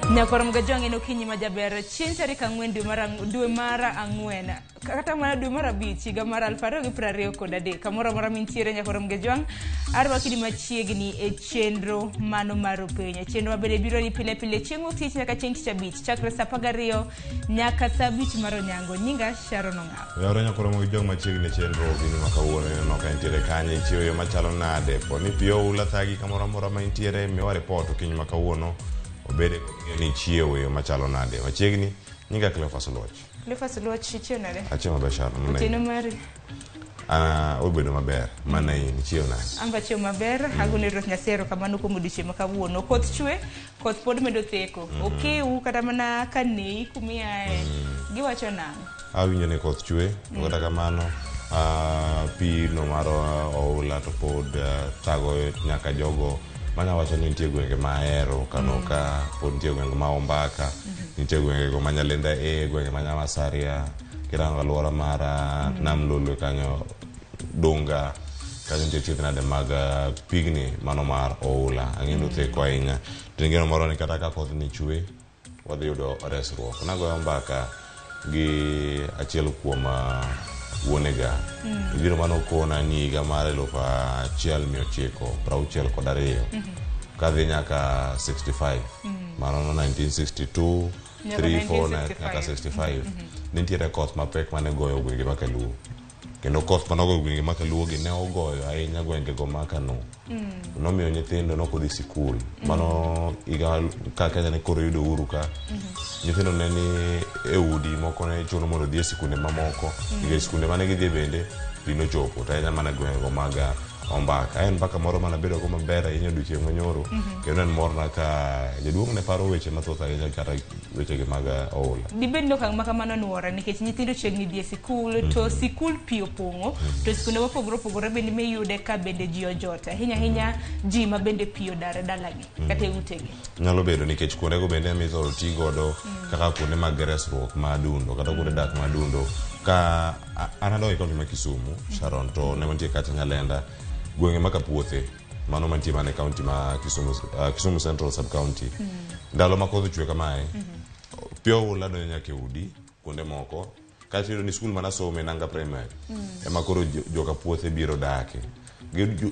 Nyakwar Mgajwang' en okinyi ma jaber chieng' tarik 4 dwe mar 4 kata mana dwe mar 5 higa mar 2023 kamoro amora mintiere. Nyakwar Mgajwang', arwaki ni machiegni e chenro mano mar Upenya, chenro mabende biro ni pile pile chieng' wuok tich nyaka chieng' tich abich chakre saa 12 nyaka saa 5 mar onyango. Nyinga Sharon Ong'aw. Yaore nyakwar Mgajwang' machiegni e chenro okinyi ma kawuono, ineno ka intiere kanye, ichiewo yo machalo nade? Po ni pi oula thagi kamoro amora ma intiere, miwa ripot okinyi ma kawuono obede kod ng'eyo ni ichiewo e yo machalo nade. Machiegni, nyinga Cleophas Oluoch. Cleophas Oluoch, ichiewo nade? Achiewo maber, Sharon. Mana Otieno in. mari? Ah, obedo maber. Mana in, ichiewo nade? An be achiewo maber. Agone Ruoth Nyasaye erokamano kuom odiochieng' ma kawuono. Koth chwe, koth pod medo theko. Okewu kata mana ka nei kumiaye. Giwacho nang'o? Awinjo ni koth chwe, to kata kamano pi no mar oula to pod thago nyaka jogo manya wacho ni nitie gwenge ma ahero kano ka pod nitie gwenge ma Ombaka, nitie gwenge go ma Nyalenda A, gwenge ma Nyamasaria, kirango alwora mar Nam Lolwe kanyo, Dunga kanyo nitie chiedh nade mag pigni mano mar oula. Ang'e ni otheko ahinya. To en geno moro ni kata ka koth ni chwe, wadhi yudo resruok. Nagoyo mbaka gi achiel kuom wuonega. Gino mane okona ni higa mar 1962 kadhi nyaka 65. Mano no 1962, Nyaka 3, 4, 1965. nyaka 65. Nitiere koth mapek mane goyo gwenge ma Kaluo. Kendo koth mane ogoyo gwenge ma Kaluo gi ne ogoyo ahinya gwengego ma Kano. Nomiyo nyithindo ne ok odhi sikul. Mano higa ka Kenya ne koro yudo uhuru ka. Nyithindo ne ni e udi moko ne chuno mondo odhi e sikunde mamoko. Nikech sikunde mane gidhie bende pi nochopo. To ahinya mana gwengego mag Ombaka. En mbaka moro mane abedo go maber ahinya odiochieng' manyoro. Kendo en morna ka jaduong' ne paro weche mathoth ahinya kata wechegi mag oula. Dibed ni okang' ma kamano nwore nikech nyithindo chiegni dhi e sikul to sikul pi opong'o to sikunde mopogore opogore bende miyude ka bende ji ojot ahinya ahinya ji ma bende pi odar e dalagi kata e utegi. Nyalo bedo nikech kuondego bende ema ithoro ti godo kaka kuonde mag resruok ma adundo kata kuonde dak ma adundo. Ka an adongo e kaunti ma Kisumu, Sharon, to ne wantie kacha Nyalenda, gwenge ma Kapuothe, mano mantie mana e kaunti ma Kisumu, Kisumu Central sub county. Ndalo ma koth ochwe kamae, pi oula donjo nyaka e udi kuonde moko. Kaeto iyudo ni skul mana some Nanga Primary ema koro joka puothe biro dake.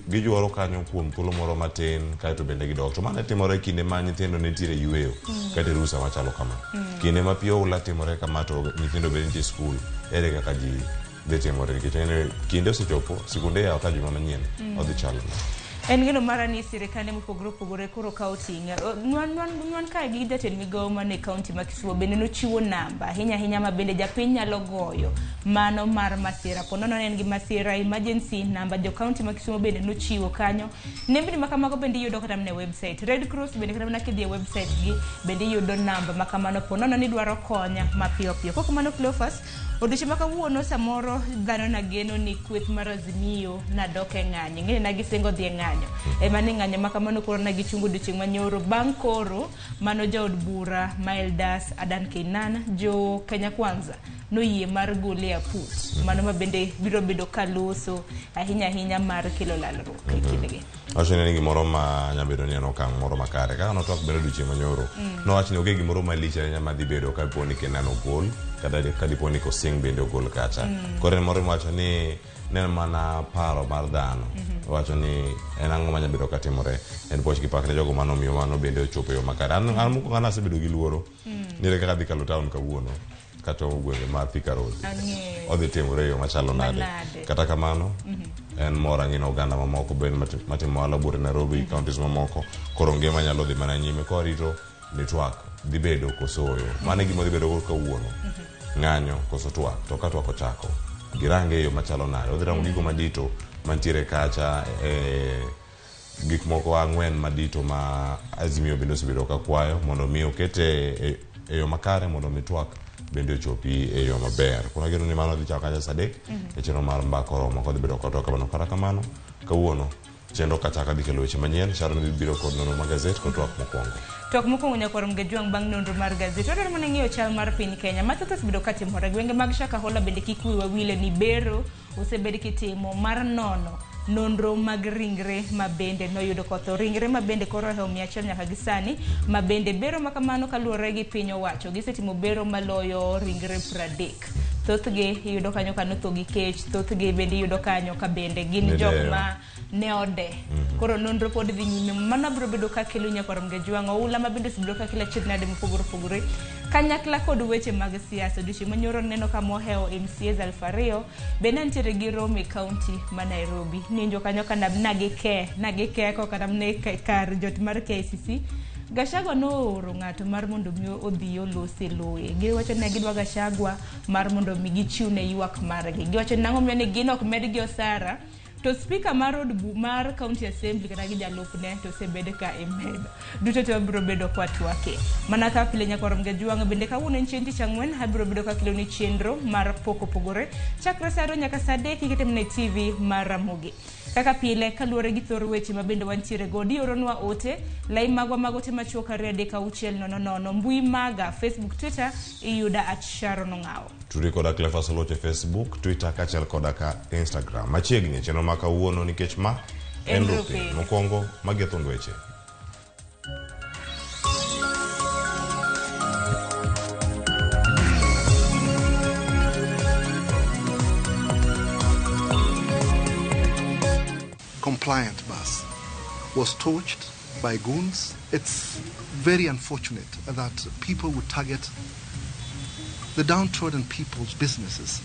Gijuoro kanyo kuom thuolo moro matin kaeto bende gidok. To mano timore e kinde ma nyithindo nitiere yueyo kata e rusa machalo kama. Kinde ma pi oula timore kama to nyithindo bende nitie e skul, ere kaka ji dhi timore nikech en kinde osechopo, sikunde iyawo ka juma manyien odhi chalo nade? En geno mara ni sirikande mopogore opogore koro kawo ting'. Nwan kae gi jatend migawo man e kaunti ma Kisumo bende nochiwo namba ahinya ahinya ma bende japiny nyalo goyo mano mar masira. Po nono ne en gi masira emergency namba jo kaunti ma Kisumo bende nochiwo kanyo. Nembni ma kamago bende iyudo kata mana e website. Red Cross bende kata mana kidhi e website gi bende iyudo namba ma kamano po nono ni idwaro konya mapiyo piyo. Kok kamano Cleophas, odiochieng' ma kawuono samoro dhano nageno ni kweth mar Azimio nadok e ng'anyo. Ing'eni na gisingo dhi e ng'anyo. Ema ni ng'anyo ma kamano koro na gichungo odiochieng' manyoro bang' koro mano jaod bura ma Eldas Adan Keynan jo Kenya Kwanza noyie mar gole e aput. Mano ma bende biro bedo ka loso ahinya ahinya mar kelo lalruok e kindgi. Wacho ni gimoro ma nya bedo ni en okang' moro makare. Kaka notwak bende odiochieng' manyoro, nowach ni onge gimoro malich ahinya madhi bedo ka dipo ni Kenan ogol, kata ka dipo ni Kosing bende ogol kacha. Koro en moro miwacho ni ne en mana paro mar dhano. Owacho ni en ang'o manya bedo ka timore. En puoch gi pak ne jogo mane omiyo mano bende ochopo e yo makare. An mokwongo an asebedo gi luoro ni ere kaka adhi kalo town kawuono kachomo gwenge ma Thika Road. Ang'eyo. Odhi timore e yo machalo nade. Manade. Kata kamano, en mor ang'ino oganda mamoko bende matimo ohala buore Nairobi, counties mamoko. Koro ngima nyalo dhi mana nyime ka warito ni twak dhi bedo koso ooyo. Mano e gima dhi bedo go kawuono. Ng'anyo koso twak. To ka twak ochako, girange e yo machalo nade. Odhi rango gigo madito mantiere kacha e gik moko ang'wen madito ma Azimio bende osebedo ka kwayo mondo mi okete e yo makare mondo mi twak bende ochopi e yo maber. Koro ageno ni mano dhi chako kacha sa 3 e chenro mar mbaka oromo kodhi bedo kodwa kamano. Kata kamano, kawuono chenro kachaka dhi kelo weche manyien. Sharon dhi biro kod nonro mar gazet kod twak mokwongo. Twak mokwongo nyakwar Mgajwang' bang' nonro mar gazet. Wadwaro mana ng'eyo chal mar piny Kenya. Mathoth osebedo katimore. Gwenge mag Shakahola bende kik wiwa wile ni bero osebed kitimo mar nono Nonro mag ringre ma bende noyudo kotho ringre ma bende koro ohewo 100 nyaka gi sani, ma bende bero ma kamano kaluwore gi piny owacho gisetimo bero maloyo ringre 30. Thothgi iyudo kanyo ka notho gi kech, thothgi bende iyudo kanyo ka bende gin jok ma ne ode. Koro nonro pod dhi nyime. Mano biro bedo ka kelo nyakwar Mgejwang' oula ma bende osebedo ka kelo achiedh nade mopogore opogore kanyakla kod weche mag siasa. Odiochieng' manyoro neno ka mohewo MCAs 2000 bende nitiere gi romo e kaunti ma Nairobi. Ninjo kanyo ka nagikeko kata ne kar jot mar KICC. Gachagua nooro ng'ato mar mondo mi odhi olos e loye. Giwacho ni gidwa Gachagua mar mondo mi gichiw ne ywak margi. Giwacho ni nang'o miyo ni gin ok medgi osara to speaker mar od mar county assembly kata gi jalupne to osebed ka imedo. Duto te wabiro bedo kwa twake. Mana ka pile nyakwar Mgejwang' bende kawuono en chieng' tich ang'wen abiro bedo ka keloni chenro mar pok opogore chakre saa 2 nyaka saa 3 ikete mana e TV mar Ramogi. Kaka pile kaluwore gi thor weche ma bende wantiere godo ioronwa ote lai magwa mag ote machuok 2 3 6 0 0 mbui maga Facebook, Twitter iyuda @Sharon Ong'awo. Tudri koda Cleophas Oluoch e Facebook, Twitter kaachiel koda ka Instagram. Machiegni chenro ma kawuono nikech ma en Rupin. Mokwongo magi e thuond weche. Compliant bus was torched by goons. It's very unfortunate that people would target the downtrodden people's businesses.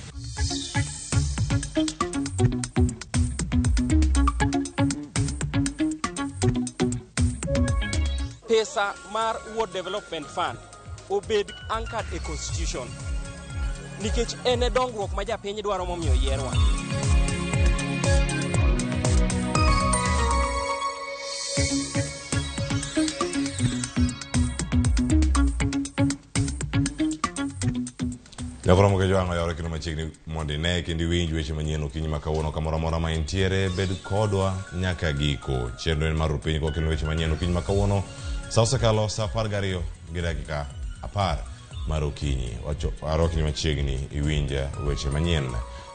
Pesa mar Ward Development Fund obed anchored e constitution nikech en e dongruok ma japiny dwaro momiyo yierwa. Nyakwar Mgejwang' oyawore kendo machiegni mondo ine kendo iwinj weche manyien okinyi ma kawuono kamoro amora ma intiere. Bed kodwa nyaka giko. Chenro en mar Rupiny kokelo weche manyien okinyi ma kawuono. Sa osekalo saa 12 gi dakika 10 mar okinyi. Arwakni machiegni iwinj weche manyien.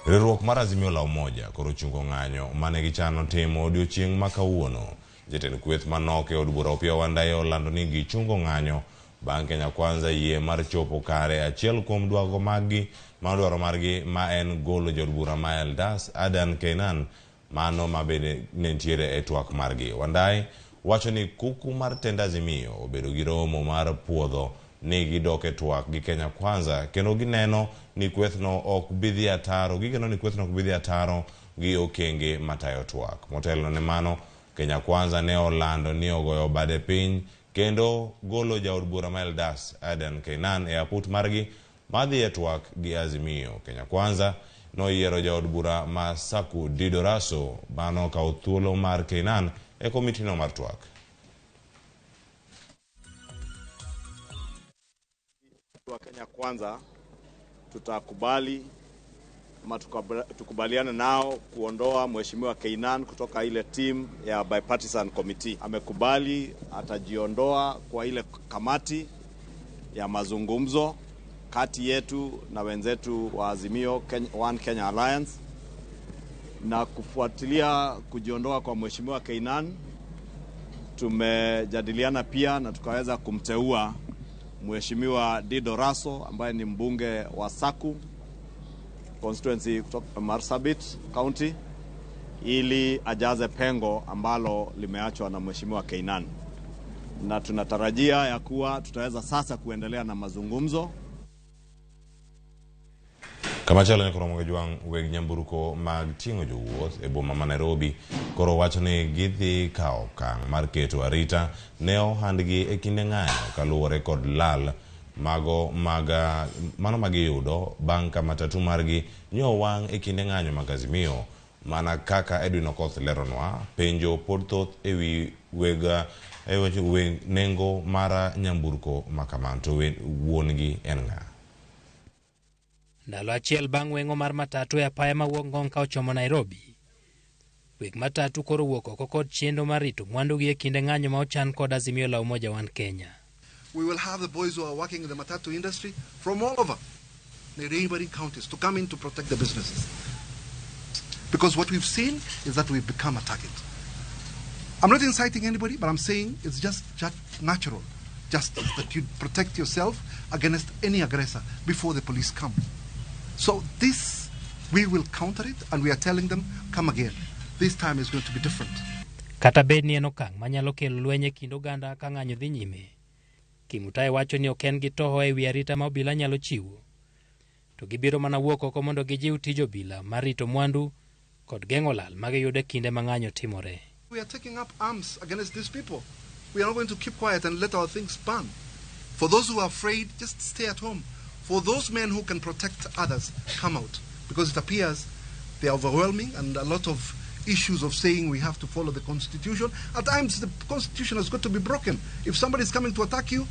Riwruok mar Azimio la Umoja koro ochungo ng'anyo mane gichano timo odiochieng' ma kawuono. Jatend kweth manok e od bura Opiyo Wandayi olando ni gichungo ng'anyo bang' Kenya Kwanza yie mar chopo kare achiel kuom dwaro maggi mano dwaro margi ma en golo jaod bura ma Eldas Adan Keynan mano ma bende ne nitiere e twak margi. Wandayi wacho ni kuku mar tend Azimio obedo gi romo mar puodho ni gidok e twak gi Kenya Kwanza kendo gineno ni kwethno ok bi dhi ataro gigeno ni kwethno ok bi dhi ataro gi okenge matayo twak. Motelo ne mano Kenya Kwanza ne olando ni ogoyo bade piny kendo golo jaod bura ma Eldas Adan Keynan e aput margi madhi e twak gi Azimio. Kenya Kwanza noyiero jaod bura ma Saku Dido Raso mano okawo thuolo mar Keynan e komitino mar twak. Wa Kenya Kwanza tutakubali ama tukubaliane nao kuondoa Mheshimiwa Keynan kutoka ile team ya bipartisan committee. Amekubali atajiondoa kwa ile kamati ya mazungumzo kati yetu na wenzetu wa Azimio One Kenya Alliance, na kufuatilia kujiondoa kwa Mheshimiwa Keynan tumejadiliana pia na tukaweza kumteua Mheshimiwa Dido Raso ambaye ni mbunge wa Saku constituency kutoka Marsabit County ili ajaze pengo ambalo limeachwa na Mheshimiwa Keynan, na tunatarajia ya kuwa tutaweza sasa kuendelea na mazungumzo. Kamachielo nyakoro Mgejwang' weg nyamburko mag ting'o jowuoth e boma ma Nairobi koro wacho ni gidhi kawo okang' mar keto arita ne ohandgi e kinde ng'anyo kaluwore kod lal mago maga mano magiyudo bang' ka matatu margi nyo wang' e kinde ng'anyo mag Azimio. Mana kaka Edwin Okoth leronwa, penjo pod thoth ewi weg nengo mar nyamburko ma kamano to wuon-gi en ng'a? Ndalo achiel bang' weng'o mar matatu e apaya mawuok Ngong ka ochomo Nairobi, weg matatu koro wuok oko kod chenro mar rito mwandugi e kinde ng'anyo ma ochan kod Azimio la Umoja One Kenya. We will have the boys who are working in the matatu industry from all over the neighboring counties to come in to protect the businesses. Because what we've seen is that we've become a target. I'm not inciting anybody, but I'm saying it's just natural justice that you protect yourself against any aggressor before the police come. So this, we will counter it, and we are telling them, come again. This time is going to be different. Kata bed ni en okang' manyalo kelo lweny e kind oganda ka ng'anyo dhi nyime. Kimutai wacho ni ok en gi toho e wi arita ma obila nyalo chiwo. To gibiro mana wuok oko mondo gijiw tij obila mar rito mwandu kod geng'o lal ma giyudo e kinde ma ng'anyo timore. We are taking up arms against these people. We are not going to keep quiet and let our things burn. For those who are afraid, just stay at home. For those men who can protect others, come out. Because it appears they are overwhelming and a lot of issues of saying we have to follow the Constitution. At times, the Constitution has got to be broken. If somebody is coming to attack you,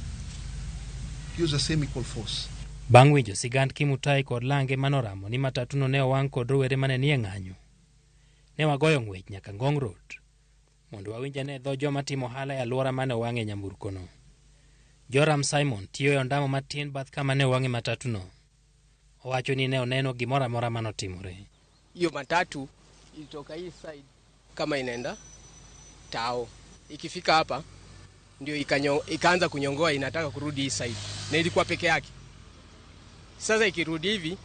use the same equal force. Bang' winjo sigand Kimutai kod lange manoramo ni matatuno ne owang' kod rowere mane nie ng'anyo, ne wagoyo ng'wech nyaka Ngong Road mondo wawinj ane dho joma timo ohala e alwora mane owang'e nyamburkono. Joram Simon tiyo e ondamo matin bath kama ne owang'e matatuno. Owacho ni ne oneno gimoro amora manotimore. Hiyo matatu ilitoka hii side kama inaenda Tao, ikifika hapa ndio ikaanza kunyongoa, inataka kurudi hii side, na ilikuwa peke yake. Sasa ikirudi hivi,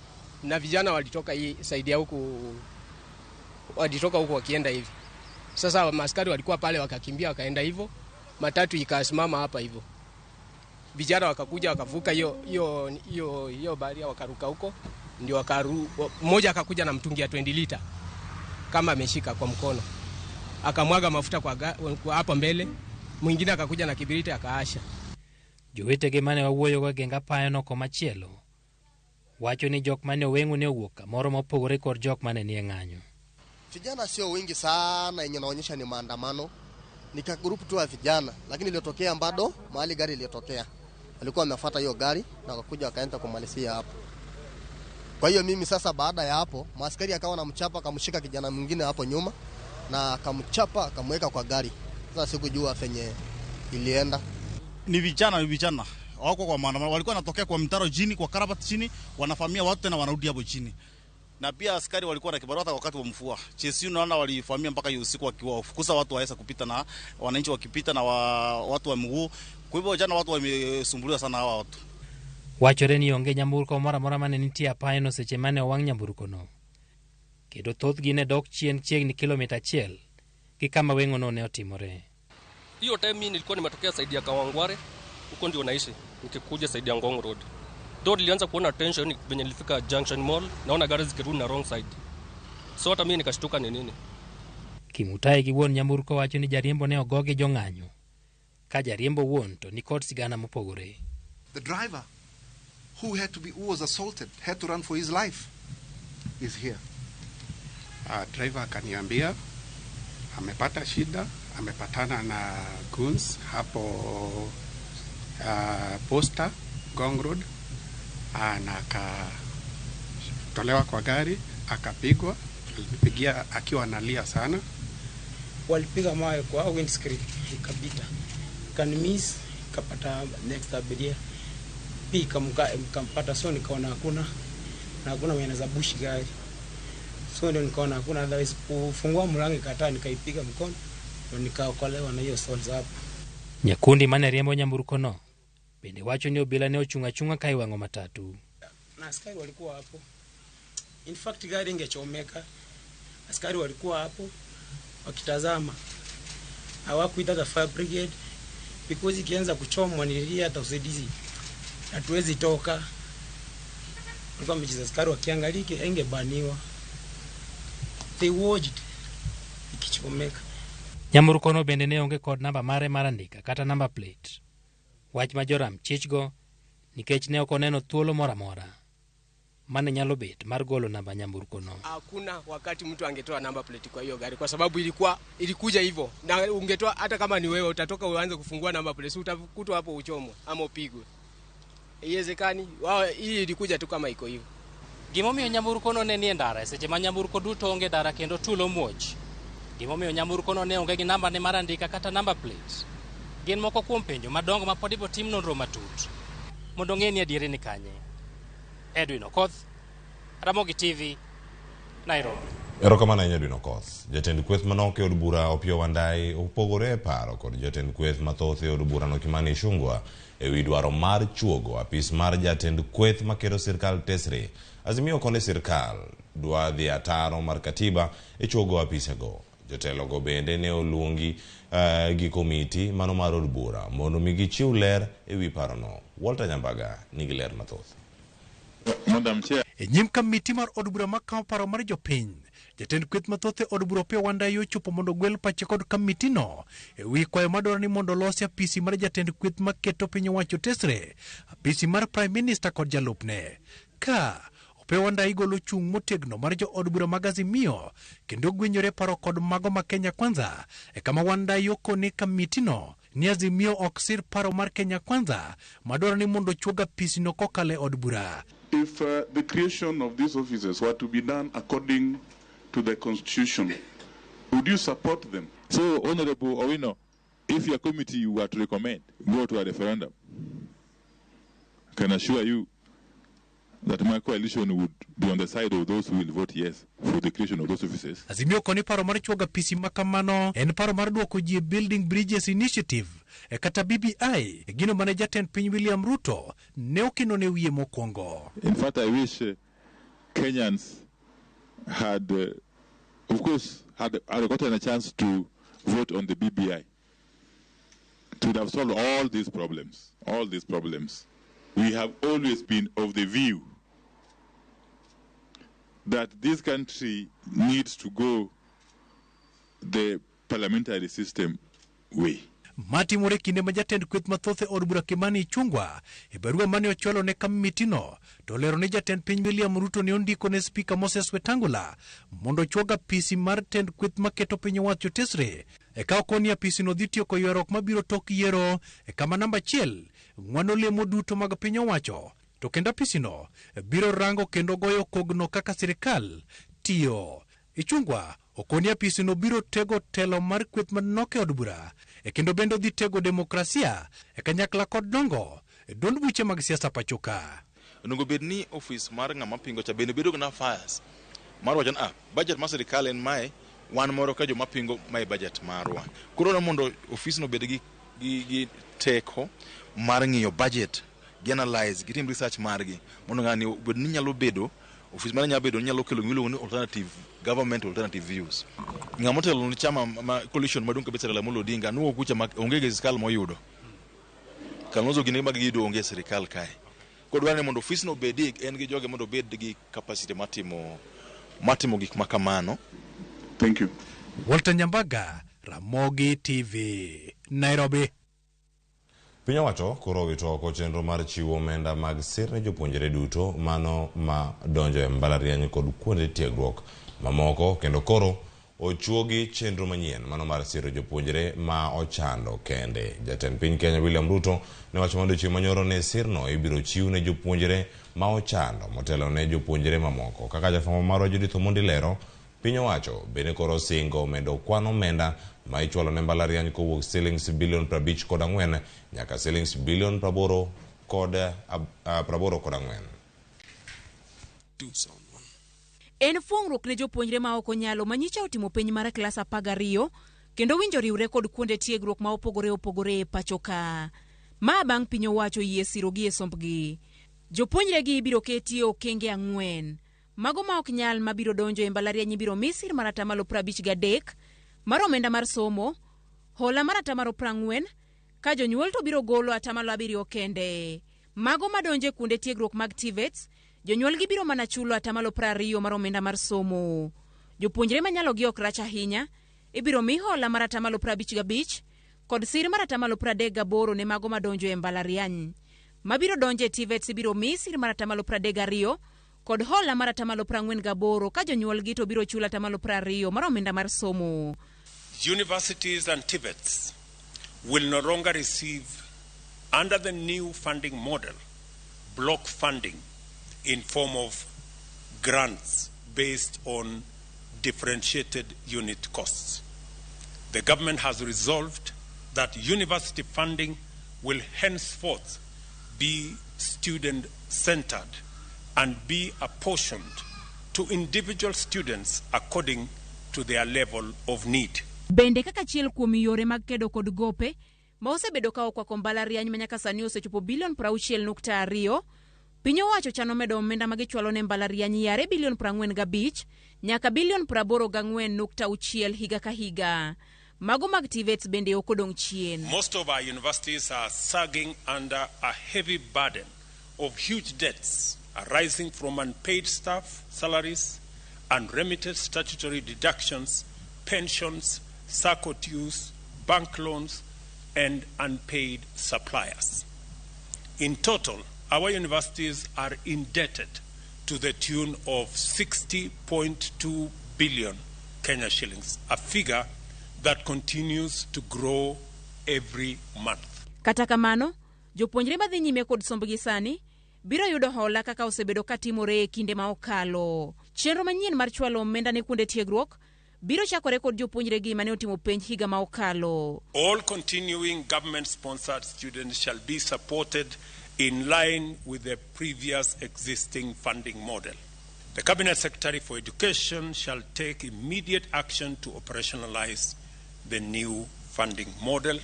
na vijana walitoka hii side ya huku, walitoka huku wakienda hivi. Sasa maskari walikuwa pale wakakimbia wakaenda hivyo, matatu ikasimama hapa hivyo. Vijana wakakuja wakavuka hiyo baria wakaruka huko, ndio mmoja akakuja na mtungi ya 20 lita kama ameshika kwa mkono, akamwaga mafuta kwa hapa mbele, mwingine akakuja na kibiriti akaasha. Jowetege mane wawuoyogo e geng apayono komachielo wacho ni jok mane oweng'o ne owuok kamoro mopogore kod jok mane nie ng'anyo. Vijana sio wengi sana yenye naonyesha ni maandamano, ni ka group tu ya vijana, lakini iliyotokea bado mahali gari iliyotokea walikuwa wamefuata hiyo gari na wakakuja wakaenda kumalizia hapo. Kwa hiyo mimi sasa baada ya hapo maaskari akawa anamchapa, akamshika kijana mwingine hapo nyuma na akamchapa akamweka kwa gari. Sasa sikujua fenye ilienda. Ni vijana wako kwa maandamano, walikuwa wanatokea kwa mtaro chini, kwa karabati chini, wanafamia watu tena wanarudi hapo chini. Na pia askari walikuwa na kibarua hata wakati wa mvua. Chesi unaona walifamia mpaka hiyo usiku wakiwafukuza watu waweza kupita na wananchi wakipita na watu wa mguu. Kwa hivyo jana watu wamesumbuliwa sana hawa watu. Wachore ni onge nyamburko moro amora mane nitie apayono seche mane owang' nyamburkono. Kendo thothgi ne dok chien chiegni kilomita 1 gi kama weng'ono ne otimore. Hiyo time mimi nilikuwa nimetokea side ya Kawangware, huko ndio naishi, nikikuja side ya Ngong Road. Ndio nilianza kuona tension venye nilifika Junction Mall, naona gari zikirudi na wrong side. So hata mimi nikashtuka ni nini. Kimutai gi wuon nyamburko wacho ni jariembo ne ogo gi jong'anyo. Ka jariembo wuon to ni kod sigana mopogore. The driver who was assaulted, had to run for his life, is here. Driver akaniambia amepata shida, amepatana na goons hapo Posta Ngong Road, na akatolewa kwa gari akapigwa. Alinipigia akiwa analia sana. Walipiga mawe kwa windscreen ikapita, kanimiss ikapata next abiria pia ikampata. So nikaona hakuna na hakuna mwenye anaweza bushi gari, so ndio nikaona hakuna otherwise kufungua mlango, ikataa, nikaipiga mkono ndio nikaokolewa na hiyo souls hapo. Nyakundi mane riembo nyamburkono bende wacho ni obila ne ochung' achung'a ka iwang'o matatu. Na askari walikuwa hapo. In fact gari ingechomeka, askari walikuwa hapo wakitazama. Hawakuita the fire brigade because ikianza kuchomwa nilia hata usaidizi hatuwezi toka. Walikuwa wamecheza askari wakiangalia ingebaniwa. They watched ikichomeka. Nyamburkono bende ne onge kod namba mare mar andika kata namba plate. Wach ma Joram chichgo nikech ne ok oneno thuolo moro amora mane nyalo bet mar golo namba nyamburkono. Hakuna wakati mtu angetoa namba plate kwa hiyo gari kwa sababu ilikuja hivyo. Na ungetoa hata kama ni wewe utatoka uanze kufungua namba plate, utakutwa hapo uchomwe ama upigwe. Haiwezekani. Wao hii ilikuja tu kama iko hivyo. Gimomiyo nyamburkono ne nie ndara seche ma nyamburko duto onge ndara kendo tulo muoch. Gimomiyo nyamburkono ne onge gi namba ne mar andika kata namba plate. Gin moko kuom penjo madongo ma pod ibotim nonro matut mondo ng'e ni adieri ni kanye. Edwin Okoth, Ramogi TV, Nairobi. Erokamano ahinya Edwin Okoth. Jatend kweth manok e od bura Opiyo Wandayi opogore e paro kod jatend kweth mathoth e od burano Kimani Ichung'wa ewi dwaro mar chuogo apis mar jatend kweth maketo sirkal tesre. Azimio koni sirkal dwa dhi ataro mar katiba e chuogo apisego. Jotelogo bende ne oluongi gi komiti mano mar od bura mondo mi gichiw ler ewi parono. Walter Nyambaga nigi ler mathoth. Madam Chair. E nyim kamiti mar od bura makawo paro mar jopiny, jatend kweth mathoth e od bura Opiyo Wandayi ochopo mondo ogwel pache kod kamitino e wi kwayo madwaro ni mondo olosi apisi mar jatend kweth maketo piny owacho tesre, apisi mar Prime Minister kod jalupne. Ka Opiyo Wandayi golo chung' motegno mar jo od bura mag Azimio kendo gwenyore paro kod mago ma Kenya Kwanza e kama Wandayi okone kamitino ni Azimio ok sir paro mar Kenya Kwanza madwaro ni mondo chuog apisino kokalo e od bura. If the creation of these offices were to be done according to the Constitution, would you support them? So, Honorable Owino, if your committee were to recommend go to a referendum, I can assure you that my coalition would be on the side of those who will vote yes for the creation of those offices. Azimio koni paro mar chuogo apisi makamano en paro mar duoko ji e Building Bridges Initiative e kata BBI e gino mane jatend piny William Ruto ne okeno ne wiye mokwongo. In fact, I wish Kenyans had, of course, had gotten a chance to vote on the BBI. It would have solved all these problems, all these problems. We have always been of the view that this country needs to go the parliamentary system way. Matimore kinde ma jatend kweth mathoth e od bura Kimani Ichung'wa e barua mane ochwalo ne kamitino to olero ni jatend piny William Ruto ne ondiko ne spika Moses Wetangula mondo ochuog apisi mar tend kweth maketo piny owacho tesre e ka okoni apisino dhi tieko ywaruok mabiro tok yiero e kama namba achiel ng'wano lemo duto mag piny owacho to kendo apisino biro rango kendo goyo kogno kaka sirikal tiyo. Ichung'wa okoni apisino biro tego telo mar kweth manok e od bura e kendo bende odhi tego demokrasia e kanyakla kod dongo e duond buche mag siasa pacho ka. Onego bed ni ofis mar ng'ama pingo cha bende bedo gi nafas mar wacho ni budget mar sirikal en mae, wan moro ka joma pingo mae budget marwa. Koro mondo ofisno obed gi teko mar ng'iyo budget, gi analyze, gitim research margi mondo ng'ani obed ni nyalo bedo ofis mare nyalo bedo ni nyalo kelo gimiluongo ni alternative government, alternative views. Ng'ama otelo ni chama ma coalition maduong' kabisa Raila Amolo Odinga nuo kucha ma onge gi sirikal moyudo. Kalonzo gini mag giyudo onge e sirikal kae. Koro dwarore ni mondo ofisno obedi en gi joge mondo obed gi capacity matimo gik ma kamano. Thank you. Walter Nyambaga, Ramogi TV, Nairobi. Piny owacho koro owito oko chenro mar chiwo omenda mag sir ne jopuonjre duto mano ma donjo e mbalariany kod kuonde tiegruok mamoko kendo koro ochuogi chenro manyien mano mar siro jopuonjre ma ochando kende. Jatend piny Kenya William Ruto ne wacho mondo chieng' manyoro ni sirno ibiro chiw ne jopuonjre ma ochando motelo ne jopuonjre mamoko. Kaka jafwambo marwa Judith Omondi lero, piny owacho bende koro singo medo kwan omenda ma ichwalo ne mbalariany kowuok silings bilion 54 nyaka silings bilion 84. En fuong'ruok ne jopuonjre ma ok onyalo ma nyicha otimo penj mar klas 12 kendo winjo riwre kod kuonde tiegruok ma opogore opogore e pacho ka. Ma bang' piny owacho yie sirogi e sombgi. Jopuonjre gi ibiro keti e okenge 4. Mago ma ok nyal mabiro donjo e mbalariany ibiro mi sir mar 53% mar omenda mar somo, hola mar 40% ka jonyuol to biro golo 7% kende. Mago madonjo e kuonde tiegruok mag TVETs, jonyuol gi biro mana chulo 20% mar omenda mar somo. Jopuonjre manyalogi ok rach ahinya, ibiro mi hola mar 55% kod sir mar 38% ne mago madonjo e mbalariany. Mabiro donjo e TVETs ibiro mi sir mar 32% kod hola mar 48% ka jonyuolgi to biro chulo 20% mar omenda mar somo. Universities and TVETs will no longer receive, under the new funding model, block funding in form of grants based on differentiated unit costs. The government has resolved that university funding will henceforth be student-centered and be apportioned to individual students according to their level of need. Bende kaka achiel kuom yore mag kedo kod gope ma osebedo ka okwako mbalariany ma nyaka sani osechopo bilion 60.2, piny owacho chano medo omenda ma gichwalo ne mbalariany yare bilion 45 nyaka bilion 84.6 higa ka higa. Mago mag TVETs bende ok odong' chien. Most of our universities are sagging under a heavy burden of huge debts arising from unpaid staff salaries, unremitted statutory deductions, pensions, SACCO dues, bank loans, and unpaid suppliers. In total, our universities are indebted to the tune of 60.2 billion Kenya shillings, a figure that continues to grow every month. Kata kamano, jopuonjre madhi nyime kod sombgi sani biro yudo hola kaka osebedo katimore e kinde ma okalo. Chenro manyien mar chwalo omenda ne kuonde tiegruok biro chakore kod jopuonjre gi mane otimo penj higa ma okalo. All continuing government-sponsored students shall be supported in line with the previous existing funding model. The Cabinet Secretary for Education shall take immediate action to operationalize the new funding model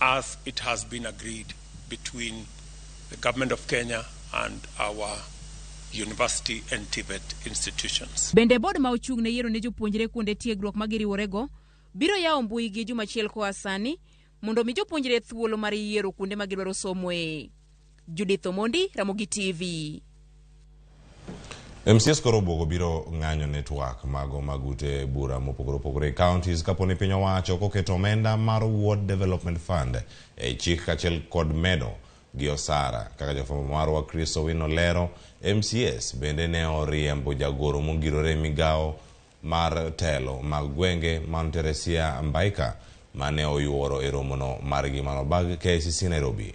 as it has been agreed between the Government of Kenya and our university and TVET institutions. Bende board ma ochung' ne yiero ne jopuonjre kuonde tiegruok ma giriworego biro yawo mbui gi juma achiel koa sani mondo mi jopuonjre thuolo mar yiero kuonde ma gidwaro somoe. Judith Omondi, Ramogi TV. MCAs koro obwogo biro ng'anyo ne twak mago mag ute bura mopogore opogore e counties kapo ni piny owacho koketo omenda mar Ward Development Fund e chik kaachiel kod medo gi osara. Kaka jafwambo marwa Chris Owino lero, MCAs bende ne oriembo jagoro mongirore e migawo mar telo mag gwenge man Teresia Mbaika mane oyuoro e romono margi manobag KICC Nairobi.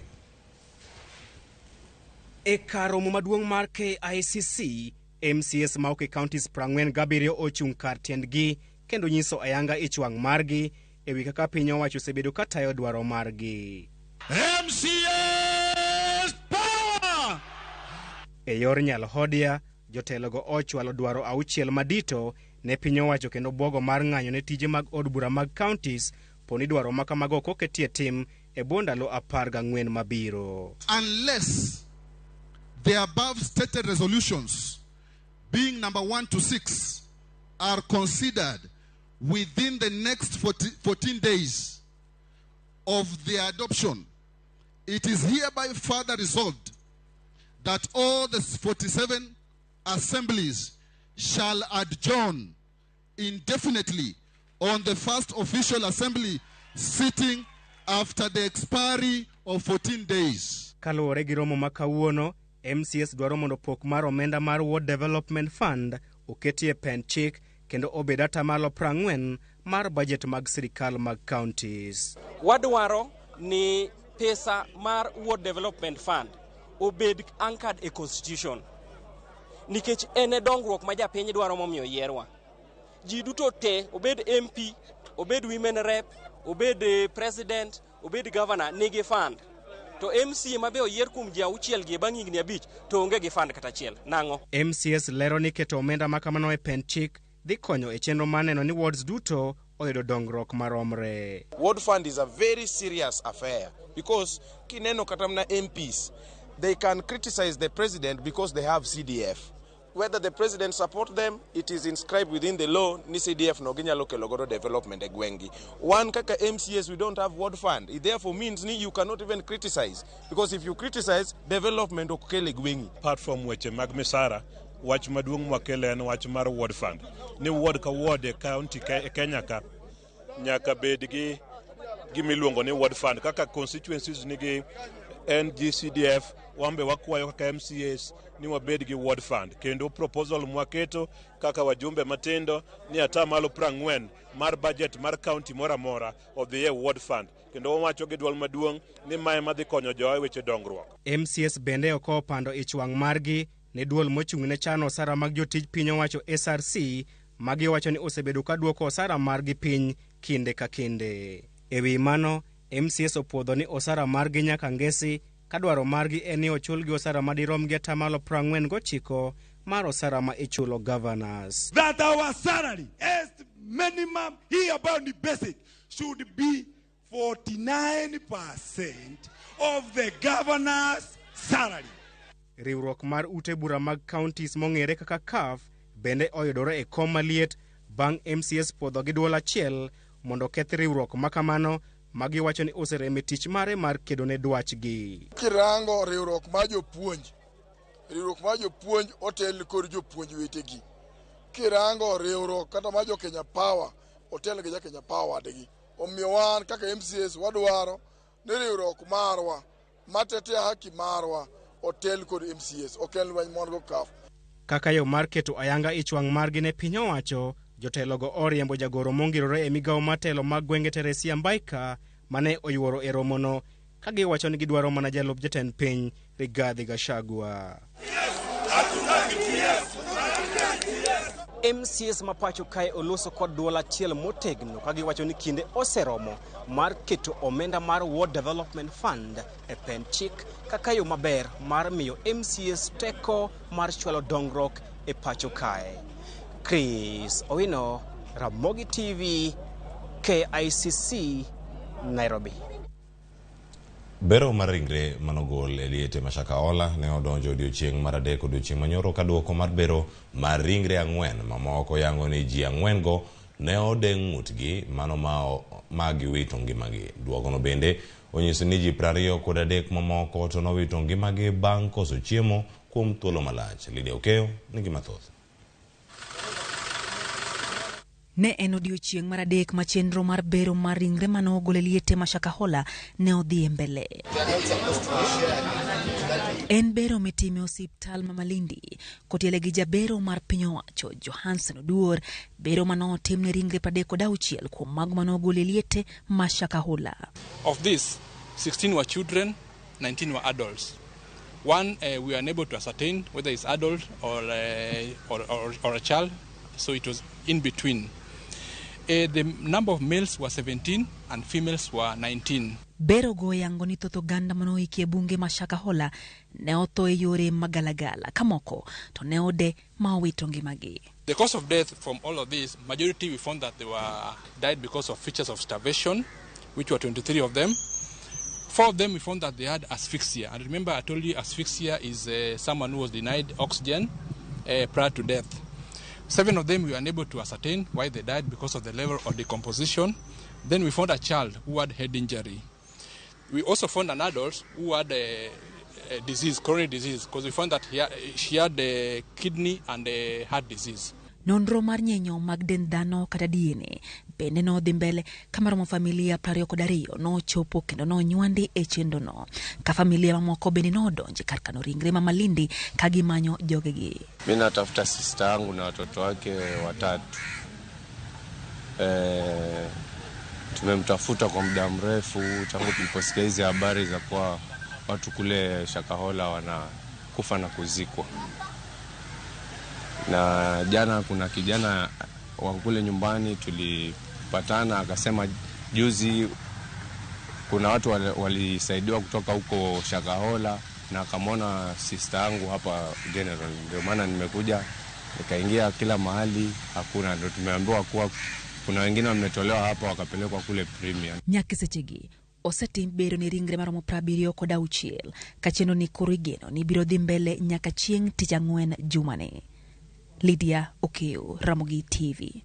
E kar romo maduong' mar KICC, MCAs ma ok e counties 47 ochung' kar tiendgi kendo nyiso ayanga ich wang' margi ewi kaka piny owacho osebedo ka tayo dwaro margi. MCAs power! E yor nyalhodia, jotelogo ochwalo dwaro 6 madito ne piny owacho kendo bwogo mar ng'anyo ne tije mag od bura mag counties poni dwaro ma kamago ok oketie tim e bwo ndalo 14 mabiro. Unless the above stated resolutions, being number 1 to 6, are considered within the next 14 days of their adoption, it is hereby further resolved that all the 47 assemblies shall adjourn indefinitely on the first official assembly sitting after the expiry of 14 days. Kaluwore gi romo ma kawuono, MCAs dwaro mondo pok mar omenda mar Ward Development Fund oketie e pend chik kendo obed atamalo 40 mar budget mag sirikal mag counties. Wadwaro ni pesa mar Ward Development Fund obed anchored e constitution nikech en e dongruok ma japiny dwaro momiyo yierwa. Ji duto te, obed MP, obed women rep, obed president, obed governor, nigi fund. To MCA ma be oyier kuom ji 6 gi bang' higni 5 to onge gi fund kata achiel. Nang'o? MCAs lero ni keto omenda ma kamano e pend chik dhi konyo e chenro mar neno ni wards duto oyudo dongruok maromre. Ward fund is a very serious affair because kineno kata mana MPs, they can criticize the president because they have CDF. Whether the president support them, it is inscribed within the law ni CDF no ginyalo kelo godo development e gweng'gi. Wan kaka MCAs, we don't have ward fund. It therefore means ni you cannot even criticize, because if you criticize, development ok kel e gweng'i. Apart from weche mag misara, wach maduong' mwakelo en wach mar ward fund. Ni ward ka ward e county e Kenya ka nyaka bed gi gimiluongo ni ward fund. Kaka constituencies nigi NGCDF, wan be wakwayo kaka MCAs ni wabed gi ward fund. Kendo proposal mwaketo kaka wajumbe matindo ni atamalo 40 mar budget mar county moro amora odhi e ward fund. Kendo wawacho gi duol maduong' ni mae madhi konyo jowa e weche dongruok. MCAs bende ok opando ich wang' margi ne duol mochung' ne chano osara mag jotij piny owacho SRC ma giwacho ni osebedo ka duoko osara margi piny kinde ka kinde. Ewi mano, MCAs opuodho ni osara margi nyaka ngesi ka dwaro margi en ni ochulgi osara madirom gi atamalo 49 mar osara ma ichulo governors. That our salary as minimum here about the basic should be 49% of the governor's salary. Riwruok mar ute bura mag counties mong'ere kaka CAF bende oyudore e kom maliet bang' MCAs puodho gi duol achiel mondo oketh riwruok makamano magiwacho ni oserem e tich mare mar kedo ne dwachgi. Kirango riwruok mar jopuonj, riwruok mar jopuonj otel kod jopuonj wetegi. Kirango riwruok kata mar jo Kenya Power otel gi jo Kenya Power wadgi. Omiyo wan kaka MCAs wadwaro ni riwruok marwa matetea haki marwa otel kod MCAs, ok en lweny mon go CAF. Kaka yo mar keto ayanga ich wang' margi ne piny owacho, jotelogo oriembo jagoro mongirore e migawo mar telo mag gwenge Teresia Mbaika mane oyuoro e romono ka giwacho ni gidwaro mana jalup jatend piny Rigathi Gachagua. MCAs ma pacho kae oloso kod duol achiel motegno ka giwacho ni kinde oseromo mar keto omenda mar Ward Development Fund e pend chik kaka yo maber mar miyo MCAs teko mar chwalo dongruok e pacho kae. Chris Owino, Ramogi TV, KICC, Nairobi. Bero mar ringre manogol e liete ma Shakahola ne odonjo odiochieng' mar adek odiochieng' manyoro ka duoko mar bero mar ringre ang'wen mamoko yango ni ji ang'wen go ne ode ng'utgi mano ma giwito ngimagi. Duokono bende onyiso ni ji 23 mamoko to nowito ngimagi bang' koso chiemo kuom thuolo malach. Lydia Okeyo nigi mathoth. Ne en odiochieng' mar adek ma chenro mar bero mar ringre mane ogol e liete ma Shakahola ne odhi e mbele. En bero mitime e osiptal ma Malindi kotiele gi jabero mar piny owacho Johansen Oduor, bero mane otim ne ringre 36 kuom mago mane ogol e liete ma Shakahola. Of this, 16 were children, 19 were adults. One, we were unable to ascertain whether it's adult or a child, so it was in between. The number of males were 17 and females were 19. Bero go yango ni thoth oganda mane oiki e bunge ma Shakahola ne otho e yore magalagala kamoko to ne ode ma owito ngimagi. The cause of death from all of these, majority we found that they were died because of features of starvation, which were 23 of them. 4 of them we found that they had asphyxia. And remember I told you asphyxia is someone who was denied oxygen prior to death. 7 of them we were unable to ascertain why they died because of the level of decomposition. Then we found a child who had head injury. We also found an adult who had a disease, coronary disease, because we found that she had a kidney and a heart disease. Nonro mar nyenyo mag dend dhano kata DNA bende nodhi mbele kamaromo familia 22 nochopo kendo nonywandi e chenrono. Ka familia mamoko bende nodonje kar kano ringre ma Malindi ka gimanyo jogegi. Mimi natafuta sister yangu na watoto wake watatu. Tumemtafuta kwa muda mrefu tangu tuliposikia hizi habari za kuwa watu kule Shakahola wanakufa na kuzikwa. Na jana kuna kijana wa kule nyumbani tulipatana, akasema juzi kuna watu walisaidiwa kutoka huko Shakahola na akamwona sister yangu hapa General. Ndio maana nimekuja nikaingia kila mahali hakuna, ndio tumeambiwa kuwa kuna wengine wametolewa hapa wakapelekwa kule Premier. Nyakisechegi osetim bero ni ringre maromo 76 ka chenro ni koro igeno ni biro dhi mbele nyaka chieng' tich ang'wen jumani. Lydia Okeyo, Ramogi TV.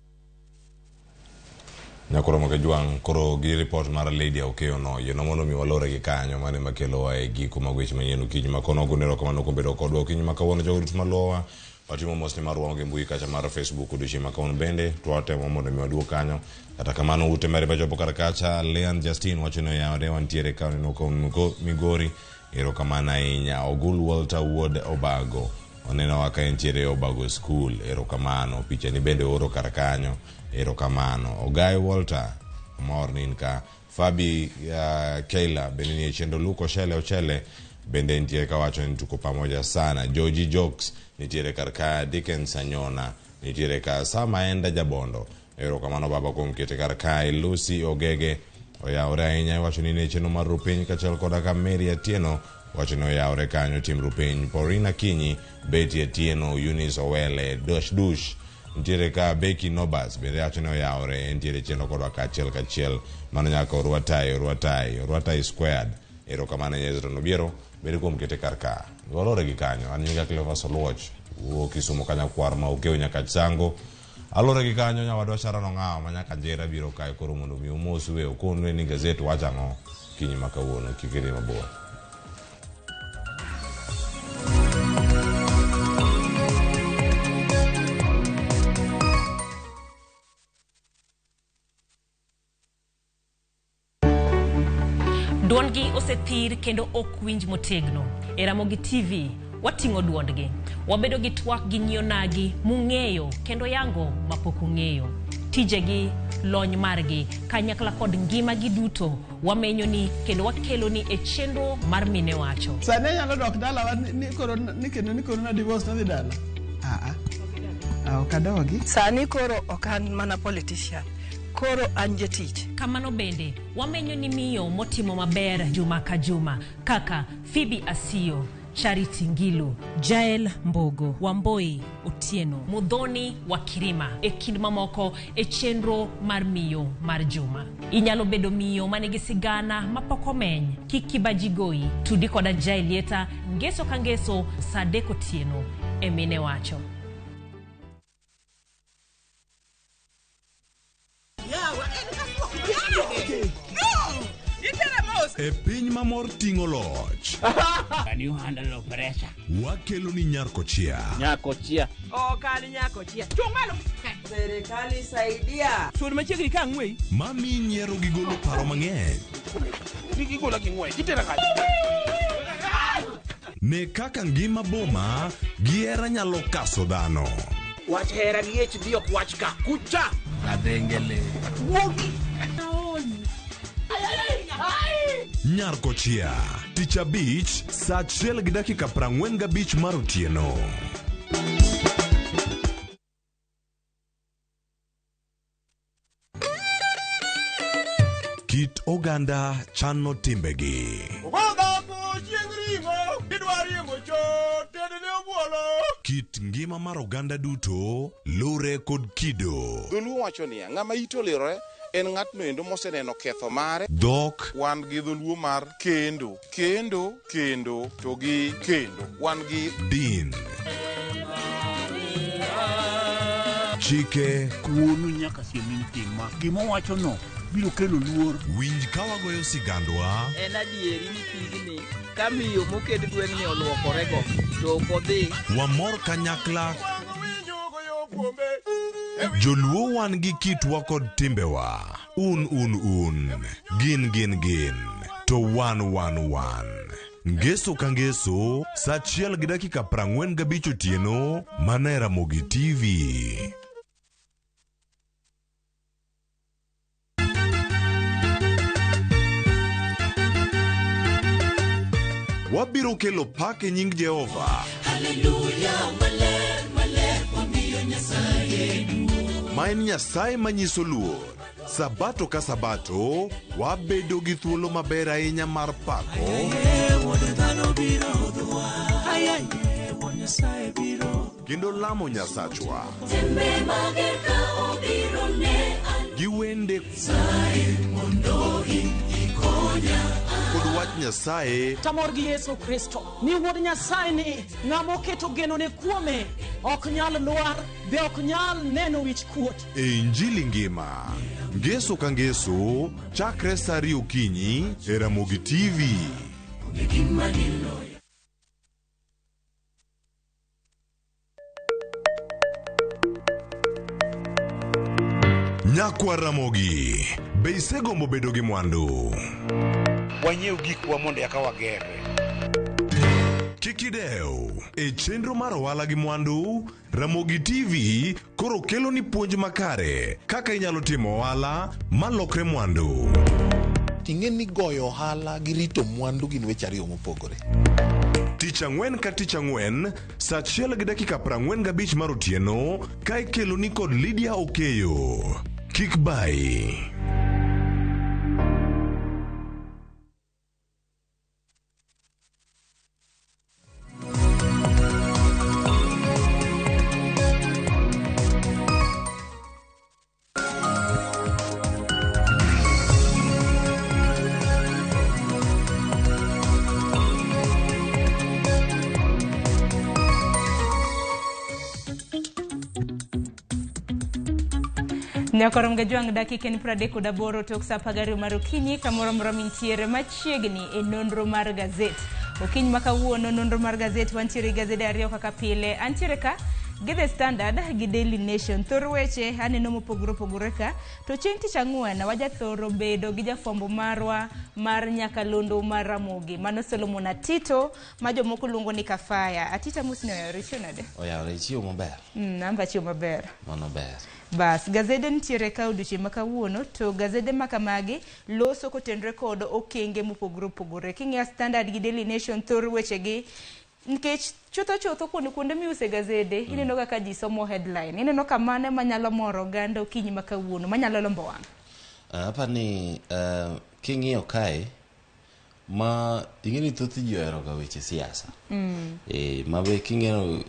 Nyakoro Mokejuang' koro gi report mar Lydia Okeyo no yieno mondo mi walore gi kanyo mane makelowa e giko mag weche manyien okinyi ma kono gonero kamano kuom bedo kodwa okinyi ma kawuono. Jogo duto maluwowa watimo mos ni mar wang'o gi mbui kacha mar Facebook odiochieng' ma kawuono bende to watemo mondo mi waduog kanyo. Kata kamano ute mere machopo kar kacha Leon Justin wacho ni oyawre wantiere ka oneno Migori, erokamano ahinya. Ogul Walter Wuod Obago oneno ka entiere Obago School, erokamano. Picha ni bende oro kar kanyo, erokamano. Ogai Walter mor ni in ka. Fabi Keila bende nie chenro. Luke Ochele bende nitiere kawacho ni tuko pamoja sana. Joji Jokes nitiere kar ka. Dickens Anyona nitiere ka. Sama Enda Jabondo, erokamano baba kuom kete kar kae. Lucy Ogege oyawore ahinya iwacho ni ne chenro mar rupiny kaachiel koda ka Mary Atieno Wacho ni oyawre kanyo Tim Rupiny, Paulina Kinyi, Betty Atieno, Eunice Owele, Dush Dush nitiere ka Becky Nobas bende wacho ni oyawre entiere chenro kodwa kaachiel kachiel mano nyaka Orwatai Orwatai Orwatai squared erokamano Ezra Obiero bende kuom kete kar ka walore gi kanyo an nyinga Cleophas Oluoch wuok Kisumo kanyakwar ma Okew nyaka Chango alore gi kanyo nyawadwa Sharon Ong'awo ma nyaka Njera biro kae koro mondo mi omosue okonwe ni gazet wacho ang'o kinyi ma kawuono kik idhi mabor. Duondgi osethir kendo ok winj motegno. E Ramogi TV, wating'o duondgi. Wabedo gi twak gi nyio nagi mung'eyo kendo yango mapok ung'eyo. Tijegi, lony margi, kanyakla kod ngimagi duto wamenyoni kendo wakeloni e chenro mar Mine Wacho. Sani anyalo dok dalawa ni koro ni kendo ni koro na divorce nadhi dala. Ah ah. Ok adogi. Sani koro ok an mana politician. Koro an jatich. Kamano bende, wamenyo ni miyo motimo maber juma ka juma kaka Phoebe Asiyo, Charity Ngilu, Jael Mbogo, Wamboi Otieno, Muthoni wa Kirima e kind mamoko e chenro mar miyo mar juma. Inyalo bedo miyo manigi sigana mapok omeny. Kik kibaji goyi. Tudi koda Jael Lieta ngeso ka ngeso saa 3 otieno e Mine Wacho. E piny ma mor ting'o loch. Can you handle pressure? Wakelo ni Nyarkochia. Nyakochia. Ok an nyakochia. Chung' malo. Serikali saidia. Sud machiegni ka ang'weyi. Mami nyiero gi golo paro mang'eny. Gigola gi ng'wech. Itera kanye? Ne kaka ngima boma gi hera nyalo kaso dhano. Wach hera gi HD ok wach ka. Kucha. Adhengele. Wuogi. Nyarkochia. Tich abich saa 1:45 mar otieno. Kit oganda chano timbegi. Kit ngima mar oganda duto lure kod kido. Dholuo wacho niya, ng'ama ite olirore en ng'atno endo moseneno ketho mare. Dhok. Wan gi dholuo mar kendo, kendo, kendo, to gi kendo. Wan gi din. Chike. Wuonu nyaka siem ni tima. Gima owachono biro kelo luor. Winj ka wagoyo sigandwa. En adieri ni pigni ka miyo moket gweng'ni oluokorego to ok odhi. Wamor kanyakla. Joluo wan gi kitwa kod timbewa. Un un un. Gin gin gin. To wan wan wan. Ngeso ka ngeso, saa 1:45 otieno, mana e Ramogi TV. Wabiro kelo pak e nying Jehova. Haleluya, maler, maler, wamiyo Nyasaye duong'. Ma en Nyasaye manyiso luor. Sabato ka sabato, wabedo gi thuolo maber ahinya mar pako. Kendo lamo Nyasachwa. Gi wende kod wach Nyasaye. Tamor gi Yesu Kristo ni wuod Nyasaye ni ng'ama oketo genone kuome ok nyal lwar be ok nyal neno wich kuot. E Injili ngima. Ngeso ka ngeso, chakre saa 2 okinyi e Ramogi TV. Nyakwa Ramogi, be isegombo bedo gi mwandu? Wanyiew gikwa mondo eka wagerre. Kik idew. E chenro mar ohala gi mwandu, Ramogi TV koro kelo ni puonj makare kaka inyalo timo ohala malokre mwandu. Ting'e ni goyo ohala gi rito mwandu gin weche ariyo mopogore. Tich ang'wen ka tich ang'wen, saa 1:45 mar otieno, ka ikelo ni kod Lydia Okeyo. Kik bayi. Nyakorom Gajwang' dakika en 38 tok sa 12 mar okinyi kamoro amora mintiere machiegni e nonro mar gazet. Okinyi ma kawuono nonro mar gazet wantiere gi gazede ariyo kaka pile. Antiere ka gi The Standard gi Daily Nation. Thor weche aneno mopogore opogore ka. To chieng' tich ang'wen wajathoro bedo gi jafwambo marwa mar nyakalondo mar Ramogi. Mano Solomon Atito ma jomoko luongo ni Kafaya. Atito amosni oyawore ichiew nade? Oyawore ichiew maber. An be achiew maber. Mano ber. Bas, gazede nitiere ka odiochieng' ma kawuono to gazede ma kamagi loso kotenore kod okenge mopogore opogore. King'iyo Standard gi Daily Nation thor wechegi nikech chutho chutho kuonde miuse gazede ineno kaka ji somo headline. Ineno ka mano ema nyalo moro oganda okinyi ma kawuono manyalo lombo wang'. Aparo ni king'iyo kae ma ing'e ni thoth ji ohero ga weche siasa. Ma be king'iyo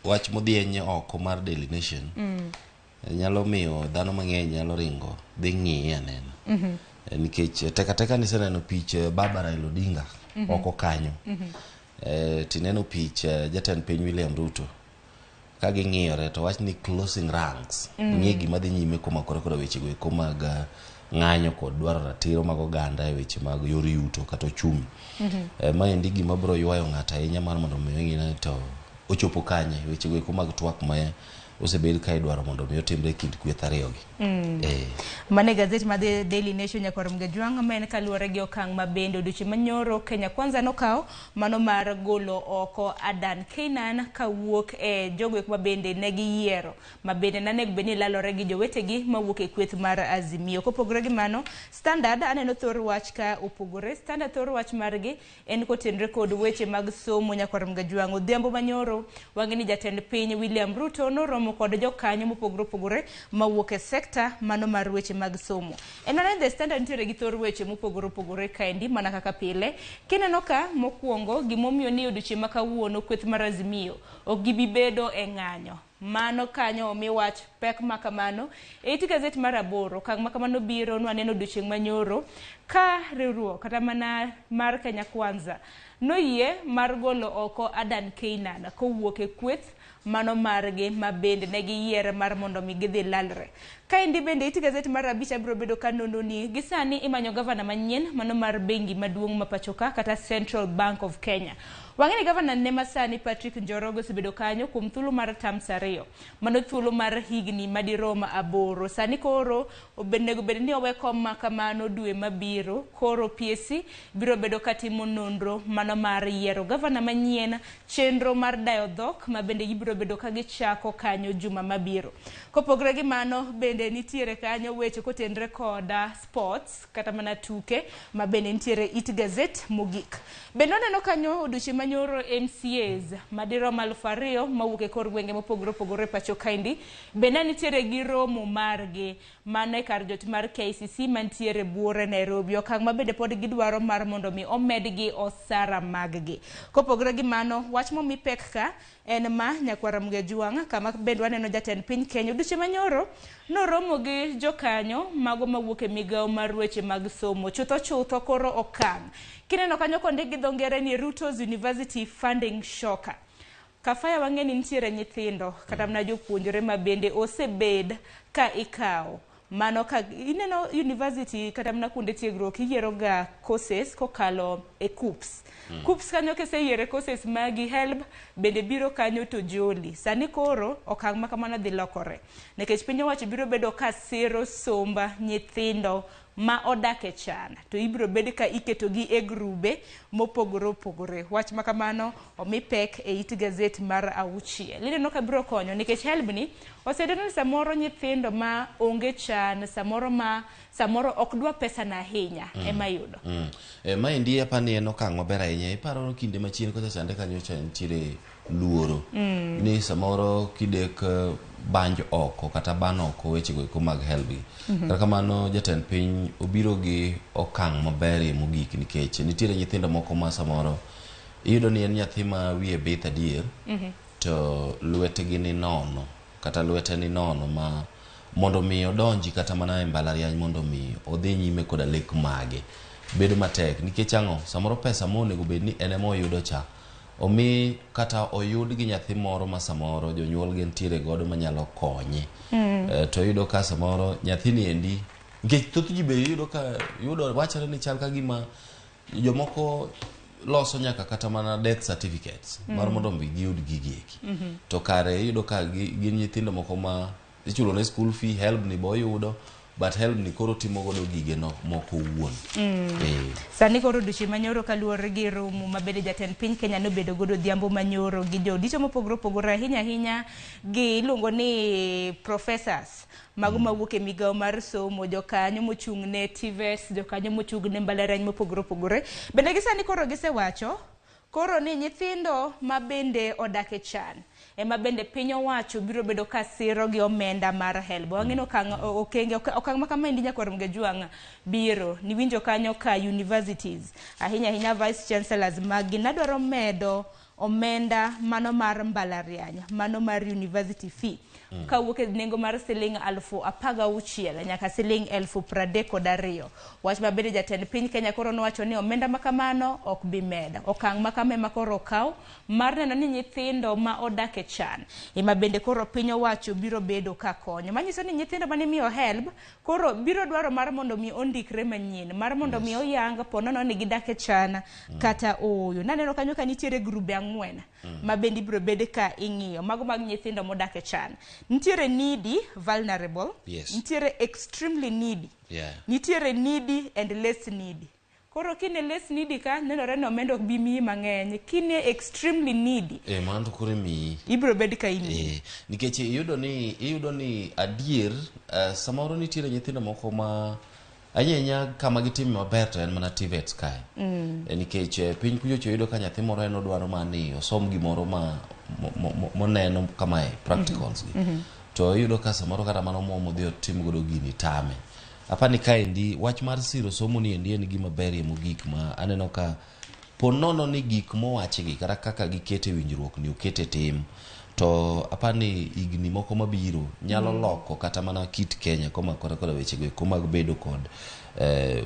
wach modhieny oko mar Daily Nation nyalo miyo dhano mang'eny nyalo ringo dhi ng'iye anena. Nikech teka teka niseneno pich baba Raila Odinga oko kanyo. Tineno pich jatend piny William Ruto ka ging'iyore to wach ni closing ranks. Ng'e gima dhi nyime komakore koda weche go eko mag ng'anyo kod dwaro ratiro mag oganda e weche mag yor yuto kata ochumi. Maendi gima biro ywayo ng'ato ahinya mar mondo mi ong'i ni to ochopo kanye weche go eko mag twak ma osebed ka idwaro mondo mi otimre e kind kweth ariyogi. Mano e gazet mar The Daily Nation nyakwar Mgajwang' ma en kaluwore gi okang' ma bende odiochieng' manyoro Kenya Kwanza nokawo mano mar golo oko Adan Keynan kawuok e jogo eko ma bende ne giyiero ma bende nanego bed ni lalore gi jowetegi mawuok e kweth mar Azimio. Kopogore gi mano, Standard aneno thor wach ka opogore. Standard thor wach margi en kotenre kod weche mag somo nyakwar Mgajwang'. Odhiambo manyoro wang'e ni jatend piny William Ruto noromo kod jokanyo mopogore opogore mawuok e sekta mano mar weche mag somo. En mana ni The Standard nitiere gi thor weche mopogore opogore kaendi mana kaka pile. Kineno ka mokwongo gimomiyo ni odiochieng' ma kawuono kweth mar Azimio ok gibi bedo e ng'anyo. Mano kanyo omi wach pek ma kamano. E it gazet mar 8, okang' ma kamano biro nwaneno odiochieng' manyoro ka riwruok kata mana mar Kenya Kwanza noyie mar golo oko Adan Keynan kowuok e kweth mano margi ma bende ne giyiere mar mondo mi gidhi lalre. Kaendi bende it gazet mar 5 abiro bedo ka nono ni gi sani imanyo gavana manyien mano mar bengi maduong' ma pacho ka kata Central Bank of Kenya. Wang'e ni gavana ne masani Patrick Njoroge osebedo kanyo kuom thuolo mar terms 2. Mano thuolo mar higni madirom 8. Sani koro onego bed ni owe kom ma kamano dwe mabiro. Koro PSC biro bedo katimo nonro mano mar yiero gavana manyien, chenro mar dayo dhok ma bende gibiro bedo ka gichako kanyo juma mabiro. Kopogore gi mano bende nitiere kanyo weche kotenre koda sports kata mana tuke ma bende nitiere it gazet mogik. Bende waneno kanyo odiochieng' manyoro MCAs madirom 2000 mawuok e kor gwenge mopogore opogore pacho kaendi bende nitiere gi romo margi mano e kar jot mar KCC mantiere buore Nairobi. Okang' ma bende pod gidwaro mar mondo mi omedgi osara maggi. Kopogore gi mano, wach momi pek ka en ma nyakwar Mgajwang' kama bende waneno jatend piny Kenya odiochieng' manyoro noromo gi jokanyo mago mawuok e migawo mar weche mag somo. Chutho chutho koro okang'. Kineno kanyo kondik gi dho ngere ni Ruto's University Funding Shocker. Kafaya wang'e ni nitiere nyithindo kata mana jopuonjre ma bende osebed ka ikawo. Mano ka ineno university kata mana kuonde tiegruok iyiero ga courses kokalo e KUCCPS. KUCCPS kanyo kiseyiere courses magi HELB bende biro kanyo to joli. Sani koro okang' ma kamano dhi lokore. Nikech piny owacho biro bedo ka siro somba nyithindo ma odak e chan to ibiro bed ka iketogi e grube mopogore opogore. Wach ma kamano omi pek e it gazet mar 6. Ineno ka biro konyo nikech HELB ni oseyudo ni samoro nyithindo ma onge chan, samoro ok dwa pesa na ahinya ema yudo. Maendi apani en okang' maber ahinya. Iparo kinde machien kocha chande kanyo cha nitiere luoro ni samoro kidek banj oko kata ban oko weche go eko mag HELB. Kata kamano jatend piny obiro gi okang' maberie mogik nikech nitiere nyithindo moko ma samoro iyudo ni en nyathi ma wiye bith adier to lwetgi ni nono kata lwete ni nono ma mondo mi odonji kata mana e mbalariany mondo mi odhi nyime koda lek mage bedo matek nikech ang'o samoro pesa monego bed ni en ema oyudo cha Omi kata oyud gi nyathi moro ma samoro jonyuol gi nitiere godo manyalo konye. To iyudo ka samoro nyathini endi nikech thoth ji be iyudo ka yudo wachore ni chal ka gima jomoko loso nyaka kata mana death certificates mar mondo mi giyud gigi eki. To kare iyudo ka gin nyithindo moko ma ichulo ne school fee, HELB ni be oyudo, but HELB ni koro timo godo gige no moko owuon. Sani koro odiochieng' manyoro kaluwore gi romo ma bende jatend piny Kenya nobedo godo odhiambo manyoro gi jodito mopogore opogore ahinya ahinya gi iluongo ni professors mago mawuok e migawo mar somo, jokanyo mochung' ne TVETs, jokanyo mochung' ne mbalariany mopogore opogore. Bende gi sani koro gisewacho koro ni nyithindo ma bende odak e chan ema bende piny owacho biro bedo ka siro gi omenda mar HELB. Wang'e okang' okenge okang' ma kama endi nyakwar Mgejwang' biro niwinjo kanyo ka universities ahinya ahinya vice chancellors mag gi nadwaro medo omenda mano mar mbalariany, mano mar university fee kawuok e nengo mar siling 16,000 nyaka siling 32,000. Wach ma bende jatend piny Kenya koro nowacho ni omenda ma kamano ok bi medo. Okang' ma kama ema koro okaw mar neno ni nyithindo ma odak e chan ema bende koro piny owacho biro bedo ka konyo. Manyiso ni nyithindo mane imiyo HELB koro biro dwaro mar mondo mi ondikre manyien, mar mondo mi oyang ponono ni gidak e chan kata ooyo. Naneno kanyo ka nitiere grube 4 ma bende ibiro bed ka ing'iyo mago mag nyithindo modak e chan. Nitiere needy, vulnerable, nitiere extremely needy, nitiere needy and less needy. Koro kine less needy ka nenore ni omenda ok bi miyi mang'eny. Kine extremely needy Mano to koro imiyi. ibiro bed ka imiyi. Nikech iyudo ni adier samoro nitiere nyithindo moko ma ahinya ahinya kama gitime maber to en mana TVETs kae. Nikech piny kuchocho iyudo ka nyathi moro en odwaro mana ni osom gimoro ma moneno kamae practicals gi. To iyudo ka samoro kata mana omuom odhi otim godo gini tame. Apani kaendi wach mar siro somo ni endi en gima berie mogik ma aneno ka po nono ni gik mowachgi kata kaka gikete winjruok ni okete tim to apani higni moko mabiro nyalo loko kata mana kit Kenya komakore koda wechego eko mag bedo kod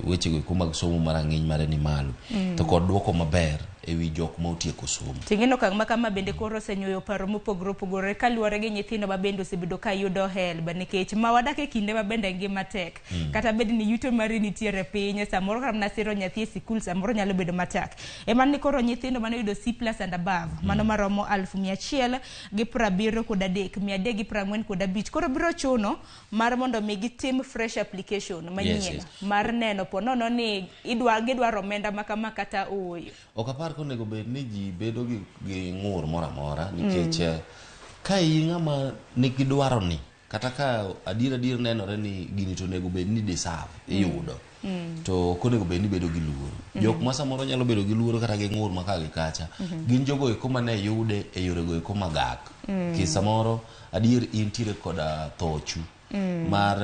wechego eko mag somo marang'iny mare ni malo to kod duoko maber ewi jok ma otieko somo. Ting'eno okang' ma kama bende koro osenyuoyo paro mopogore opogore kaluwore gi nyithindo ma bende osebedo ka yudo HELB nikech ma wadak e kinde ma bende ngima tek. Kata bed ni yuto mari nitiere piny, samoro kata mana siro nyathi e sikul samoro nyalo bedo matek. Ema ni koro nyithindo mane oyudo C+ and above mano maromo 173,345 koro biro chuno mar mondo mi gitim fresh application manyien mar neno po nono ni idwa gidwaro omenda ma kama kata ooyo. Ok apar konego bed ni ji bedo gi ng'ur moro amora nikech ka in ng'ama nigi dwaro ni kata ka adier adier nenore ni gini to onego bed ni deserve iyudo to ok onego bed ni bedo gi luoro. Jok ma samoro nyalo bedo gi luoro kata gi ng'ur ma ka gi kacha gin jogo eko mane yude e yorego eko magak. Nikech samoro adier intiere koda thochu mar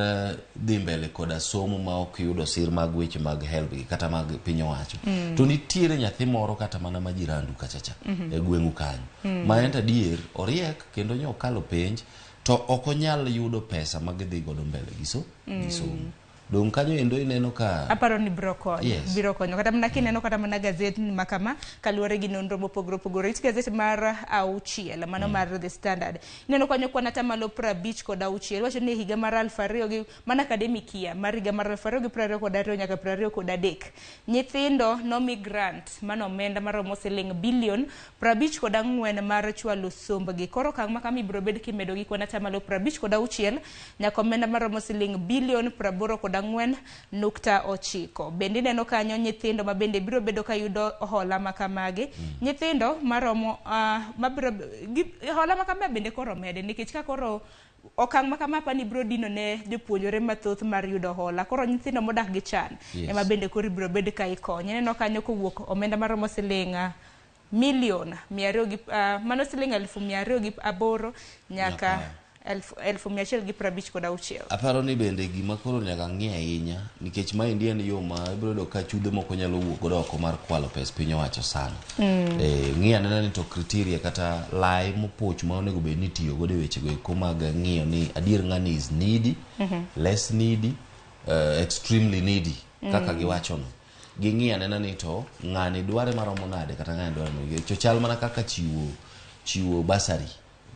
dhi mbele koda somo ma ok yudo sir mag weche mag HELB gi kata mag piny owacho. To nitiere nyathi moro kata mana ma jirandu kacha cha e gweng'u kanyo ma en to adier oriek kendo nyo okalo penj to ok onyal yudo pesa ma gidhi godo mbele gi gi somo. Dong' kanyo endo ineno ka Aparo ni biro konyo. Biro konyo kata mana kineno kata mana gazet ma kama kaluwore gi nonro mopogore opogore. It gazet mar 6 mano mar The Standard ineno kanyo kwan 56% wacho ni e higa mar 2000 gi mana academic year mar higa mar 2022 nyaka 23 nyithindo nomi grant mano omenda maromo siling bilion 54 mar chwalo sombgi. Koro okang' ma kama ibiro bed kimedo gi kwan 56% nyaka omenda maromo siling bilion 84.9. Bende ineno kanyo nyithindo ma bende biro bedo ka yudo hola ma kamagi. Nyithindo maromo mabiro hola ma kama bende koro mede nikech ka koro okang' ma kama apani biro dino ne jopuonjre mathoth mar yudo hola. Koro nyithindo modak gi chan ema bende koro ibiro bed ka ikonyo. Ineno kanyo kowuok omenda maromo siling milion 200 gi mano siling 208,000 nyaka 1,156. Aparo ni bende gima koro nyaka ng'i ahinya nikech maendi en yo ma ibiro yudo ka chudhe moko nyalo wuok godo oko mar kwalo pes piny owacho sana. Ng'i anena ni to criteria kata lai mopuch ma onego bed ni itiyo godo e wechego eko mag ng'iyo ni adier ng'ani is needy, less needy, extremely needy kaka giwacho no. Ging'i anena ni to ng'ani dware maromo nade kata ng'ani dware maromo. To chal mana kaka chiwo chiwo basari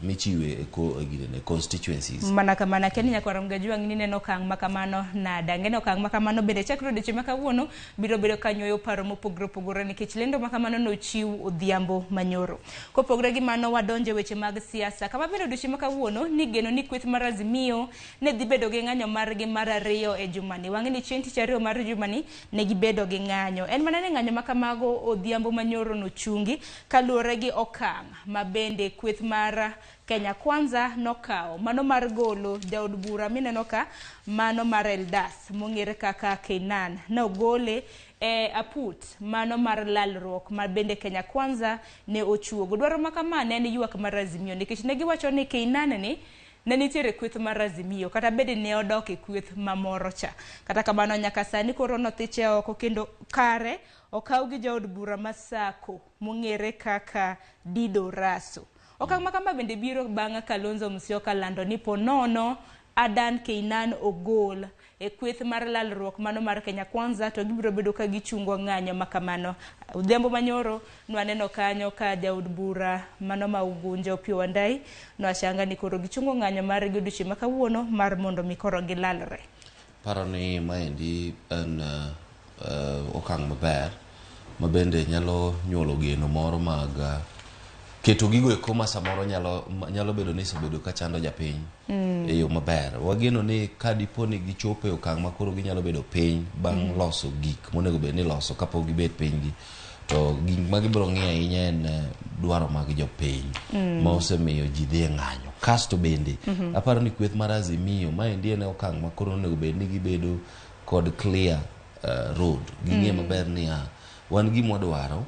michiwe e ko, e ginene, constituencies. Mana kamano akia ni nyakwar Mgajwang' ni neno okang' ma kamano nade ang'e ni okang' ma kamano bende chakre odiochieng' ma kawuono biro bedo ka nyuoyo paro mopogore opogore nikech lendo ma kamano nochiw odhiambo manyoro. Kopogore gi mano wadonjo e weche mag siasa kama bende odiochieng' ma kawuono nigeno ni kweth mar Azimio ne dhi bedo gi ng'anyo margi mar ariyo e jumani. Wang'e ni chieng' tich ariyo mar jumani ne gibedo gi ng'anyo. En mana ni ng'anyo ma kamago odhiambo manyoro nochungi kaluwore gi okang' ma bende kweth mar Kenya Kwanza nokawo mano mar golo jaod bura mineno ka mano mar Eldas mong'ere kaka Keynan nogole e aput mano mar lalruok ma bende Kenya Kwanza ne ochuogo. Dwaro ma kama ne en ywak mar Azimio nikech ne giwacho ni Keynan ni ne nitiere kweth mar Azimio kata bed ni ne odok e kweth mamoro cha. Kata kamano nyaka sani koro nothiche oko kendo kare okaw gi jaod bura ma Sako mong'ere kaka Dido Raso. Okang' ma kama bende biro bang' Kalonzo Musyoka lando ni po nono Adan Keynan ogol e kweth mar lalruok mano mar Kenya Kwanza to gibiro bedo ka gichungo ng'anyo ma kamano. Odhiambo manyoro nwaneno kanyo ka jaod bura mano ma Ugunja Opiyo Wandayi noashanga ni koro gichungo ng'anyo margi odiochieng' ma kawuono mar mondo mi koro gilalre. Paro ni maendi en okang' maber ma bende nyalo nyuolo geno moro mag keto gigo eko ma samoro nyalo, nyalo bedo ni osebedo ka chando japiny e yo maber. Wageno ni ka dipo ni gichopo e okang' ma koro ginyalo bedo piny bang' loso gik monego bed ni iloso kapok gibet piny gi to gik ma gibiro ng'iyo ahinya en dwaro mag jopiny ma osemiyo ji dhi e ng'anyo. Kasto bende aparo ni kweth mar Azimio maendi en okang' ma koro onego bed ni gibedo kod clear road. Ging'e maber niya wan gima wadwaro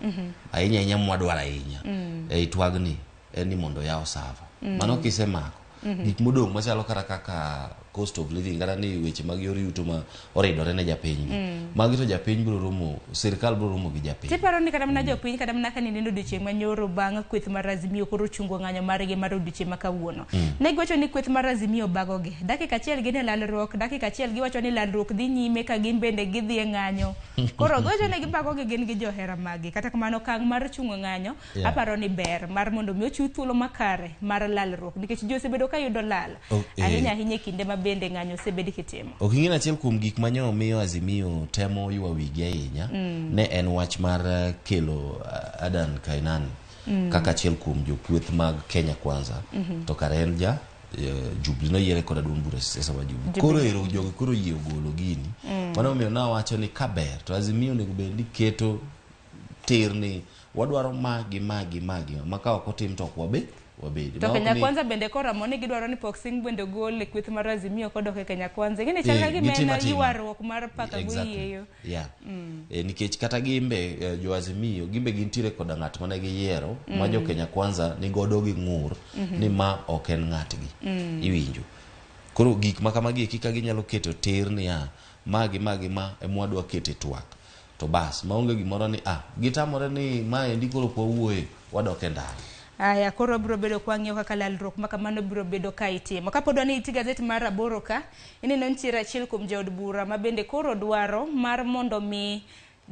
ahinya ahinya mwadwaro ahinya ei twagni en ni mondo yaw sava. Mano kisemako gik modong' machalo kata kaka cost of living kata ni weche mag yor yuto ma oridore ne japiny gi. Magi to japiny biro romo, sirikal biro romo gi japiny. Tiparo ni kata mana jopiny kata mana kane neno odiochieng' manyoro bang' kweth mar Azimio koro chungo ng'anyo margi mar odiochieng' ma kawuono. Ne giwacho ni kweth mar Azimio bagogi. Dakika achiel gin e lalruok, dakika achiel giwacho ni lalruok dhi nyime ka gin bende gidhi e ng'anyo. Koro giwacho ni gibagogi gin gi johera maggi. Kata kamano okang' mar chungo ng'anyo aparo ni ber mar mondo mi ochiw thuolo makare mar lalruok nikech ji osebedo ka yudo lal ahinya ahinya e kinde ma bende ng'anyo osebed kitimo. Ok ing'e ni achiel kuom gik manyo miyo Azimio temo ywa wigi ahinya ne en wach mar kelo Adan Keynan kaka achiel kuom jokweth mag Kenya Kwanza to kare en ja Jubilee noyiere koda duond bura siasa mar Jubilee. Koro ero jogi koro yie ogolo gini. Mano omiyo nawacho ni kaber to Azimio onego bed ni keto tir ni wadwaro ma gi ma gi ma gi ma ka ok otim to ok wabe wabedi. To Ma ok Kenya ni- Kwanza bende koramo ni gidwaro ni Pok Singh bende ogol e kweth mar Azimio kodok e Kenya Kwanza. Ing'e ni chal ka gima Gitimo en atima. ywaruok mar paka goyieyo. Yeah. Nikech kata gimbe jo Azimio gimbe gintiere koda ng'at mane giyiero ma jo Kenya Kwanza ni godo gi ng'ur ni ma ok en ng'atgi. Iwinjo. Koro gik ma kamagi eki ka ginyalo keto tir niya ma gi ma gi ma ema wadwa keto e twak to bas maonge gimoro ni ah gitamore ni maendi koro ok wawuoye wadok e ndara. Aya, koro biro bedo kwang'iyo kaka lalruok ma kamano biro bedo ka itimo. Kapod wan e gazet mar aboro ka, ineno nitiere achiel kuom jood bura ma bende koro dwaro mar mondo mi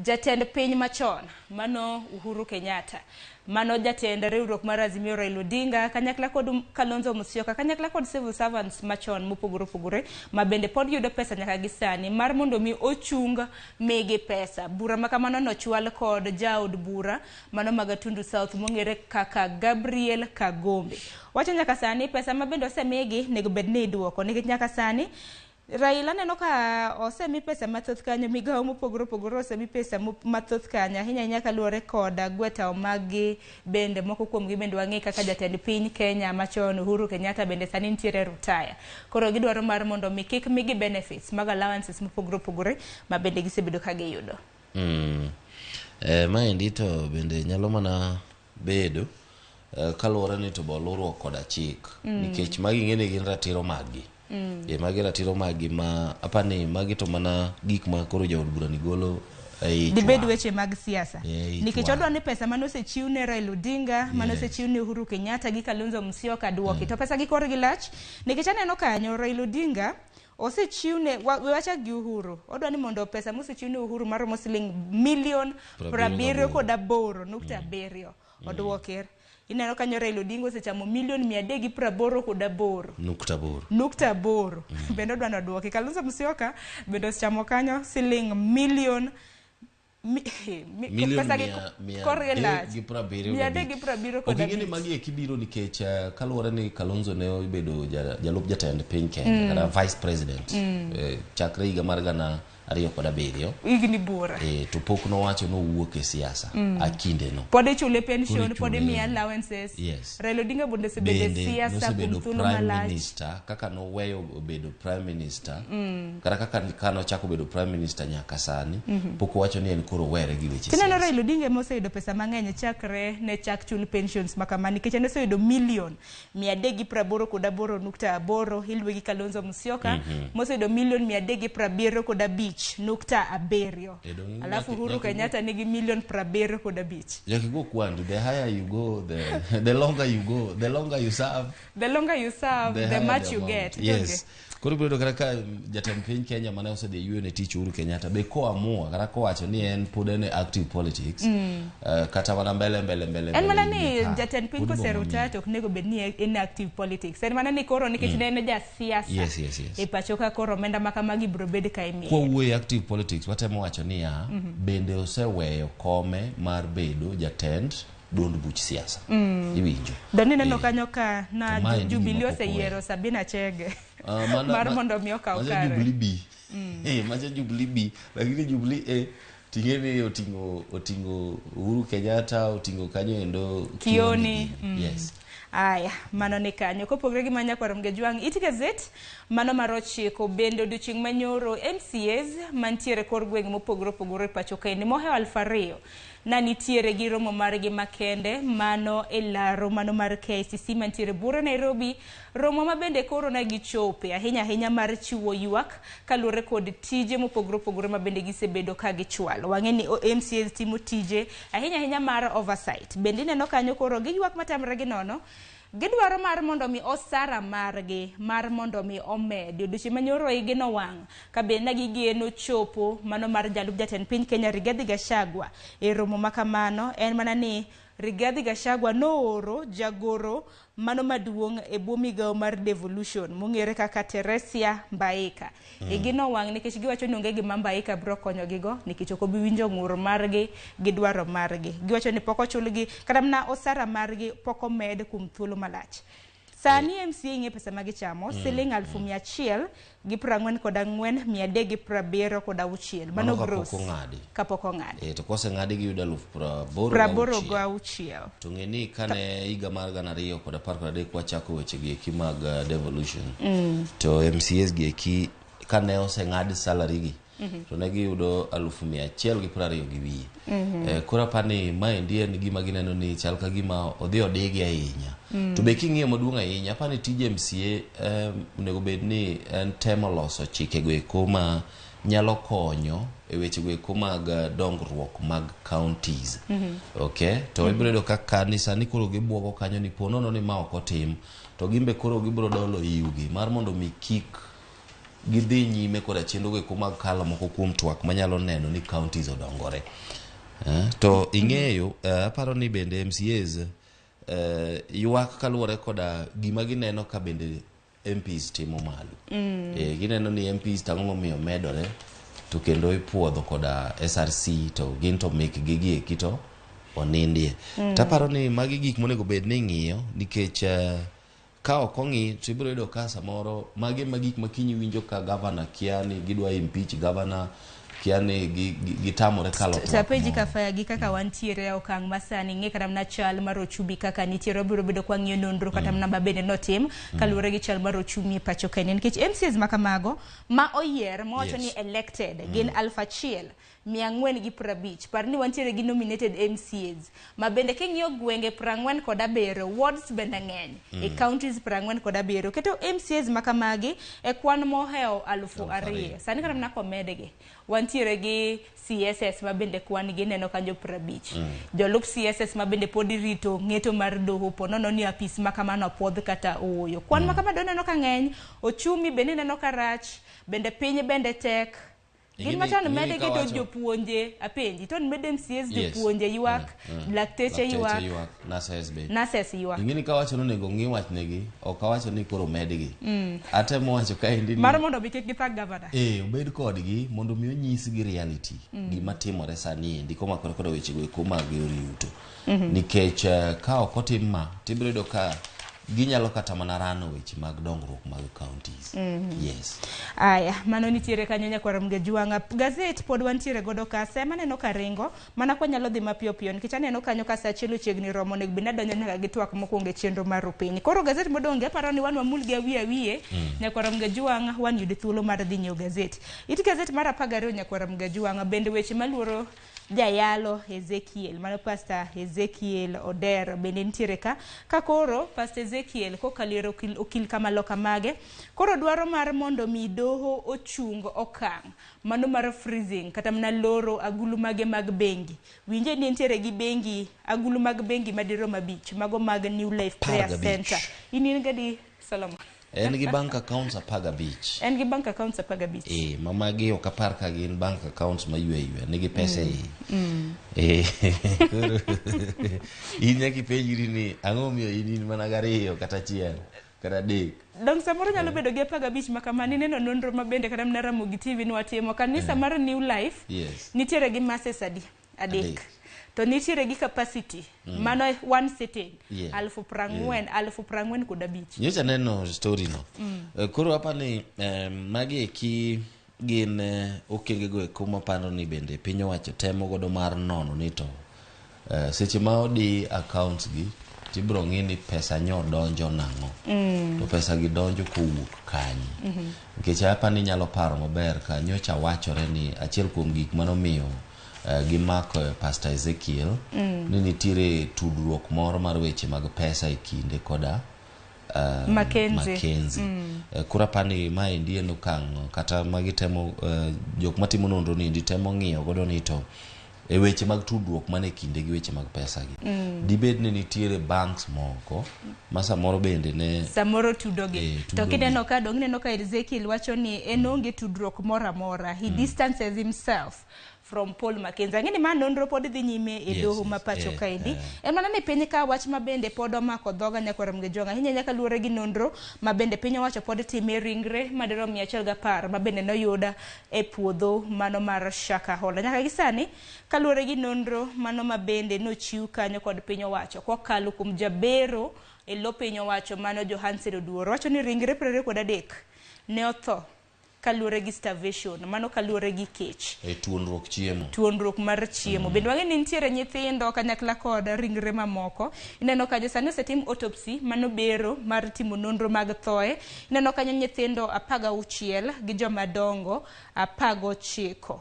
jatend piny machon, mano Uhuru Kenyatta, mano jatend riwruok mar Azimio Raila Odinga, kanyakla kod Kalonzo Musyoka, kanyakla kod civil servants machon mopogore opogore, ma bende pod yudo pesa nyaka gi sani, mar mondo mi ochung migi pesa. Bura ma kamano nochwal kod jaod bura mano ma Gatundu South mong'ere kaka Gabriel Kagombe. Wacho nyaka sani pesa ma bende osemigi nego bed ni iduoko nikech nyaka sani Raila neno ka osemi pesa mathoth kanyo, migawo mopogore opogore osemi pesa mathoth kanyo, ahinya ahinya kaluwore kod gwetao maggi bende moko kuomgi bende wang'e kaka jatend piny Kenya machon Uhuru Kenyatta bende sani nitiere rutaya. Koro gidwaro mar mondo mi kik migi benefits mag allowances mopogore opogore ma bende gisebedo ka giyudo. Maendi to bende nyalo mana bedo kaluwore ni to be oluruok koda chik nikech magi ing'e ni gin ratiro maggi. Magi ratiro maggi ma apani magi to mana gik ma koro jaod bura ni golo E ich Dibed wang'. weche mag siasa. E ich Nikech wang'. odwa ni pesa mane osechiw ne Raila Odinga, mane Yes. osechiw ne Uhuru Kenyatta gi Kalonzo Musyoka duoki. To pesa gi korgi lach nikech aneno kanyo Raila Odinga osechiw ne we wachak gi Uhuru. Odwa ni mondo pesa mosechiw ne Uhuru maromo siling milion 78.7 oduoki. Ineno kanyo Raila Odinga osechamo milion 388 Nukta 8. nukta 8 bende odwa ni oduoki. Kalonzo Musyoka bende osechamo kanyo siling milion Milion pesa gi mia korgi adek lach. gi prabiriyo Mia gabich. adek gi prabiriyo Ok kod ing'e ni abich. magi eki biro nikech kaluwore ni Kalonzo ne obedo jalup jatend piny Kenya kata vice president chakre higa mar 2007 Higni buora. To pok nowacho nowuok e siasa a kindeno. Pod ichule pension, Pod pod ichule. imiye allowances. Yes. Raila Odinga bende osebedo e Bende siasa kuom nosebedo thuolo prime malach. minister kaka noweyo bedo prime minister kata kaka kanochako bedo prime minister nyaka sani pok owacho ni en koro were gi weche Tineno siasa. Raila Odinga ema oseyudo pesa mang'eny chakre ne chak chul pensions ma kama nikech en oseyudo milion 388.8 iluwe gi Kalonzo Musyoka moseyudo milion 375.7. Eh, dong' Alafu Uhuru Kenyatta nigi milion 75. Nyaka igo kwandu, the higher you go, the longer you go, the longer you serve, The longer you serve, the higher much the you amount. get. Yes. Koro ibiro yudo kata ka jatend piny Kenya mane osedhi e yueyo ne tich Uhuru Kenyatta be koamua kata kowacho ni en pod en e active politics kata mana mbele mbele mbele En mana mbele ni higni ka, jatend piny pod ibiro koseretire to ok onego bed ni en active politics. En mana ni koro nikech ne en jasiasa Yes. e pacho ka koro omenda ma kamagi biro bed ka imiye. Kwawuoyo e active politics watemo wacho niya bende oseweyo kome mar bedo jatend duond buch siasa. Iwinjo. Dani neno kanyo ka na To mae en Jubilee gima pok oseyiero Sabina Chege Ah, mar mondo mi okaw macha kare. Jubilee B. Macha Jubilee B, lakini Jubilee A ting'e ni oting'o Uhuru Kenyatta, oting'o kanyo endo Kioni. gini. Yes. Aya, mano ni kanyo. Kopogre gi manya kwar Mgejwang', it gazet mano mar 9 bende odiochieng' manyoro MCAs mantiere kor gweng' mopogore opogore e pacho kaendi mohewo 2000 na nitiere gi romo margi makende mano e laro mano mar KICC mantiere buore Nairobi, romo ma bende koro ne gichope ahinya ahinya mar chiwo ywak kaluwore kod tije mopogore opogore ma bende gisebedo ka gichwalo. Wang'e ni MCAs timo tije ahinya ahinya mar oversight. Bende ineno kanyo koro giywak matamre gi nono. Gidwaro mar mondo mi osara margi mar mondo mi omedi. Odiochieng' manyoro igi nowang' ka bende ne gigeno chopo mano mar jalup jatend piny Kenya Rigathi Gachagua e romo ma kamano. En mana ni Rigathi Gachagua nooro jagoro mano maduong' e bwo migawo mar devolution mong'ere kaka Teresia Mbaika. Igi nowang' nikech giwacho ni onge gima Mbaika biro konyogigo nikech ok obi winjo ng'ur margi gi dwaro margi. Giwacho ni pok ochulgi kata mana osara margi pok omed kuom thuolo malach. Sani MCA ing'e pesa ma gichamo siling 144,376. Mano Mano kapok gross. ong'adi. Kapok ong'adi. To koseng'adi giyudo 88,000. 86. To ng'e ni kane higa mar 2013 wachako weche gi eki mag devolution to MCAs gi eki kane oseng'ad salary gi to ne giyudo 120,000 gi wiye. Koro apani maendi en gima gineno ni chal ka gima odhi odigi ahinya. To be king'iyo maduong' ahinya apani tij MCA onego bed ni en temo loso chikego eko ma nyalo konyo e wechego eko mag dongruok mag counties. Okay, to ibiro yudo ka kani sani koro gibuogo kanyo ni po nono ni ma ok otim to gimbe koro gibiro dolo iwgi mar mondo mi kik gidhi nyime koda chenro eko mag kalo moko kuom twak manyalo neno ni counties odongore. To ing'eyo aparo ni bende MCAs ywak kaluwore koda gima gineno ka bende MPs timo malo. Gineno ni MPs tang'o momiyo medore to kendo ipuodho koda SRC to gin to mekgi gi eki to onindie. Taparo ni magi gik monego bed ni ing'iyo nikech ka ok ong'i to ibiro yudo ka samoro magi ema gik ma kiny iwinjo ka gavana kia ni gidwa impeach gavana kia ni gitamore kalo twak Tapenji moro. kafaya gi kaka wantiere e okang' masani ng'e kata mana chal mar ochumi kaka nitiere wabiro bedo kwa ng'iyo nonro kata mana ma bende notim kaluwore gi chal mar ochumi e pacho kaendi nikech MCAs ma kamago ma oyier mawacho ni elected gin 1450. Par ni wantiere gi nominated MCAs ma bende king'iyo gwenge 47 wards bende ng'eny e counties 47 keto MCAs ma kamagi e kwan mohewo 2000. Sani kata mana komedgi wantiere Wantiere gi CSS ma bende kwan gi neno kanyo 50. Jolup CSS ma bende pod rito ng'eto mar doho po nono ni apis ma kamano opuodh kata ooyo. Kwan ma kama doneno ka ng'eny, ochumi bende ineno ka rach, bende piny bende tek. Gin Ing'eni- machon ing'eni mede gi to kawacho- jopuonje apenji to mede MCAs Yes. jopuonje ywak, lakteche ywak, nurses be. nurses ywak. Ing'eni kawacho ni onego ng'i wachnegi, ok awacho ni koro medgi. Atemo wacho kaendi ni Mar mondo mi kik githag gavana. Eh, obed kodgi mondo mi onyisgi reality gima timore sani endi komakore koda wechego eko mag yor yuto. Nikech ka ok otim ma tibiro yudo ka ginyalo kata mana rano weche mag dongruok mag counties. Yes. Aya, mano nitiere kanyo nyakwar Mgejwang'a. Gazet pod wantiere godo ka sema aneno ka ringo, mana kwa nyalo dhi mapiyo piyo nikech aneno kanyo ka saa achiel ochiegni romo onego bed ni adonjo nyaka gi twak mokwongo e chenro mar rupiny. Koro gazet modong' aparo ni wan wamul gi awiye awiye nyakwar Mgejwang'a wan yud thuolo mar dhi nyiewo gazet. It gazet mar 12 nyakwar Mgejwang'a bende weche maluoro jayalo Ezekiel, mano Pastor Ezekiel Oder bende nitiere ka. Ka koro Pastor Ezekiel kokalo ir okil kamaloka mage, koro dwaro mar mondo mi doho ochung okang' mano mar freezing kata mana loro agulu mage mag bengi. Winje ni nitiere gi bengi, agulu mag bengi madirom 5, mago mag New Life Prayer 15. Center. In gadi Solomon? En gi bank accounts 15. En gi bank accounts 15. Eh, ma magi ok apar ka gin bank accounts ma ywe ywe, nigi pesa e iye. Eh, koro in nyaka ipenjri ni ang'o momiyo in mana gariyo kata achiel kata adek. Dong samoro nyalo bedo gi 15 ma kama nineno nonro ma bende kata mana Ramogi TV nwatimo. Kanisa mar New Life nitiere gi masses adi? 3. To nitiere gi capacity mano one sitting 40,000, 45,000. Nyocha neno story no. Koro hapa ni magi eki gin okenge go eko maparo ni bende piny owacho temo godo mar nono ni to seche ma odi accounts gi tibiro ng'i ni pesa nyo donjo nang'o. To pesa gi donjo kowuok kanye. Nikech hapa ni nyalo paro maber ka nyocha wachore ni achiel kuom gik manomiyo gimako Pastor Ezekiel ni nitiere tudruok moro mar weche mag pesa e kinde koda Mackenzie. Koro apani maendi en okang' kata magitemo jok matimo nonro ni endi temo ng'iyo godo ni to e weche mag tudruok mane kinde gi weche mag pesa gi. Dibed ni nitiere banks moko ma samoro bende ne samoro tudogi. To tudogi. kineno ka dong ineno ka Ezekiel wacho ni en onge tudruok moro amora. He distances himself from Paul Mackenzie. Ang'e ni ma nonro pod dhi nyime e doho ma pacho kaendi. En mana ni piny ka wach ma bende pod omako dhoga nyakwar Mgejwang' ahinya nyaka luwore gi nonro ma bende piny owacho pod time ringre madirom 110 ma bende noyud e puodho mano mar Shakahola. Nyaka gi sani kaluwore gi nonro mano ma bende nochiw kanyo kod piny owacho kokalo kuom jabero e lo piny owacho mano Johansen Oduor wacho ni ringre 23 ne otho kaluwore gi starvation, mano kaluwore gi kech. E tuonruok chiemo. Tuonruok mar chiemo. Bende wang'e ni nitiere nyithindo kanyakla kod ringre mamoko. Ineno kanyo sani osetim autopsy, mano bero mar timo nonro mag thoe. Ineno kanyo nyithindo 16 gi joma dongo 19.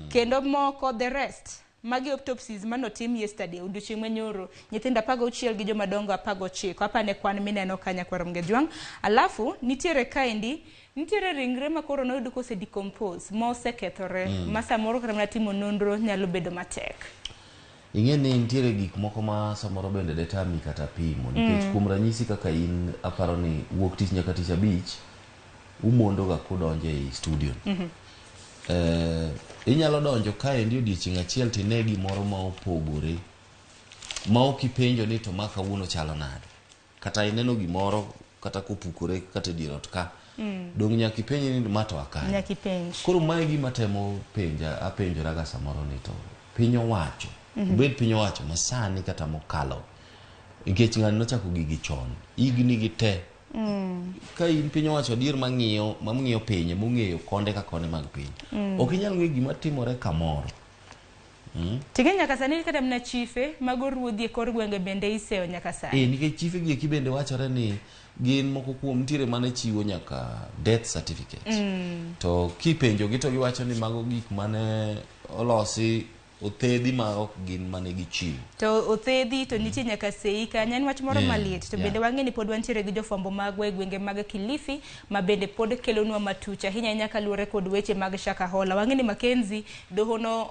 Kendo moko the rest. Magi autopsies manotim yesterday, odiochieng' manyoro, nyithindo 16 gi joma dongo 19. Apane kwan mineno ka nyakwar Mgejwang'. Alafu nitiere kaendi, nitiere ringre ma koro noyud kose decompose, ma osekethore, ma samoro kata mana timo nonro nyalo bedo matek. Ing'e ni nitiere gik moko ma samoro bende detami kata pimo, nikech kuom ranyisi kaka in aparo ni wuok tich nyaka tich abich, umondo ga kudonjo ei studio. Inyalo donjo kaendi odiochieng' achiel tine gimoro ma opogore ma ok ipenjo ni to ma kawuono chalo nade, kata ineno gimoro kata kopukore kata e dier ot ka, dong' nyaka ipenj ni ma to akanye. Nyaka ipenj. Koro mae gima temo penja, apenjora ga samoro ni to piny owacho, obed piny owacho masani kata mokalo, nikech ng'ani nochako gigi chon, higni gi te. Ka in piny owacho adier mang'iyo pinye, mong'eyo konde ka konde mag piny, ok inyal ng'eyo gima timore kamoro. Ting'e nyaka sani kata mana chife mago ruodhi e kor gwenge bende iseyo nyaka sani. Nikech chife gi eki bende wachore ni gin moko kuom nitiere mane chiwo nyaka death certificate. To kipenjo gi to giwacho ni mago gik mane olosi othedhi ma ok gin mane gichiwo. To othedhi to nitie nyaka sei kanyo, en wach moro maliet. To bende wang'e ni pod wantiere gi jofwambo magwa e gwenge mag Kilifi ma bende pod kelonwa matuch ahinya ahinya kaluwore kod weche mag Shakahola. Wang'e ni Mackenzie doho no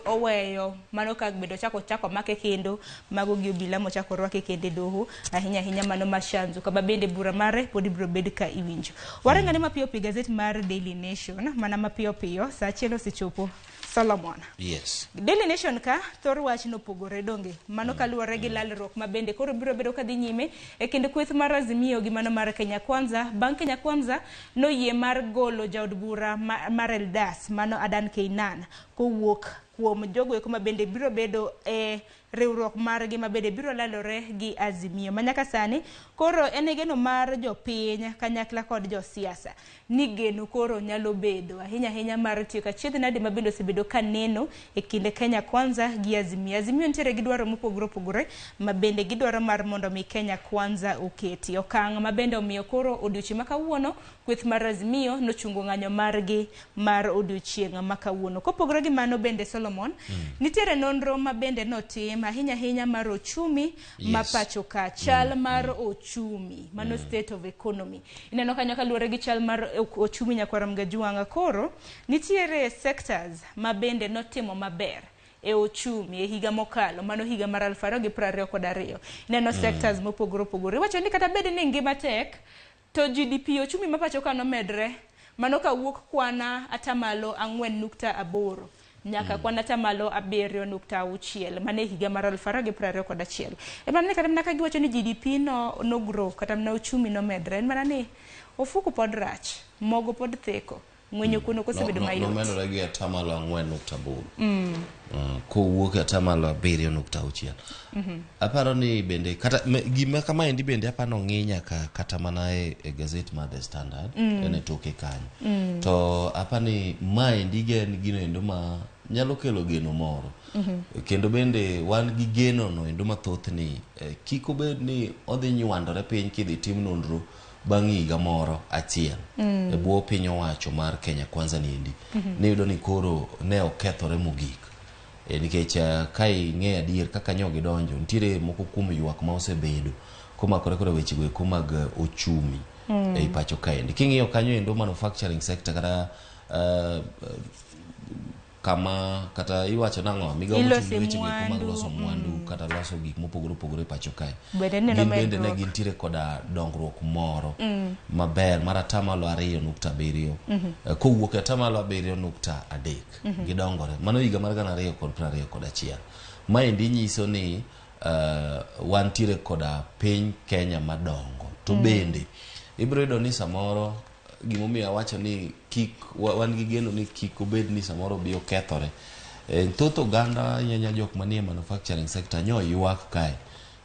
oweyo mano ka bende ochako make kendo mago gi obila mochako orwake kendo e doho ahinya ahinya mano ma Shanzu kama bende bura mare pod ibiro bed ka iwinjo. Waringane mapiyo piyo gazet mar Daily Nation mana mapiyo piyo saa achiel osechopo. Solomon. Yes. Daily Nation ka thor wach nopogore donge mano kaluwore gi lalruok ma bende koro biro bedo kadhi nyime e kind kweth mar Azimio gi mano mar Kenya Kwanza. Bang' Kenya Kwanza noyie mar golo jaod bura mar Eldas mano Adan Keynan kowuok kuom jogo eko ma bende biro bedo e riwruok margi ma bende biro lalore gi Azimio. Ma nyaka sani koro en e geno mar jopiny kanyakla kod josiasa ni geno koro nyalo bedo ahinya ahinya mar tieko achiedh nade ma bende osebedo ka neno e kind Kenya Kwanza gi Azimio. Azimio nitiere gi dwaro mopogore opogore ma bende gidwaro mar mondo mi Kenya Kwanza oketi. Okang' ma bende omiyo koro odiochieng' ma kawuono kweth mar Azimio nochungo ng'anyo margi mar odiochieng' ma kawuono. Kopogore gi mano bende Solomon, nitiere nonro ma bende notim ahinya ahinya mar ochumi ma pacho ka, chal mar ochumi, mano state of economy. Ineno kanyo kaluwore gi chal mar ochumi nyakwar Mgajuanga, koro nitiere sectors ma bende notimo maber e ochumi e higa mokalo, mano higa mar 2022. Ineno sectors mopogore opogore. Iwacho ni kata bed ni ngima tek, to GDP ochumi ma pacho ka nomedre, mano kawuok kwana atamalo 4.8 nyaka kwan atamalo 7.6 mane higa mar 2021. E mana ni kata mana ka giwacho ni GDP no grow, kata mana ochumi nomedre, en mana ni ofuku pod rach, mogo pod theko, ng'wenyo kuno kosebedo mayot. Nomedore gi atamalo 4.8. Kowuok e atamalo 7.6. Aparo ni bende kata gima kamaendi bende aparo ng'i nyaka kata mana e gazet mar The Standard en e toke kanyo. To apani maendi gen gino endo ma nyalo kelo geno moro. Kendo bende wan gi geno no endo mathoth ni kik obed ni odhi nywandore piny kidhi tim nonro bang' higa moro achiel e bwo piny owacho mar Kenya Kwanza niendi. Niyudo ni koro ne okethore mogik. Nikech ka ing'eyo adier kaka nyo gidonjo, nitiere moko kuom ywak ma osebedo komakore koda weche go eko mag ochumi ei pacho kaendi. King'iyo kanyo endo manufacturing sector kata kama kata iwacho nang'o migawo mochung' ne weche go eko mag loso mwandu kata loso gik mopogore opogore e pacho kae. Gin bende ne gintiere koda dongruok moro maber mar atamalo 2.7 kowuok e atamalo 7.3 gidongore. Mano higa mar 2021. Maendi nyiso ni wantiere koda piny Kenya madongo. To bende ibiro yudo ni samoro gimomiyo awacho ni kik wan gi geno ni kik obed ni samoro obi okethore. Thoth oganda nyanya jok manie manufacturing sector nyo ywak kae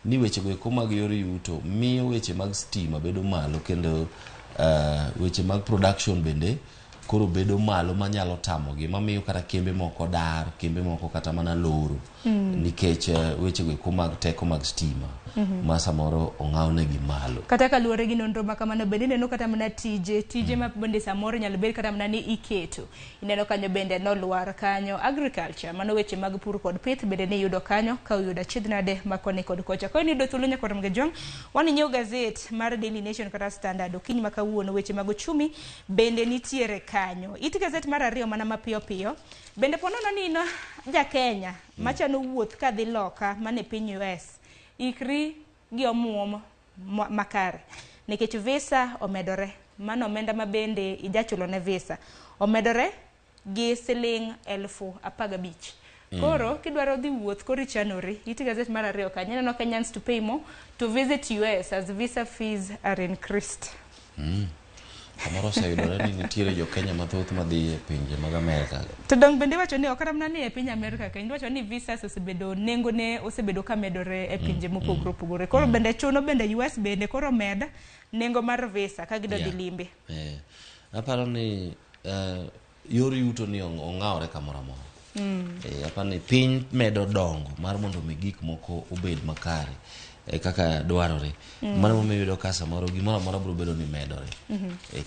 ni weche go eko mag yor yuto miyo weche mag stima bedo malo kendo weche mag production bende koro bedo malo manyalo tamogi mamiyo kata kembe moko dar, kembe moko kata mana loro nikech weche go eko mag teko mag stima ma samoro ong'awnegi malo. Kata kaluwore gi nonro ma kamano bende ineno kata mana tije ma bende samoro nyalo bed kata mana ni iketo. Ineno kanyo bende nolwar kanyo agriculture, mano weche mag pur kod pith bende niyudo kanyo ka oyudo achiedh nade ma koni kod kocha. Ka iniyudo thuolo nyakwar Mgajwang', wan inyiew gazet mar Daily Nation kata Standard okinyi ma kawuono weche mag ochumi bende nitiere kanyo. It gazet mar ariyo mana mapiyo piyo bende po nono ni in ja Kenya machano wuoth kadhi loka mane piny US, ikri gi omuom makare nikech visa omedore, mano omenda ma bende ijachulo ne visa omedore gi siling 15,000. Koro kidwaro dhi wuoth koro ichanori. It gazet mar ariyo kanyo ineno Kenyans to pay more to visit US as visa fees are increased. Kamoro oseyudore ni nitiere jo Kenya mathoth madhi e pinje mag Amerka. To dong bende iwacho ni ok kata mana ni e piny Amerka kendo iwacho ni visas osebedo nengo ne osebedo ka medore e pinje mopogore opogore. Koro bende chuno bende US bende koro med nengo mar visa ka gidwa dhi limbe. Aparo ni yor yuto ni ong'awore kamoro amora. Aparo ni piny medo dongo mar mondo mi gik moko obed makare kaka dwarore. Mano momiyo iyudo ka samoro gimoro amora biro bedo ni medore.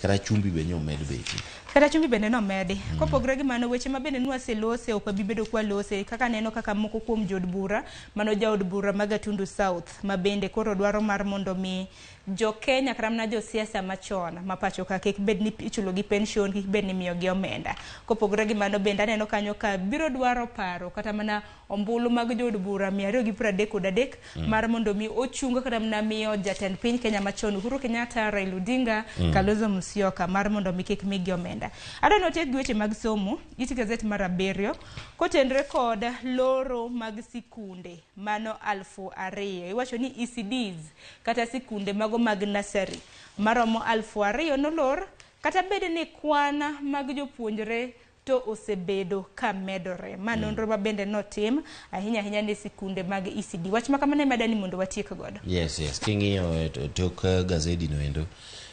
Kata chumbi be nyo med beche. Kata chumbi bende nomedi. Kopogore gi mano, weche ma bende nwaselose ok wabi bedo kwalose, kaka neno kaka moko kuom jood bura, mano jaod bura ma Gatundu South, ma bende koro dwaro mar mondo mi jo Kenya kata mana josiasa machon ma pacho ka kik bed ni ichulo gi pension, kik bed ni imiyo gi omenda. Kopogore gi mano bende aneno kanyo ka biro dwaro paro kata mana ombulu mag jood bura 233 mar mondo mi ochung kata mana miyo jatend piny Kenya machon Uhuru Kenyatta, Raila Odinga, Kalonzo Musyoka mar mondo mi kik migi omenda. Adwa ni watiek gi weche mag somo, it gazet mar 7 kotenre kod loro mag sikunde mano 2000. Iwacho ni ECDs kata sikunde mago mag nursery maromo 2000 nolor, kata bed ni kwan mag jopuonjre to osebedo ka medore. Ma nonro ma bende notim ahinya ahinya ne sikunde mag ECD. Wach ma kamano ema adwa ni mondo watiek godo. Yes, king'iyo e tok gazedi no endo,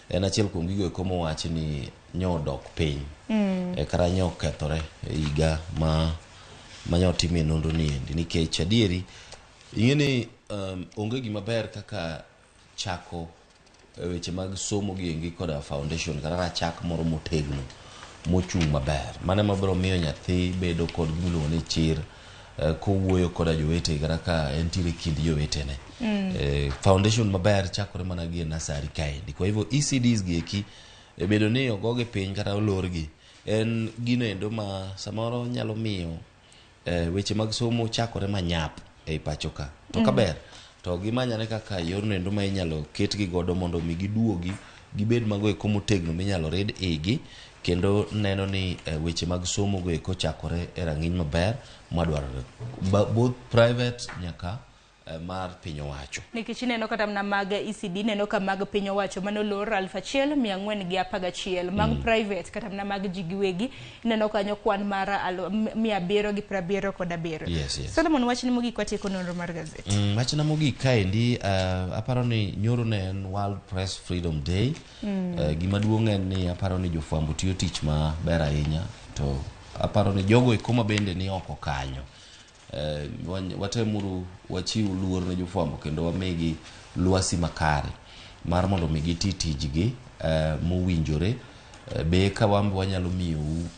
en achiel kuom gigo eko mowachi ni nyo dok piny. Kata nyo okethore e higa ma nyo otimie nonro ni endi, nikech adieri ing'e ni onge gima ber kaka chako weche mag somo gi endi koda foundation kata rachak moro motegno mochung' maber. Mano ema biro miyo nyathi bedo kod gimiluongo ni chir kowuoyo koda jowete kata ka entiere kind jowetene. Foundation maber chakore mana gi e nursery kaendi. Kwa hivyo ECDs gi eki bedo ni ogogi piny kata olorgi en gino endo ma samoro nyalo miyo weche mag somo chakore manyap ei pacho ka. To kaber to gimanyane kaka yorno endo ma inyalo ketgi godo mondo mi giduogi gibed mago eko motegno minyalo rid igi kendo neno ni weche mag somo go eko chakore e rang'iny maber madwarore both private nyaka mar piny owacho. Nikech ineno kata mana mag ECD, ineno ka mag piny owacho mano lor 1411 mag private kata mana mag ji giwegi ineno kanyo kwan mar 777. Yes. Solomon, wachni mogik watieko nonro mar gazet. Wachna mogik kaendi aparo ni nyoro ne en World Press Freedom Day. Gima duong' en ni aparo ni jofwambo tiyo tich maber ahinya, to aparo ni jogo eko ma bende ni oko kanyo watemuru wachiw luor ne jofwambo kendo wamigi lwasi makare mar mondo mi giti tijgi mowinjore. Be ka wan be wanyalo miyou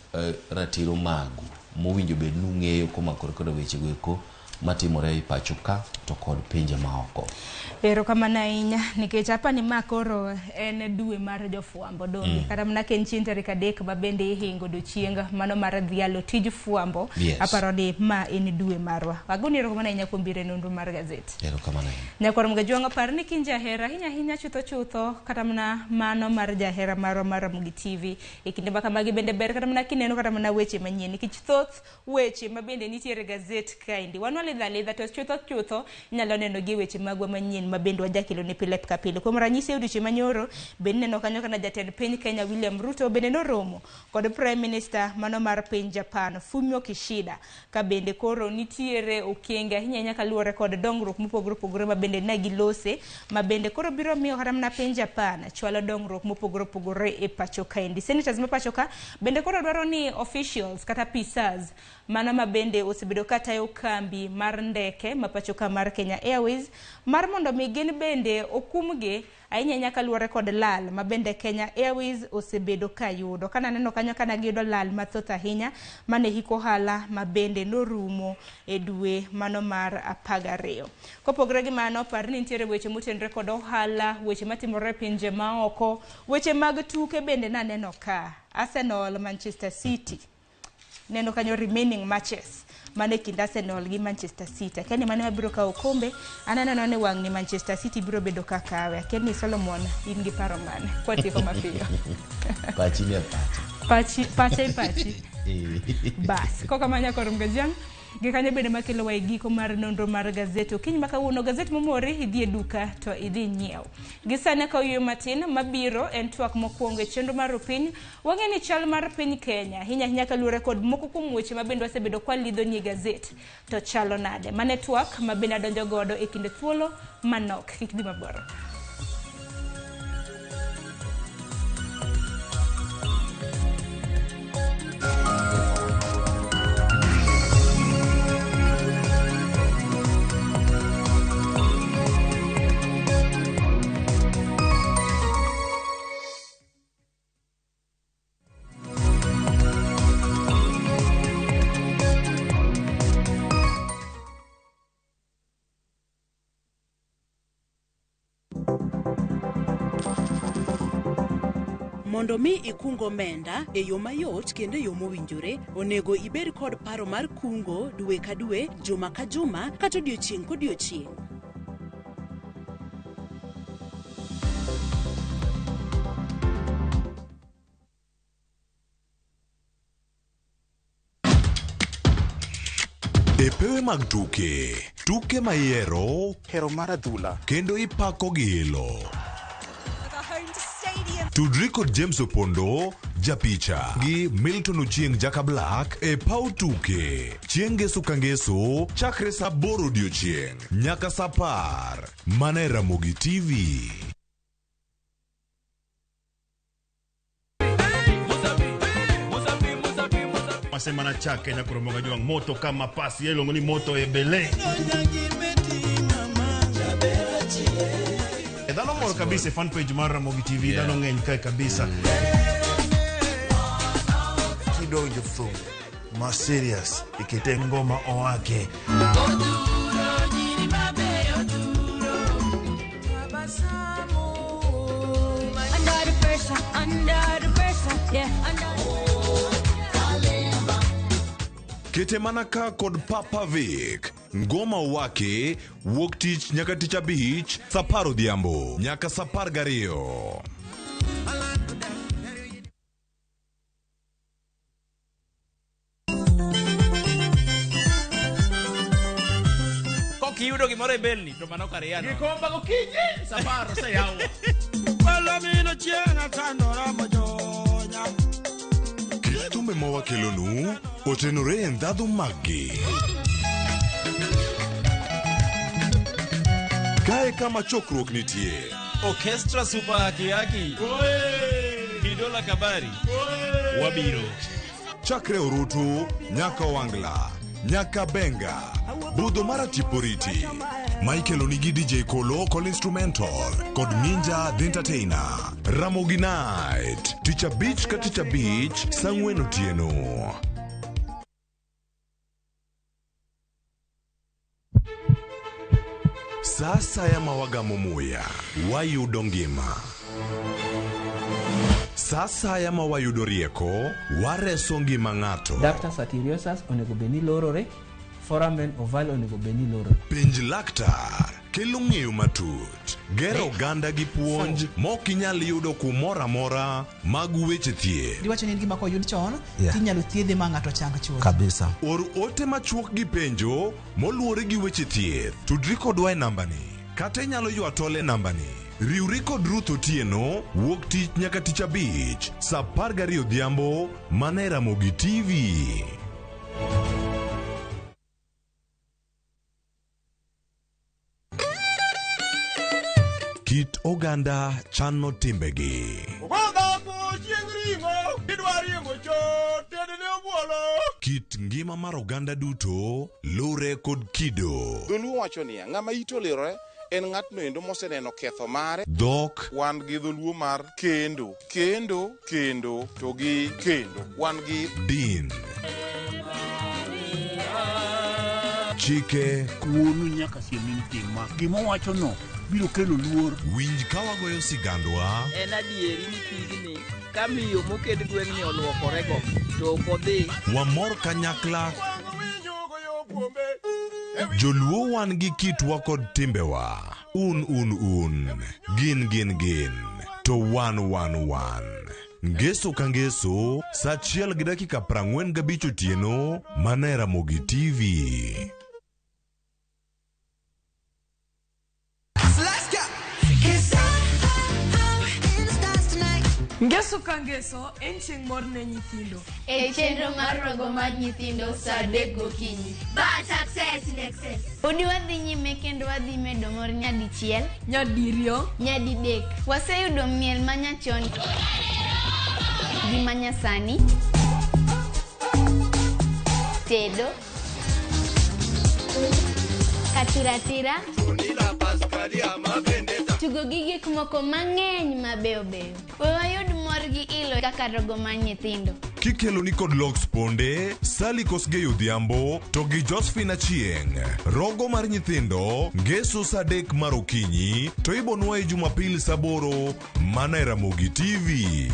ratiro magu mowinjo bed ni ung'eyo komakore koda wechego eko matimore e pacho ka to kod pinje maoko. Erokamano ahinya nikech apa ni ma koro en dwe mar jofwambo donge. Kata mana ka en chieng' tarik 3 ma bende ihingo odiochieng' mano mar dhialo tij fwambo. Yes. Aparo ni ma en dwe marwa. Agoni erokamano ahinya kuom biro e nonro mar gazet. Erokamano ahinya. Nyakwar Mgajwang' par ni kin jahera ahinya ahinya chutho chutho kata mana mano mar jahera marwa mar Ramogi TV e kinde ma kamagi bende ber kata mana kineno kata mana weche manyien nikech thoth weche ma bende nitiere e gazet kaendi wan walidho alidha to chutho chutho inyalo neno gi e weche magwa manyien ma bende wajakelo ni pile ka pile. Kuom ranyisi e odiochieng' manyoro bende ineno kanyo kana jatend piny Kenya William Ruto bende noromo kod Prime Minister mano mar piny Japan Fumio Kishida ka bende koro nitiere okenge ahinya ahinya kaluwore kod dongruok mopogore opogore ma bende ne gilose ma bende koro biro miyo kata mana piny Japan chwalo dongruok mopogore opogore e pacho kaendi. Senators ma pacho ka bende koro dwaro ni officials kata PSAs mano ma bende osebedo ka tayo kambi mar ndeke ma pacho ka mar Kenya Airways mar mondo mi gin bende okumgi ahinya ahinya kaluwore kod lal ma bende Kenya Airways osebedo ka yudo. Kana neno kanyo kana giyudo lal mathoth ahinya mane hik ohala ma bende norumo e dwe mano mar 12. Kopogore gi mano, par ni nitiere weche motenore kod ohala, weche matimore e pinje maoko, weche mag tuke bende naneno ka. Arsenal, Manchester City. Neno kanyo remaining matches mane kind Arsenal gi Manchester City. Akia ni mane mabiro kawo okombe, an aneno ni wang' ni Manchester City biro bedo ka kawe. Akia ni Solomon in gi paro mane? Kwatieko mapiyo. Pachi ni e pacha. Pachi, pacha e pachi. Bas, kokamano nyakor Mgajang', gi kanyo bende makelowa e giko mar nonro mar gazet okinyi ma kawuono. Gazet momori idhi e duka to idhi nyiew. Gi sani ka oyueyo matin mabiro en twak mokwongo e chenro mar opiny. Wang'e ni chal mar piny Kenya ahinya ahinya kaluwore kod moko kuom weche ma bende wasebedo kwalidho ni e gazet to chalo nade. Mane twak ma bende adonjo godo e kinde thuolo manok. Kik dhi mabor. Mondo mi ikung omenda e yo mayot kendo e yo mowinjore, onego ibed kod paro mar kungo dwe ka dwe, juma ka juma, kata odiochieng' kodiochieng'. E pewe mag tuke, tuke ma ihero, hero mar adhula, kendo ipako gi ilo. Tudri kod James Opondo, japicha, gi Milton Ochieng Jaka Black e paw tuke. Chieng' ngeso ka ngeso, chakre saa aboro odiochieng' nyaka saa 10. Mana e Ramogi TV. Masema na chake na kuromoga juang moto kama pasi yelongo ni moto ebele. E dhano mor kabisa e fan page mar Ramogi TV, dhano ng'eny kae kabisa. Kidonjo thum ma serious ikete ngoma owake. Under the pressure, under the pressure, yeah, under. Kete mana ka kod Papa Vic. Ngoma wake wuok tich nyaka tich abich saa 10 odhiambo nyaka saa 12. Kok iyudo gimoro e belni to mano kar yano. Gikomba gokinyi saparo oseyawo. Palomino chieng' atandora mojonya. Kit thumbe ma wakelonu otenore e ndhadhu maggi. Kae kama chokruok nitie. Orchestra Super Haki Haki. Kidola Kabari. Wabiro. Chakre Orutu, nyaka Wangla, nyaka Benga, budho mar Atiporiti. Michael onigi DJ Kolo Kol Instrumental kod Ninja The Entertainer. Ramogi Night, tich abich ka tich abich, saa 4 otieno. Sa asaya ma wagamo muya, wayudo ngima. Sa asaya ma wayudo rieko, wareso ngima ng'ato. Ductus arteriosus onego bed ni lorore, foramen ovale onego bed ni lorore. Penj laktar kelo ng'eyo matut, gero oganda gi puonj mok inyal yudo kumoro amora mag weche thieth. Diwacho ni en gima koyud chon, Yeah. tinyalo thiedhe ma ng'ato chang chuth. Kabisa. Or ote machuok gi penjo moluwore gi weche thieth. Tudri kodwa e nambani kata inyalo ywa tol e nambani. Riwri kod Ruth Otieno wuok tich nyaka tich abich saa 12 odhiambo mana e Ramogi TV. Kit oganda chano timbegi. Ogodhapo chieng' ring'o kidwa riembo chot tedne obuolo. Kit ngima mar oganda duto lure kod kido. Dholuo wacho niya, ng'ama ite olirore en ng'atno endo moseneno ketho mare. Dhok. Wan gi dholuo mar kendo, kendo, kendo, to gi kendo. Wan gi din. Chike. Wuonu nyaka siem ni tim ma. Gima owachono biro kelo luor. Winj ka wagoyo sigandwa. En adieri ni pigni ka miyo moket gweng'ni oluokorego to ok odhi. Wamor kanyakla. Joluo wan gi kitwa kod timbewa. Un un un. Gin gin gin. To wan wan wan. Ngeso ka ngeso, saa 1:45 otieno, mana e Ramogi TV. Ngeso ka ngeso en chieng' mor ne nyithindo. E chenro mar rogo mar nyithindo saa 3 gokinyi. But success in excess. Podi wadhi nyime kendo wadhi medo mor nyadichiel, nyadiriyo, nyadidek. Waseyudo miel manyachon gi manyasani, tedo, katiratira, tugo gi gik moko mang'eny mabeyo beyo. We wayud mor gi ilo kaka rogo mar nyithindo. Kikeloni kod Lox Ponde, Sally Kosgei Odhiambo to gi Josephine Achieng'. Rogo mar nyithindo, Ngeso saa 3 mar okinyi to ibonwaye Jumapil saa 8 mana e Ramogi TV.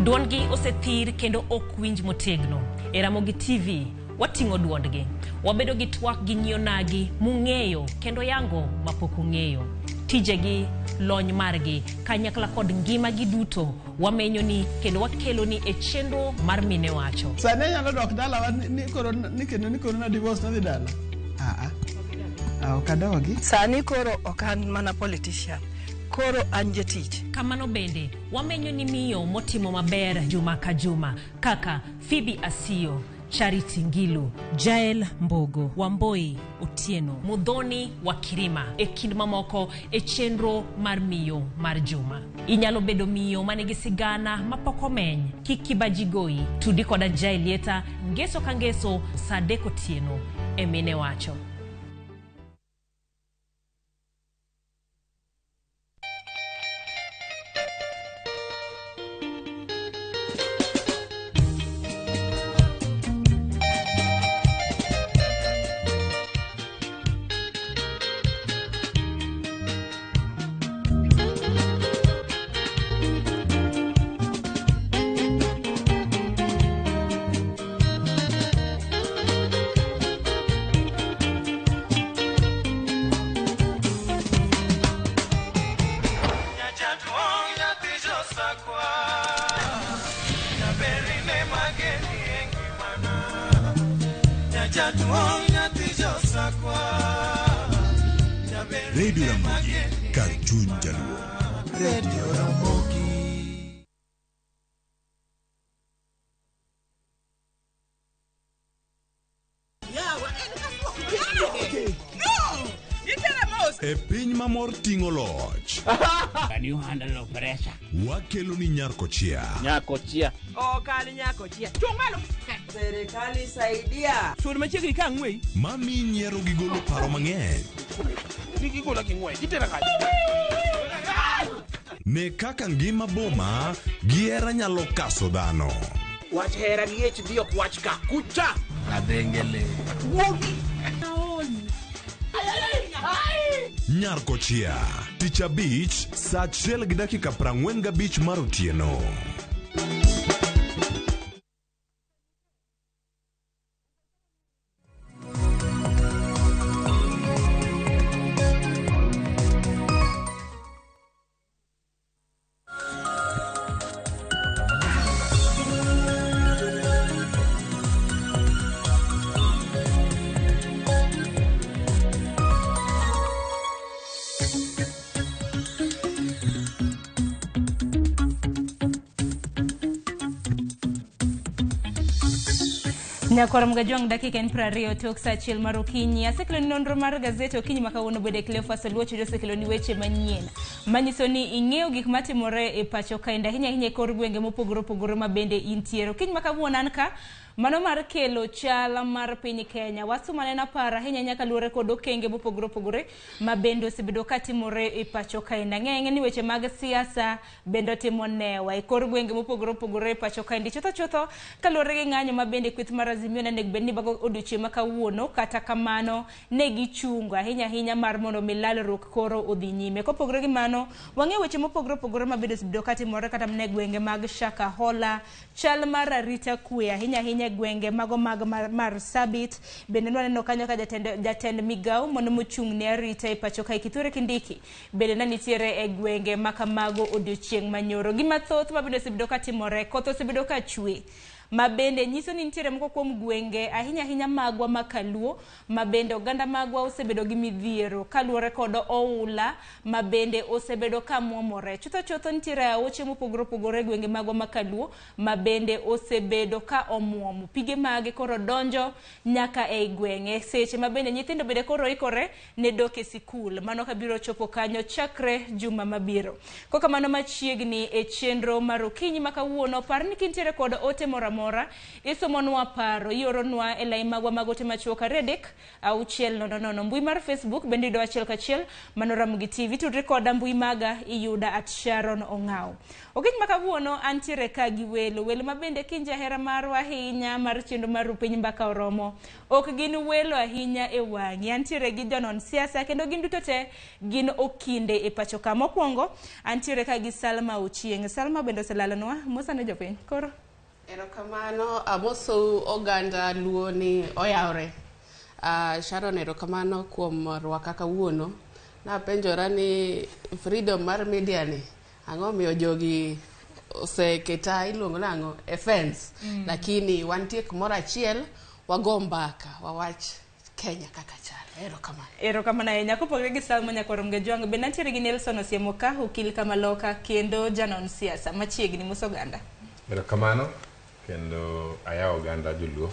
Duondgi osethir kendo ok winj motegno. E Ramogi TV, wating'o duondgi. Wabedo gi twak gi nyionagi mung'eyo kendo yango mapok ung'eyo. Tijegi, lony margi, kanyakla kod ngimagi duto wamenyoni kendo wakeloni e chenro mar Mine Wacho. Sani anyalo dok dalawa ni koro ni kendo ni koro na divorce nadhi dala. Ah ah. Ah, ok adogi. Sani koro ok an mana politician. Koro an jatich. Kamano bende, wamenyo ni miyo motimo maber juma ka juma kaka Phoebe Asiyo, Charity Ngilu, Jael Mbogo, Wamboi Otieno, Muthoni wa Kirima e kind mamoko e chenro mar miyo mar juma. Inyalo bedo miyo manigi sigana mapok omeny. Kik kibaji goyi. Tudi koda Jael Lieta ngeso ka ngeso saa 3 otieno e Mine Wacho. Radio Ramogi, kar chuny Jaluo. Radio Ramogi. E piny ma mor ting'o loch. Can you handle pressure? Wakelo ni Nyarkochia. Nyakochia. Ok an nyakochia. Chung' malo. Serikali saidia. Sud machiegni ka ang'weyi. Mami nyiero gi golo paro mang'eny. Gigola gi ng'wech. Itera kanye? Ne kaka ngima boma gi hera nyalo kaso dhano. Wach hera gi HD ok wach ka. Kucha. Adengele. Wuogi. Nyarkochia. Tich abich saa 1:45 mar otieno. Nyakwar Mgajwang' dakika en 20 tok saa 1 mar okinyi. Asekeloni nonro mar gazeti okinyi ma kawuono bende Cleophas Oluoch osekeloni weche manyien manyiso ni ing'eyo gik matimore e pacho kaendi ahinya ahinya e kor gwenge mopogore opogore ma bende intiere. Okinyi ma kawuono an ka mano mar kelo chal mar piny Kenya. Wasuma nena apar ahinya ahinya kaluwore kod okenge mopogore opogore ma bende osebedo katimore e pacho kaendi. Ang'e ni weche mag siasa bende otimo newa e kor gwenge mopogore opogore e pacho kaendi. Chutho chutho kaluwore gi ng'anyo ma bende kweth mar Azimio ne onego bed ni bago odiochieng' ma kawuono, kata kamano ne gichungo ahinya ahinya mar mondo mi lalruok koro odhi nyime. Kopogore gi mano, wang'eyo weche mopogore opogore ma bende osebedo katimore kata mana e gwenge mag Shakahola, chal mar arita kwe ahinya ahinya e gwenge mago mag Marsabit. Bende nwaneno kanyo ka jatend migawo mano mochung' ne arita e pacho kae Kithure Kindiki bende ne nitiere e gwenge ma kamago odiochieng' manyoro. Gima thoth ma bende osebedo katimore, koth osebedo ka chwe ma bende nyiso ni nitiere moko kuom gwenge ahinya ahinya magwa ma Kaluo ma bende oganda magwa osebedo gi midhiero kaluwore kod oula ma bende osebedo ka muomore. Chutho chutho nitiere aoche mopogore opogore e gwenge magwa ma Kaluo ma bende osebedo ka omuomo. Pige mage koro donjo nyaka ei gwenge seche ma bende nyithindo bende koro ikore ne dok e sikul. Mano kabiro chopo kanyo chakre juma mabiro. Kokamano machiegni e chenro mar okinyi ma kawuono, par ni kintiere kod ote moro amora isomonwa paro ioronwa e lai magwa mag ote machuok 2 3 6 0 0 mbui mar Facebook bende yudo achiel kachiel mano Ramogi TV tudri koda mbui maga iyuda at Sharon Ong'aw. Okinyi ma kawuono antiere ka gi welo welo ma bende kinja hera marwa ahinya mar chenro mar Rupiny Mbaka Oromo ok gin welo ahinya e wang'i antiere gi jonon siasa kendo gin duto te gin okinde e pacho ka. Mokwongo antiere ka gi Salma Ochieng. Salma bende oselalonwa mosa ne jopiny koro Erokamano, amosou oganda luo ni oyawre. Sharon, erokamano kuom rwaka kawuono. Napenjora ni freedom mar media ni ang'o miyo jogi oseketa iluongo nang'o e fence. Lakini wantie kumoro achiel, wago mbaka, wawach Kenya kaka chal. Erokamano. Erokamano ahinya. Kopogore gi Salma Nyakwar Mgejwang, bende antiere gi Nelson Osiemo ka, okil kamaloka kendo janon siasa machiegni mos oganda. Erokamano kendo ayawo oganda joluo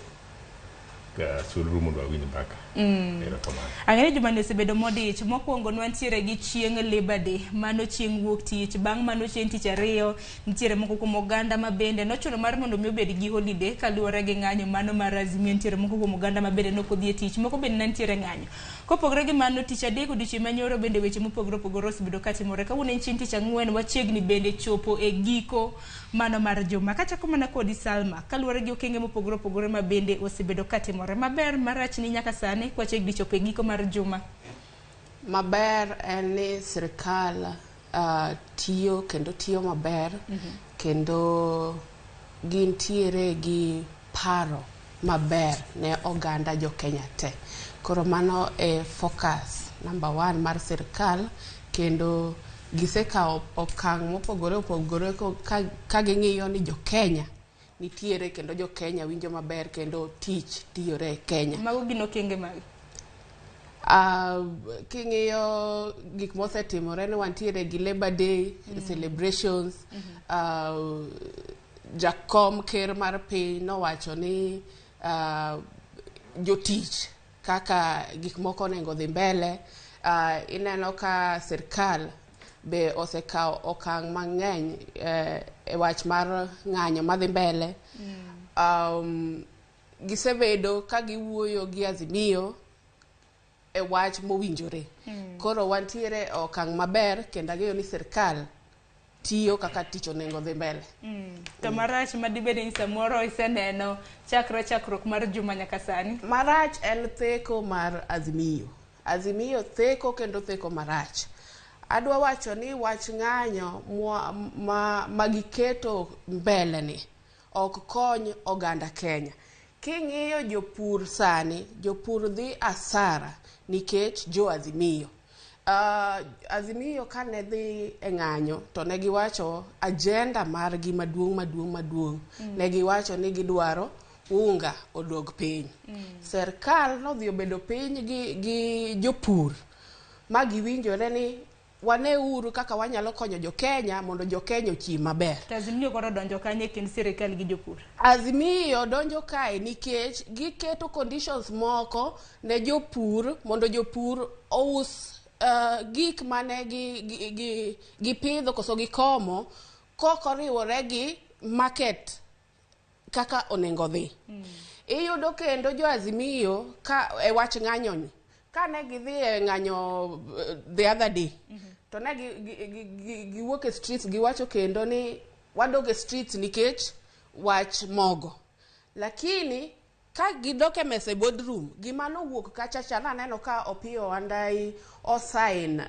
suluru mondo wawinj mbaka. Erokamano. Ang'e ni jumani osebedo modich. Mokwongo nwantiere gi chieng' Labor Day, mano chieng' wuok tich. Bang' mano chieng' tich ariyo, nitiere moko kuom oganda ma bende nochuno mar mondo mi obed gi holiday kaluwore gi ng'anyo mano mar Azimio. Nitiere moko kuom oganda ma bende nok odhi e tich, moko bende ne nitiere ng'anyo. Kopogore gi mano, tich adek odiochieng' manyoro bende weche mopogore opogore osebedo katimore. Kawuono en chieng' tich ang'wen, wachiegni bende chopo e giko mano mar juma. Kachako mana kodi Salma, kaluwore gi okenge mopogore opogore ma bende osebedo katimore. Maber, marach ni nyaka sani kwachiegni chopo e giko mar juma. Maber en ni sirikal tiyo kendo tiyo maber. Kendo gintiere gi paro maber ne oganda jo Kenya te. Koro mano e focus number 1 mar sirikal, kendo gisekawo okang' mopogore opogore ka ging'iyo ni jo Kenya nitiere kendo jo Kenya winjo maber kendo tich tiyore e Kenya. Mago gin okenge mage? King'iyo gik mosetimore ni wantiere gi Labor Day celebrations. Jakom ker mar piny nowacho ni jotich kaka gik moko onego dhi mbele. Ineno ka sirkal be osekawo okang' mang'eny e wach mar ng'anyo madhi mbele. Gisebedo ka giwuoyo gi Azimio e wach mowinjore. Koro wantiere e okang' maber kendo ang'eyo ni sirkal tiyo kaka tich onego dhi mbele. To marach madibed ni samoro iseneno chakre chakruok mar juma nyaka sani? Marach en theko mar Azimio. Azimio theko kendo theko marach. Adwa wacho ni wach ng'anyo ma giketo mbele ni ok kony oganda Kenya. King'iyo jopur sani, jopur dhi asara nikech jo Azimio. Azimio kane dhi e ng'anyo to ne giwacho agenda margi maduong' maduong' maduong'. Ne giwacho ni gidwaro unga odog piny. Serikal nodhi obedo piny gi jopur ma giwinjore ni waneuru kaka wanyalo konyo jo Kenya mondo jo Kenya ochiem maber. To Azimio koro donjo kanye kind sirikal gi jopur? Azimio donjo kae nikech giketo conditions moko ne jopur mondo jopur ous gik mane gipidho koso gikomo kokoriwore gi market kaka onego dhi. Iyudo kendo jo Azimio ka e wach ng'anyo ni kane gidhi e ng'anyo the other day, to ne giwuok e streets giwacho kendo ni wadog e streets nikech wach mogo. Lakini ka gidok e mesa e boardroom, gima nowuok kacha cha naneno ka Opiyo Wandayi osign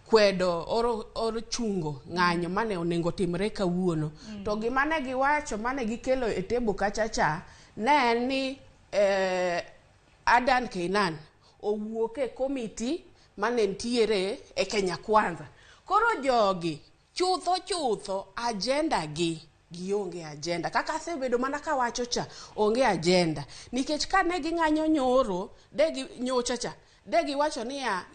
kwedo or chungo ng'anyo mane onego timre kawuono. To gima ne giwacho mane gikelo e table kacha cha ne en ni Adan Keynan owuok e komiti mane nitiere e Kenya Kwanza. Koro jogi chutho chutho agenda gi gionge agenda. Kaka asebedo mana kawacho cha, onge agenda. Nikech kane ging'anyo nyoro, de gi nyocha cha, de giwacho niya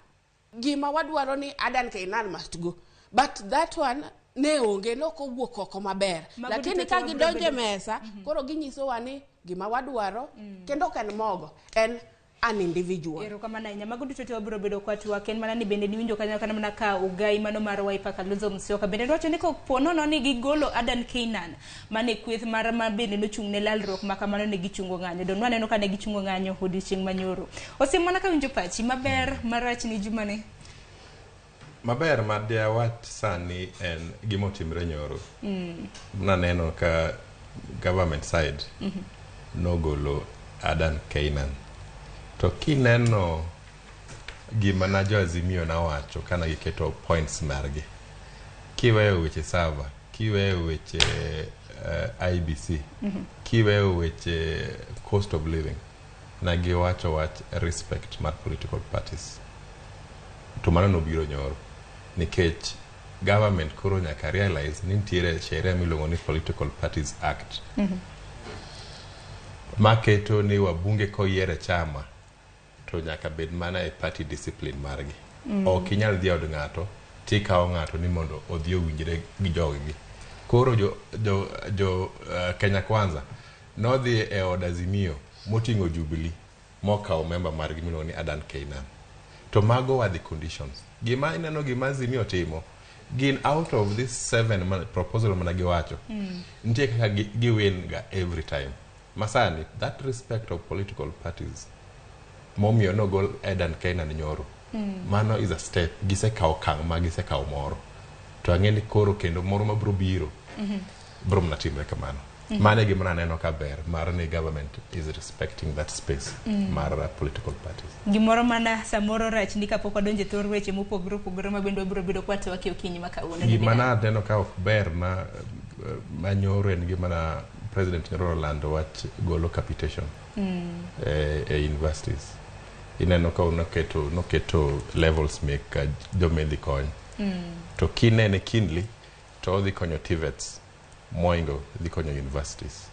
gima wadwaro ni Adan Keynan must go. But that one ne onge, nok owuok oko maber. Lakini ka gidonjo e mesa, koro ginyisowa ni gima wadwaro, kendo ok en mogo, en an individual. Erokamano ahinya. Mago duto te wabiro bedo kwa twak. En mana ni bende niwinjo kanyo kata mana ka Ugai mano mar Wiper Kalonzo Musyoka bende dwacho ni kopo nono ni gigolo Adan Keynan mane kweth mar ma bende nochung' ne lalruok ma kamano ne gichungo ng'anyo. Don waneno ka ne gichungo ng'anyo odiochieng' manyoro. Osim mana kawinjo pachi maber marach ni jumani. Maber ma de awach sani en gima otimre nyoro. Naneno ka government side nogolo Adan Keynan. To kineno gima na jo Azimio nawacho kana giketo points margi. Kiweyo weche server, kiweyo weche IBC, kiweyo weche cost of living, na giwacho wach respect mar political parties. To mano nobiro nyoro nikech government koro nyaka realize ni nitiere sheria miluongo ni Political Parties Act maketo ni wabunge koyier e chama to nyaka bed mana e party discipline margi. Ok inyal dhi e od ng'ato tikawo ng'ato ni mondo odhi owinjre gi joggi. Koro jo Kenya Kwanza nodhi e od Azimio moting'o Jubilee mokawo member margi miluongo ni Adan Keynan. To mago were the conditions. Gima ineno gima Azimio timo gin out of this seven proposal mana giwacho nitie kaka gi win ga every time. Masani that respect of political parties momiyo nogol Adan Keynan nyoro mano is a step gisekawo okang' ma gisekawo moro to ang'e ni koro kendo moro mabiro biro biro mana timre kamano. Mano e gima naneno ka ber mar ni government is respecting that space mar political parties. Gimoro mana samoro rach ni kapok wadonjo e thor weche mopogore opogore ma bende wabiro bedo kwatwak e okinyi ma kawuono. Gima naneno ka ok ber ma manyoro en gima na president nyoro olando wach golo capitation e universities. Ineno ka noketo levels mek joma idhi kony to kinene keenly to odhi konyo TVETs moingo dhi konyo universities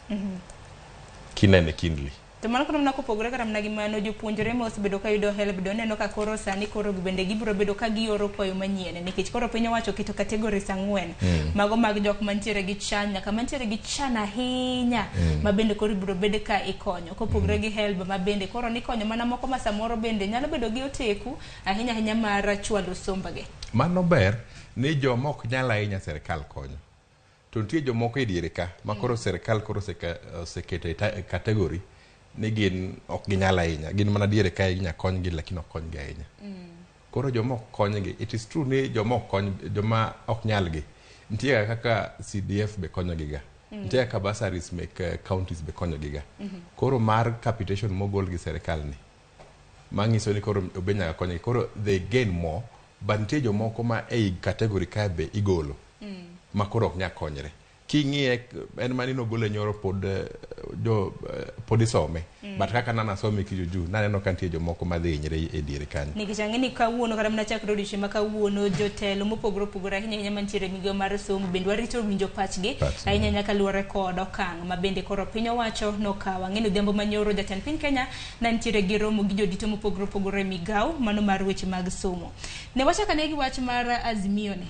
kinene keenly. To mano kata mana kopogore kata mana gi mano, jopuonjre ma osebedo ka yudo HELB do neno ka koro sani koro bende gibiro bedo ka gioro kwayo manyien nikech koro piny owacho oketo categories 4 mago mag jok mantiere gi chan nyaka mantiere gi chan ahinya ma bende koro ibiro bed ka ikonyo kopogore gi HELB ma bende koro nikonyo mana moko ma samoro bende nyalo bedo gi oteku ahinya ahinya mar chwalo sombgi. Mano ber ni joma ok nyal ahinya sirikal konyo to nitie jomoko e diere ka ma koro sirikal koro oseketo e category ni gin ok ginyal ahinya, gin mana diere kae inya konygi lakini ok konygi ahinya. Koro joma ok konygi, it is true ni joma ok kony joma ok nyalgi nitie kaka CDF be konyogi ga, nitie kaka bursaries mek counties be konyogi ga. Koro mar capitation mogol gi sirikal ni manyiso ni koro obe nyaka konygi, koro they gain more, but nitie jomoko ma ei category ka be igolo ma koro ok nyal konyre. King'iye en mani nogole nyoro pod jo pod isome but kaka nanasome kijuju naneno ka nitie jomoko madhi hinyre e diere kanyo. Nikech ang'e ni kawuono kata mana chakre odiochieng' ma kawuono jotelo mopogore opogore ahinya ahinya mantiere e migawo mar somo bende warito winjo pachgi ahinya ahinya kaluwore kod okang' ma bende koro piny owacho nokawo. Ang'e ni odhiambo manyoro jatend piny Kenya ne nitiere gi romo gi jodito mopogore opogore e migawo mano mar weche mag somo. Ne wachak ane gi wach mar Azimio ni.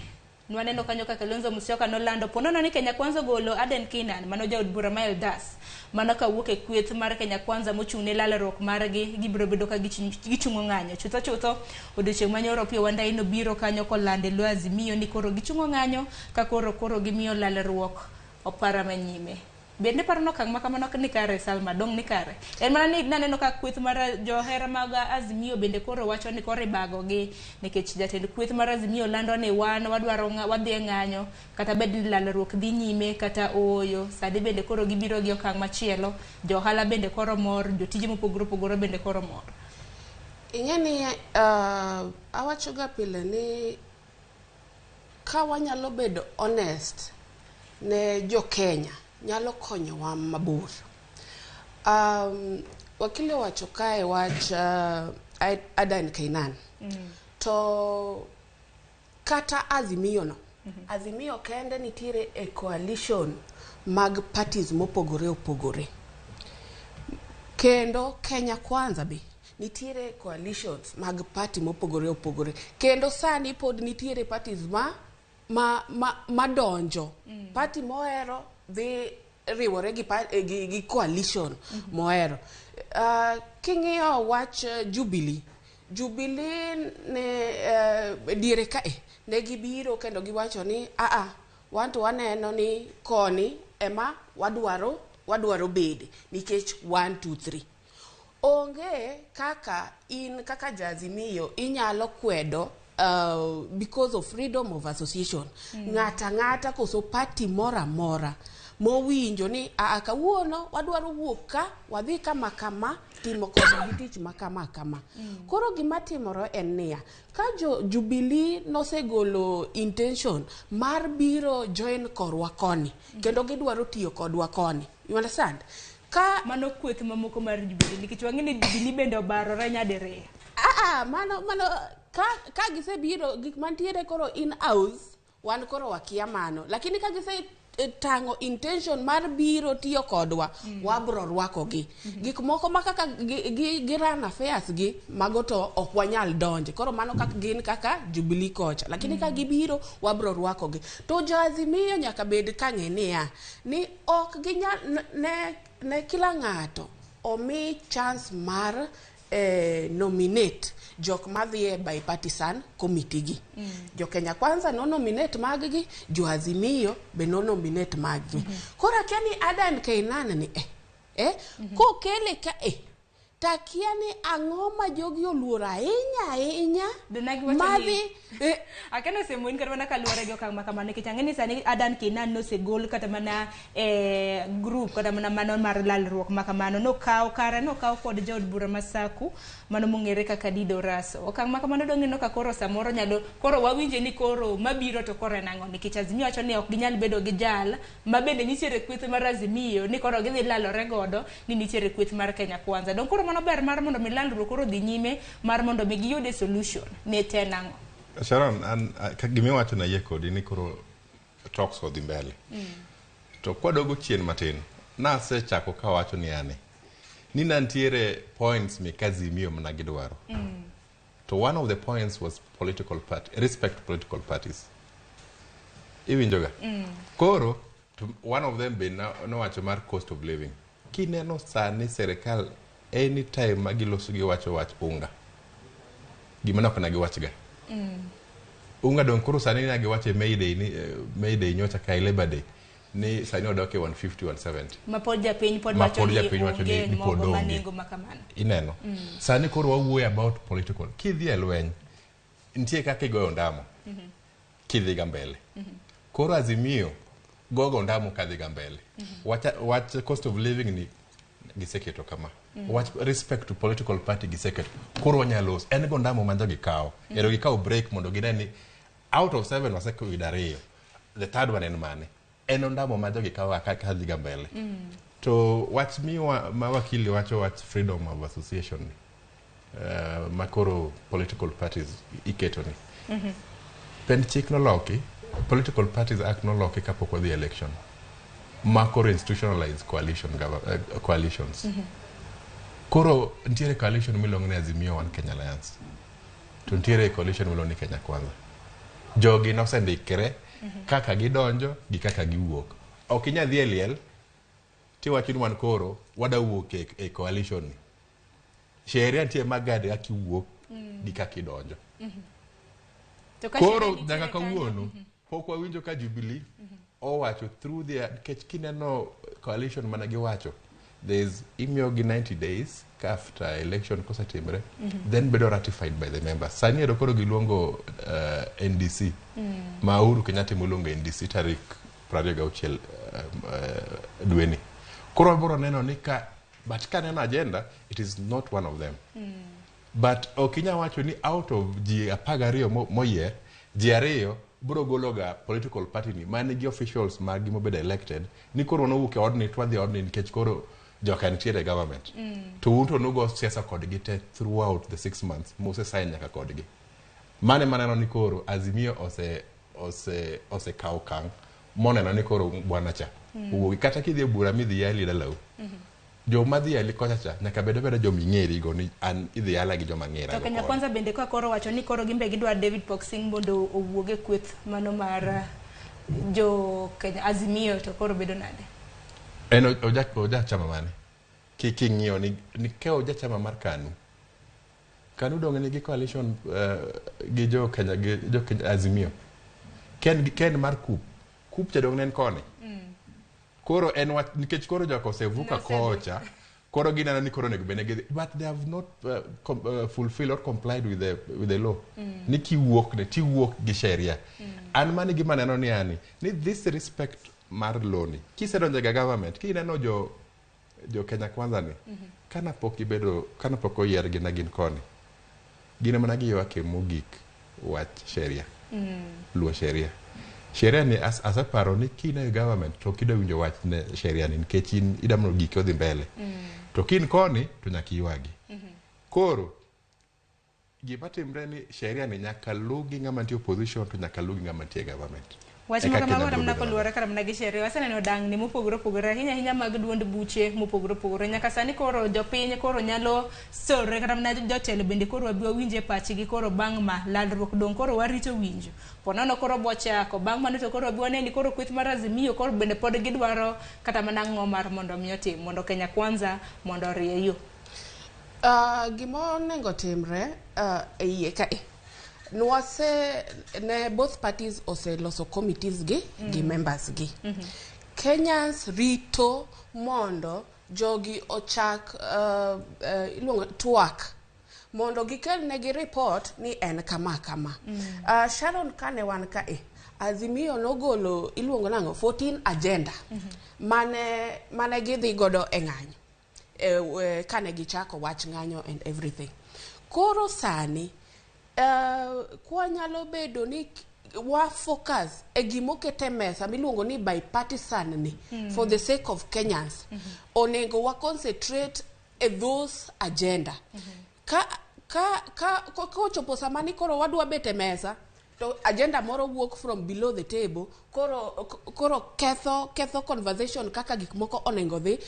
Nwaneno kanyo kaka Kalonzo Musyoka nolando ponono ni Kenya Kwanza ogolo Aden Keynan mano jaod bura ma Eldas mano kawuok e kweth mar Kenya Kwanza mochung' ne lalruok margi gibiro bedo ka gichungo ng'anyo chutho chutho. Odiochieng' manyoro Opiyo Wandayi nobiro kanyo kolando e lo Azimio ni koro gichungo ng'anyo ka koro gimiyo lalruok opara manyime. Bende paro ni okang' ma kamano ni kare Salma dong' ni kare. En mana ni naneno ka kweth mar johera mag Azimio bende koro wacho ni koro ibago gi nikech jatend kweth mar Azimio lando ni wan wadwaro wadhi e ng'anyo kata bed ni lalruok dhi nyime kata ooyo. Sani bende koro gibiro gi okang' machielo, jo ohala bende koro mor, jotije mopogore opogore bende koro mor. Ing'e ni awacho ga pile ni ka wanyalo bedo honest ne jo Kenya nyalo konyowa mabor. Wakili owacho kae wach Adan Keynan. To kata Azimio no, Azimio kende nitiere e coalition mag parties mopogore opogore. Kendo Kenya Kwanza be nitiere coalitions mag party mopogore opogore. Kendo sani pod nitiere parties ma madonjo. Party mohero dhi riwore gi coalition mohero. King'iyo wach Jubilee, Jubilee ne diere kae ne gibiro kendo giwacho ni aa, wan to waneno ni koni ema wadwaro bede nikech 1 2 3. Onge kaka in kaka ja-Azimio inyalo kwedo because of freedom of association. Ng'ata ng'ata koso party moro amora mowinjo ni aa, kawuono wadwaro wuok ka wadhi kama kama timo kodgi tich ma kama kama. Koro gima timore en niya, ka jo Jubilee nosegolo intention mar biro join korwa koni kendo gidwaro tiyo kodwa koni, you understand? Ka mano kweth mamoko mar Jubilee, nikech wang'e ni Jubilee bende obarore nyadiriyo. Aa, mano ka gisebiro gik mantiere koro in house wan koro wakia mano, lakini ka gise tang'o intention mar biro tiyo kodwa, wabro rwakogi. Gik moko ma kaka gi run affairs gi mago to ok wanyal donje. Koro mano kaka gin kaka Jubilee kocha, lakini ka gibiro wabro rwakogi. To jo Azimio nyaka bed ka ng'e niya ni ok ginyal ne kila ng'ato omi chance mar nominate jok madhi e bipartisan committee gi. Jo Kenya Kwanza no nominate mag gi, jo Azimio be no nominate mag gi. Koro akia ni Adan Keynan ni kokele ka takia ni ang'o ma jogi oluoro ahinya ahinya madhi akeno semoin kata mana kaluwore gi okang' ma kamano, nikech ang'e ni sani Adan Keynan nosegol kata mana group kata mana mano mar lalruok ma kamano nokaw kare, nokaw kod jaod bura ma Saku mano mong'ere kaka Dido Raso. Okang' ma kamano dong' neno ka koro samoro nyalo koro wawinje ni koro mabiro to koro en ang'o, nikech Azimio wacho ni ok ginyal bedo gi jal ma bende nitiere kweth mar Azimio ni koro gidhi lalore godo ni nitiere kweth mar Kenya Kwanza. Dong' koro mano ber mar mondo mi lalruok koro dhi nyime mar mondo mi giyude solution ne ten ang'o? Sharon, an gimiwacho na yie kodi ni koro talks odhi mbele. To kwadogo chien matin, nasechako kawacho ni ane ni nantiere points mek Azimio mana gidwaro. To one of the points was political party, respect political parties. Iwinjoga? Koro, to one of them be nowacho mar cost of living. Kineno sani serikal anytime ma giloso giwacho wach unga. Gima nok na giwachga. Unga dong koro sani na giwacho e May Day ni May Day nyocha ka e Labor Day ni sani odok e 150 170. Ma pod japiny pod Ma wacho pod ni japiny wacho ni onge ni pod mogo onge. manengo ma kamano. Ineno. Sani koro wawuoyo about political. Kidhi e lweny, nitie kaka igoyo ondamo kidhi ga mbele. Koro Azimio gogo ondamo kadhi ga mbele. Wach cost of living ni giseketo kama. Wach respect to political party giseketo. Koro wanyalo loso. En go ondamo ma jogi kawo. Ero gikawo break mondo gine ni out of 7 waseyudo 2. The third one en mane? En ondamo ma jogi kawo kaka dhi ga mbele. To wach miwa ma wakili wacho wach freedom of association ni. Ma koro political parties iketo ni. Pend chik noloki, Political Parties Act noloki kapok wadhi election. Ma koro institutionalize coalition coalitions. Koro nitiere coalition miluongo ni Azimio One Kenya Alliance. To nitiere coalition miluongo ni Kenya Kwanza. Jogi nosendikre kaka gidonjo gi kaka giwuok. Ok inyal dhi e liel tiwacho ni wan koro wada wuok e coalition ni. Sheria nitie magadi kaka iwuok gi kaka idonjo. To ka Koro sheria nitiere nyaka kanyo, kawuono pok wawinjo ka Jubilee owacho through their, nikech kineno coalition mana giwacho there's imiyogi 90 days ka after election kosetimre then bedo ratified by the members. Sani ero koro giluongo NDC ma Uhuru Kenyatta moluongo NDC tarik 26 dweni. Koro wabiro neno ni ka, but kaneno agenda it is not one of them. But ok inyal wacho ni out of ji 12 moyier, ji 2 biro gologa political party ni manigi officials maggi mobedo elected ni koro nowuok e odni to wadhi e odni nikech koro joka nitiere e government. To un to nugo siasa kodgi te throughout the 6 months muse sign nyaka kodgi. Mane maneno ni koro Azimio osekawo okang' moneno ni koro bwana cha owuogi. Kata kidhi e bura midhi yali dalau. Joma dhi yali kocha cha nyaka bed abeda joma ing'erigo ni an idhi yala gi joma ng'era To go Kenya koni. Kwanza bende ka koro wacho ni koro gimbe gidwa David Poxing mondo owuog e kweth mano mar jo Kenya Azimio, to koro bedo nade? En oja chama mane? Kiking'iyo ni nikewo jachama mar KANU. KANU dong nigi coalition gi jo Kenya gi jo Kenya Azimio. Ken ken mar KUP. KUP cha dong ne en koni. Koro en wach nikech koro joka osevuka kocha. Koro gineno ni koro onego bed ni gidhi but they have not fulfilled or complied with the law. Ni kiwuok ne tiwuok gi sheria. An mani gima neno ni ani ni this respect mar law ni kisedonjo ga government kineno jo Kenya Kwanza ni kana pok ibedo kana pok oyiergi na gin koni gin mana giywak e mogik wach sheria luwo sheria sheria ni aseparo ni kine government to ok idwa winjo wach ne sheria ni nikech in idwa mondo giki odhi mbele to kin koni to nyaka iywagi koro gima timre ni sheria ni nyaka luw gi ng'ama nitie opposition to nyaka luw gi ng'ama nitie government. Wach Eka moro Kenya ma biro mana bedo koluwore kata mana gi sheria waseneno dangni mopogore opogore ahinya ahinya mag duond buche mopogore opogore nyaka sani koro jopiny koro nyalo sore kata mana jotelo bende koro wabi wawinje pachgi koro bang' ma lalruok dong' koro warito winjo ponono koro bochako bang' mano to koro wabi wane ni koro kweth mar Azimio koro bende pod gidwaro kata mana ang'o mar mondo mi otim mondo Kenya Kwanza mondo orie yo. Gima onego timre e iye kae nwase ne both parties oseloso committees gi gi members gi. Kenyans rito mondo jogi ochak iluongo twak mondo gikel negi report ni en kama kama. Sharon kane wan kae Azimio nogolo iluongo nang'o 14 agenda mane gidhi godo e ng'anyo kane gichako wach ng'anyo and everything. Koro sani kwanyalo bedo ni wa focus e gimoket e mesa miluongo ni bipartisan ni for the sake of Kenyans onego wa concentrate e those agenda ka ka ka kochopo sama ni koro wadwa bet e mesa to agenda moro wuok from below the table koro ketho conversation kaka gik moko onego dhi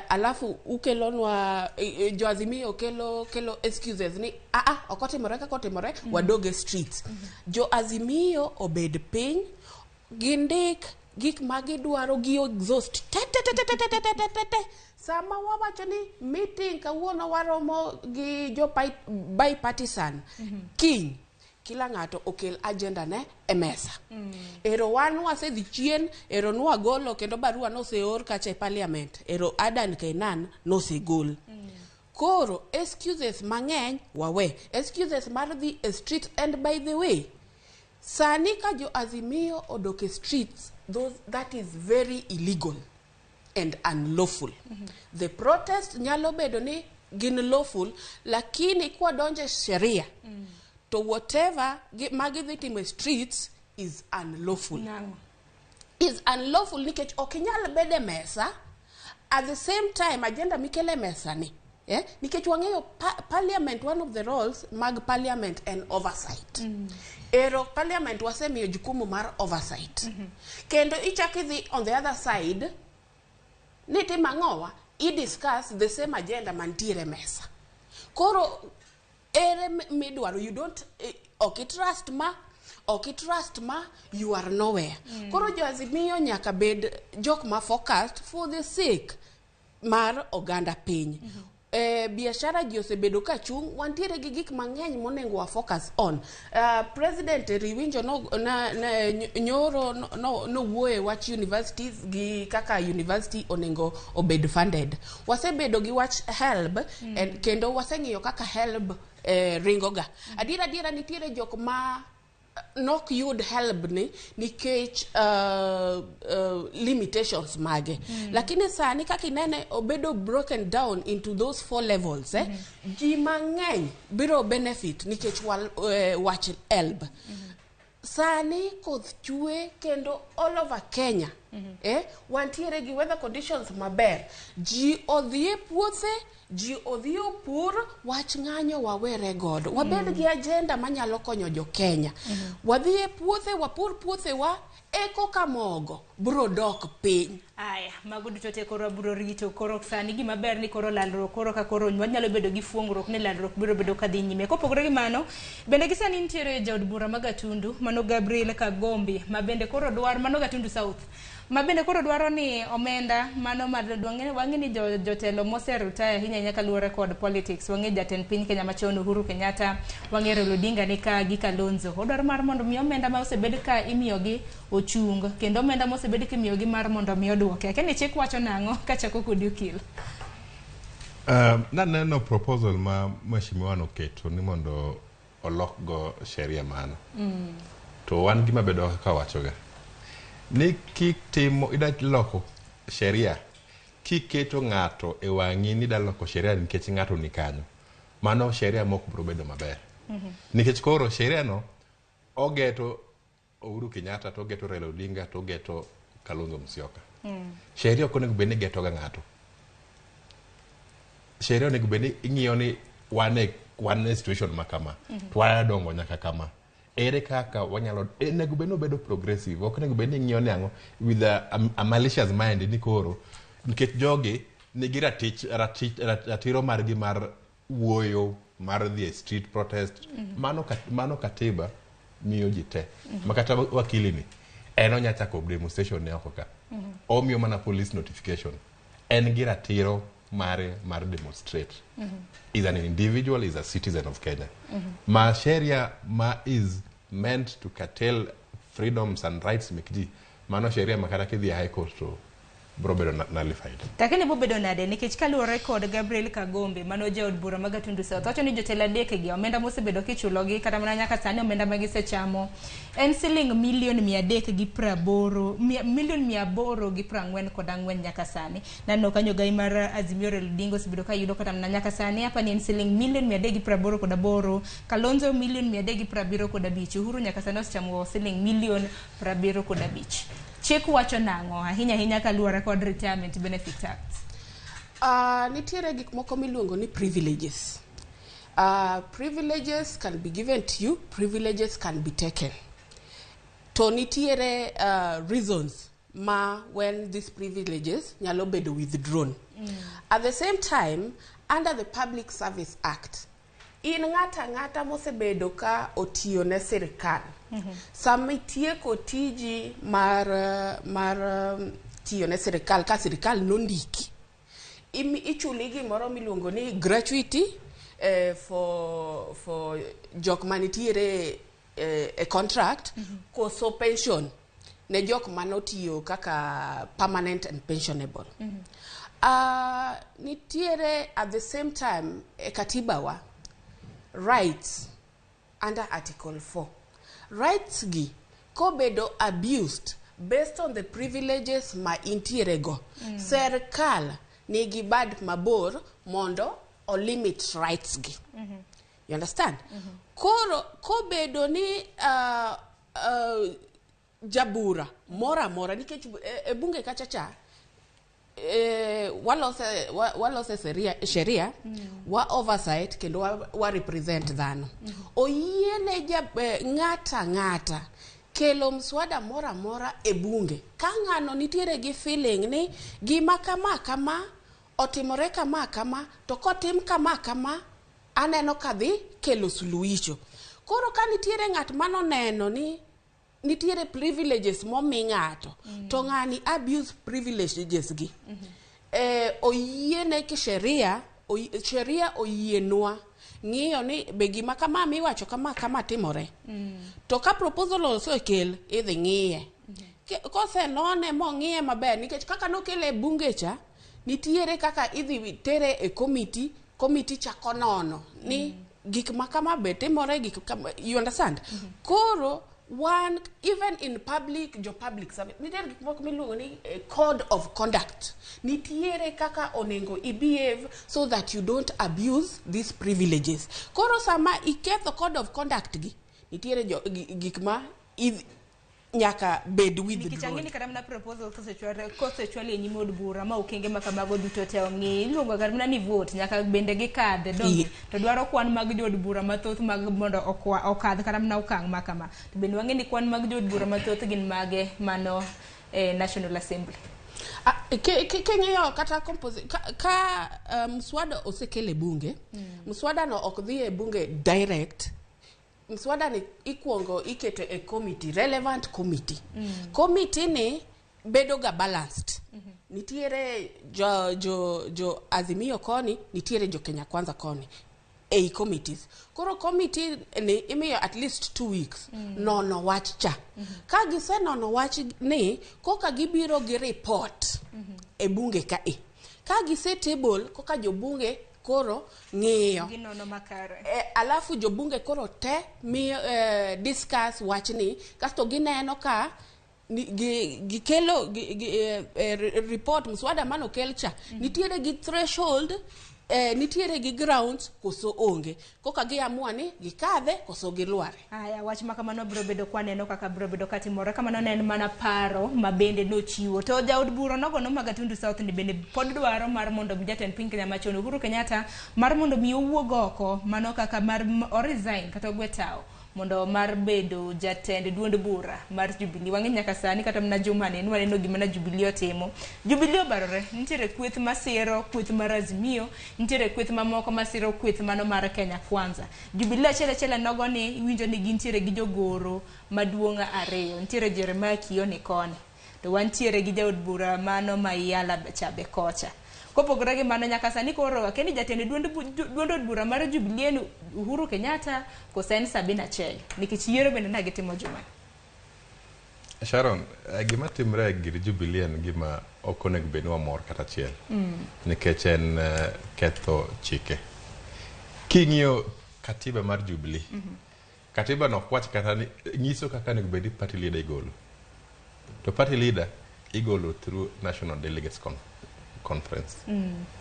alafu ukelonwa jo Azimio kelo excuses ni ok otimore kaka otimore wadog e streets. Jo Azimio obed piny gindik gik ma gidwaro gi exhaust te te te te te te te te te te sama wawacho ni meeting kawuono waromo gi jo bipartisan kiny kila ng'ato okel agenda ne e mesa. Ero wan wasedhi chien, ero nwagolo kendo barua noseor kacha e parliament, ero Adan Keynan nosegol. Koro excuses mang'eny wawe, excuses mar dhi e street. And by the way, sani ka jo Azimio odok e streets, that is very illegal and unlawful. The protest nyalo bedo ni gin lawful, lakini kwadonje sheria to whatever magidhi timo e streets is unlawful. Is unlawful nikech ok inyal bedo e mesa at the same time agenda mikelo e mesa ni nikech wang'eyo parliament, one of the roles mag parliament en oversight. Ero parliament wasemiyo jukumu mar oversight. Kendo ichak idhi on the other side ni timo ang'owa i discuss the same agenda mantiere e mesa. Koro ere midwaro you don't ok trust ma ok trust ma you are nowhere. Koro jo Azimio nyaka bed jok ma focused for the sake mar oganda piny. Biashara ji osebedo ka chung', wantiere gi gik mang'eny monego wa focus on. President Riwinjo no, na, na, nyoro nowuoye wach universities gi kaka university onego obed funded. Wasebedo gi wach HELB kendo waseng'iyo kaka HELB ringo ga. Adiera nitiere jok ma nok yud HELB ni nikech limitations mage. Lakini sani kaka inene obedo broken down into those 4 levels ji mang'eny biro benefit nikech wach HELB. Sani koth chwe kendo all over Kenya. Wantiere gi weather conditions maber. Ji odhi e puothe, ji odhi opur, wach ng'anyo wawere godo. Wabed gi agenda manyalo konyo jo Kenya. Wadhi e puothe, wapur puothewa, eko ka mogo bro dok piny. Aya, mago duto te koro wabiro rito. Koro sani gima ber ni koro lalruok koro ka koro wanyalo bedo gi fuongruok ni lalruok biro bedo kadhi nyime. Kopogore gi mano, bende gi sani nitiere jaod bura ma Gatundu, mano Gabriel Kagombi, ma bende koro dwar mano Gatundu South. Ma bende koro dwaro ni omenda mano mar wang'e ni jotelo moseretire ahinya ahinya kaluwore kod politics. Wang'e jatend piny Kenya machon Uhuru Kenyatta, wang'e Raila Odinga ni ka gi Kalonzo. Odwaro mar mondo mi omenda ma osebed ka imiyogi ochung kendo omenda mosebed ka imiyogi mar mondo mi oduoke. Akia ni chik wacho nang'o kachako kodi Okil. Naneno proposal ma mheshimiwa noketo ni mondo olokgo sheria mano. To wan gima bedo kaka wachoga ni kitimo ida loko sheria kiketo ng'ato e wang'i ni ida loko sheria nikech ng'ato ni kanyo, mano sheria mok biro bedo maber. Nikech koro sheria no ogeto Uhuru Kenyatta to ogeto Raila Odinga to ogeto Kalonzo Musyoka. Sheria ok onego bed ni geto ga ng'ato. Sheria onego bed ni ing'iyo ni wan e situation ma kama, to wadongo nyaka kama. Ere kaka wanyalo onego bed ni obedo progressive, ok onego bed ni ing'iyo ni ang'o with a malicious mind ni koro nikech jogi nigi ratiro margi mar wuoyo, mar dhi e street protest. Mano katiba miyo ji te. Ma kata wakili ni en onya chako demonstration ne oko ka. Omiyo mana police notification. En gi ratiro mare mar demonstrate. Is an individual, is a citizen of Kenya. Ma sheria ma is meant to curtail freedoms and rights mek ji, mano sheria ma kata kidhi e High Court to biro bedo nullified. Lakini bobedo nade nikech kaluwore kod Gabriel Kagombe mano jaod bura ma Gatundu South wacho ni jotelo adek gi omenda mosebedo kichulogi kata mana nyaka sani omenda ma gisechamo en siling milion 380, milion 844 nyaka sani. Naneno kanyo gai mar Azimio Raila Odinga osebedo ka yudo kata mana nyaka sani apa ni en siling milion 388, Kalonzo milion 375, Uhuru nyaka sani osechamo siling milion 75. Chik wacho nang'o ahinya ahinya kaluwore kod Retirement Benefit Act? Nitiere gik moko miluongo ni privileges. Privileges can be given to you, privileges can be taken. To nitiere reasons ma when these privileges nyalo bedo withdrawn. At the same time, under the Public Service Act, in ng'ata ng'ata mosebedo ka otiyo ne sirikal, sama itieko tiji mar tiyo ne sirikal ka sirikal nondiki, ichuli gimoro miluongo ni gratuity for jok manitiere e contract, koso pension ne jok manotiyo kaka permanent and pensionable. Nitiere at the same time e katiba wa rights under Article 4. Rights gi kobedo abused based on the privileges ma intiere go. Serikal nigi bad mabor mondo o limit rights gi. You understand? Koro kobedo ni jabura mora mora nikech e bunge kacha cha walose sheria, wa oversight kendo wa represent dhano. Oyiene ng'ata ng'ata kelo mswada mora mora e bunge. Ka ng'ano nitiere gi feeling ni gima kama kama otimore kama kama to kotim kama kama aneno kadhi kelo suluhisho. Koro ka nitiere ng'at manoneno ni nitiere privileges momi ng'ato, to ng'ani abuse privileges gi. Oyiene ki sheria, sheria oyienwa ng'iyo ni be gima kama miwacho kama kama timore. To ka proposal osekel idhi ng'iye. Kosenone mong'iye maber nikech kaka nokele e bunge cha nitiere kaka idhi tere e committee, committee chako nono ni gik ma kama be timore, gik kama, you understand? Koro one, even in public, jo public service, nitiere gik moko miluongo ni code of conduct. Nitiere kaka onego i behave so that you don't abuse these privileges. Koro sama iketho code of conduct gi, nitiere gik ma nyaka bed withdrawn. Nikech ang'e ni kata mana proposal kosechwal e nyim od bura ma okenge ma kamago duto te ong'i, iluongo kata mana ni vote nyaka bende gikadhe donge, to dwaro kwan mag jood bura mathoth mag mondo okadh kata mana okang' ma kama. To bende wang'e ni kwan mag jood bura mathoth gin mage mano National Assembly. King'iyo kata ka mswada osekel e bunge, mswada no ok dhi e bunge direct. Mswada ni ikuongo iketo e committee, relevant committee. Committee ni bedo ga balanced. Nitiere jo Azimio koni, nitiere jo Kenya Kwanza koni ei committees. Koro committee ni imiyo at least 2 weeks nono wach cha. Ka gisenono wach ni, koka gibiro gi report e bunge ka e. Ka gise table, koka jobunge koro ng'iyo. Ginono makare. Alafu jobunge koro te miyo discuss wachni, kasto gineno ka gikelo report mswada manokel cha. Nitiere gi threshold, nitiere gi grounds koso onge. Koka giamua ni gikadhe koso gilware. Aya, wach ma kamano biro bedo kwaneno kaka biro bedo katimore. Kamano ne en mana paro ma bende nochiwo. To jaod bura nogo no ma Gatundu South ni bende pod dwaro mar mondo mi jatend piny Kenya machon Uhuru Kenyatta mar mondo mi owuog oko, mano kaka mar o resign kata ogwe tao mondo mar bedo jatend duond bura mar Jubilee. Wang'e nyaka sani kata mana juma ni waneno gima na Jubilee otimo. Jubilee obarore, nitiere kweth masiro kweth mar Azimio, nitiere kweth mamoko masiro kweth mano mar Kenya Kwanza. Jubilee achiel achiel nogo ni iwinjo ni gintiere gi jogoro maduong' ariyo, nitiere Jeremiah Kioni koni to wantiere gi jaod bura mano ma Iyala Chabe kocha. Kopogore gi mano nyaka sani koro akia ni jatend duond od bura mar Jubilee en Uhuru Kenyatta koso en Sabina Chege, nikech yiero bende ne gitimo jumani. Sharon, gima timre e gir Jubilee en gima ok onego bed ni wamor kata achiel. Nikech en ketho chike. King'iyo katiba mar Jubilee, katiba no ok wach kata ni nyiso kaka onego bed ni party leader igolo. To party leader igolo through National Delegates Conference.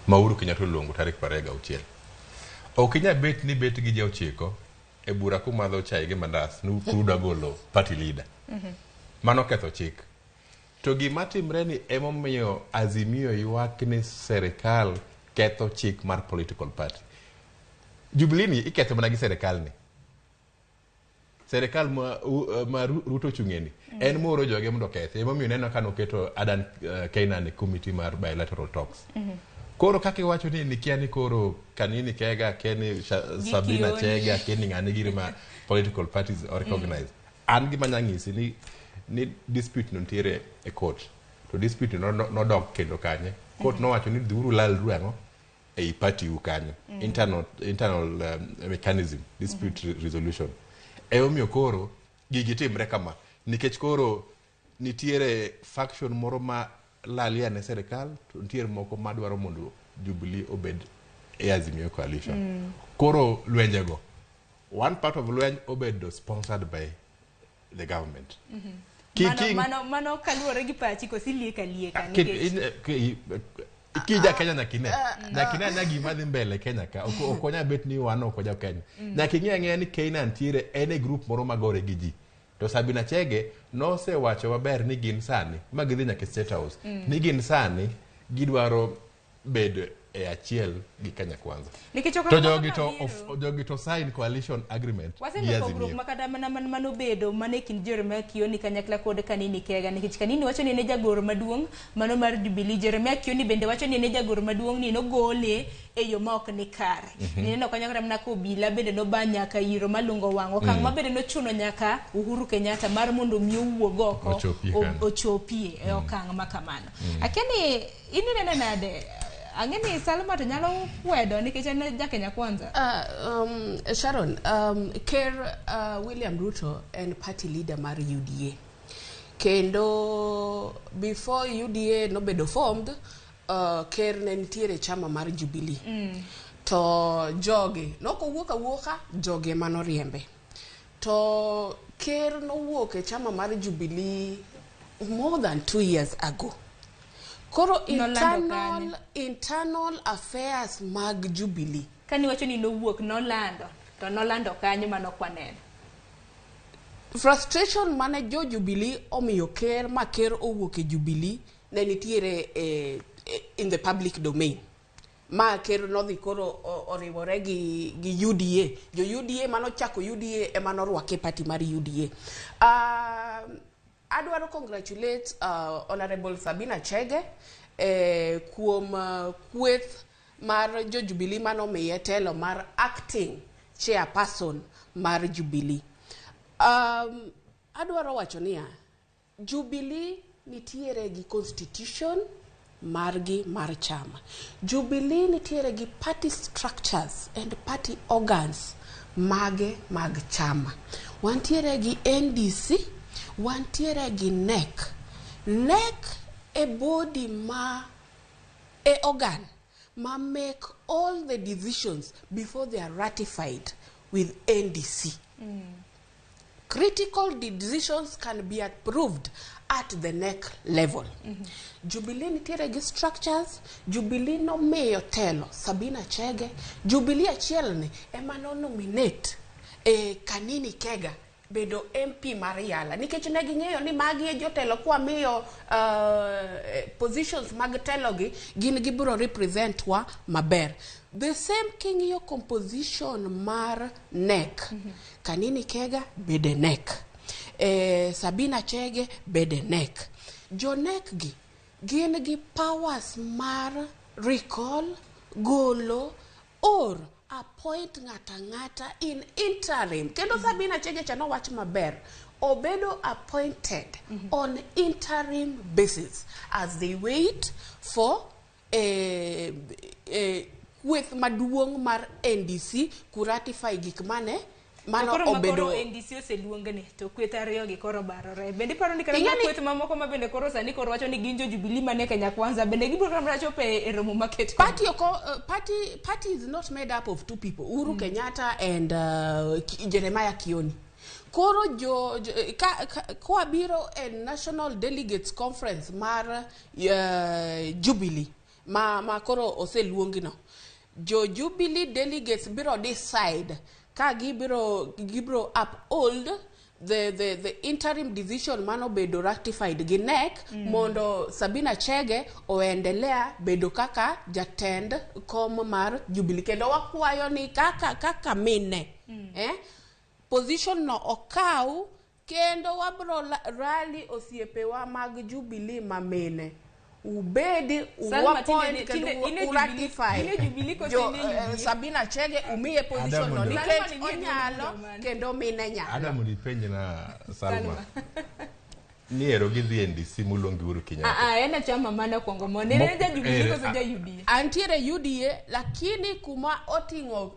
Ma Uhuru Kenyatta oluongo tarik 26. Ok inyal bet ni bet gi ji 9 e bura kumadho chai gi mandas ni udwa golo party leader. Mano ketho chik. To gima timre ni emomiyo Azimio ywak ni serikal ketho chik mar political party. Jubilee ni iketho mana gi serikal ni. Serikal ma Ruto ochung'e ni en moro joge mondo okethi. Emomiyo ineno ka noketo Adan Keynan e committee mar bilateral talks. Koro kaka iwacho ni nikia ni koro Kanini Kega, akia ni Sabina Chege, akia ni ng'ane giri ma political parties are recognized. An gima anya nyisi ni dispute no nitiere e court. To dispute no nodok kendo kanye. Court nowacho ni dhiuru lalru ang'o ei party u kanyo. Internal mechanism, dispute resolution. Emomiyo koro gigi timre kama. Nikech koro nitiere faction moro ma lalia ne serikal, to nitiere moko madwaro mondo Jubilee obed e Azimio coalition. Koro lwenjego, one part of lweny obedo sponsored by the government. Mano kaluwore gi pachi koso ilieka lieka nikech Kija Kenya nyaka ine. Nyaka ine ane gima dhi mbele Kenya ka. Ok wanyal bet ni wan ok waja Kenya. Nyaka ing'e ang'eya ni Kenya nitiere en e group moro magore gi ji. To Sabina Chege nosewacho maber ni gin sani, ma gidhi nyaka e State House, ni gin sani gidwaro bedo e achiel gi Kenya Kwanza. Nikech ok To kamano jogi to mabiro. jogi to sign coalition agreement gi Waseneno pogruok Azimio. ma kata mana manobedo mana e kind Jeremiah Kioni kanyakla kod Kanini Kega, nikech Kanini wacho ni en e jagoro maduong' mano mar Jubilee. Jeremiah Kioni bende wacho ni en e jagoro maduong' ni nogole e yo ma ok ni kare. Nineno kanyo kata mana ka obila bende noba nyaka iro malungo wang'. Okang' ma bende nochuno nyaka Uhuru Kenyatta mar mondo mi owuog oko, Ochopie kanyo. ochopie e okang' ma kamano. Akia ni in ineno nade? Ang'e ni Salma to nyalo kwedo nikech en ja Kenya Kwanza. Sharon, Ker William Ruto en party leader mar UDA. Kendo before UDA nobedo formed, Ker ne nitiere chama mar Jubilee. To jogi nokowuok awuoka, jogi ema noriembe. To Ker nowuok e chama mar Jubilee more than 2 years ago. Koro Nolando kanye? internal affairs mag Jubilee. Kani wacho ni nowuok nolando, to nolando kanyo mano ok waneno. Frustration mane jo Jubilee omiyo Ker ma Ker owuok e Jubilee ne nitiere in the public domain. Ma Ker nodhi koro oriwore gi UDA. Jo UDA manochako UDA ema norwake party mar UDA. Adwaro congratulate Honorable Sabina Chege kuom kweth mar jo Jubilee manomiye telo mar acting chairperson mar Jubilee. Adwaro wacho niya, Jubilee nitiere gi constitution margi mar chama. Jubilee nitiere gi party structures and party organs mage mag chama. Wantiere gi NDC, wantiere gi NEC. NEC e body ma e organ ma make all the decisions before they are ratified with NDC. Critical decisions can be approved at the NEC level. Jubilee nitiere gi structures, Jubilee nomiyo telo Sabina Chege, Jubilee achiel ni ema no nominate e Kanini Kega bedo MP mar Yala nikech ne ging'eyo ni magi e jotelo kwamiyo positions mag telo gi gin gibiro represent wa maber. The same king'iyo composition mar NEC. Kanini Kega bede NEC. Sabina Chege bede NEC. Jo NEC gi gin gi powers mar recall, golo or appoint ng'ata ng'ata in interim. Kendo Sabina Chege cha nowach maber. Obedo appointed on interim basis as they wait for kweth maduong' mar NDC ku ratify gik mane mano koro obedo makoro NDC oseluongni to kweth ariyo gi koro barore. Bende iparo ni kata Ing'e ni- kweth mamoko ma bende koro sani koro wacho ni gin jo Jubilee mane Kenya Kwanza bende gibiro kata chopo e romo maket party oko, party is not made up of two people, Uhuru Kenyatta and Jeremiah Kioni. Koro jo ka kwabiro e National Delegates Conference mar Jubilee ma koro oseluongi no, jo Jubilee delegates biro decide ka gibiro uphold the interim decision manobedo ratified gi NEC mondo Sabina Chege oendelea bedo kaka jatend kom mar Jubilee. Kendo wakwayo ni kaka mine position no okaw kendo wabro rally osiepewa mag Jubilee mamine ubedi Salma, uappoint kendo ine uratify ine Jubilee koso jo ine UDA? Sabina Chege umiye position no Adam nikech Salma, ni onyalo kendo mine nyalo. Adam ipenj na Salma. Ni ero gidhi NDC moluongi Uhuru Kenyatta. Ah, ah, en e chama mane okwongo mondo en ja Jubilee koso ja UDA? Antiere UDA lakini kuma oting'o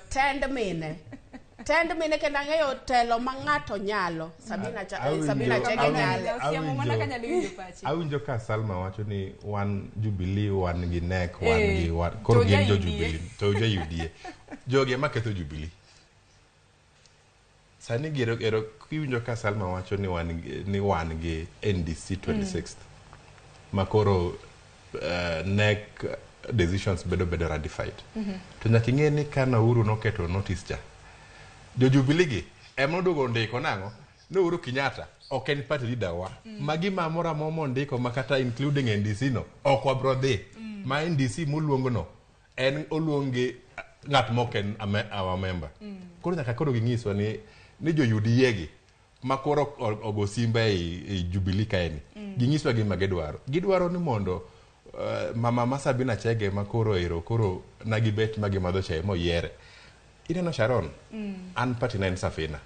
tend mine kendo ang'eyo telo ma ng'ato nyalo Sabina, Sabina Chege nyalo. Awinjo ka Salma wacho ni wan Jubilee, wan gi NEC, wan gi wan koro to gin jo ja UDA. Jubilee to jo UDA. Jogi ema ketho Jubilee. Sani gero ero kiwinjo ka Salma wacho ni wan gi NDC 26th ma koro NEC decisions bedo ratified. To nyaka ing'e ni ka Uhuru noketo notice cha, jo Jubilee gi ema noduogo ndiko nang'o ni Uhuru Kenyatta ok en party leader wa. Magi ma moro amora mondiko ma kata including NDC no ok wabro dhi. Ma NDC moluongo no en oluongi ng'at mok en our member. Koro nyaka koro ginyiswa ni jo UDA gi ma koro ogo simba e Jubilee kaeni. Ginyiswa gima gidwaro. Gidwaro ni mondo mama ma Sabina Chege ma koro ero koro nagibet ma gimadho chai moyiere. Ineno Sharon, an party na en Safina.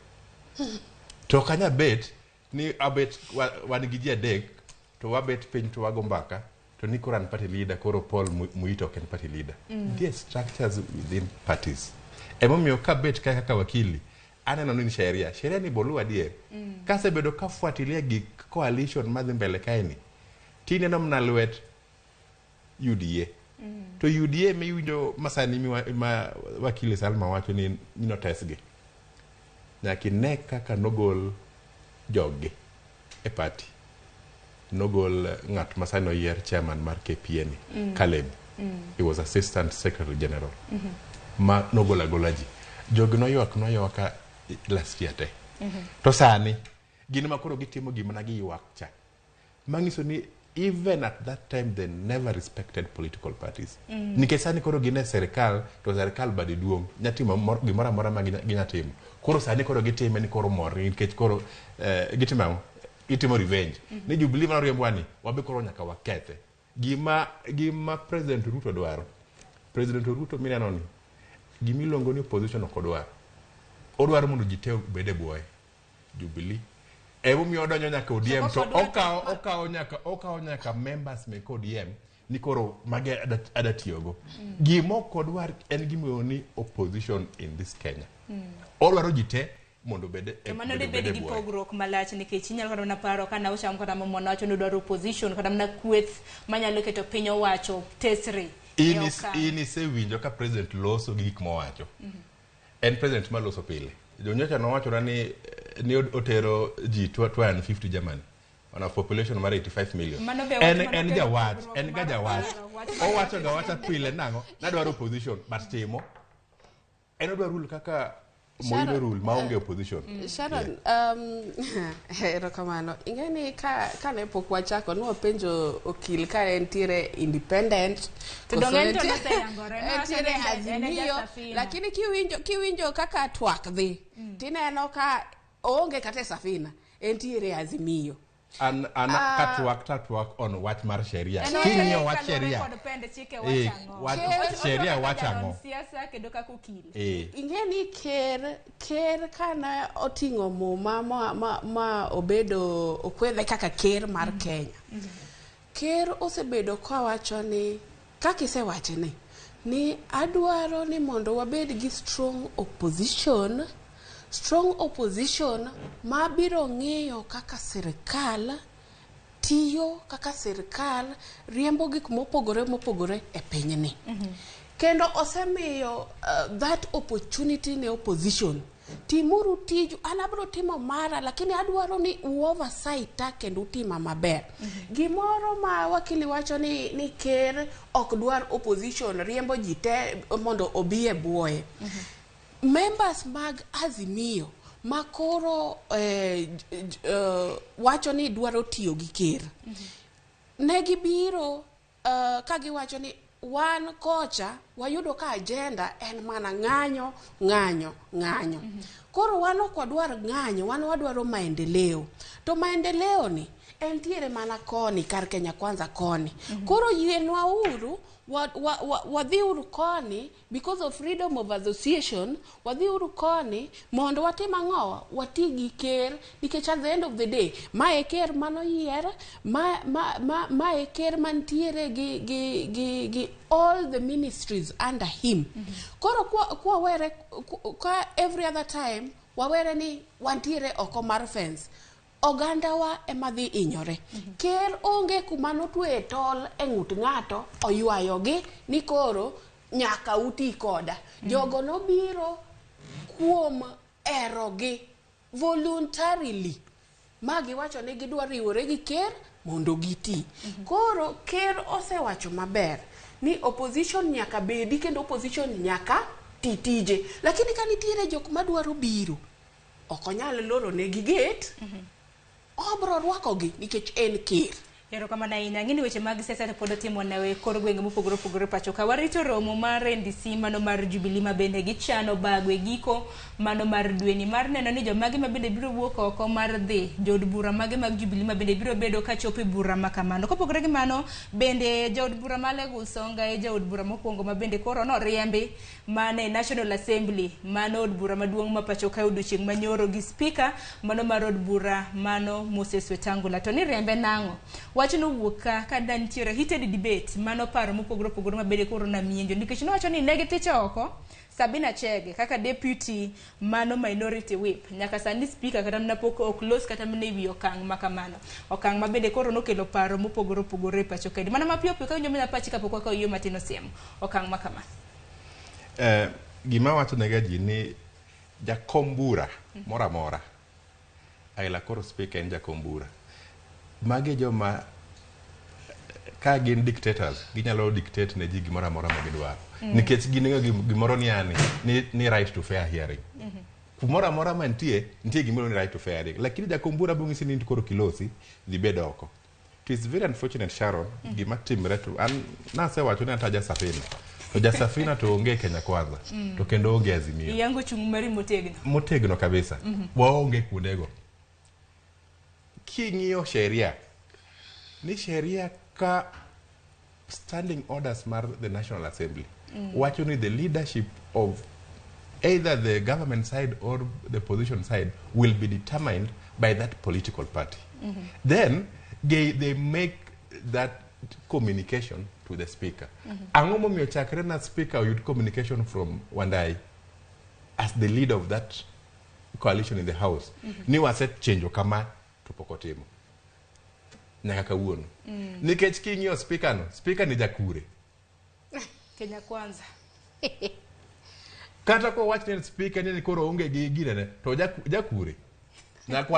To ok anyal bet ni abet wan gi ji adek to wabet piny to wago mbaka to ni koro an party leader koro Paul Muito ok en party leader. Nitie structures within parties. Emomiyo kabet ka kaka wakili aneno ni sheria ni bolu adier. Kasebedo kafuatilia gik coalition madhi mbele kaeni tineno mana lwet UDA. To UDA miwinjo masani ma wakili Salma wacho ni notesgi. Nyaka ine kaka nogol joggi e party. Nogol ng'at ma sani oyier chairman mar KPA ni, Caleb. He was assistant secretary general. Ma nogol agola ji. Jogi noywak last year te. To sani gin ma koro gitimo gima na giywak cha. Manyiso ni even at that time they never respected political parties. Nikech sani koro gin e sirikal to sirikal bade duong' nyatimo gimoro amora ma ginya timo. Koro sani koro gitime ni koro mor nikech koro gitimo ang'o? Gitimo revenge. Ni Jubilee mane oriembwa ni wabe koro nyaka wakethe. Gima President Ruto dwaro. President Ruto mineno ni gimiluongo ni opposition ok odwar. Odwaro mondo ji te obed e bwoye. Jubilee, Emomiyo odonjo nyaka ODM To to kok odwar okawo nyaka members mek ODM ni koro mage ada tiyogo. Gima ok odwar en gimiluongo ni opposition in this Kenya. Odwaro ji te mondo obed e To mano obed dibed e gi buoye. pogruok malach nikech inyalo kata mana paro ka naucham kata mamwana wacho ni odwaro opposition kata mana kweth manyalo keto piny owacho tesre e okang'. In isewinjo ka president loso gi gik mowacho. En president maloso pile. Jonyocha nowachona ni otero ji 250 Germany on a population mar 85 million. Mano be wach En mano en kelo jawach, pogruok en ga mar jawach. paro, wach mar Owacho ga wacha pile nang'o, nadwaro opposition but timo. En odwa rule kaka Moi Sharon, rule maonge opposition. Sharon, erokamano. Ing'e ni ka ne pok wachako nwapenjo okil ka entiere independent To koso dong' en to noseyangore, nowacho entiere ni en e Azimio, jasafina. lakini kiwinjo kaka twak dhi tineno ka oonge kata e safina, entiere Azimio. An katwak tatwak on wach mar sheria. En wacho ni King'iyo wach kaluwore sheria. kod pend chike Eh, wacho ang'o. sheria Otuak wacho kaka jalony ang'o? siasa kendo kaka okil. Ing'e ni ker kana oting'o muma ma obedo okwedhe kaka ker mar Kenya. Ker osebedo kawacho ni kaka isewache ni adwaro ni mondo wabed gi strong opposition, strong opposition mabiro ng'iyo kaka sirikal tiyo, kaka sirikal riembo gik mopogore mopogore e pinyni. Kendo osemiyo that opportunity ne opposition. Timuru tiju, an abiro timo mara, lakini adwaro ni u-oversight kendo utima maber. Gimoro ma wakili wacho ni ker ok dwar opposition riembo ji te mondo obi e buoye. Members mag Azimio ma koro wacho ni dwaro tiyo gi ker. Ne gibiro ka giwacho ni wan kocha wayudo ka agenda en mana ng'anyo, ng'anyo, ng'anyo. Koro wan ok wadwar ng'anyo, wan wadwaro maendeleo. To maendeleo ni entiere mana koni kar Kenya Kwanza koni. Koro yienwa uru wadhiuru koni because of freedom of association, wadhiuru koni mondo watim ang'owa, wati gi ker nikech at the end of the day ma e ker manoyier, ma e ker mantiere gi all the ministries under him. Koro kwa were ka every other time wawere ni wantiere oko mar fence, ogandawa ema dhi hinyore. Ker onge kuma notweye tol e ng'ut ng'ato oywayogi ni koro nyaka uti koda. Jogo nobiro kuom erogi voluntarily ma giwacho ni gidwa riwore gi ker mondo giti. Koro ker osewacho maber ni opposition nyaka bedi kendo opposition nyaka ti tije. Lakini ka nitiere jok madwaro biro, ok onyal loro negi gate, obro rwakogi nikech en ker. Erokamano ahinya. Ang'e ni weche mag siasa to pod otimo newe kor gwenge mopogore opogore pacho ka. Warito romo mar NDC mano mar Jubilee ma bende gichano bago e giko mano mar dweni mar neno ni jomage ma bende biro wuok oko mar dhi jood bura mage mag Jubilee ma bende biro bedo kachopo e bura ma kamano. Kopogore gi mano, bende jaod bura ma Alego Usonga e jaod bura mokwongo ma bende koro noriembi mane National Assembly mano od bura maduong' ma pacho ka odiochieng' manyoro gi speaker mano mar od bura mano Moses Wetangula. To ni riembe nang'o? Wachno wuok ka da nitiere heated debate mano paro mopogore opogore ma bende koro namienjo nikech nowacho ni ne githicho oko Sabina Chege kaka deputy mano minority whip nyaka sani speaker kata mana pok ok los kata mana ewi okang' ma kamano, okang' ma bende koro nokelo paro mopogore opogore e pacho kaendi. Mana mapiyo piyo ka winjo mana pachi kapok wakawo yo matin osiemo okang' ma kama. Gima wacho nega ji ni jakom bura moro amora aila koro speaker en jakom bura, magi joma ka gin dictators ginyalo dictate ne ji gimoro amora ma gidwaro. Nikech gin gi gimoro ni yani ni right to fair hearing. Kumoro amora mantie nitie gimoro ni right to fair hearing, lakini jakom bura bong'isi ni koro kilosi dhi bed oko. It is very unfortunate, Sharon, gima timre to an nasewacho ni ataja Safina to ja Safina to onge Kenya Kwanza to kendo onge Azimio. Iyango chung' mari motegno. Motegno kabisa. Waonge kuondego. King'iyo sheria ni sheria ka standing orders mar the National Assembly wacho ni the leadership of either the government side or the opposition side will be determined by that political party. Then they make that communication to the speaker. Ang'o momiyo chakre na speaker oyud communication from Wandai as the leader of that coalition in the house, ni wasechenjo kama to pok otimo nyaka kawuono. Nikech king'iyo speaker no, speaker ni jakure. Kenya Kwanza. Kata kowach ni speaker ni koro onge gi ginene to jakure. Nyaka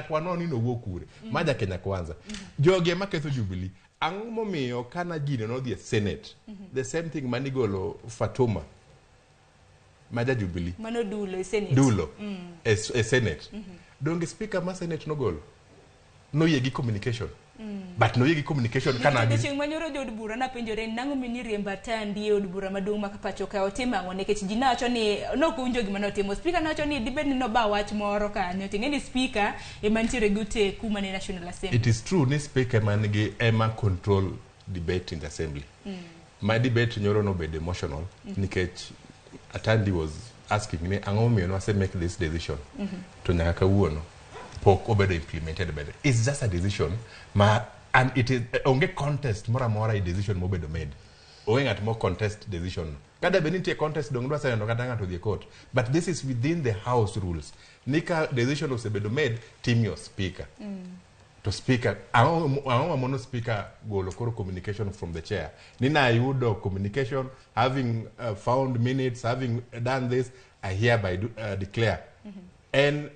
wanon ni nowuok kure. Ma ja Kenya Kwanza. Jogi ema ketho Jubilee. Ang'o momiyo kana gino nodhi e Senate, the same thing manigolo Fatuma ma ja Jubilee. Mano dulo e Senate. Dulo e Senate. Donge speaker ma Senate nogolo noyie gi communication. But noyie gi communication kana gi chieng' manyoro jood bura napenjore ni nang'o mini riembo Atandi e od bura maduong' ma pacho ka otimo ang'o, nikech ji nowacho ni nok owinjo gima notimo. Speaker nowacho ni dibed ni noba wach moro kanyo, ting'e ni speaker ema nitiere gi oteku mane National Assembly. It is true ni speaker ema nigi ema control debate in the assembly. My debate nyoro nobedo emotional nikech Atandi was asking ni ang'o momiyo nwase make this decision to nyaka kawuono pok obedo implemented better. It's just a decision ma and it is onge contest moro amora e decision mobedo made. Onge ng'at mo contest decision. Kata bed ni nitie contest dong dwa seneno kata ng'ato odhi e court. But this is within the house rules. Ni ka decision osebedo made, timiyo speaker. To speaker, ang'o mamono speaker golo koro communication from the chair? Ni nayudo communication, having found minutes, having done this, I hereby declare. En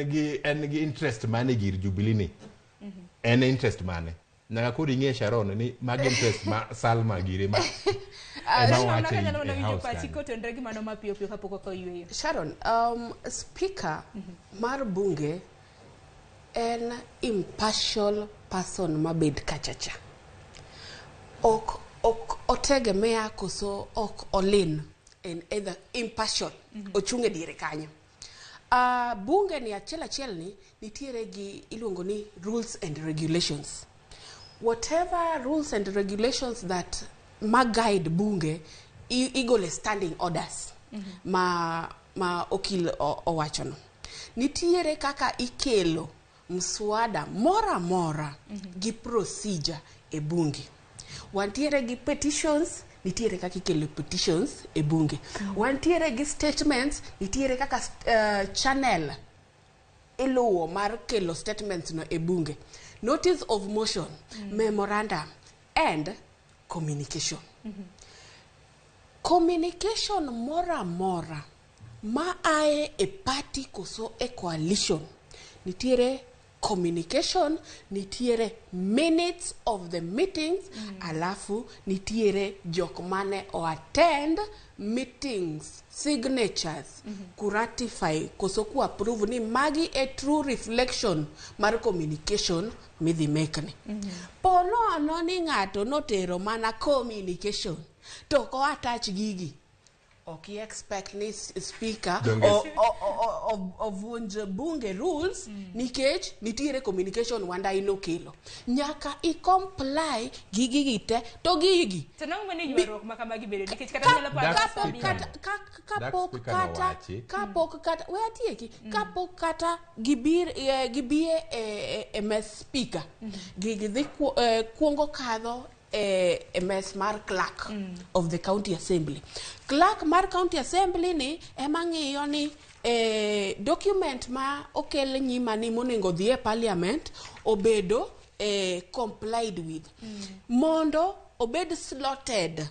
gi interest mane gir Jubilee ni? En interest mane? Nyaka koro ing'e, Sharon, ni magi interest ma Salma gire ma ema Sharon, wacho kanyalo mana e winjo house pachi kanyo. Kotenore gi mano mapiyo piyo kapok ok oyweyo. Sharon, speaker mar bunge en impartial person mabed kachacha. Ok otegemea koso ok olin en either impartial, ochung' e diere kanyo. Bunge ni achiel achiel ni nitiere gi iluongo ni rules and regulations. Whatever rules and regulations that ma guide bunge igole standing orders ma okil owachono. Nitiere kaka ikelo mswada moro amora gi procedure e bunge. Wantiere gi petitions, nitiere kaka ikelo petitions e bunge. Wantiere gi statements, nitiere kaka channel iluwo mar kelo statements no e bunge. Notice of motion, memorandum and communication. Communication moro amora ma ae e party koso e coalition, nitiere communication, nitiere minutes of the meetings, alafu nitiere jok mane o attend meetings, signatures, kuratify koso ku approve ni magi e true reflection mar communication midhi mekni. Po nono ni ng'ato notero mana communication to ok o attach gigi, ok i expect ni speaker ovunj bunge rules nikech nitiere communication Wandai nokelo. Nyaka i comply gi gigi te to gigi To nang'o mane ywaruok ma kamagi bedo, nikech kata nyalo paro Dak Sabina. speaker. Kapok Dak speaker kata nowachi. Kapok kata we atieki, kapok kata gibir gibie e mes speaker, gigi dhi kuongo kadho e mes mar clerk of the county assembly. Clerk mar county assembly ni ema ng'iyo ni document ma okel nyima ni monego dhi e parliament obedo complied with mondo obed slotted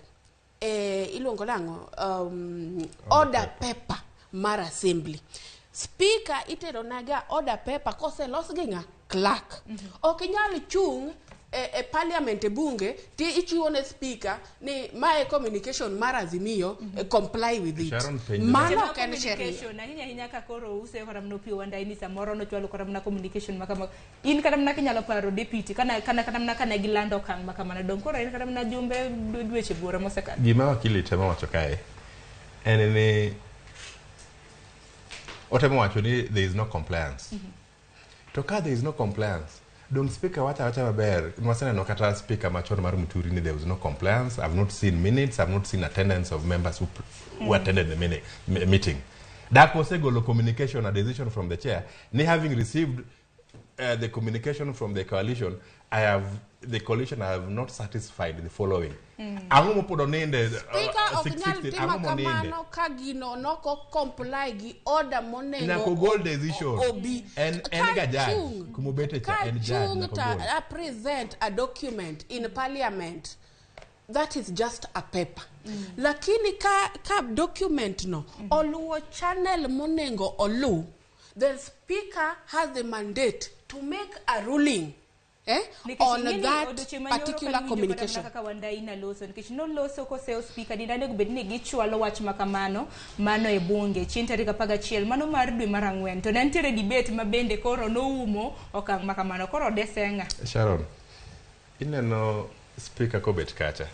iluongo nang'o, order paper mar assembly. Speaker itero naga order paper koselos gi ng'a? Clerk. Ok inyal chung' e parliament, e bunge, ti ichiwo ne speaker ni mae communication mar Azimio, comply with it. Sharon, penjo. Mano Seche ok en sheria. Communication ahinya ahinya ka koro use kata mana Opiyo Wandayi ni samoro nochwalo kata mana communication ma kama, in kata mana kinyalo paro deputy kana kata mana kane gilando okang' ma kamano dong koro en kata mana jumbe dweche buora mosekalo. Gima wakili temo wacho kae en ni otemo wacho ni there is no compliance. To ka there is no compliance, dong speaker wacho awacha maber. Nwaseneno kata speaker machon mar Muturi ni there was no compliance. I've not seen minutes, I've not seen attendance of members who attended the meeting. Dak osegolo communication, a decision from the chair ni having received the communication from the coalition, I have the coalition, I have not satisfied the following. Ang'o mopod oninde? Speaker ok nyal 660, timo ang'o moninde? kamano ka gino noko comply gi order monego Nyaka ogol decision. obi. En ga judge Kachung'. kumobete cha en judge, Kachung' nyaka to ogol. I present a document in parliament, that is just a paper. Lakini ka document no oluwo channel monego olu, the speaker has the mandate to make a ruling Nikech on ing'eni that odiochieng' manyoro particular kanowinjo kata mana communication. Kaka Wandayi naloso, nikech noloso koseyo speaker ni danego bed ni gichwalo wach ma kamano mano e bunge chieng' tarik 11 mano mar dwe mar 4, to ne nitiere debate ma bende koro noumo okang' ma kamano, koro odesenga. Sharon, ineno speaker kobet kacha,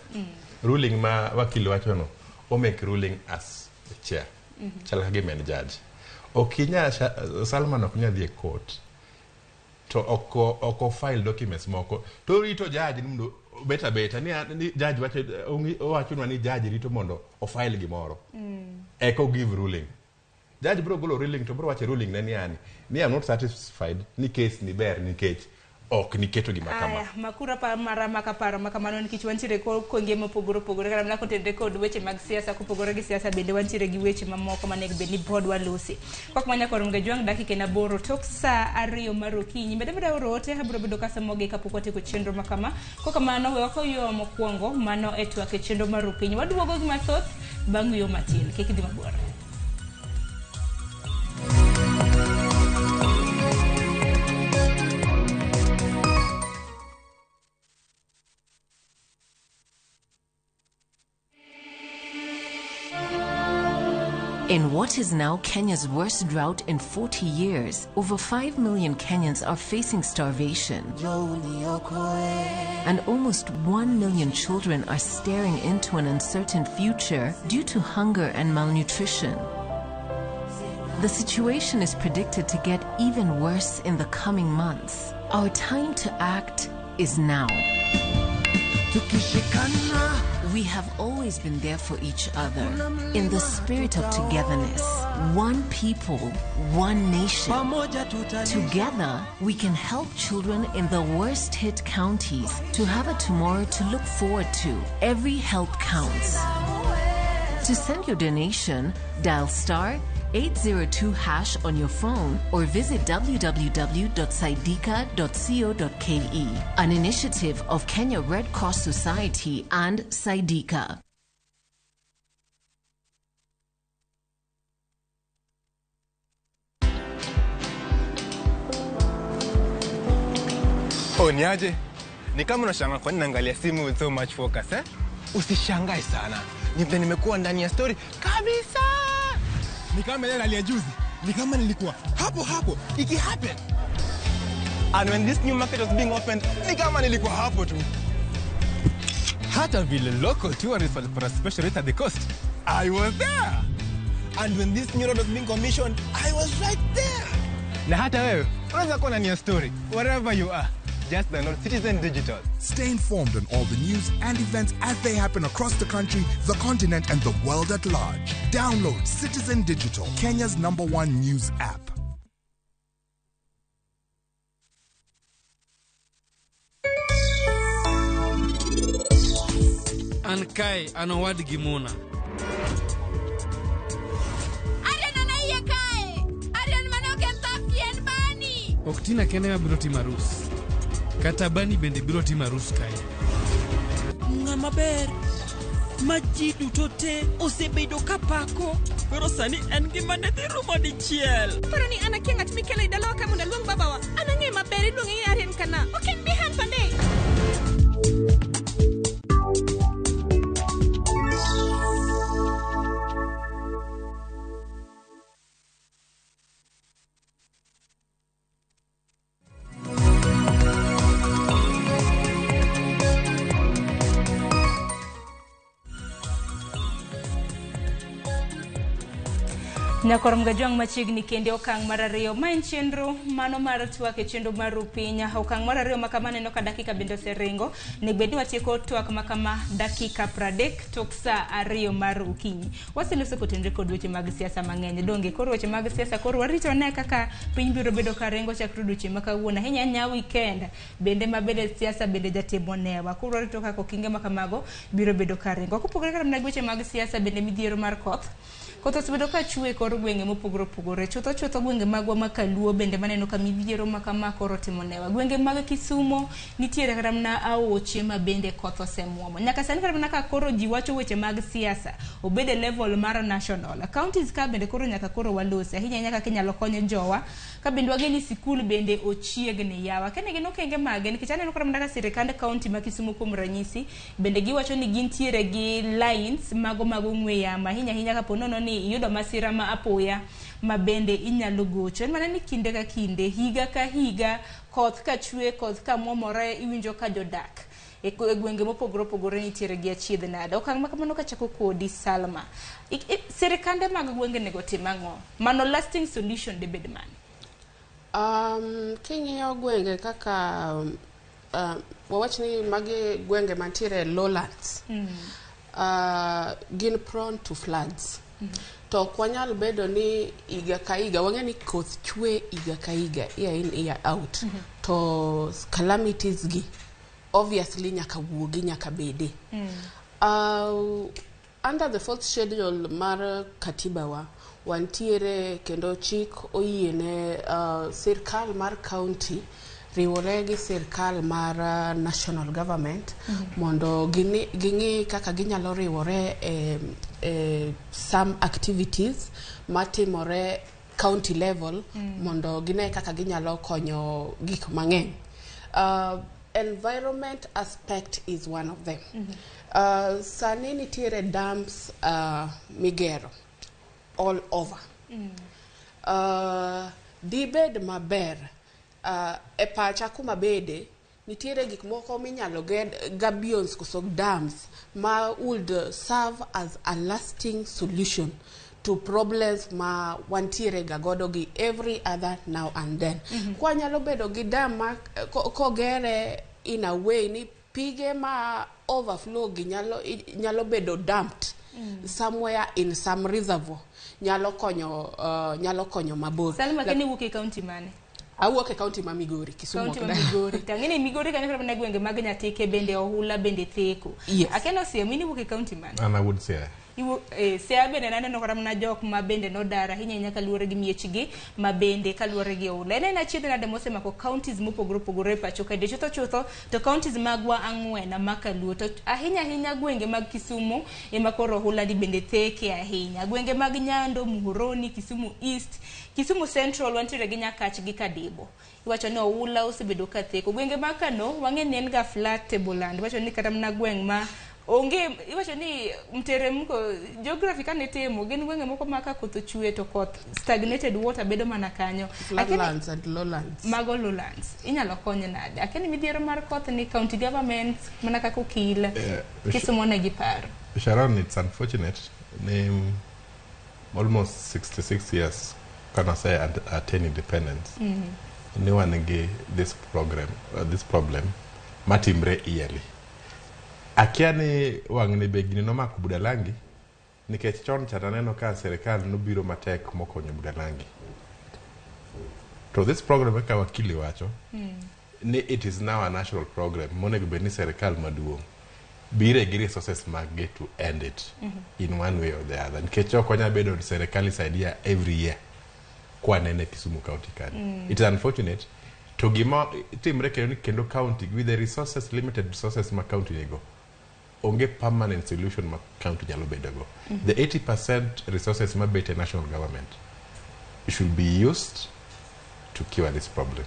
ruling ma wakil wachono, o make ruling as the chair. Chal ka gima en judge. Ok inyal, Salman ok nyal dhi e court to ok file documents moko to rito judge ni mondo obet abeta ni judge wacho, owachonwa ni judge rito mondo o file gimoro eko give ruling. Judge biro golo ruling to biro wacho e ruling ne ni yani ni I'm not satisfied ni case ni ber nikech ok niketo gima kama. Aya, makura pa mara maka paro ma kamano, nikech wantiere konge mopogore opogore, kata mana kotenore kod weche mag siasa. Kopogore gi siasa bende wantiere gi weche mamoko manego bed ni pod walosi. Kok manya koro Mgajwang' dakika en 8 tok saa 2 mar okinyi. Bende bende oro ote abiro bedo kasomogi kapok watieko chenro ma kama. Kokamano we wakaw yo mokwongo mano e twak e chenro mar opiny. Waduogo gi mathoth bang' yo matin. Kik idhi mabor. In what is now Kenya's worst drought in 40 years, over 5 million Kenyans are facing starvation. And almost 1 million children are staring into an uncertain future due to hunger and malnutrition. The situation is predicted to get even worse in the coming months. Our time to act is now. We have always been there for each other in the spirit of togetherness. One people, one nation. Together, we can help children in the worst hit counties to have a tomorrow to look forward to. Every help counts. To send your donation, dial star 802 hash on your phone or visit www.saidika.co.ke. An initiative of Kenya Red Cross Society and Saidika. Oh, niaje? Ni kama unashangaa kwa nini naangalia simu with so much focus, eh? Usishangae sana. Ni vile nimekuwa ndani ya story kabisa. Ni kama ile rally ya juzi. Ni kama nilikuwa hapo hapo iki happen. And when this new market was being opened, ni kama nilikuwa hapo tu. Hata vile local tourists walipata special rate at the coast, I was there. And when this new road was being commissioned, I was right there. Na hata wewe unaweza kuwa ndani ya story wherever you are. Just download Citizen Digital. Stay informed on all the news and events as they happen across the country, the continent, and the world at large. Download Citizen Digital, Kenya's #1 news app. An kae an owadgi Muna. Arian anaiye kae. Arian mane ok en Thafki en Bani. Ok Tina kende ma biro timo arus. Kata Bani bende biro timo arus kae. Ng'ama ber ma ji duto te osebedo kapako, koro sani en gima ne dhi rumo dichiel. Paro ni an akia ng'at mikelo e dalawa ka mondo aluong babawa. An ang'e maber iluonge ni Arian kana. Ok en Bihan Pandey. Nyakor Mgajwang' machiegni kende okang' mar ariyo ma en chenro mano mar twak e chenro mar Rupiny. Okang' mar ariyo ma kama aneno ka dakika bende oseringo. Onego bed ni watieko twak ma kama dakika 30 tok saa 2 mar okinyi. Waseloso kotenore kod weche mag siasa mang'eny. Donge koro weche mag siasa koro warito ne kaka piny biro bedo ka ringo chakre odiochieng' ma kawuono. Ahinya ahinya weekend bende ma bende siasa bende jatimo newa. Koro warito kaka okinge ma kamago biro bedo ka ringo. Kopogore kata mana gi weche mag siasa bende midhiero mar koth. Koth osebedo ka chwe e kor gwenge mopogore opogore. Chutho chutho gwenge magwa ma Kaluo bende maneno ka midhiero ma kama koro otimo newa. Gwenge mag Kisumo nitiere kata mana aoche ma bende koth osemuomo. Nyaka sani kata mana ka koro ji wacho weche mag siasa, obed e level mar national. Counties ka bende koro nyaka koro walosi. Ahinya ahinya kaka inyalo kony jowa. Ka bende wang'e ni sikul bende ochiegni yawa. Kene gin okenge mage nikech aneno kata mana ka sirikand county ma Kisumo kuom ranyisi bende giwacho ni gintiere gi lines mago mag ong'we yamo ahinya ahinya kapo nono ni iyudo masira ma apoya ma bende inyalo gocho. En mana ni kinde ka kinde, higa ka higa, koth ka chwe, koth ka muomore, iwinjo ka jodak e gwenge mopogore opogore nitiere gi achiedh nade. Okang' ma kamano kachako kodi Salma. Sirikande mag gwenge onego tim ang'o? Mano lasting solution debed mane? King'iyo gwenge kaka wawach ni magi gwenge mantiere lowlands, gin prone to floods. To ok wanyal bedo ni higa ka higa, wang'e ni koth chwe higa ka higa, year in year out. To calamities gi obviously nyaka wuogi, nyaka bede. Under the fourth schedule mar katiba wa, wantiere kendo chik oyiene sirkal mar county riwore gi sirkal mar national government mondo ging'i kaka ginyalo riwore e some activities matimore county level mondo gine kaka ginyalo konyo gik mang'eny. Environment aspect is one of them. Sani nitiere dams migero all over. Dibed maber e pacha kuma bede nitiere gik moko minyalo ger gabions koso dams ma would serve as a lasting solution to problems ma wantiere ga godo gi every other now and then. Kwanyalo bedo gi dam ma kogere in a way ni pige ma overflow gi nyalo bedo dumped somewhere in some reservoir, nyalo konyo mabor. Salma, kene wuok e county mane? Awuok e county ma Migori, Kisumu. County ma Migori. Tang'eni Migori kanyo kata mana gwenge mag Nyatike bende ohula bende theko. Yes. Akeno Siaya, in iwuok e county mane? An awuod Siaya. Siaya bende naneno kata mana jok ma bende nodar ahinya ahinya kaluwore gi miechgi ma bende kaluwore gi ohula. En achiedh nade mosemako counties mopogore opogore e pacho kae. Chutho chutho to counties magwa ang'wen ma kaluo to ahinya ahinya gwenge mag Kisumu ema koro ohula ni bende theke ahinya. Gwenge mag Nyando, Muhoroni, Kisumu East, Kisumu Central wantiere gi Nyakach gi Kadibo. Iwacho ni ohula osebedo ka theko. Gwenge mag Kano wang'e ni en ga flat tableland. Iwacho ni kata mana gweng' ma onge, iwacho ni mteremko geography kane timo gin gwenge moko ma ka koth ochwe to koth stagnated water bedo mana kanyo. Flatlands and lowlands. Mago lowlands. Inyalo kony nade? Akeni midhiero mar koth ni county government mana kaka okil Kisumu negi paro. Sharon, it's unfortunate ni almost 66 years kana say attain independence. Ni wan gi this program, this problem matimre yearly. Akia ni wang'ni be gini nomako Budalangi nikech chon cha taneno ka sirikal nobiro matek mokonyo Budalangi. To this program kaka wakili wacho ni it is now a national program monego bed ni sirikal maduong' bire gi resources mag to end it in one way or the other. Nikech ok wanyal bedo ni sirikal isaidia every year kwanene Kisumu County kanyo. It is unfortunate to gima timre kendo county with the resources, limited resources ma county nigo, onge permanent solution ma county nyalo bedogo. The 80% resources ma bet e national government should be used to to cure this problem.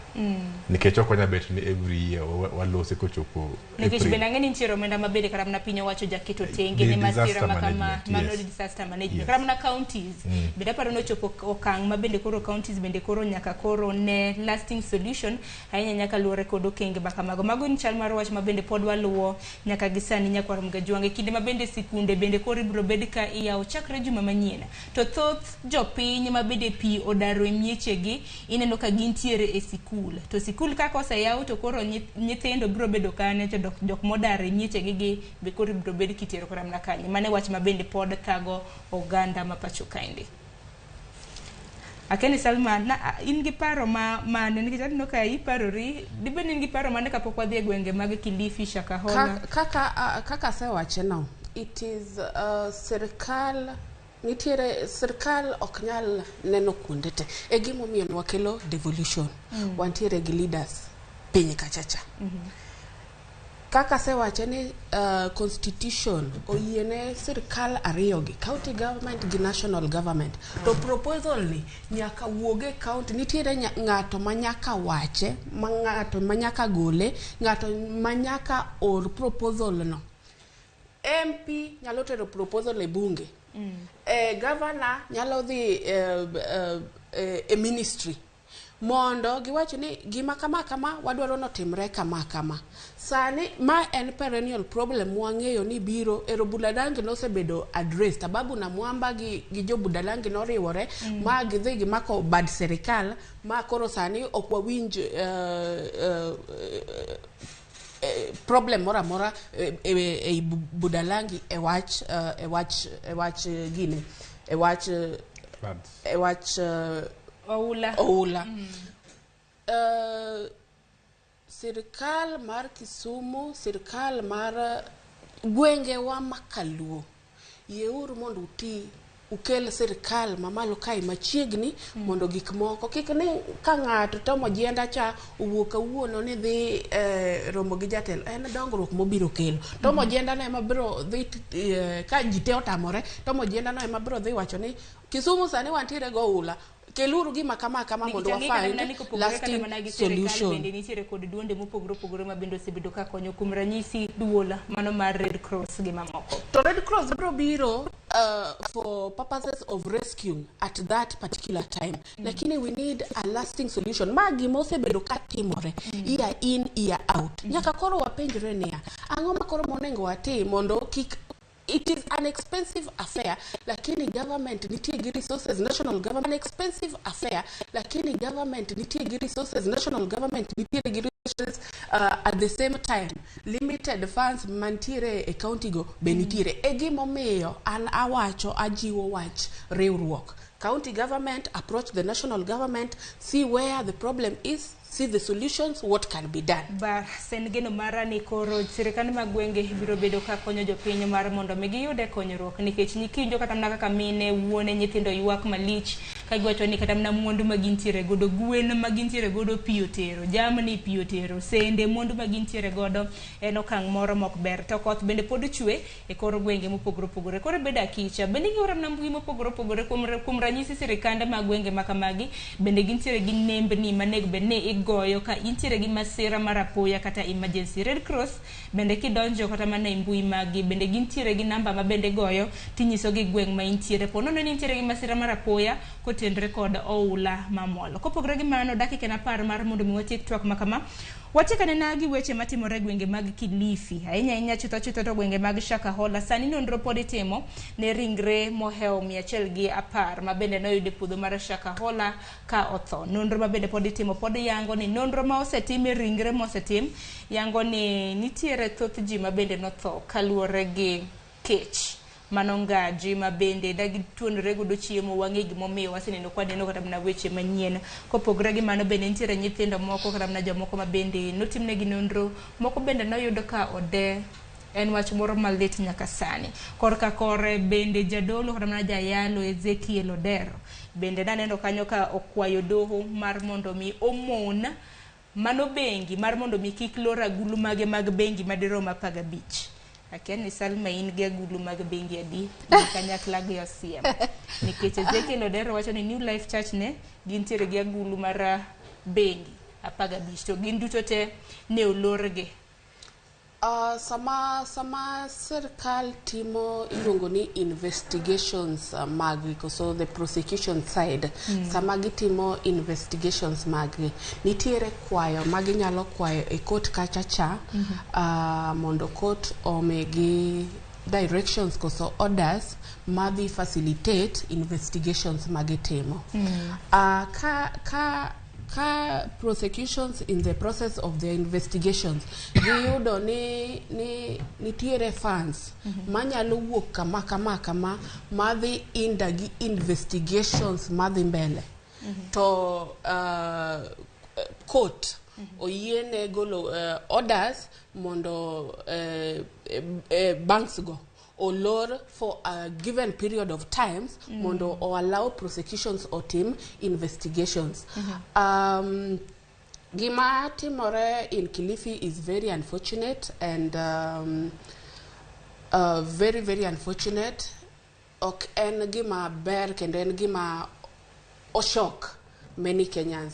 Nikech ok wanyal bet ni every year walose kochopo Nikech April. bende ang'e ni nitiere omenda ma bende kata mana piny owacho jaketo tenge The ne masira disaster ma kama management, mano yes. disaster management. Yes. Kata mana counties. Bende aparo ni ochopo okang' ma bende koro counties bende koro nyaka koro ne lasting solution ahinya nyaka luwore kod okenge ma kamago. Mago en chal mar wach ma bende pod waluwo nyaka gi sani nyakwar Mgajwang'. E kinde ma bende sikunde bende koro ibiro bed ka iyawo chakre juma manyien. To thoth jopiny ma bende pi odaro e miechegi ineno ka gintiere e sikul. To sikul kaka oseyaw to koro nyithindo biro bedo kane to jok modar e miechegi gi be koro ibiro bed kitero kata mana kanye. Mano e wach ma bende pod thago oganda ma pacho kaendi. Akeni Salma, in gi paro ma mane nikech aneno ka iparori, dibed ni in gi paro mane kapok wadhi e gwenge mag Kilifi, Shakahola? Kaka asewache no, it is sirkal nitiere sirkal ok nyal neno kuonde te. E gimomiyo ne wakelo devolution. Wantiere gi leaders piny kachacha. Kaka asewache ni constitution oyiene sirkal ariyo gi county government gi national government. To proposal ni nyaka wuog e county nitiere ng'ato ma nyaka wache, ma ng'ato ma nyaka gole, ng'ato ma nyaka or proposal no. MP nyalo tero proposal e bunge. Governor nyalo dhi e ministry mondo giwach ni gima kama kama wadwaro notimre kama kama. Sani ma en perennial problem wang'eyo ni biro ero Budalangi nosebedo addressed. Ababu na Mwamba gi jo Budalangi noriwore ma gidhi gimako bad sirikal ma koro sani ok wawinj problem moro amora e Budalangi e wach e wach e wach gini e wach e wach Oula. Oula. Sirikal mar Kisumu, sirikal mar gwengewa makaluo, yieuru mondo uti ukel sirikal mamalo kae machiegni mondo gik moko kik ni ka ng'ato Tom Ojienda cha owuok kawuono ni dhi romo gi jatelo en dongruok mobiro kelo. Tom Ojienda no ema biro dhi ka ji te otamore, Tom Ojienda no ema biro dhi wacho ni Kisumu sani wantiere go oula, keluru gima kama kama mondo wa find lasting solution. Bende nitiere kod duonde mopogore opogore ma bende osebedo ka konyo, kuom ranyisi duola mano mar Red Cross gi mamoko. To Red Cross biro biro for purposes of rescue at that particular time. Lakini we need a lasting solution. Ma gima osebedo ka timore year in year out. Nyaka koro wapenjre niya, ang'o ma koro monego watim mondo kik. It is an expensive affair, lakini government nitie gi resources, national government, an expensive affair, lakini government nitie gi resources, national government nitie gi resources, at the same time, limited funds mantiere e county go be nitiere. E gimomiyo an awacho ajiwo wach riwruok. County government approach the national government, see where the problem is, see the solutions, what can be done. Bar sen geno mara ni koro sirikande mag gwenge biro bedo ka konyo jopiny mar mondo mi giyude konyruok, nikech nikinjo kata mana kaka mine, wuone, nyithindo ywak malich ka giwacho ni kata mana mwandu ma gintiere godo, gwen ma gintiere godo pi otero, jamni pi otero, sende mwandu ma gintiere godo en okang' moro mok ber. To koth bende pod chwe e kor gwenge mopogore opogore. Koro bedo akicha bende gioro mana mbui mopogore opogore kuom ranyisi sirikande mag gwenge ma kamagi bende gintiere gi nembni manego bed ni igoyo ka intiere gi masira mar apoya kata emergency. Red Cross bende kidonjo kata mana e mbui maggi bende gintiere gi namba ma bende goyo tinyiso gi gweng' ma intiere. Po nono ni intiere gi masira mar apoya kotenre kod oula mamol. Kopogore gi mano, dakika en 10 mar mondo mi watiek twak ma kama. Wachak anena gi weche matimore e gwenge mag Kilifi, ahinya ahinya chutho chutho to gwenge mag Shakahola. Sani nonro pod itimo ne ringre mohewo 110 ma bende noyud e puodho mar Shakahola ka otho. Nonro ma bende pod itimo pod yango ni nonro ma osetim e ringre mosetim yango ni nitiere thoth ji ma bende notho kaluwore gi kech. Mano ngaji ma bende dagituonre godo chiemo wang'e gimomiyo waseneno kwa neno kata mana weche manyien. Kopogore gi mano bende nitiere nyithindo moko kata mana jomoko ma bende notimnegi nonro, moko bende noyudo ka ode. En wach moro malit nyaka sani. Korka kore bende jadolo kata mana jayalo Ezekiel Odero bende naneno kanyo ka okwayo doho mar mondo mi omon mano bengi mar mondo mi kik lor agulu mage mag bengi madirom 15. Akia ni Salma in gi agulu mag bengi adi kanyakla gi OCM. Nikech Ezekiel Odero wacho ni New Life Church ne gintiere gi agulu mar bengi 15 to gin duto te ne olorgi. Sama sirkal timo iluongo ni investigations maggi koso the prosecution side. Sama gitimo investigations maggi nitiere kwayo ma ginyalo kwayo e court kacha cha. Mondo court omigi directions koso orders madhi facilitate investigations magitimo. Ka prosecutions in the process of their investigations giyudo ni nitiere funds manyalo wuok kama kama kama madhi inda gi investigations madhi mbele. To court oyiene golo orders mondo banks go olor for a given period of times mondo o allow prosecutions otim investigations. Gima timore in Kilifi is very unfortunate and very very unfortunate. Ok en gima ber kendo en gima oshock many Kenyans.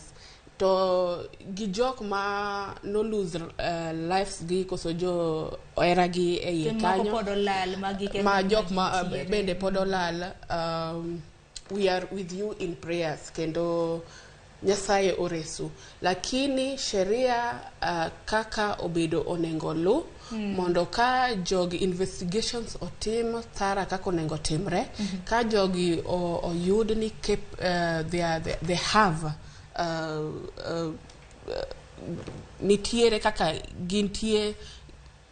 To gi jok ma no lose lives gi koso jo ohera gi e iye Moko kanyo pod olal magi kendo ma jok ma nitiere. Bende pod olal, we are with you in prayers kendo Nyasaye oresu, lakini sheria kaka obedo onego lu mondo ka jogi investigations otim thara kaka onego timre. Ka jogi oyud ni they have nitiere kaka gintie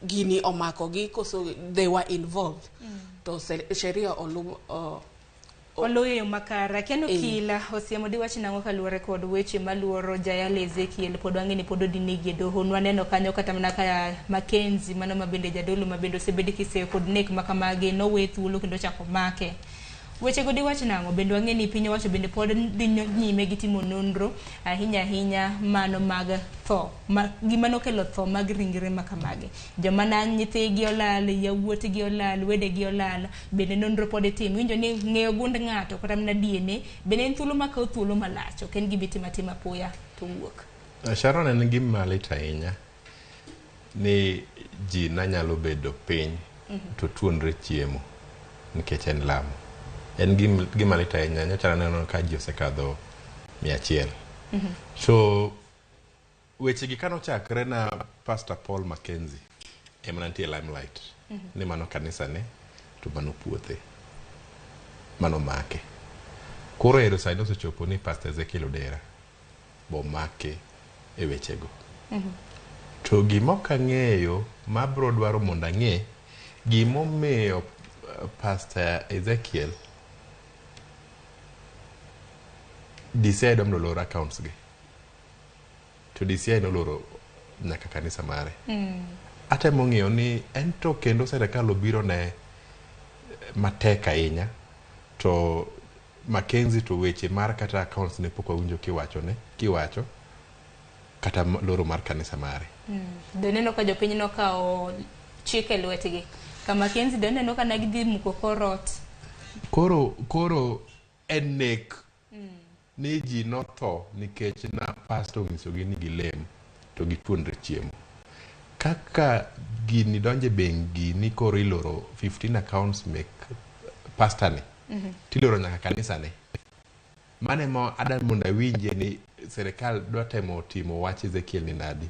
gini omakogi koso they were involved to sheria olu oluwo yo makare. Kendo Eh. Kila osiemo diwach nang'o kaluwore kod weche maluoro Jayal Ezekiel pod wang'e ni pod odinigi e doho. Nwaneno kanyo kata mana ka Mackenzie mano ma bende jadolo ma bende osebed kiseyo kod nek ma kamagi nowe thuolo kendo ochako make. Wechego diwach nang'o? Bende wang'e ni piny owacho bende pod dhi nyime gi timo nonro ahinya ahinya mano mag tho ma, gima nokelo tho mag ringre ma kamagi. Joma na nyithigi olal, yawuotgi olal, wedegi olal, bende nonro pod itimo. Iwinjo ni ng'eyo gund ng'ato kata mana DNA bende en thuolo makawo thuolo malach, ok en gima itimo atima apoya to wuok. Sharon, en gima lit ahinya ni ji nanyalo bedo piny to tuonre chiemo nikech en lamo. En gima lit ahinya nyocha aneno ka ji osekadho 100. So weche gi kanochakre na Pastor Paul Mackenzie ema nitie limelight ni mano kanisa ne to mano puothe mano make. Koro ero sani osechopo ni Pastor Ezekiel Odera bomake e wechego. To gima ok ang'eyo mabro dwaro mondo ang'e gimomiyo Pastor Ezekiel DCI dwa mondo olor accounts gi to DCI noloro nyaka kanisa mare. Atemo ng'iyo ni en to kendo serikal obiro ne matek ahinya to Mackenzie to weche mar kata accounts ne pok wawinjo kiwacho ne kiwacho kata loro mar kanisa mare. Do neno ka jopiny nokawo chik e lwetgi. Ka Mackenzie do neno ka ne gidhi muko kor ot. Koro en nek ni ji notho nikech na pastor onyisogi ni gilem to gituonre chiemo. Kaka gini donjo e bengi ni koro iloro 15 accounts mek pastor ni tiloro nyaka kanisa ne. Mano ema adwa mondo awinje ni serikal dwa temo timo wach Ezekiel ni nadi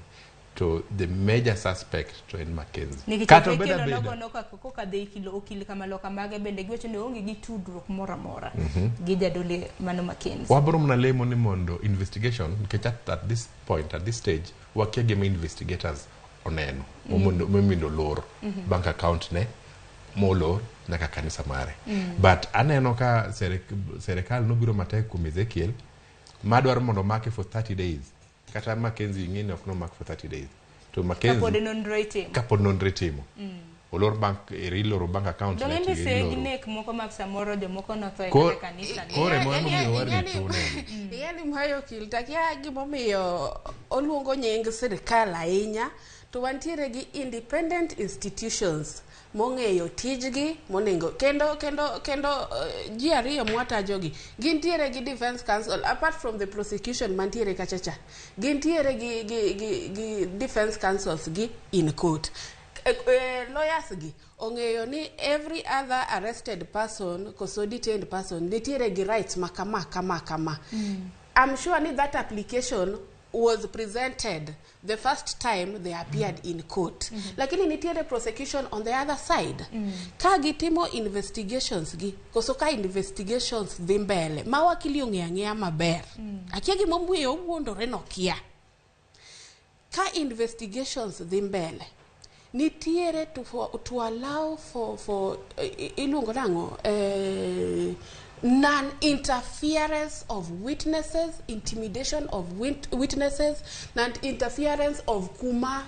to the major suspect to en Mackenzie. Nikech Kata obed Ezekiel abeda. onogo noka kokadho okil kamaloka mage bende giwacho ni oonge gi tudruok moro amora gi jadolo mano Mackenzie. Wabro mana lemo ni mondo investigation nikech at this point, at this stage, wakia gima investigators oneno momiyo olor bank account ne molor nyaka kanisa mare. But aneno ka serikal nobiro matek kuom Ezekiel madwaro mondo omake for 30 days. Kata Mackenzie ing'e ni ok nomak for 30 days. To Kapod Mackenzie nonro itimo. kapod nonro itimo. Olor bank eri iloro bank account Donge ne to mise iloro. nek moko mag samoro jomoko notho e kata kanisa ne. Koro ema emomiyo warito uneno. Ing'e ni mayo okil takia gimomiyo oluongo nying sirikal ahinya. To wantiere gi independent institutions mong'eyo tijgi monengo kendo kendo kendo ji ariyo mwatajogi gintiere gi defense counsel apart from the prosecution mantiere kacha cha gintiere gi defense counsels gi in court. Lawyers gi ong'eyo ni every other arrested person koso detained person nitiere gi rights ma kama kama kama. I'm sure ni that application was presented the first time they appeared in court. Lakini nitiere prosecution on the other side. Ka gitimo investigations gi, koso ka investigations dhi mbele, ma wakili ong'eyo ang'eya maber. Akia gimomiyo owuondore nokia. Ka investigations dhi mbele, nitiere to allow for iluongo nang'o, non-interference of witnesses, intimidation of witnesses, non-interference of kuma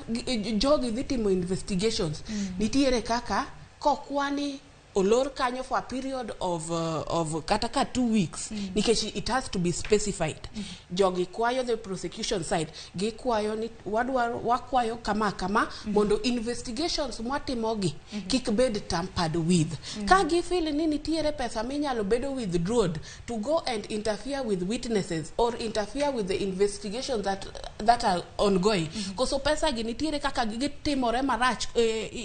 jogi dhi timo investigations. Nitiere kaka kokwani olor kanyo for a period of kata ka 2 weeks nikech it has to be specified. Jogi kwayo, the prosecution side gikwayo ni wadwaro, wakwayo kama kama mondo investigations mwatimogi kik bed tampered with. Ka gifeel ni nitiere pesa minyalo bedo withdrawed to go and interfere with witnesses or interfere with the investigations that are ongoing, koso pesa gi nitiere kaka gitimore marach,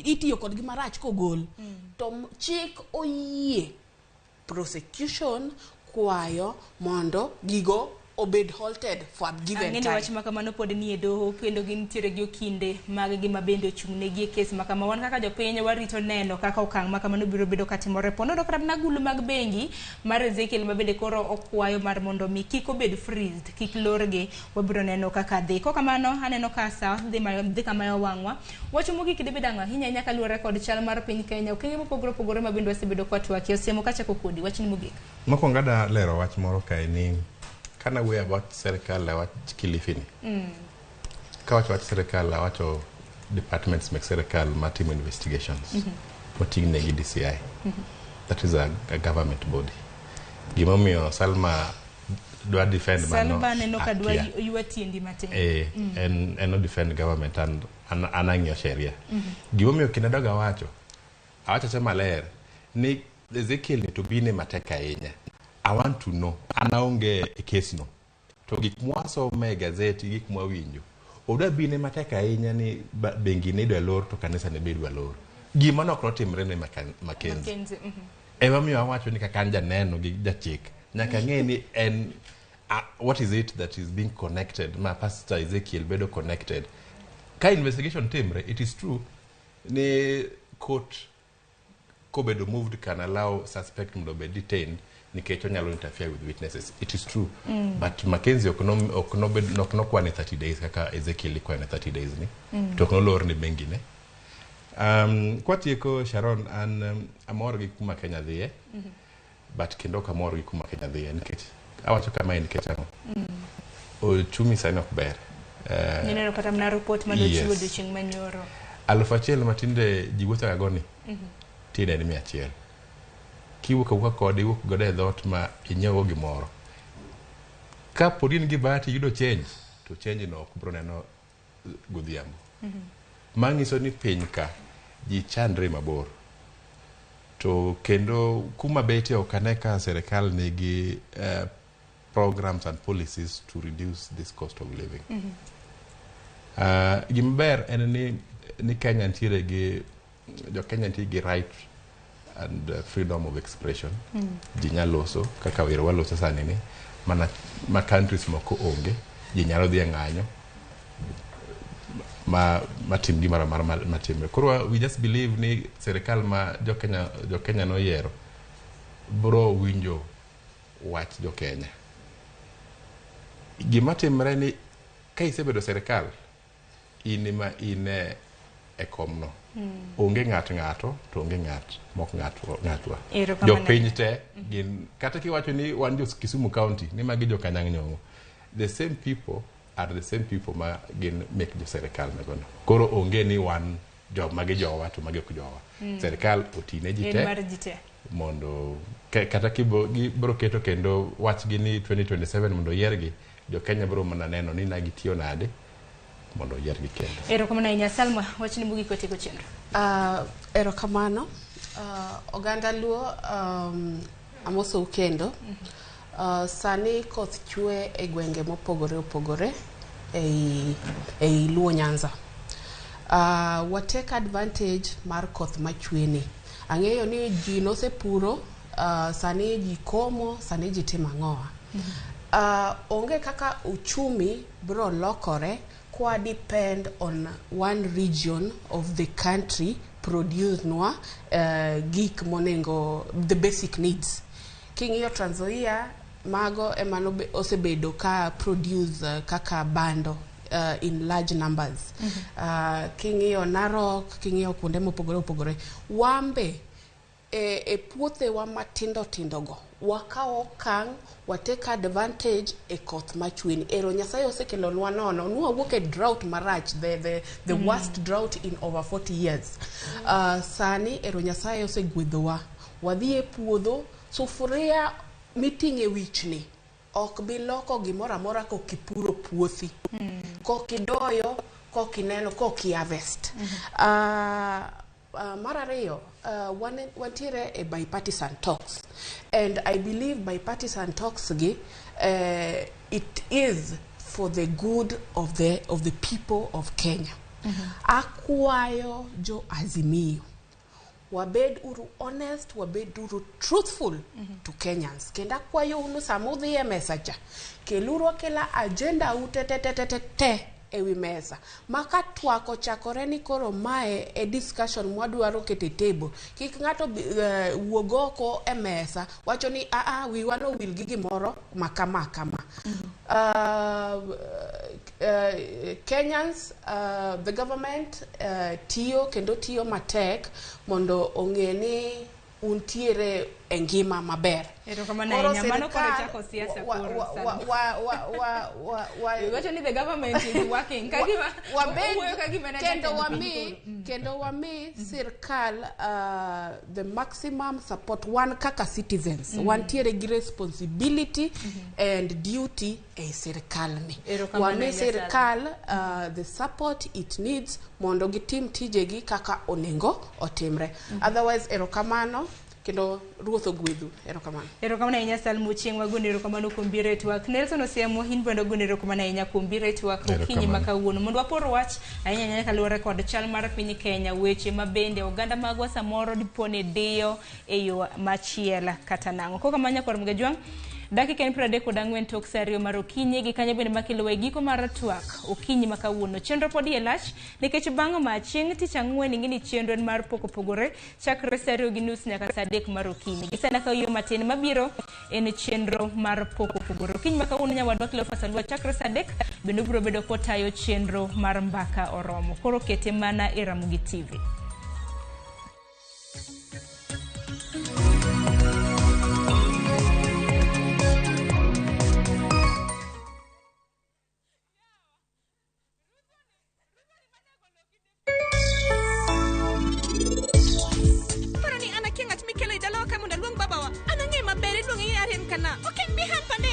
itiyo kodgi marach kogol to chik oyie prosecution kwayo mondo gigo obed halted for a given Ang'e ni time. Wach ma kamano pod nie e doho kendo gintiere gi okinde mag-gi ma bende ochung' negi e kes ma kama. Wan kaka jopiny warito neno kaka okang' ma kamano biro bedo katimore. Ponono kata mana agulu mag bengi mar Ezekiel ma bende koro okwayo mar mondo mi kik obed freezed, kik lorgi. Wabiro neno kaka dhi. Kokamano aneno ka sa dhi, dhi kamayo wang'wa. Wach mogik dhi bedo ang'o ahinya ahinya kaluwore kod chal mar piny Kenya, okenge mopogore opogore ma bende wasebedo kwatwakie. Osiemo kachako kodi, wachni mogik. Mokwongo ada lero wach moro kae ni kana wuoyo about sirikal awach Kilifi ni. Kawacho wach sirikal awacho departments mek sirikal matimo investigations moting'ne gi DCI. That is a government body. Gimomiyo Salma dwa defend mano Salma neno ka dwa akia. ywa tiendi matin. En o defend government an ang'iyo sheria. Gimomiyo kinde adogo awacho awacho acha maler ni Ezekiel ni to bine matek ahinya. I want to know an aonge e kes no to gik mwasome e gazeti, gik mwawinjo odwa bine matek ahinya ni bengi ne idwa lor to kanisa ne be idwa lor, gima nok notimre ne Mackenzie. Mackenzie. Emomiyo awacho ni kaka an janeno gi jachik nyaka ng'e ni en what is it that is being connected ma Pastor Ezekiel bedo connected. Ka investigation timre, it is true ni court kobedo moved can allow suspect mondo obed detained nikech onyalo interfere with witnesses, it is true. But Mackenzie ok nokwane 30 days kaka Ezekiel ikwane 30 days ni to ok nolor ni bengi ne. Kwatieko Sharon, an amor gi kuma Kenya dhiye, but kendo ok amor gi kuma Kenya dhiye nikech awacho kamae nikech ang'o? Ochumi sani ok ber. Nineno kata mana report mane ochiwo Yes. odiochieng' manyoro. 1000 matinde ji wuotho ga go ni tinde en 100. Kiwuok awuoka kode, iwuok godo e dhoot ma inyiewo gimoro, ka pod in gi bahati iyudo change to change no ok bro neno godhiambo. Manyiso ni piny ka ji chandre mabor to kendo kuma betie ok ane ka sirikal nigi programs and policies to reduce this cost of living. Gima ber en ni Kenya nitiere gi jo Kenya nitie gi right and freedom of expression. Ji nyalo loso kaka wer waloso sani ni mana ma countries moko onge. Ji nyalo dhi e ng'anyo ma tim gimoro amora matimre. Koro we just believe ni sirikal ma jo Kenya noyiero bro winjo wach jo Kenya. Gima timre ni ka isebedo sirikal in ema in e komno. Onge ng'at ng'ato to onge ng'at mok ng'atwa. Erokamano. Jopiny te gin kata kiwacho ni wan jo Kisumu County ni magi jo Kanyang' Nyong'o, the same people are the same people ma gin mek jo sirikal megono. Koro onge ni wan jo magi jowa to magi ok jowa. Sirikal otine ji En te mar ji te. Mondo kata gibro keto kendo wachgi ni 2027 mondo yiergi, jo Kenya bro mana neno ni na gitiyo nade mondo oyiergi kendo. Erokamano ahinya Salma, wachni mogik watieko chenro. Erokamano. Oganda Luo, amosou kendo. Sani koth chwe e gwenge mopogore opogore ei Luo Nyanza. Wa take advantage mar koth machwe ni. Ang'eyo ni ji nosepuro, sani ji komo, sani ji timo ang'owa. Onge kaka uchumi bro lokore kwa depend on one region of the country produce nwa gik monengo, the basic needs. King'iyo Trans Nzoia, mago ema osebedo ka produce kaka bando in large numbers. King'iyo Narok, king'iyo kuonde mopogore opogore, wambe e puothewa matindo tindo go wakaw okang', wa take advantage e koth machweni. Ero Nyasaye osekelonwa nono, nwawuok e drought marach, the worst drought in over 40 years. Sani ero Nyasaye osegwedhowa, wadhi e puodho, sufuria miting'e wichni ok bi loko gimoro amora kokipuro puothi, kokidoyo, kokineno, koki harvest. Mar ariyo, wantiere e bipartisan talks, and I believe bipartisan talks gi, it is for the good of the people of Kenya. Akwayo jo Azimio, wabed uru honest, wabed uru truthful to Kenyans. Kendo akwayo unu, sama udhi e mesa cha, keluru akela agenda u te te te te te te ewi mesa, ma ka twak ochakore ni koro mae e discussion mwadwaro keto e table, kik ng'ato wuog oko e mesa wacho ni aa, wiwa nowil gi gimoro ma kama kama. Kenyans, the government tiyo kendo tiyo matek mondo ong'e ni untiere e ngima maber. Erokamano Koro ahinya. Mano koro sirikal chako siasa koro. wa- wa- wa- wa- wa- wa- Iwacho ni the government is working. Kagima wabed owuoyo kagima en kendo jatend wami piny koro. Kendo wami sirkal the maximum support. Wan kaka citizens wantiere gi responsibility and duty e sirkal ni. Erokamano Wami ahinya, Salma. sirkal the support it needs mondo gitim tijegi kaka onego otimre. Otherwise, erokamano kendo Ruoth ogwedhu. Erokamano. Erokamano ahinya Salma Ochieng', wagoni erokamano kuom biro e twak. Nelson Osiemo, in bende wagoni erokamano ahinya kuom biro e twak okinyi ma Erokamano. kawuono mondo wapor wach ahinya ahinya kaluwore kod chal mar piny Kenya, weche ma bende oganda magwa samoro dipo ni diyo e yo machielo kata nang'o. Kok kamano, nyakwar Mgajwang', dakika en 34 tok sa 2 mar okinyi. Gi kanyo bende makelowa e giko mar twak okinyi ma kawuono. Chenro pod iye lach nikech bang' ma chieng' tich ang'wen ing'e ni chenro en mar pok opogore chakre sa 2:30 nyaka sa 3 mar okinyi. Gi sani kayo matin mabiro en chenro mar pok opogore. Okinyi ma kawuono nyawadwa Cleophas Alua chakre sa 3 bende obiro bedo kotayo chenro mar Mbaka Oromo. Koro kete mana e Ramogi TV. Paro ni an akia ng'at mikelo e dalawa ka mondo aluong babawa. An ang'e maber iluonge ni Arian kana. Ok en bi hampane.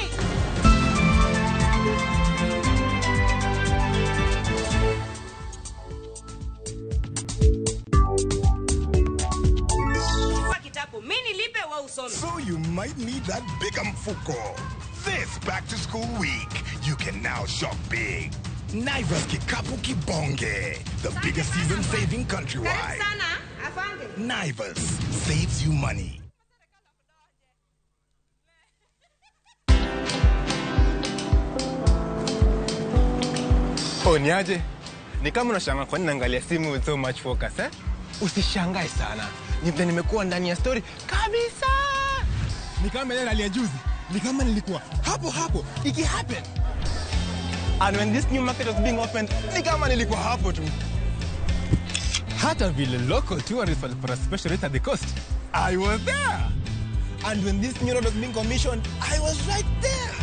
Kwa kitabu mi nilipe wa usome. So you might need that big mfuko. This back to school week, you can now shop big. Naivas Kikapu Kibonge, the biggest season saving Karibu countrywide. sana afande. Naivas saves you money. Oh, niaje? Ni kama unashangaa kwa nini naangalia simu with so much focus, eh? Usishangae sana. Ni vile nimekuwa ndani ya story kabisa. Ni kama ile ya juzi. Ni kama nilikuwa hapo hapo iki happen. And when this new market was being opened, ni kama nilikuwa hapo tu. Hata vile local tourists walipata special rate at the coast, I was there. And when this new road was being commissioned, I was right there.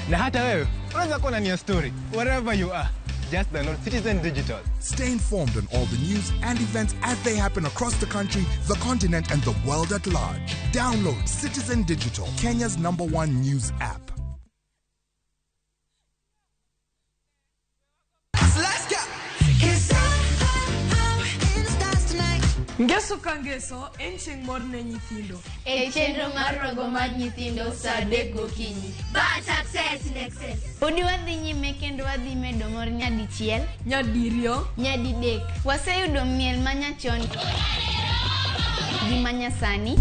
Na hata wewe unaweza kuwa ndani ya story wherever you are. Just download Citizen Digital. Stay informed on all the news and events as they happen across the country, the continent, and the world at large. Download Citizen Digital, Kenya's number one news app. Let's go. Ngeso ka ngeso en chieng' mor ne nyithindo. E chenro mar rogo mar nyithindo saa 3 gokinyi. Bad success in excess. Podi wadhi nyime kendo wadhi medo mor nyadichiel, nyadiriyo, nyadidek. Waseyudo miel manyachon gi manyasani,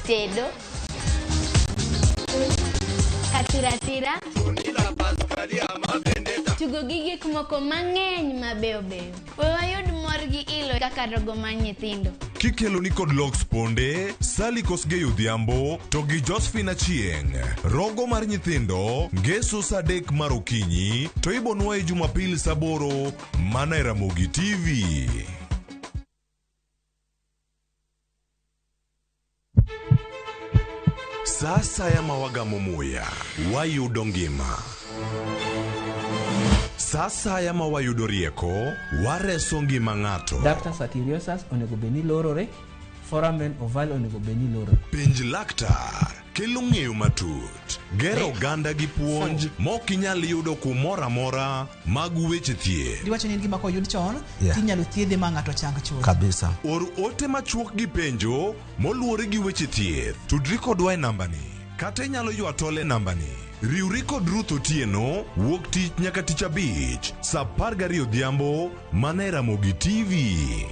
tedo, katiratira, tugo gi gik moko mang'eny mabeyo beyo. We wayud mor gi ilo kaka rogo mar nyithindo. Kikelo ni kod Lox Ponde, Sally Kosgei Odhiambo to gi Josephine Achieng'. Rogo mar nyithindo ngeso saa 3 mar okinyi to ibonwaye Jumapil saa 8 mana e Ramogi TV. Sa asaya ma wagamo muya, wayudo ngima. Sa asaya ma wayudo rieko, wareso ngima ng'ato. Ductus arteriosus onego bed ni lorore, foramen ovale onego bed ni lorore. Penj laktar kelo ng'eyo matut, gero oganda gi puonj mok inyal yudo kumoro amora mag weche thieth. Diwacho ni en gima koyud chon, Yeah. tinyalo thiedhe ma ng'ato chang chuth. Kabisa. Or ote machuok gi penjo moluwore gi weche thieth. Tudri kodwa e nambani kata inyalo ywa tol e nambani. Riwri kod Ruth Otieno wuok tich nyaka tich abich saa 12 odhiambo mana e Ramogi TV.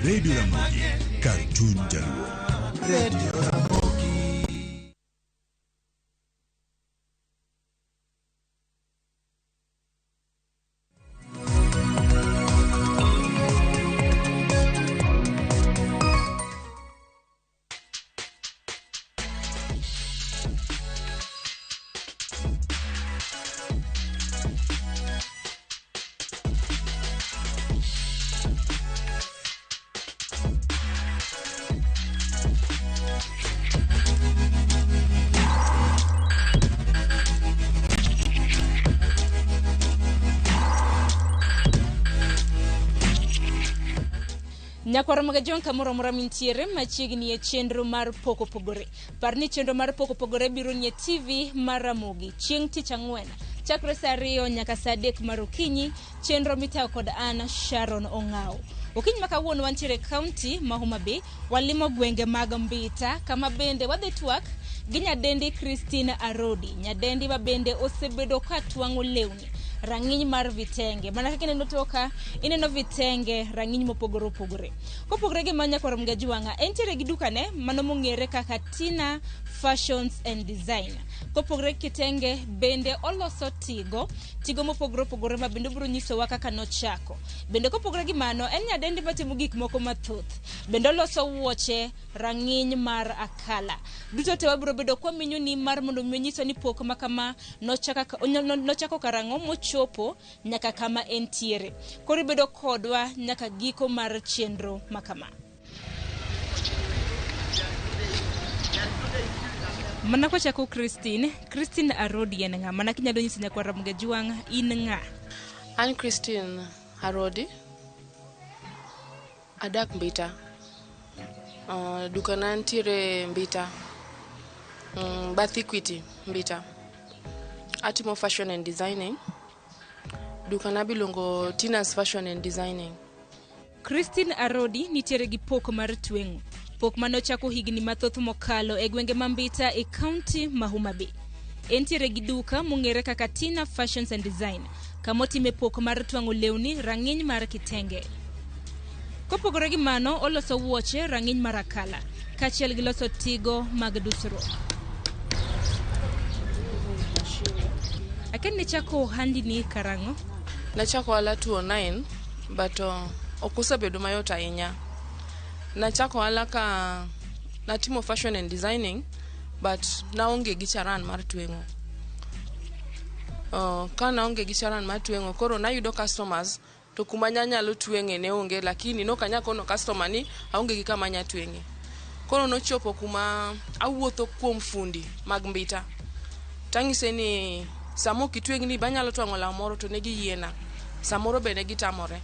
Radio Ramogi, kar chuny jaluo. Radio Ramogi. Nyakwar Magajon kamoro amora mintiere machiegni e chenro mar Pok Opogore. Par ni chenro mar Pok Opogore biro nie TV mar Ramogi chieng' tich ang'wen chakre saa 2 nyaka saa 3 mar okinyi, chenro mitayo kod an Sharon Ong'awo. Okinyi ma kawuono wantiere e kaunti ma Homa Bay, walimo gwenge mag Mbita kama bende wadhi twak gi nyadendi Christine Arodi, nyadendi ma bende osebedo ka twang'o lewni rang'iny mar vitenge. Mana kaka ineno toka, ineno vitenge rang'iny mopogore opogore. Kopogore gi mano nyakwar Mgaji Wang'a, entiere gi dukane mano mong'ere kaka Tina Fashions and Design. Kopogore gi kitenge, bende oloso tigo, tigo mopogore opogore ma bende obiro nyisowa kaka nochako. Bende kopogore gi mano, en nyadendi matimo gik moko mathoth. Bende oloso wuoche rang'iny mar akala. Duto te wabiro bedo kwa minyo ni mar mondo mi onyiswa ni pok ma kama nochako karang'o mochopo nyaka kama entiere. Koro ibedo kodwa nyaka giko mar chenro ma kama. Mana kochako Christine, Christine Arodi en ng'a? Mana kinyalo nyiso nyakwar Ramogi Ajwang' in ng'a? An Christine Arodi, adak Mbita. Dukana nitiere Mbita, bath Equity Mbita. Atimo fashion and designing. Dukana biluongo Tina's Fashion and Designing. Christine Arodi nitiere gi pok mar tweng'o. Pok mane ochako higni mathoth mokalo e gwenge ma Mbita e kaunti ma Homa Bay. Entiere gi duka mong'ere kaka Tina Fashions and Design, kama otime pok mar twang'o lewni rang'iny mar kitenge. Kopogore gi mano, oloso wuoche rang'iny mar akala, kaachiel gi loso tigo mag dusruok. Akia ni nichako ohandini karang'o? Nachako ohala 2009 but ok osebedo mayot ahinya. Nachako ohala ka natimo fashion and designing but naonge gi charan mar tweng'o. Ka naonge gi charan mar tweng'o koro nayudo customers to kuma nanyalo tweng'e ne onge lakini nok anyal kono customer ni aonge gi kama anya tweng'e. Koro nochopo kuma awuotho kuom fundi mag mbita. Tang'ise ni sama ok itweng'ni be anyalo twang'o law moro to ne giyiena. Samoro be ne gitamore.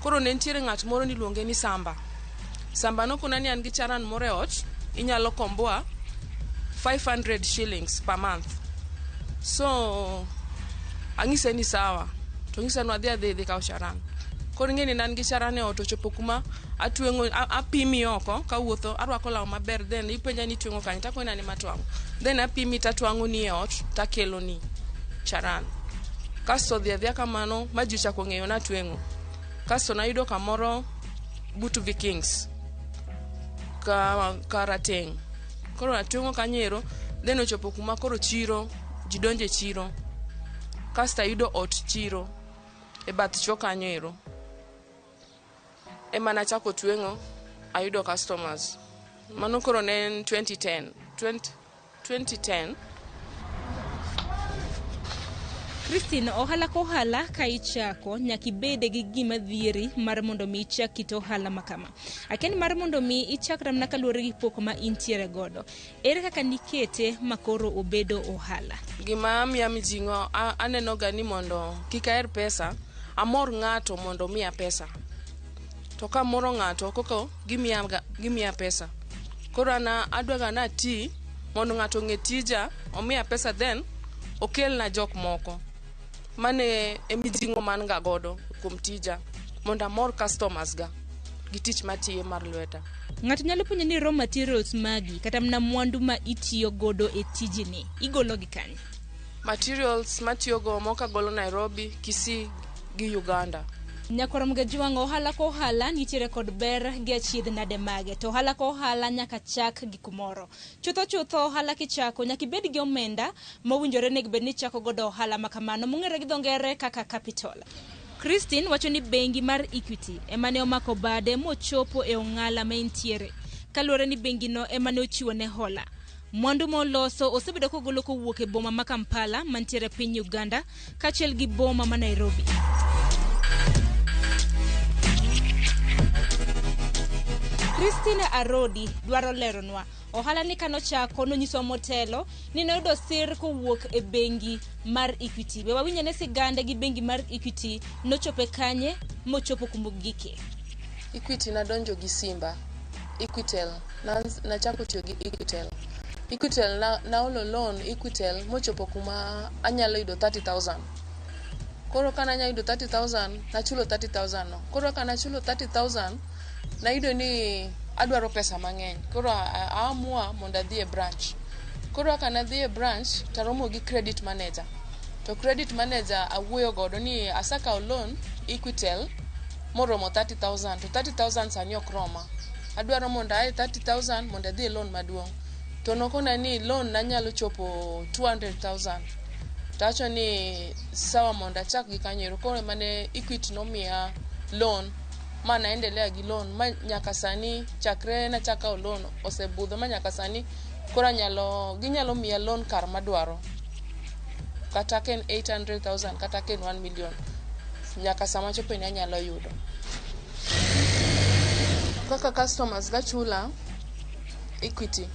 Koro ne nitiere ng'at moro niluonge ni Samba. Samba nokona ni an gi charan moro e ot, inyalo komboa 500 shillings per month. So ang'ise ni sawa. To ong'isa ni wadhi adhi dhi kawo charan. Koro ing'e ni ne an gi charan e ot ochopo kuma atweng'o apimi oko kawuotho arwako law maber then ipenja ni itweng'o kanye takoni an ema atwang'o. Then apimi tatwang'o ni e ot takelo ni charan. Kasto dhi adhiya kamano ma ji ochako ng'eyo ni atweng'o. Kasto nayudo kamoro but Vikings ka Karateng'. Koro atweng'o kanyo ero then ochopo kuma koro chiro ji donjo e chiro. Kasto ayudo ot chiro e bath cho kanyo ero. Ema nachako tweng'o ayudo customers. Mano koro ne en 2010. 2010. Christine, ohala ka ohala ka ichako nyaka ibede gi gima dhieri mar mondo mi ichak kit ohala ma kama. Akia ni mar mondo mi ichak ramna kaluwore gi pok ma intiere godo. Ere kaka nikete ma koro obedo ohala? Gima miya mijing'o aneno ga ni mondo kik aher pesa, amor ng'ato mondo omiya pesa. To kamoro ng'ato koko gimiya pesa. Koro an adwa ga nati mondo ng'ato ong'e tija, omiya pesa then okelna jok moko. Mano e mijing'o ma an ga godo kuom tija mondo amor customers ga gi tich matiyo mar lweta. Ng'ato nyalo penjo ni raw materials magi kata mana mwandu ma itiyo godo e tijini igolo gi kanye? Materials matiyogo moko agolo Nairobi, Kisii gi Uganda. Nyakwar Mgajwang' ohala ka ohala nitiere kod ber gi achiedh nade mage to ohala ka ohala nyaka chak gi kumoro. Chutho chutho ohala kichako nyaka ibed gi omenda mowinjore nego bed ni ichako godo ohala ma kamano mong'ere gi dho ngere kaka capital. Christine wacho ni bengi mar Equity ema ne omako bade mochopo e ong'ala ma entiere kaluwore ni bengino ema ne ochiwo ne hola. Mwandu ma oloso osebedo kogolo kowuok e boma ma Kampala mantiere piny Uganda kaachiel gi boma ma Nairobi. Christine Arodi dwaro leronwa ohala ni kanochako nonyiso motelo ni noyudo sir kowuok e bengi mar Equity. Be wawinj ane sigande gi bengi mar Equity nochope kanye mochopo kumogike. Equity nadonjo gi Simba, Equitel, nachako tiyo gi Equitel. Equitel naolo loan Equitel mochopo kuma anyalo yudo 30,000. Koro ka nanya yudo 30,000, nachulo 30,000 no. Koro ka nachulo 30,000, nayudo ni adwaro pesa mang'eny. Koro aamua mondo adhi e branch. Koro kaka nadhi e branch, taromo gi credit manager. To credit manager awuoyo godo ni asekawo loan Equitel moromo 30,000 to 30,000 sani ok roma. Adwaro mondo ae 30,000 mondo adhi e loan maduong'. To nokona ni loan nanyalo chopo 200,000. Tawacho ni sawa mondo achak gi kanyo ero. Koro mane Equity nomiya loan ma naendelea gi loan ma nyaka sani chakre nachak kawo loan osebudho ma nyaka sani koro anyalo ginyalo miya loan kar madwaro. Kata ka en 800,000 kata ka en 1 million. Nyaka sama chope ni anyalo yudo. Kaka customers ga chula Equity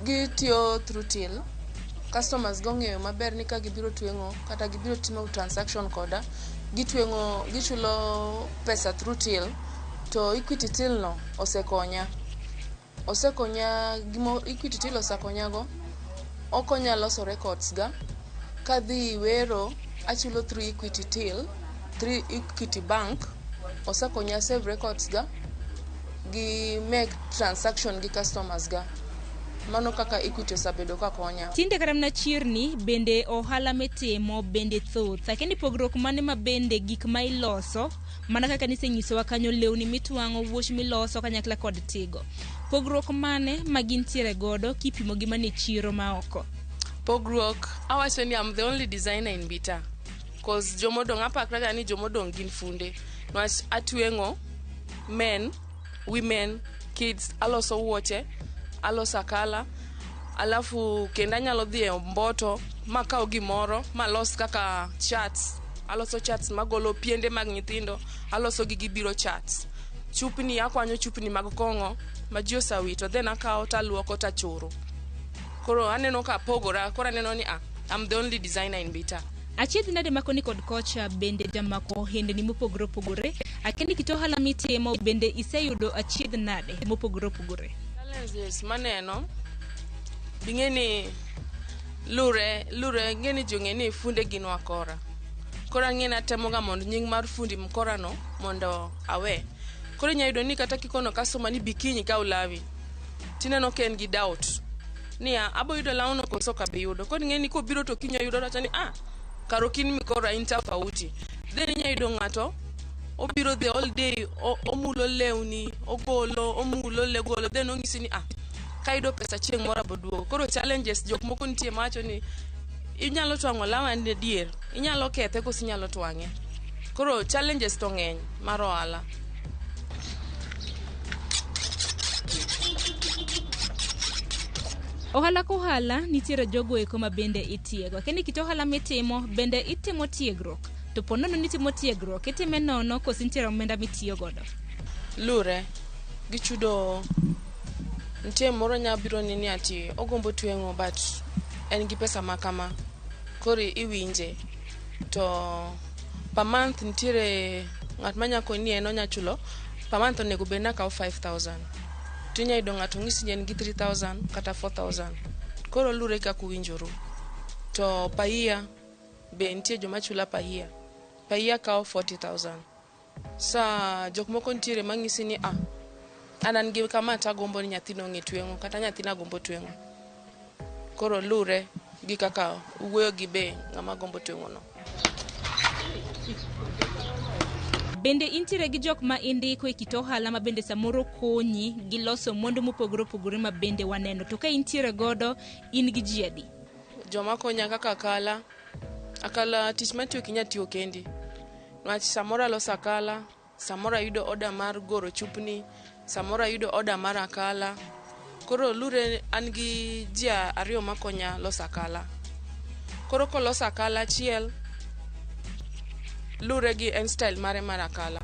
gitiyo through till. Customers go ong'eyo maber ni ka gibiro tweng'o kata gibiro timo transaction koda, gitweng'o gichulo pesa through till to Equity till no osekonya. Osekonya gimo Equity till osekonya go okonya loso records ga. Kadhi wero achulo through Equity till, through Equity Bank. Osekonya save records ga gi make transaction gi customers ga. Mano kaka Equity osebedo ka konya. Tinde kata mana chirni bende ohala mitimo bende thoth. Akia ni pogruok mane ma bende gik ma iloso mana kaka nisenyisowa kanyo lewni mitwang'o, wuoch miloso kanyakla kod tigo. Pogruok mane ma gintiere godo kipimo gi mane chiro ma oko? Pogruok, awacho ni I'm the only designer in Mbita. Cause jomodong' apakraga ni jomodong' gin funde. Niwach atweng'o men, women, kids, aloso wuoche, aloso akala, alafu kendo anyalo dhi e mboto makaw gimoro malos kaka charts. Aloso charts magolo piende mag nyithindo, aloso gi gibiro charts. Chupni, akwanyo chupni mag kong'o ma ji osewito, then akawo taluoko tachoro. Koro aneno ka apogora, koro aneno ni ah, I'm the only designer in Mbita. Achiedh nade ma koni kod kocha bende jamako ohendni mopogore opogore. Akia ni kit ohala mitimo bende iseyudo achiedh nade mopogore opogore. Challenges maneno, bing'e ni lure, lure, ing'e ni ji ong'e ni funde gin wakora. Koro ang'e ni atemoga mondo nying mar fundi mkora no mondo awe. Koro inya yudo ni kata kikono customer ni bi kiny ikaw lawi, tineno ka en gi doubt niya abo yudo lawno koso ok abi yudo. Koro ing'e ni kobiro to kiny oyudo towacho ni ah, kara ok in mikora in tofauti. Then inya yudo ng'ato obiro the whole day omulo lewni, ogolo, omulo ogolo, then onyisi ni ah, kayudo pesa chieng' moro abo duogo. Koro challenges jok moko nitie mawacho ni inyalo twang'o lawa ni adier, inyalo kethe koso inyalo twang'e. Koro challenges to ng'eny mar ohala. Ohala ka ohala nitiere jogo eko ma bende itiego. Akia ni kit ohala mitimo bende itimo tiegruok. To po nono ni itimo tiegruok, itime nono koso nitiere omenda mitiyo godo? Lure gi chudo nitie moro nya biro ni ni ati ogombo tweng'o but en gi pesa ma kama koro iwinje to per month nitiere ng'at manya koni ni en onya chulo per month onego bed ni akawo 5000 to inya yudo ng'ato ng'isi ni en gi 3000 kata 4000 koro lure kaka uwinjoru to per year be nitie joma chula per year. Per year kawo 40000 sa jok moko nitiere mang'isi ni ah, an an gi kama tagombo ni nyathina ong'e tweng'o kata nyathina gombo tweng'o. Koro lure gi kaka wuoyo gi be ng'ama gombo tweng'o no. Bende intiere gi jok ma indiko e kit ohala ma bende samoro konyi gi loso mwandu mopogore opogore ma bende waneno. To ka intiere godo, in gi ji adi? Joma konya kaka akala, akala tich matiyo ok inyal tiyo kendi. Niwach samoro aloso akala, samoro ayudo order mar goro chupni, samoro ayudo order mar akala. Koro lure an gi ji ariyo makonya loso akala. Koro koloso akala achiel, lure gi en style mare mar akala.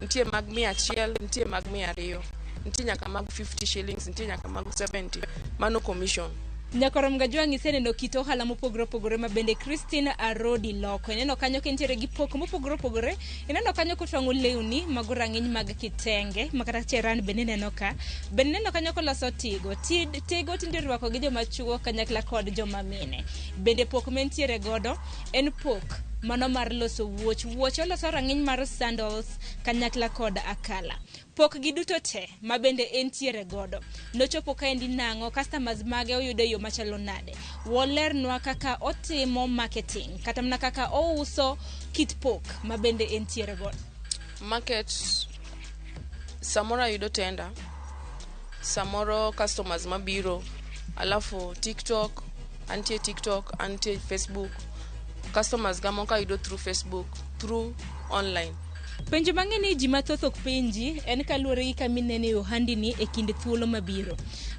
Nitie mag 100, nitie mag 200, nitie nyaka mag 50 shillings, nitie nyaka mag 70. Mano commission. Nyakorom Gajwang' iseneno kit ohala mopogore opogore ma bende Christine Arodi loko. Ineno kanyo ka entiere gi pok mopogore opogore. Ineno kanyo kotwang'o lewni mago rang'iny mag kitenge ma kata cheran bende ineno ka. Bende ineno kanyo koloso tigo. Tigo tinde irwako gi joma chuo kanyakla kod joma mine. Bende pok mentiere godo en pok mano mar loso wuoch. Wuoch oloso rang'iny mar sandals kanyakla kod akala. Pok gi duto te ma bende entiere godo. Nochopo kaendi nang'o, customers mage oyudo e yo machalo nade? Wolernwa kaka otimo marketing kata mana kaka ouso kit pok ma bende entiere godo. Market samoro ayudo tender, samoro customers mabiro, alafu TikTok, antie TikTok, antie Facebook. Customers ga moko ayudo through Facebook, through online. Penjo mang'e ni ji mathoth ok penji en kaluwore gi kama inene e ohandini e kind thuolo mabiro.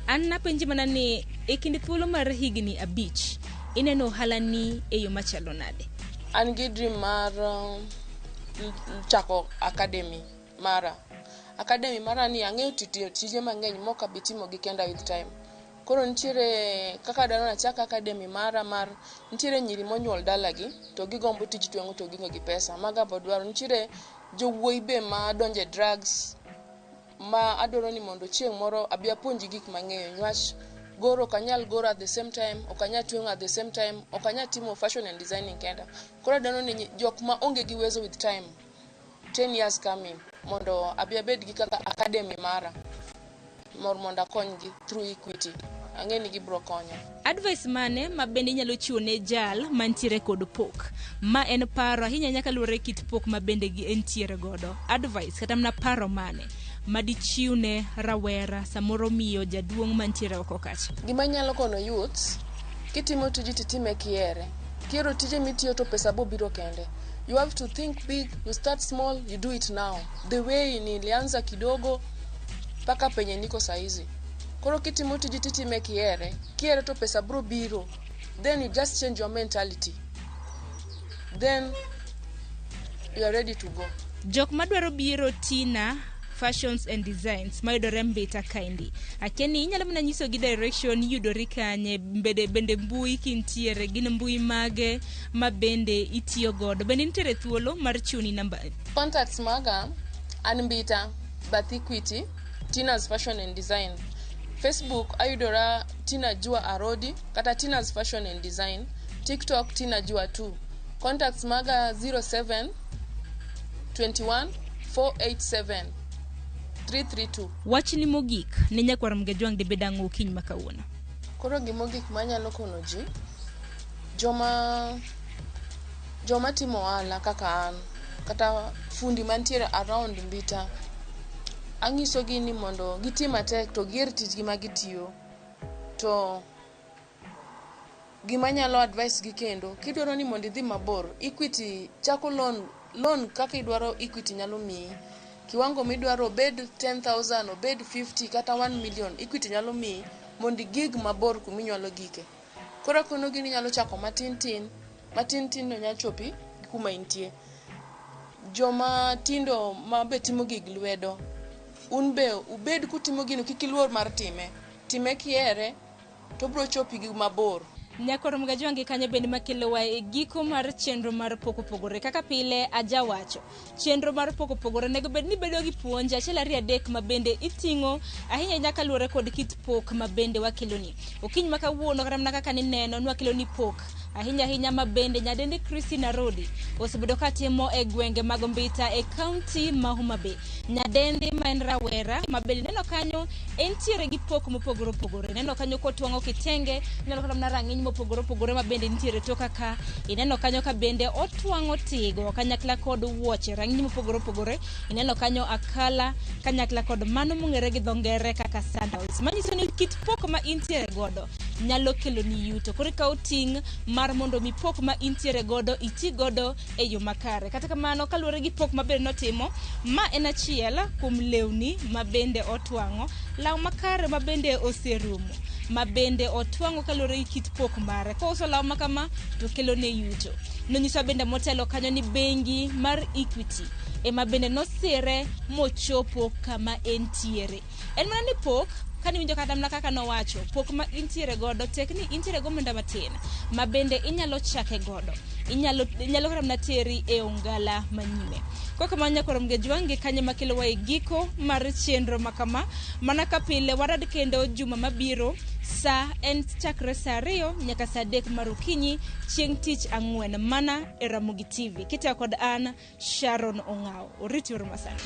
An napenji mana ni e kind thuolo mar higni 5 ineno ohala ni e yo machalo nade? An gi dream mar chako academy mara. Academy mara ni ang'eyo tiyo tije mang'eny mok abi timo gi kenda with time. Koro nitiere kaka adwaro ni achak academy mara mar nitiere nyiri monyuol dalagi to gigombo tij tweng'o to gionge gi pesa. Mago abo dwaro. Nitiere jowuoyi be madonjo e drugs ma adwaro ni mondo chieng' moro abi apuonjgi gik mang'eyo niwach goro ok anyal goro at the same time, ok anyal tweng'o at the same time, ok anyal timo fashion and designing kenda. Koro adwaro ni jok ma onge gi uwezo with time 10 years coming mondo abi abed gi kaka academy mara mor mondo akonygi through Equity. Ang'e ni gibiro konya. Advice mane ma bende inyalo chiwo ne jal mantiere kod pok? Ma en paro ahinya ahinya kaluwore gi kit pok ma bende gi entiere godo. Advice kata mana paro mane madichiw ne rawera samoro miyo jaduong' mantiere oko kacha? Gima anyalo kono youths, kitimo tiji titime kihere. Kihero tije mitiyo to pesa bo biro kende. You have to think big, you start small, you do it now. The way nilianza kidogo mpaka penye niko saizi. Koro kitimo tiji titime kihere. Kihere to pesa bro biro. Then you just change your mentality. Then you are ready to go. Jok madwaro biro Tina Fashions and Designs mayudore Mbita kaendi. Akia ni inyalo mana nyisogi direction yudori kanye, bende mbui kintiere, gin mbui mage ma bende itiyo godo. Bende nitiere thuolo mar chiwoni namba. Contacts maga an Mbita, Bath Equity, Tina's Fashion and Design. Facebook ayudora Tina Jua Arodi kata Tina's Fashion and Design. TikTok Tina Jua 2. Contacts maga 07 21 487 332. Wachni mogik ne nyakwar Mgejwang' dibed ang'o okinyi ma kawuono? Koro gimogik manyalo kono ji, joma timo ohala kaka an, kata fundi mantiere around Mbita, ang'isogi ni mondo giti matek to giher tijgi ma gitiyo. To gima nyalo advice gi kendo, kidwaro ni mondo idhi mabor, Equity chako loan kaka idwaro Equity nyalo miyi. Kiwango midwaro obed 10,000, obed 50 kata 1 million, Equity nyalo miyi mondo igig mabor kuminyalo gike. Koro akonogi ni inyalo chako matin tin, matin tin no nyalo chopi kuma intie. Joma tindo ma be timo gig lwedo, un be ubed kutimo gino kik iluor mar time. Time kihere to biro chopi gi mabor. Nyakwar Mgajwangi kanyo bende makelowa e giko mar chenro mar Pok Opogore. Kaka pile ajawacho, chenro mar Pok Opogore onego bed ni bedo gi puonj achiel ariyo adek ma bende iting'o ahinya ahinya kaluwore kod kit pok ma bende wakeloni. Okinyi ma kawuono kata mana kaka nineno nwakeloni pok ahinya ahinya ma bende nyadendi Christine Arodi osebedo katimo e gwenge mag Mbita e kaunti ma Homa Bay. Nyadendi ma en rawera ma bende neno kanyo entiere gi pok mopogore opogore. Neno kanyo kotwang'o kitenge, ineno kata mana rang'iny mopogore opogore ma bende nitiere toka ka. Ineno kanyo ka bende otwang'o tigo kanyakla kod wuoche rang'iny mopogore opogore. Ineno kanyo akala kanyakla kod mano mong'ere gi dho ngere kaka sandals. Manyiso ni kit pok ma intiere godo nyalo kelo ni yuto. Koro ikaw ting' mar mondo mi pok ma intiere godo iti godo e yo makare. Kata kamano kaluwore gi pok ma bende notimo, ma en achiel kuom lewni ma bende otwang'o, law makare ma bende oserumo, ma bende otwang'o kaluwore gi kit pok mare. Kouso law ma kama to kelo ne yuto. Nonyiso bende motelo kanyo ni bengi mar Equity ema bende nosire mochopo kama entiere. En mana ni pok kaniwinjo kata mana kaka nowacho, pok ma intiere godo tek ni intiere go omenda matin ma bende inyalo chake godo. Inyalo kata mana teri e ongala manyime. Kok kamano nyakwar Mgejwangi kanyo makelowa e giko mar chenro makama. Mana ka pile warad kendo juma mabiro sa en chakre saa 2 nyaka saa 3 mar okinyi chieng' tich ang'wen mana e Ramogi TV. Kitiyo kod an Sharon Ong'ao. Oriti uru masani.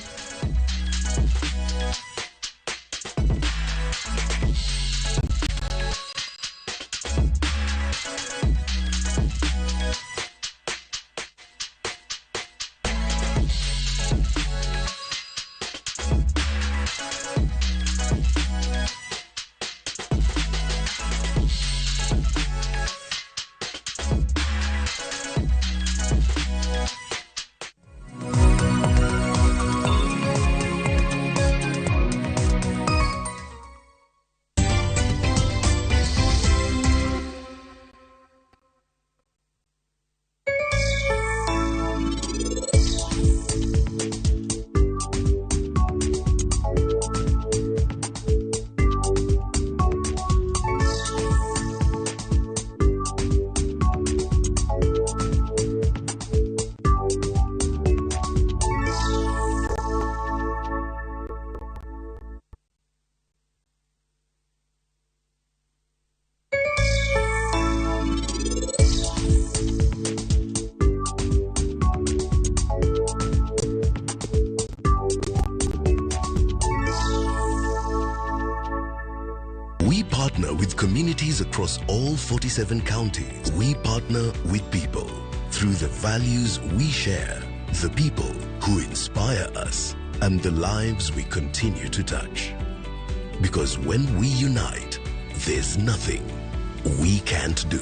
We partner with communities across all 47 counties. We partner with people through the values we share, the people who inspire us, and the lives we continue to touch. Because when we unite, there's nothing we can't do.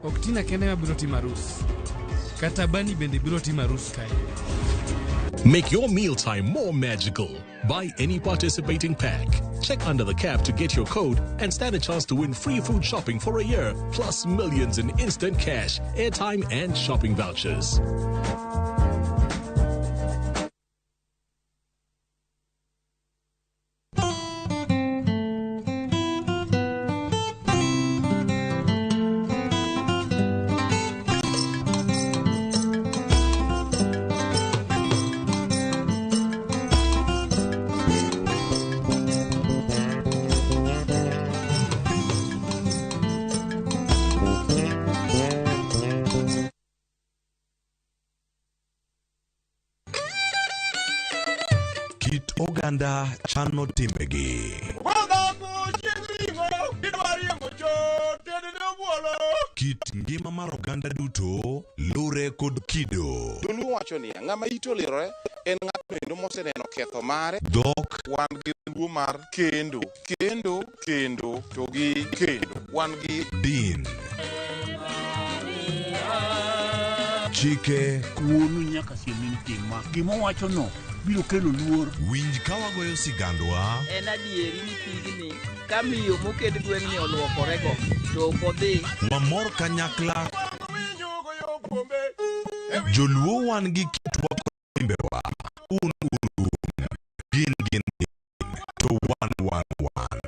Ok Tina kende ema biro timo arus. Kata Bani bende biro timo arus kae. Make your mealtime more magical. Buy any participating pack. Check under the cap to get your code and stand a chance to win free food shopping for a year, plus millions in instant cash, airtime, and shopping vouchers. Kit oganda chano timbegi. Kit ngima mar oganda duto lure kod kido. Joluo wacho niya, ng'ama ite olirore en ng'atno endo moseneno ketho mare. Dhok. Wan gi luo mar kendo, kendo, kendo to gi kendo. Wan gi din. Chike. Wuonu nyaka siemni ni tim ma. Gima owachono biro kelo luor. Winj ka wagoyo sigandwa. En adieri ni pigni ka miyo moked gweng'ni oluokorego to ok odhi. Wamor kanyakla. Joluo wan gi kitwa kod timbewa. Un un un. Gin gin gin. To wan wan wan.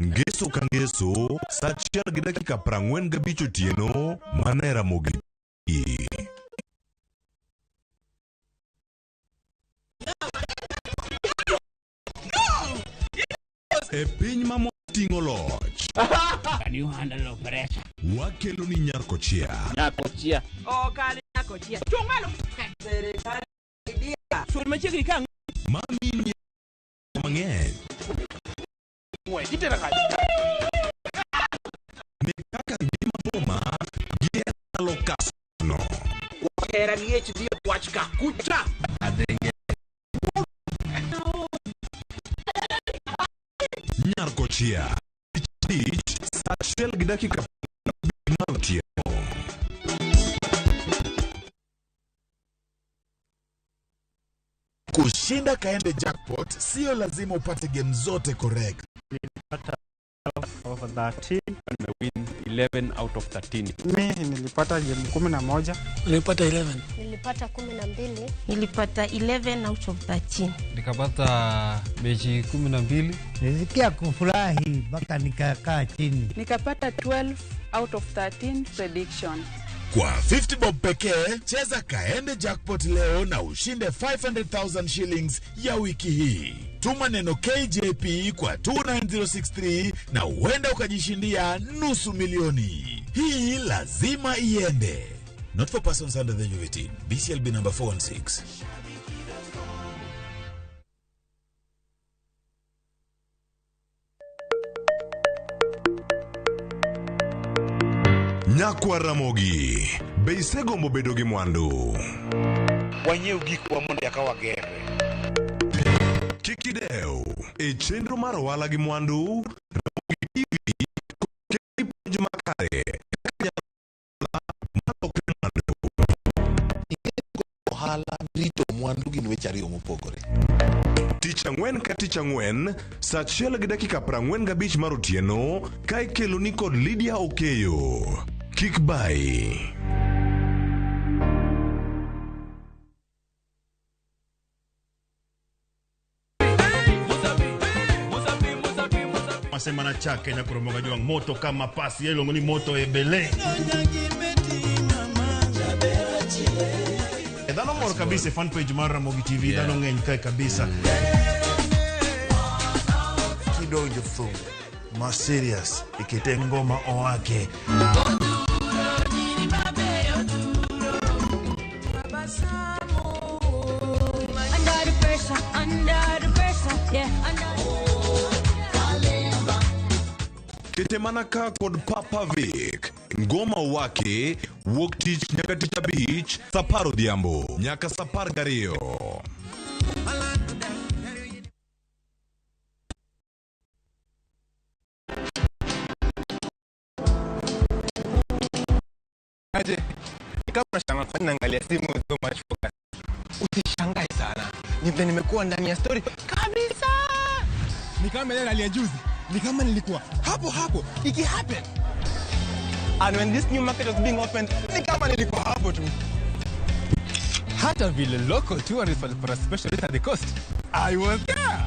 Ngeso ka ngeso, sa 1:45 otieno, mana e Ramogi TV. E piny ma moting'o loch. Can you handle pressure? Wakelo ni Nyarkochia. Nyarkochia. Ok an Nyarkochia. Chung' malo. Serikal dia. Sul machiegni ka Mami mang'eny. Itera kanye? Ne kaka ngima boma gi lokasno. Hera gi ich dhi wach ka kucha. Adenge. Nyarkochia. Tich sa 1:15 mar otieno. Kushinda Kaende Jackpot sio lazima upate game zote correct. Nilipata over 13. Nimewin 11 out of 13. Mi nilipata game 11. Nilipata 11. Nilipata 12. Nilipata 11 out of 13. Nikapata mechi 12. Nilisikia kufurahi mpaka nikakaa chini. Nikapata 12 out of 13 prediction. Kwa 50 bob pekee, cheza Kaende Jackpot leo na ushinde 500,000 shillings ya wiki hii. Tuma neno KJP kwa 29063 na huenda ukajishindia 500,000. Hii lazima iende. Not for persons under the age of 18. BCLB number 416. Nyakwa Ramogi, be isegombo bedo gi mwandu? Wanyiew gikwa mondo eka wagerre. Kik idew, e chenro mar ohala gi mwandu, Ramogi TV koni puonj makare kaka malokre mwandu. Ohala rito mwandu gin weche ariyo mopogore. Tich ang'wen ka tich ang'wen, sa 1:45 mar otieno, ka ikeloni kod Lydia Okeyo. Kik bai. Masema na chake nyakoromoga jwang moto kama pasi iluongo ni moto ebele. Dhano mor kabisa e fan page mar Ramogi TV, dhano ng'eny kae kabisa. Kidonjo thum ma serious ikete ngoma owake. Under the pressure, under the pressure, yeah, under. Kete mana ka kod Papa Vic. Ngoma wake wuok tich nyaka tich abich sa 10 odhiambo nyaka sa 12. Niaje? Kama unashangaa kwa nini naangalia simu with so much focus. Usishangae sana. Ni vile nimekuwa ndani ya story kabisa. Ni kama ile hali ya juzi. Ni kama nilikuwa hapo hapo iki happen. And when this new market was being opened, ni kama nilikuwa hapo tu. Hata vile local tourists walipata special rate at the coast, I was there.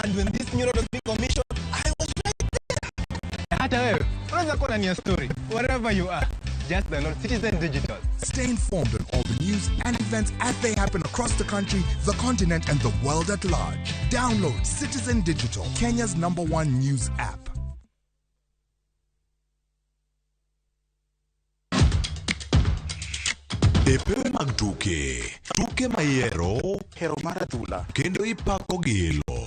And when this new road was being commissioned, I was right there. Hata wewe unaweza kuwa ndani ya story wherever you are. Just download Citizen Digital. Stay informed on all the news and events as they happen across the country, the continent, and the world at large. Download Citizen Digital, Kenya's number one news app. E pewe mag tuke, tuke mayiero, hero mar adhula, kendo ipako gi ilo.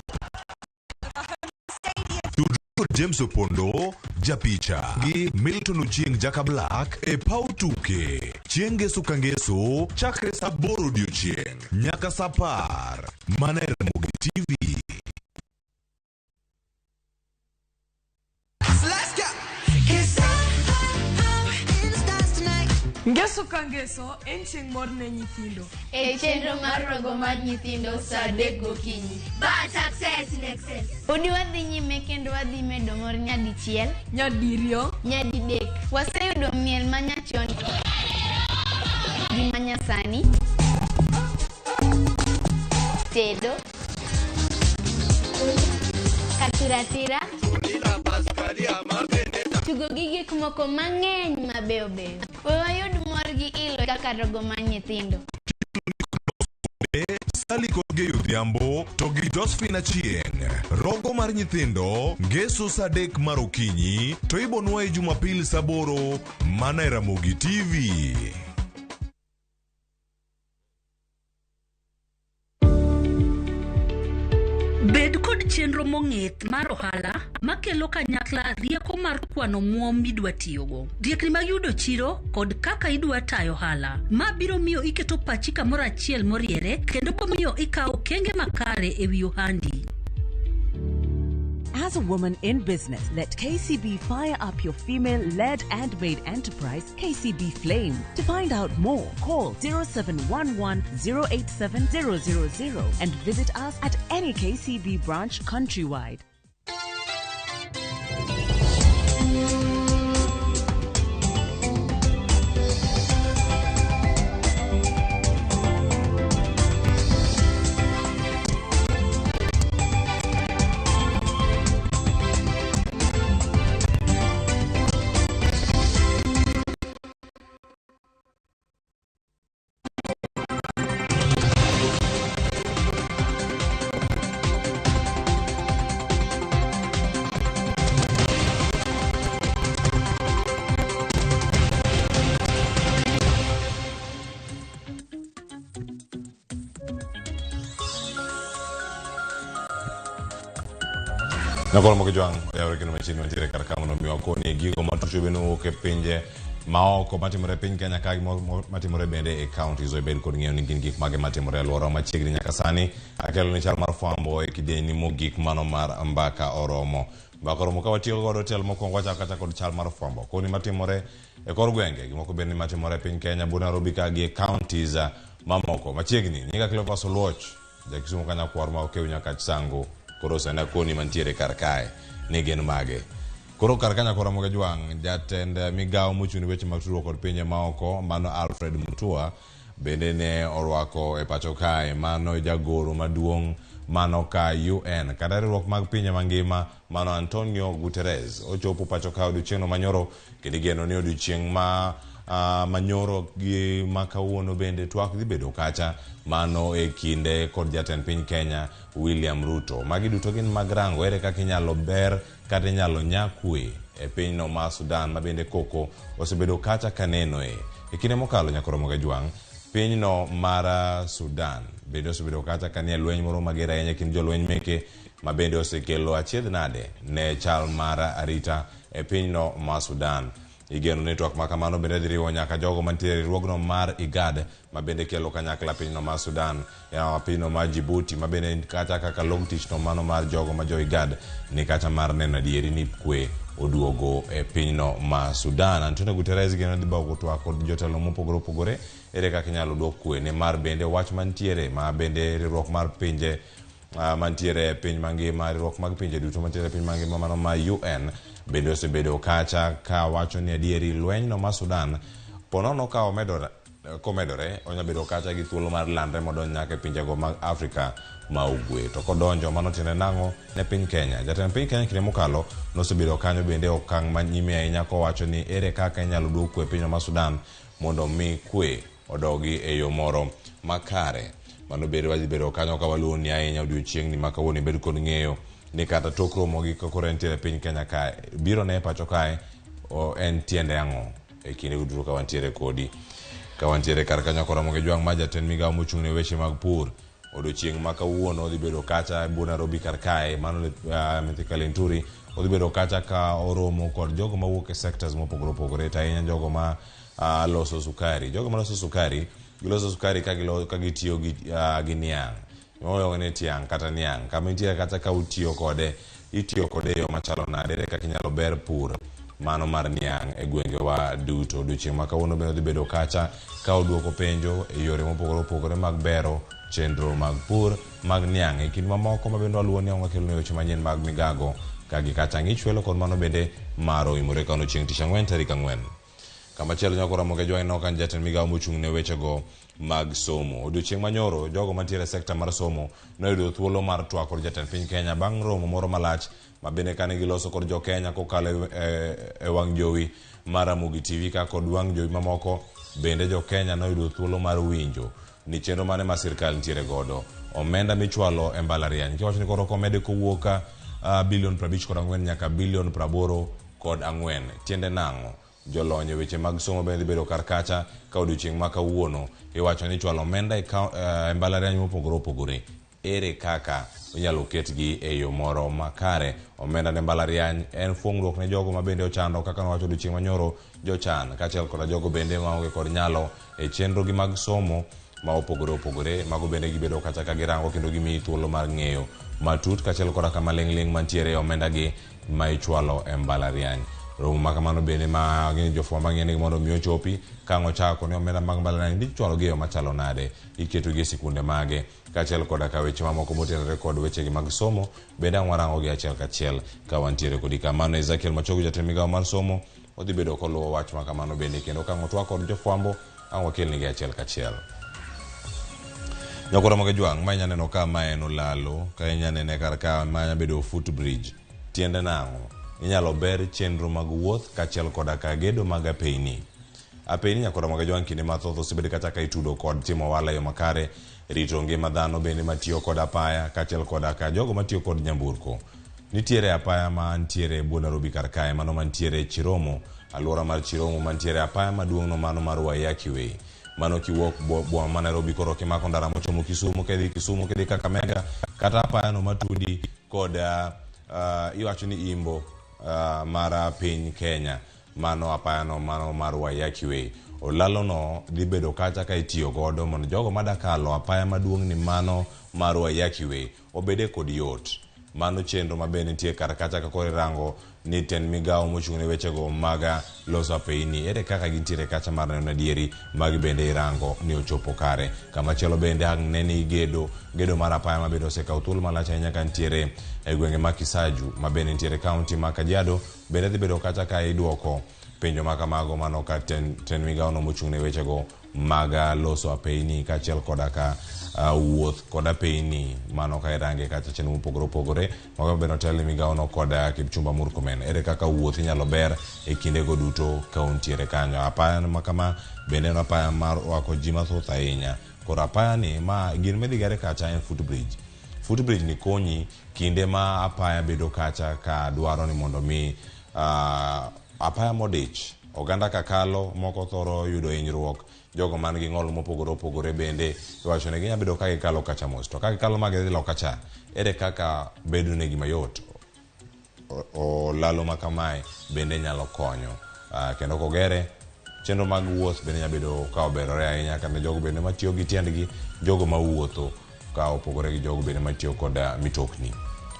Tudruok James Opondo, japicha gi Milton Ochieng Jaka Black e paw tuke. Chieng' ngeso ka ngeso chakre saa aboro odiochieng' nyaka saa apar. Mana e Ramogi TV. Let's go. Ngeso ka ngeso en chieng' mor ne nyithindo. E chenro mar rogo mar nyithindo saa 3 gokinyi. But success in excess. Podi wadhi nyime kendo wadhi medo mor nyadichiel, nyadiriyo, nyadidek. Waseyudo miel manyachon gi manyasani, tedo, katiratira, tugo gi gik moko mang'eny mabeyo beyo. We wayud mor gi ilo kaka rogo mar nyithindo. Sally Kosgei Odhiambo to gi Josephine Achieng'. Rogo mar nyithindo ngeso saa 3 mar okinyi to ibonwa e Jumapil saa 8 mana e Ramogi TV. Bed kod chenro mong'ith mar ohala makelo kanyakla rieko mar kwano omuom midwa tiyogo, riekni mag yudo chiro kod kaka idwa tayo ohala. Ma biro miyo iketo pachi kamoro achiel moriere kendo bomiyo ikawo okenge makare e wi ohandi. As a woman in business, let KCB fire up your female-led and made enterprise, KCB Flame. To find out more, call 0711 087 000 and visit us at any KCB branch countrywide. Nakoro Mokijwang' oyawre kendo machiegni mantiere kar ka mondo mi wakoni gigo matucho bende owuok e pinje maoko matimore e piny Kenya ka gi matimore bende e counties ibed kod ng'eyo ni gin gik mage matimore e alwora machiegni nyaka sani. Akelo ni chal mar fwambo e kidieny mogik mano mar mbaka oromo. Mbaka oromo ka watiyo godo tielo mokwongo wachako kacha kod chal mar fwambo. Koni matimore e kor gwenge, gimoko bende matimore e piny Kenya, bu Nairobi ka gi e counties mamoko. Machiegni, nyinga Cleophas Oluoch, ja Kisumu ka nyakwar ma okew nyaka Chisango. Koro sani akoni mantiere kar kae ni gin mage. Koro kar ka nyakwar Ramogi Jwang', jatend migawo mochung' ne weche mag tudruok kod pinje maoko mano Alfred Mutua bende ne orwako e pacho kae mano jagoro maduong' mano ka UN kata riwruok mag pinje mangima mano Antonio Guterres ochopo pacho kae odiochieng'no manyoro kendo igeno ni odiochieng' ma manyoro gi ma kawuono bende twak dhi bedo kacha mano e kinde kod jatend piny Kenya William Ruto. Magi duto gin mag rango ere kaka inyalo ber kata inyalo nya kwe e pinyno ma Sudan ma bende koko osebedo kacha kanenoe. E kinde mokalo nyakoro Mogajwang', pinyno mar Sudan bende osebedo kacha kanie lweny moro mager ahinya e kind jolweny meke ma bende osekelo achiedh nade ne chal mar arita e pinyno ma Sudan. Igeno ni twak ma kamano bende dhi riwo nyaka jogo mantiere e riwruogno mar IGAD ma bende kelo kanyakla pinyno mar Sudan, pinyno mar Djibouti ma bende kacha kaka log tich no mano mar jogo ma jo IGAD ni kacha mar neno adieri ni kwe oduogo e pinyno ma Sudan. Antonio Guterres geno dhi bago twak kod jotelo mopogore opogore ere kaka inyalo duok kwe nimar bende wach mantiere ma bende riwruok mar pinje mantiere e piny mangima, riwruok mag pinje duto mantiere e piny mangima mano ma UN bende osebedo kacha ka wacho ni adieri lweny no ma Sudan ponono ka omedore komedore onya bedo kacha gi thuolo mar landre modonj nyaka e pinjego mag Afrika ma ugwe. To kodonjo mano tiende nang'o ne piny Kenya? Jatend piny Kenya kinde mokalo nosebedo kanyo bende okang' ma nyime ahinya kowacho ni ere kaka inyalo duok kwe e pinyno ma Sudan mondo mi kwe odogi e yo moro makare. Mano bende wadhi bedo kanyo ka waluwoni ahinya odiochieng'ni ma kawuono ibed kod ng'eyo ni kata tok romo gi koro entiere e piny Kenya kae biro ne e pacho kae en tiende ang'o e kinde duto ka wantiere kodi. Ka wantiere kar kanyo koromo gi jwang' ma jatend migawo mochung' ne weche mag pur odiochieng' ma kawuono odhi bedo kacha e bwo Nairobi kar kae mano Mithika Linturi odhi bedo kacha ka oromo kod jogo mawuok e sectors mopogore opogore to ahinya jogo ma loso sukari. Jogo maloso sukari giloso sukari ka gitiyo gi niang'. Iluongo ni tiang' kata niang'. Kama intiere kata ka utiyo kode, itiyo kode e yo machalo nade, ere kaka inyalo ber pur mano mar niang' e gwengewa duto. Odiochieng' ma kawuono bende odhi bedo kacha ka oduoko penjo e yore mopogore opogore mag bero chenro mag pur mag niang' e kind mamoko ma bende waluwo ni wakeloni weche manyien mag migago ka gi kacha ng'ich welo kod mano bende mar oimore kawuono chieng' tich ang'wen tarik 4. Kamachielo nyako Ramogi Ajwang' no kan jatend migawo mochung' ne wechego mag somo. Odiochieng' manyoro, jogo mantiere e sekta mar somo noyudo thuolo mar twak kod jatend piny Kenya bang' romo moro malach ma bende kane giloso kod jo Kenya kokalo e wang' jowi mar Ramogi TV ka kod wang' jowi mamoko. Bende jo Kenya noyudo thuolo mar winjo ni chenro mane ma sirkal nitiere godo. Omenda michwalo e mbalariany kiwacho ni koro komede kowuok bilion 54 nyaka bilion 84, tiende nang'o? Jolony e weche mag somo bende dhi bedo kar kacha ka odiochieng' ma kawuono iwacho ni chwalo omenda e mbalariany mopogore opogore. Ere kaka inyalo ketgi e yo moro makare? Omenda ne mbalariany en fuong'ruok ne jogo ma bende ochando kaka nowacho odiochieng' manyoro jochan kaachiel koda jogo bende maonge kod nyalo e chenro gi mag somo ma opogore opogore. Mago bende gibedo kacha ka girango kendo gimiyi thuolo mar ng'eyo matut kaachiel koda kama ling' ling' mantiere e omenda gi ma ichwalo e mbalariany. Romo ma kamano bende ma gin jofwambo ang'e ni mondo mi ochopi ka ang' ochako ni omenda mag mbalariany ichwalo gi e yo machalo nade, iketo gi e sikunde mage kaachiel koda ka weche mamoko motenore kod wechegi mag somo bende ang' warango gi achiel kachiel ka wantiere kodi ka. Mano Ezekiel Machogu jatend migawo mar somo odhi bedo koluwo wach ma kamano bende kendo ka ang' otwak kod jofwambo ang' wakelnigi achiel kachiel. Nyakoro Ramogi Ajwang' ma inya neno ka ma en olalo ka inya nene kar ka ma nya bedo footbridge. Tiende nang'o? Inyalo ber chenro mag wuoth kaachiel koda ka gedo mag apeyni. Apeyni Nyakoro Ramogi Ajwang' kinde mathoth osebed kata ka itudo kod timo ohala e yo makare, rito ngima dhano bende matiyo kod apaya kaachiel koda ka jogo matiyo kod nyamburko. Nitiere apaya mantiere e bwo Nairobi kar kae, mano mantiere Chiromo, alwora mar Chiromo mantiere apaya maduong' no mano mar Waiyaki Way. Mano kiwuok boma ma Nairobi koro kimako ndara mochomo Kisumu kidhi Kisumu kidhi Kakamega kata apaya no matudi kod iwacho ni imbo mar piny Kenya. Mano apaya no mano mar Waiyaki Way. Olalo no dhi bedo kacha ka itiyo godo mondo jogo madakalo apaya maduong' ni mano mar Waiyaki Way obede kod yot. Mano chenro ma bende nitie kar kacha ka koro irango ni tend migawo mochung' ne wechego mag loso apeyni ere kaka gintiere kacha mar neno adieri magi bende irango ni ochopo kare. Kamachielo bende ang' ne ni gedo mar apaya ma bende osekawo thuolo malach ahinya ka nitiere e gwenge ma Kisaju ma bende nitiere kaunti ma Kajiado bende dhi bedo kacha ka iduoko penjo ma kamago mano ka tend migawo no mochung' ne wechego mag loso apeyni kaachiel koda ka wuoth kod apeyni mano ka irange kacha chenro mopogore opogore mago bende otel ne migawo no kod Kipchumba Murkomen. Ere kaka wuoth inyalo ber e kindego duto ka untiere kanyo. Apaya ma kama bende en apaya mar rwako ji mathoth ahinya. Koro apaya ni ma gin midhi gere kacha en footbridge. Footbridge ni konyi kinde ma apaya bedo kacha ka dwaro ni mondo mi apaya modich oganda kakalo moko thoro yudo hinyruok jogo man gi ng'ol mopogore opogore bende iwacho ni ginya bedo ka gikalo kacha mos to ka gikalo ma gidhi loka cha ere kaka bedo negi mayot olalo ma kamae bende nyalo konyo Kendo kogere chenro mag wuoth bende nyalo bedo ka oberore ahinya kata jogo bende matiyo gi tiendgi, jogo mawuotho ka opogore gi jogo bende matiyo kod mitokni.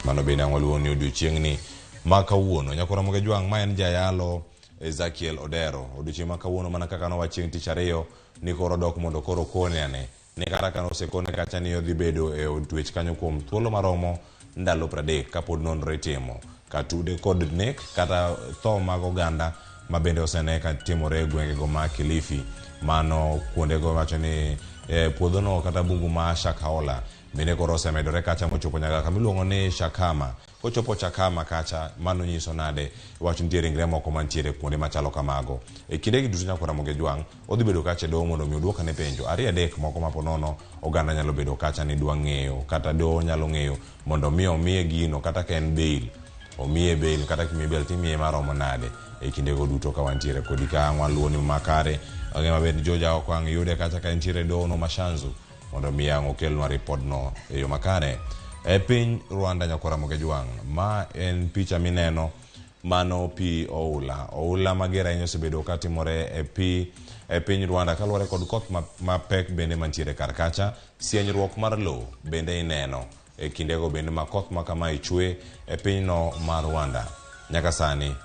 Mano bende ang' waluongo ni odiochieng'ni ma kawuono. Nyakwar Ramogi Ajwang' ma en jayalo Ezekiel Odero. Odiochieng' ma kawuono mana kaka nowach chieng' tich ariyo ni koro odok mondo koro okone ane ni kata ka nosekone kacha ni odhi bedo e od twech kanyo kuom thuolo maromo ndalo 30 kapod nonro itimo katude kod nek kata tho mag oganda ma bende osene ka timore e gwengego ma Kilifi. Mano kuondego wacho ni puodhono kata bungu ma Shakahola bende koro osemedore kacha mochopo nyaka kama iluongo ni Shakama. Kochopo Chakama kacha, mano nyiso nade wach nitie ringre moko mantiere kuonde machalo kamago. E kindegi duto Nyakwar Ramogi Ajwang' odhi bedo kacha e doho mondo mi oduokane penjo ariyo adek moko ma po nono oganda nyalo bedo kacha ni dwa ng'eyo kata doho nyalo ng'eyo mondo mi omiye gino kata ka en bail omiye bail kata kimiye bail timiye maromo nade e kindego duto ka wantiere kodi ka ang' waluwo ni makare wang'e maber ni George ok ang' yude kacha ka entiere e doho no ma Shanzu mondo mi ang' okelnwa ripodno e yo makare. E piny Rwanda Nyakwar Ramogi Ajwang', ma en picha mineno mano pi oula. Oula mager ahinya osebedo ka timore e pi e piny Rwanda kaluwore kod koth mapek bende mantiere kar kacha. Sienyruok mar lowo bende ineno e kindego bende ma koth ma kamae chwe e pinyno mar Rwanda. Nyaka sani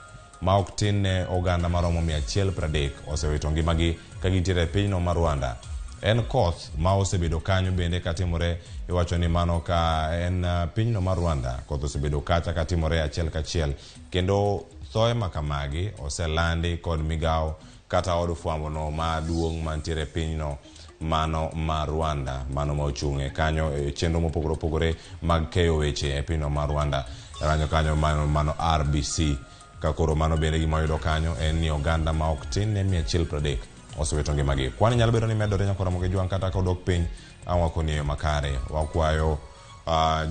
ma ok tin ne oganda maromo 130 osewito ngimagi ka gintiere e pinyno mar Rwanda. En koth ma osebedo kanyo bende katimore, iwacho ni mano ka en pinyno mar Rwanda, koth osebedo kacha katimore achiel kachiel kendo thoe ma kamagi oselandi kod migawo kata od fwambo no maduong' mantiere e pinyno mano ma Rwanda, mano ma ochung' e kanyo e chenro mopogore opogore mag keyo weche e pinyno mar Rwanda. Ranyo kanyo mano RBC. Ka koro mano bende gima wayudo kanyo en ni oganda ma ok tin ne 130 osewito ngimagi. Kwan nyalo bedo ni medore Nyakwar Ramogi Ajwang' kata ka odok piny, ang' wakoni e yo makare. Wakwayo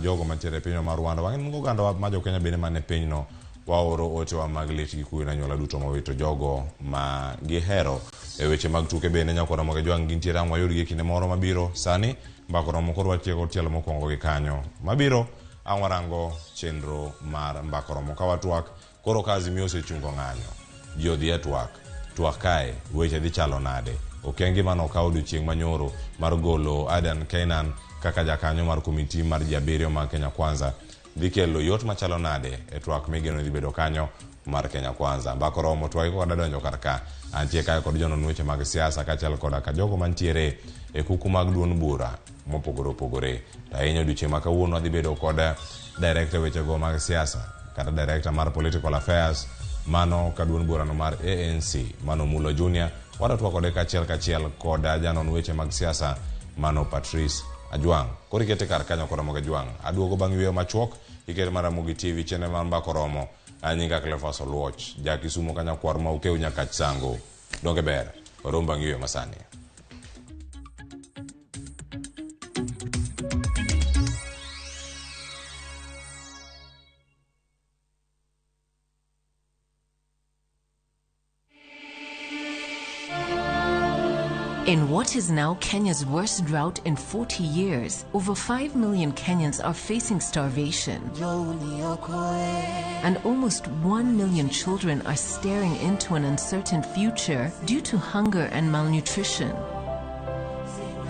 jogo mantiere e pinyno mar Rwanda, wang'e ni oganda ma jo Kenya bende man e pinyno, waoro otewa mag lit gi kuyo ne anyuola duto mowito jogo ma gihero. E weche mag tuke bende Nyakwar Ramogi Ajwang' gintiere ang' wayudgi e kinde moro mabiro. Sani mbaka oromo koro watieko tielo mokwongo gi kanyo. Mabiro ang' warango chenro mar mbaka oromo ka watwak. Koro ka Azimio osechungo ng'anyo, ji odhi e twak. Twak kae, weche dhi chalo nade? Okenge mane okaw odiochieng' manyoro mar golo Adan Keynan kaka jakanyo mar komiti mar ji abiriyo mag Kenya Kwanza dhi kelo yot machalo nade e twak migeno ni dhi bedo kanyo mar Kenya Kwanza. Mbaka oromo twagi koda donjo kar ka. Antie kae kod jonon weche mag siasa kaachiel koda ka jogo mantiere e kuku mag duond bura mopogore opogore. To ahinya odiochieng' ma kawuono adhi bedo kod director wechego mag siasa kata director mar political affairs mano ka duond burano mar ANC mano Mulo Junior. Wadwa twak kode kachiel kachiel kod janon weche mag siasa mano Patrice Ajwang'. Koro ikete kar kanyo kod Ramogi Ajwang'. Aduogo bang' yweyo machuok ikete mar Ramogi TV chenro mar mbaka oromo. Anyinga Cleophas Oluoch, ja Kisumo ka nyakwar ma Okew Nyakach Sango. Donge ber? Warom bang' yweyo masani. In what is now Kenya's worst drought in 40 years, over 5 million Kenyans are facing starvation. And almost 1 million children are staring into an uncertain future due to hunger and malnutrition.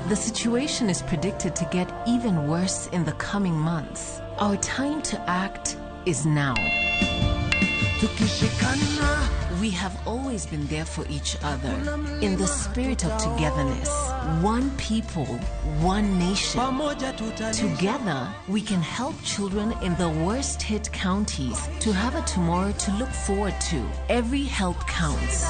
The situation is predicted to get even worse in the coming months. Our time to act is now. We have always been there for each other in the spirit of togetherness. One people, one nation. Together, we can help children in the worst hit counties to have a tomorrow to look forward to. Every help counts.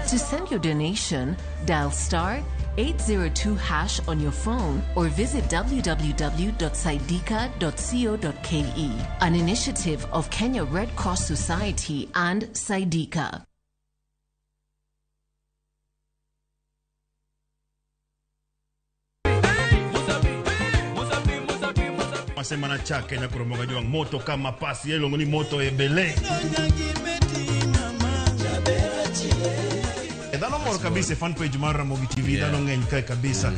To send your donation, dial star 802 hash on your phone or visit www.saidika.co.ke. An initiative of Kenya Red Cross Society and Saidika. Wasema na chake Nyakwar Ramogi Ajwang' moto kama pasi iluongo ni moto ebele. Dhano mor kabisa e fan page mar Ramogi TV, dhano ng'eny kae kabisa.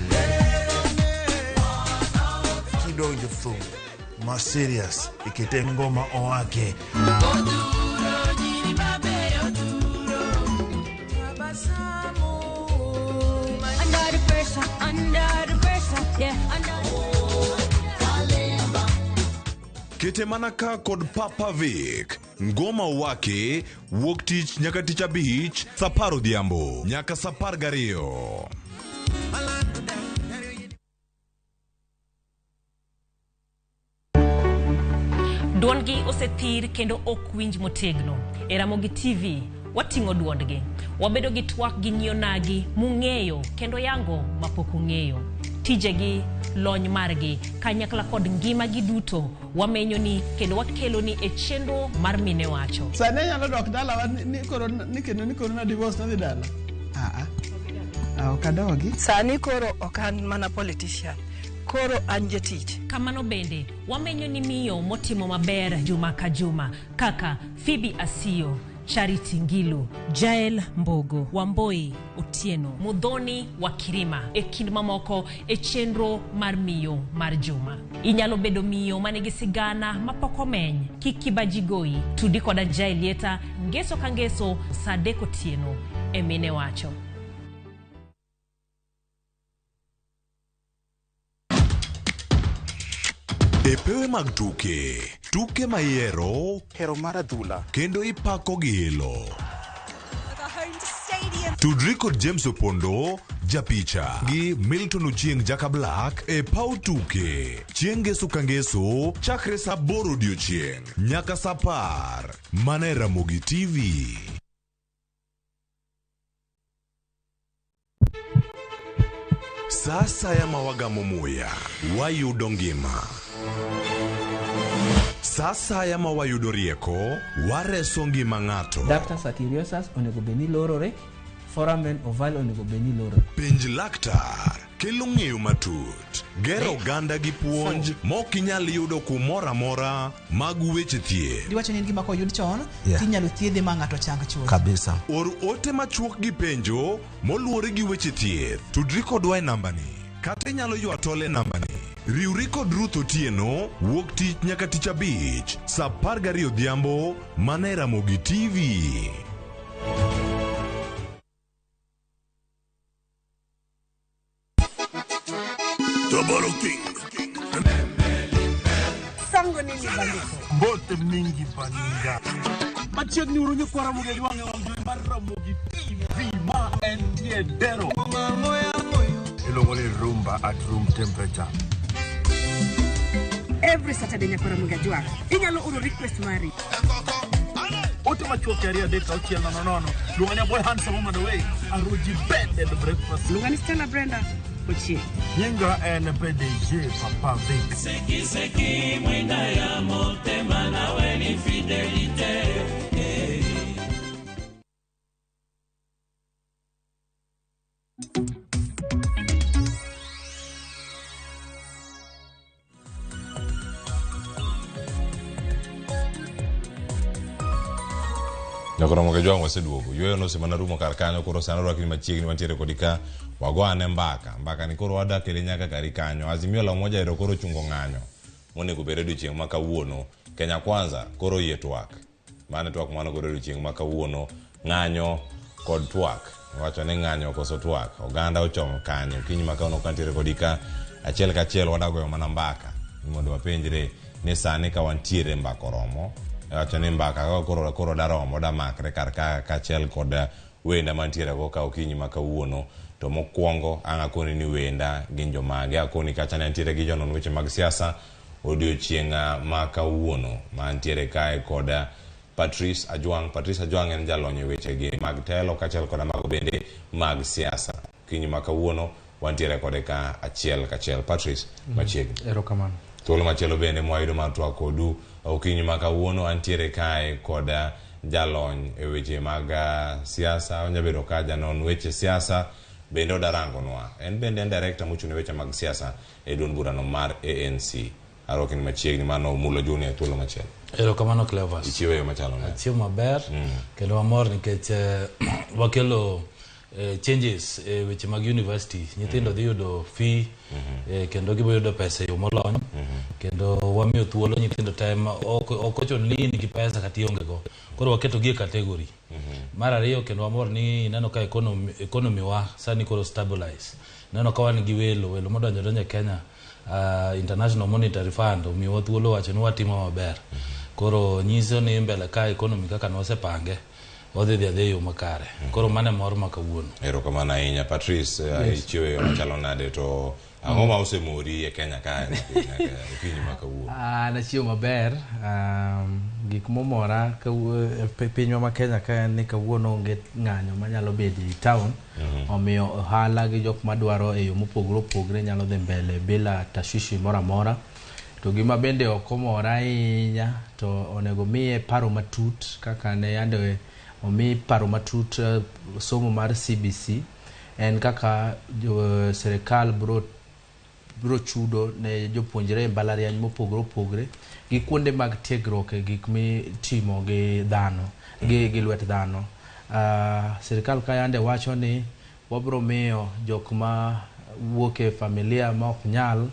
Kidonjo thum ma serious ikete ngoma oake. Under the pressure, under the pressure, yeah, under. Kete mana ka kod Papa Vic. Ngoma wake wuok tich nyaka tich abich saa apar odhiambo nyaka saa apar gariyo. Duondgi osethir kendo ok winj motegno. E Ramogi TV, wating'o duondgi. Wabedo gi twak gi ng'iyo nagi mung'eyo kendo yango mapok ung'eyo. Tijegi, lony margi, kanyakla kod ngimagi duto wamenyo ni kendo wakelo ni e chenro mar Mine Wacho. Sani anyalo dok dalawa ni koro ni kendo ni koro na divorce nadhi dala. Ah ah. Ok adogi. Sani koro ok an mana politician. Koro an jatich. Kamano bende, wamenyo ni miyo motimo maber juma ka juma kaka Phoebe Asiyo, Charity Ngilu, Jael Mbogo, Wamboi Otieno, Muthoni wa Kirima e kind mamoko e chenro mar miyo mar juma. Inyalo bedo miyo manigi sigana mapok omeny, kik kibaji goyi, tudi koda Jael Lieta ngeso ka ngeso saa adek otieno e Mine Wacho. E pewe mag tuke, tuke mayiero, hero mar adhula, kendo ipako gi ilo. Tudri kod James Opondo, japicha, gi Milton Ochieng Jaka Black e paw tuke. Chieng' ngeso ka ngeso, chakre saa aboro odiochieng' nyaka saa apar. Mana e Ramogi TV. Sa asaya ma wagamo muya, wayudo ngima. Sa asaya ma wayudo rieko, wareso ngima ng'ato. Ductus arteriosus onego bed ni lorore, foramen ovale onego bed ni lorore. Penj laktar kelo ng'eyo matut, gero oganda gi puonj mok inyal yudo kumoro amora mag weche thieth. Diwacho ni en gima koyud chon, tinyalo thiedhe ma ng'ato chang chuth. Kabisa. Or ote machuok gi penjo moluwore gi weche thieth. Tudri kodwa e nambani kata inyalo ywa tol e nambani. Riwri kod Ruth Otieno wuok tich nyaka tich abich saa apar gariyo odhiambo mana e Ramogi TV. Toboro King. Sango nini bandiko? Mbote mingi baninga. Machiegni uru nyikwa Ramogi Ajwang' e wang' mar Ramogi TV ma entie dero. Iluongo ni rumba at room temperature. Every Saturday nyakwa Ramogi Ajwang'. Inyalo oro request mari. Ote machuok 2 3 6 0 0. Luonga ni boy handsome woman away. Aruji bed and breakfast. Luonga ni Stella Brenda Ochieng. Nyinga en PDG Papa Vic. Seki seki mwinda ya motema nawe ni fidelite. Nyakoromo ke jwang' waseduogo. Yweyo nosemana rumo kar kanyo koro sani orwakni machiegni wantiere kodi ka wago ane mbaka. Mbaka ni koro wadwa kele nyaka kari kanyo. Azimio la Umoja ero koro ochungo ng'anyo monego bed odiochieng' ma kawuono. Kenya Kwanza koro oyie twak. Mano twak mano koro odiochieng' ma kawuono. Ng'anyo kod twak. Wacho ni ng'anyo koso twak. Oganda ochomo kanyo. Okinyi ma kawuono kantiere kodi ka achiel kachiel wadwa goyo mana mbaka. Ni mondo wapenjre ni sani ka wantiere mbaka oromo. Wacho ni mbaka ka koro koro daromo damakre kar ka kaachiel kod wenda mantiere go ka okinyi ma kawuono. To mokwongo ang' akoni ni wenda gin jomage. Akoni kacha ne ntiere gi jonon weche mag siasa odiochieng' ma kawuono mantiere kae kod Patrice Ajwang'. Patrice Ajwang' en jalony e weche gi mag telo kaachiel kod mago bende mag siasa. Okinyi ma kawuono wantiere kode ka achiel kachiel. Patrice, machiegni. Erokamano. Thuolo machielo bende mwayudo mar twak kodu okinyi ma kawuono antiere kae kod jalony e weche mag siasa. Onya bedo ka janon weche siasa bende odarangonwa. En bende en director mochung' ne weche mag siasa e duond burano mar ANC. Arwaki ni machiegni mano Mulo Junior thuolo machielo. Erokamano Cleophas. Ichiwo e yo machalo nade? Achiwo maber kendo mamor nikech wakelo changes e weche mag university. Nyithindo dhi yudo fee, kendo gibiro yudo pesa e yo molony, kendo wamiyo thuolo nyithindo te ma ok ochuno ni in gi pesa kata ionge go. Koro waketo gi e category. Mar ariyo, kendo wamor ni ineno ka economy wa sani koro stabilize. Ineno ka wan gi welo modonjo donjo e Kenya, International Monetary Fund omiyowa thuolo wacho ni watimo maber. Koro nyiso ni mbele ka economy kaka nwasepange odhi dhi adhiya e yo makare. Koro mano e mor ma kawuono. Erokamano ahinya Patrice. Yes. Ichiewo e yo machalo nade, to ang'o ma osemori e Kenya kae nyaka okinyi ma kawuono? Ah, nachiewo maber. Gik momora pinywa ma Kenya ka en ni kawuono onge ng'anyo manyalo bedo e town. Omiyo ohala gi jok madwaro e yo mopogore opogore nyalo dhi mbele bila tashwishi moro amora. To gima bende ok omora ahinya, to onego miye paro matut kaka ne yande omi paro matut somo mar CBC, en kaka jo sirikal biro chudo ne jopuonjre e mbalariany mopogore opogore gi kuonde mag tiegruok e gik mitimo gi dhano gi lwet dhano. Sirikal ka yande wacho ni wabiro miyo jok ma wuok e familia ma ok nyal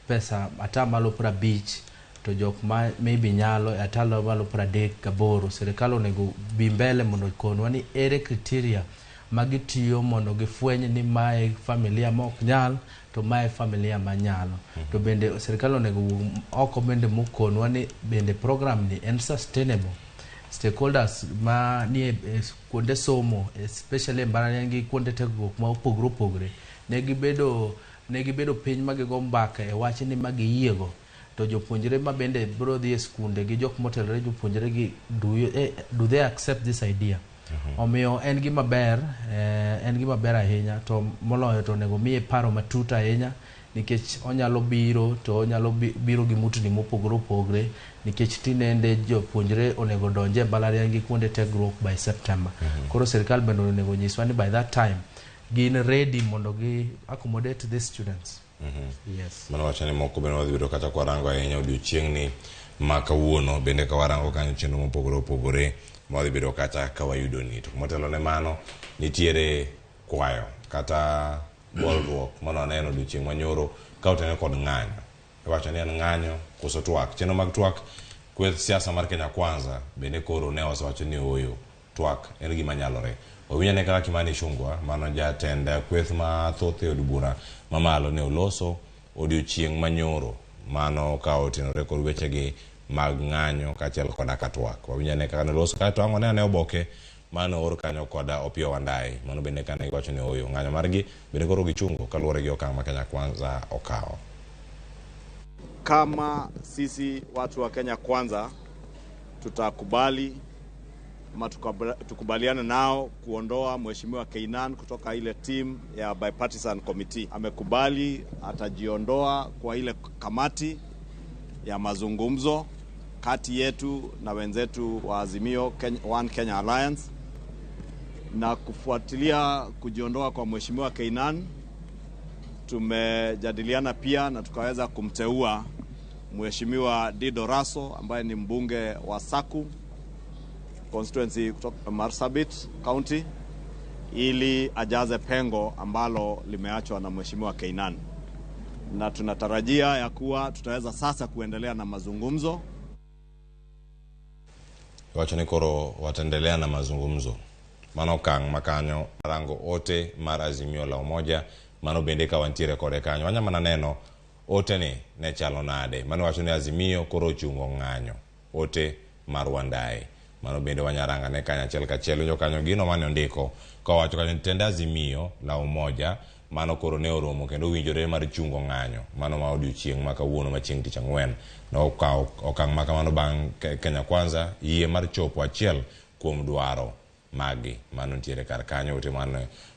pesa 50%, to jok ma maybe nyalo 38%. Sirikal onego bi mbele mondo okonwa ni ere criteria ma gitiyo mondo gifweny ni mae familia ma ok nyal to mae familia manyalo. To bende sirikal onego wuog oko bende mokonwa ni bende program ni en sustainable. Stakeholders ma nie kuonde somo, especially e mbalariany gi kuonde tiegruok ma opogore opogore, ne gibedo piny ma gigo mbaka e wach ni ma giyiego. To jopuonjre ma bende biro dhi e skunde gi jok motelore jopuonjre gi, do they accept this idea? Omiyo en gima ber, en gima ber ahinya, to moloyo to onego miye paro matut ahinya, nikech onyalo biro to onyalo biro gi mutni mopogore opogore, nikech tinende jopuonjre onego donje e mbalariany gi kuonde tiegruok by September. Koro sirikal bende onego nyiswa ni by that time gin ready mondo gi accommodate these students. Yes. Mano wacho ni moko bende wadhi bedo kata kwarango ahinya odiochieng'ni ma kawuono, bende ka warango kanyo chenro mopogore opogore ma wadhi bedo kata ka wayudoni. To motelo ne mano, nitiere kwayo kata bolruok mane waneno odiochieng' manyoro ka otenore kod ng'anyo. Iwacho ni en ng'anyo koso twak. Chenro mag twak, kweth siasa mar Kenya Kwanza bende koro ne osewacho ni ooyo, twak en gima nyalore. Wawinjo ane kaka Kimani Ichung'wa, mano jatend kweth mathoth e od bura mamalo, ne oloso odiochieng' manyoro mano ka otenore kod wechegi mag ng'anyo kaachiel koda ka twak. Wawinjo ane kaka noloso, kaeto ang' wane ane oboke mane oor kanyo koda Opiyo Wandayi. Mano bende kane giwacho ni ooyo, ng'anyo margi bende koro gichungo kaluwore gi okang' ma Kenya Kwanza okawo. Kama sisi watu wa Kenya Kwanza tutakubali ama tukubaliane nao kuondoa Mheshimiwa Keynan kutoka ile team ya bipartisan committee. Amekubali atajiondoa kwa ile kamati ya mazungumzo kati yetu na wenzetu wa Azimio Kenya, One Kenya Alliance, na kufuatilia kujiondoa kwa Mheshimiwa Keynan, tumejadiliana pia na tukaweza kumteua Mheshimiwa Dido Raso ambaye ni mbunge wa Saku constituency kutoka Marsabit County ili ajaze pengo ambalo limeachwa na Mheshimiwa Keynan, na tunatarajia ya kuwa tutaweza sasa kuendelea na mazungumzo. Wacho ni koro wataendelea na mazungumzo. Mano okang' makanyo rango ote mar Azimio la Umoja, mano bende ka wantiere kode kanyo. Wanya mana neno ote ni ne chalo nade. Mano wacho ni Azimio koro ochungo ng'anyo ote mar Wandayi. Mano bende wanyaranga ne kanyo achiel kachiel. Winjo kanyo gino mane ondiko kowacho kanyo ni tend Azimio la Umoja mano koro ne oromo kendo owinjore mar chungo ng'anyo mano ma odiochieng' ma kawuono ma chieng' tich ang'wen nokawo okang' ma kamano bang' Kenya Kwanza yie mar chopo achiel kuom dwaro magi mano nitiere kar kanyo. Ote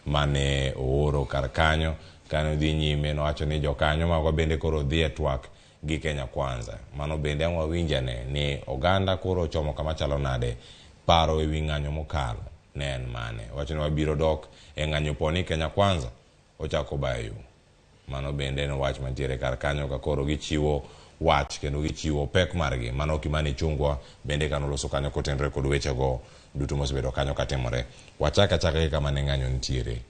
mane ooro kar kanyo kane odhi nyime nowacho ni jokanyo magwa bende koro dhi e twak gi Kenya Kwanza. Mano bende ang' wawinjane ni oganda koro ochomo kama chalo nade, paro ewi ng'anyo mokalo ne en mane. Wacho ni wabiro dok e ng'anyo po ni Kenya Kwanza ochako bayo yo. Mano bende en wach mantiere kar kanyo ka koro gichiwo wach kendo gichiwo pek margi. Mano Kimani Ichung'wa bende kanoloso kanyo kotenore kod wechego duto mosebedo kanyo katimore. Wachak achaka gi kama ne ng'anyo nitiere.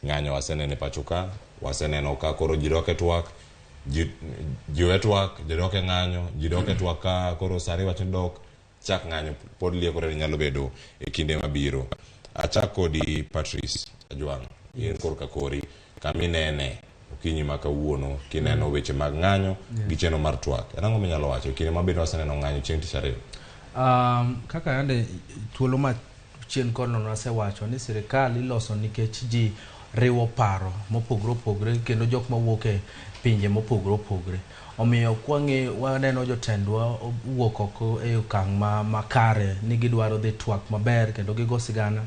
Ng'anyo waseneno e pacho ka, waseneno ka koro ji dok e twak, ji ji we twak, ji dok e ng'anyo, ji dok e twak ka koro sani wacho ni dok chak ng'anyo pod liekore ni nyalo bedo e kinde mabiro. Achak kodi Patrice Ajwang', in korka kori kaminene okinyi ma kawuono kineno weche mag ng'anyo gi chenro mar twak. En ang'o minyalo wacho e kinde ma bende waseneno ng'anyo chieng' tich ariyo? Kaka yande thuolo ma chien kono nasewacho ni sirikal iloso nikech ji riwo paro mopogore opogore kendo jok mawuok e pinje mopogore opogore. Omiyo kwang'e waneno jotendwa wuok oko e okang' ma makare ni gidwaro dhi twak maber kendo gigo sigana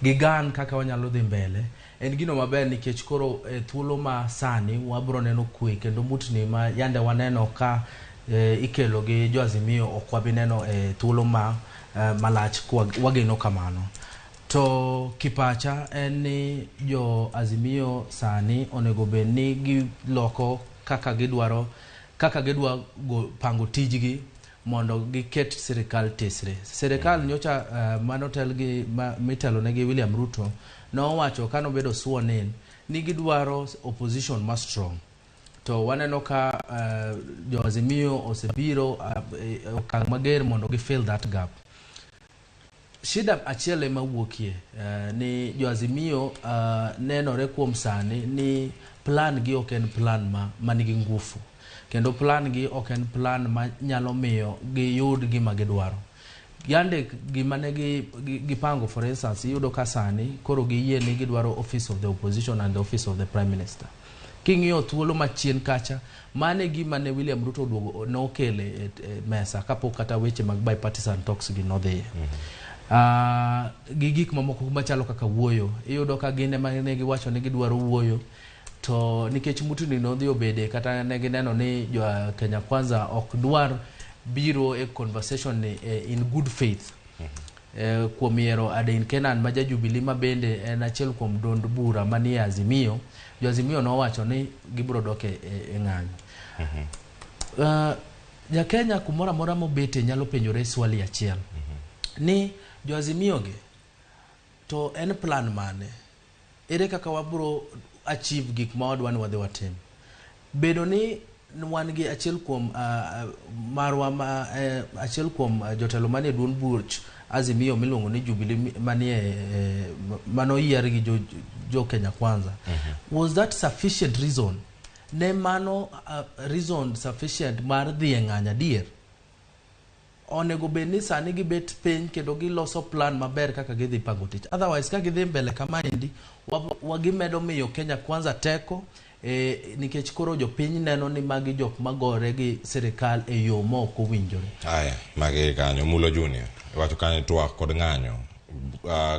gigan kaka wanyalo dhi mbele. En gino maber nikech koro e thuolo ma sani wabro neno kwe kendo mutni ma yande waneno ka ikelo gi jo Azimio ok wabi neno e thuolo ma malach wageno kamano. To kipacha en ni jo Azimio sani onego bed ni giloko kaka gidwaro kaka gidwa pango tijgi mondo giket sirikal tesre. Sirikal nyocha manotel gi mitelo negi William Ruto nowacho kanobedo sworn in ni gidwaro opposition ma strong. To waneno ka jo Azimio osebiro e okang' mager mondo gi fill that gap. Shida achiel ema wuokie ni jo Azimio nenore kuom sani ni plan gi ok en plan ma manigi ngufu kendo plan gi ok en plan ma nyalo miyo giyud gima gidwaro. Yande gima ne gipango for instance iyudo ka sani koro giyie ni gidwaro office of the opposition and the office of the prime minister. King'iyo thuolo machien kacha mane gima ne William Ruto oduogo nokele e mesa kapok kata weche mag bipartisan talks gi nodhiye. Gi gik mamoko machalo kaka wuoyo iyudo ka gin ema ne giwacho ni gidwaro wuoyo to nikech mutni nodhi obede kata ne gineno ni jo Kenya Kwanza ok dwar biro e conversation ni in good faith. Kuom yiero Aden Kenan ma ja Jubilee ma bende en achiel kuom duond bura manie Azimio, jo Azimio nowacho ni gibiro dok e ng'anyo. Ja Kenya kumoro amora mobete nyalo penjore swali achiel ni jo Azimio gi to en plan mane? Ere kaka wabro achieve gik ma wadwa ni wadhi watim? Bedo ni wan gi achiel kuom marwa ma achiel kuom jotelo manie duond buch Azimio miluongo ni Jubilee manie manoyier gi jo Kenya Kwanza. Was that sufficient reason? Ne mano reason sufficient mar dhi e ng'anyo adier? Onego bed ni sani gibet piny kendo giloso plan maber kaka gidhi pango tich. Otherwise ka gidhi mbele kamaendi gimedo miyo Kenya Kwanza teko nikech koro jopiny neno ni magi jok magore gi sirikal e yo ma ok owinjore. Aya, magi kanyo Mulo Junior iwacho kanyo twak kod ng'anyo.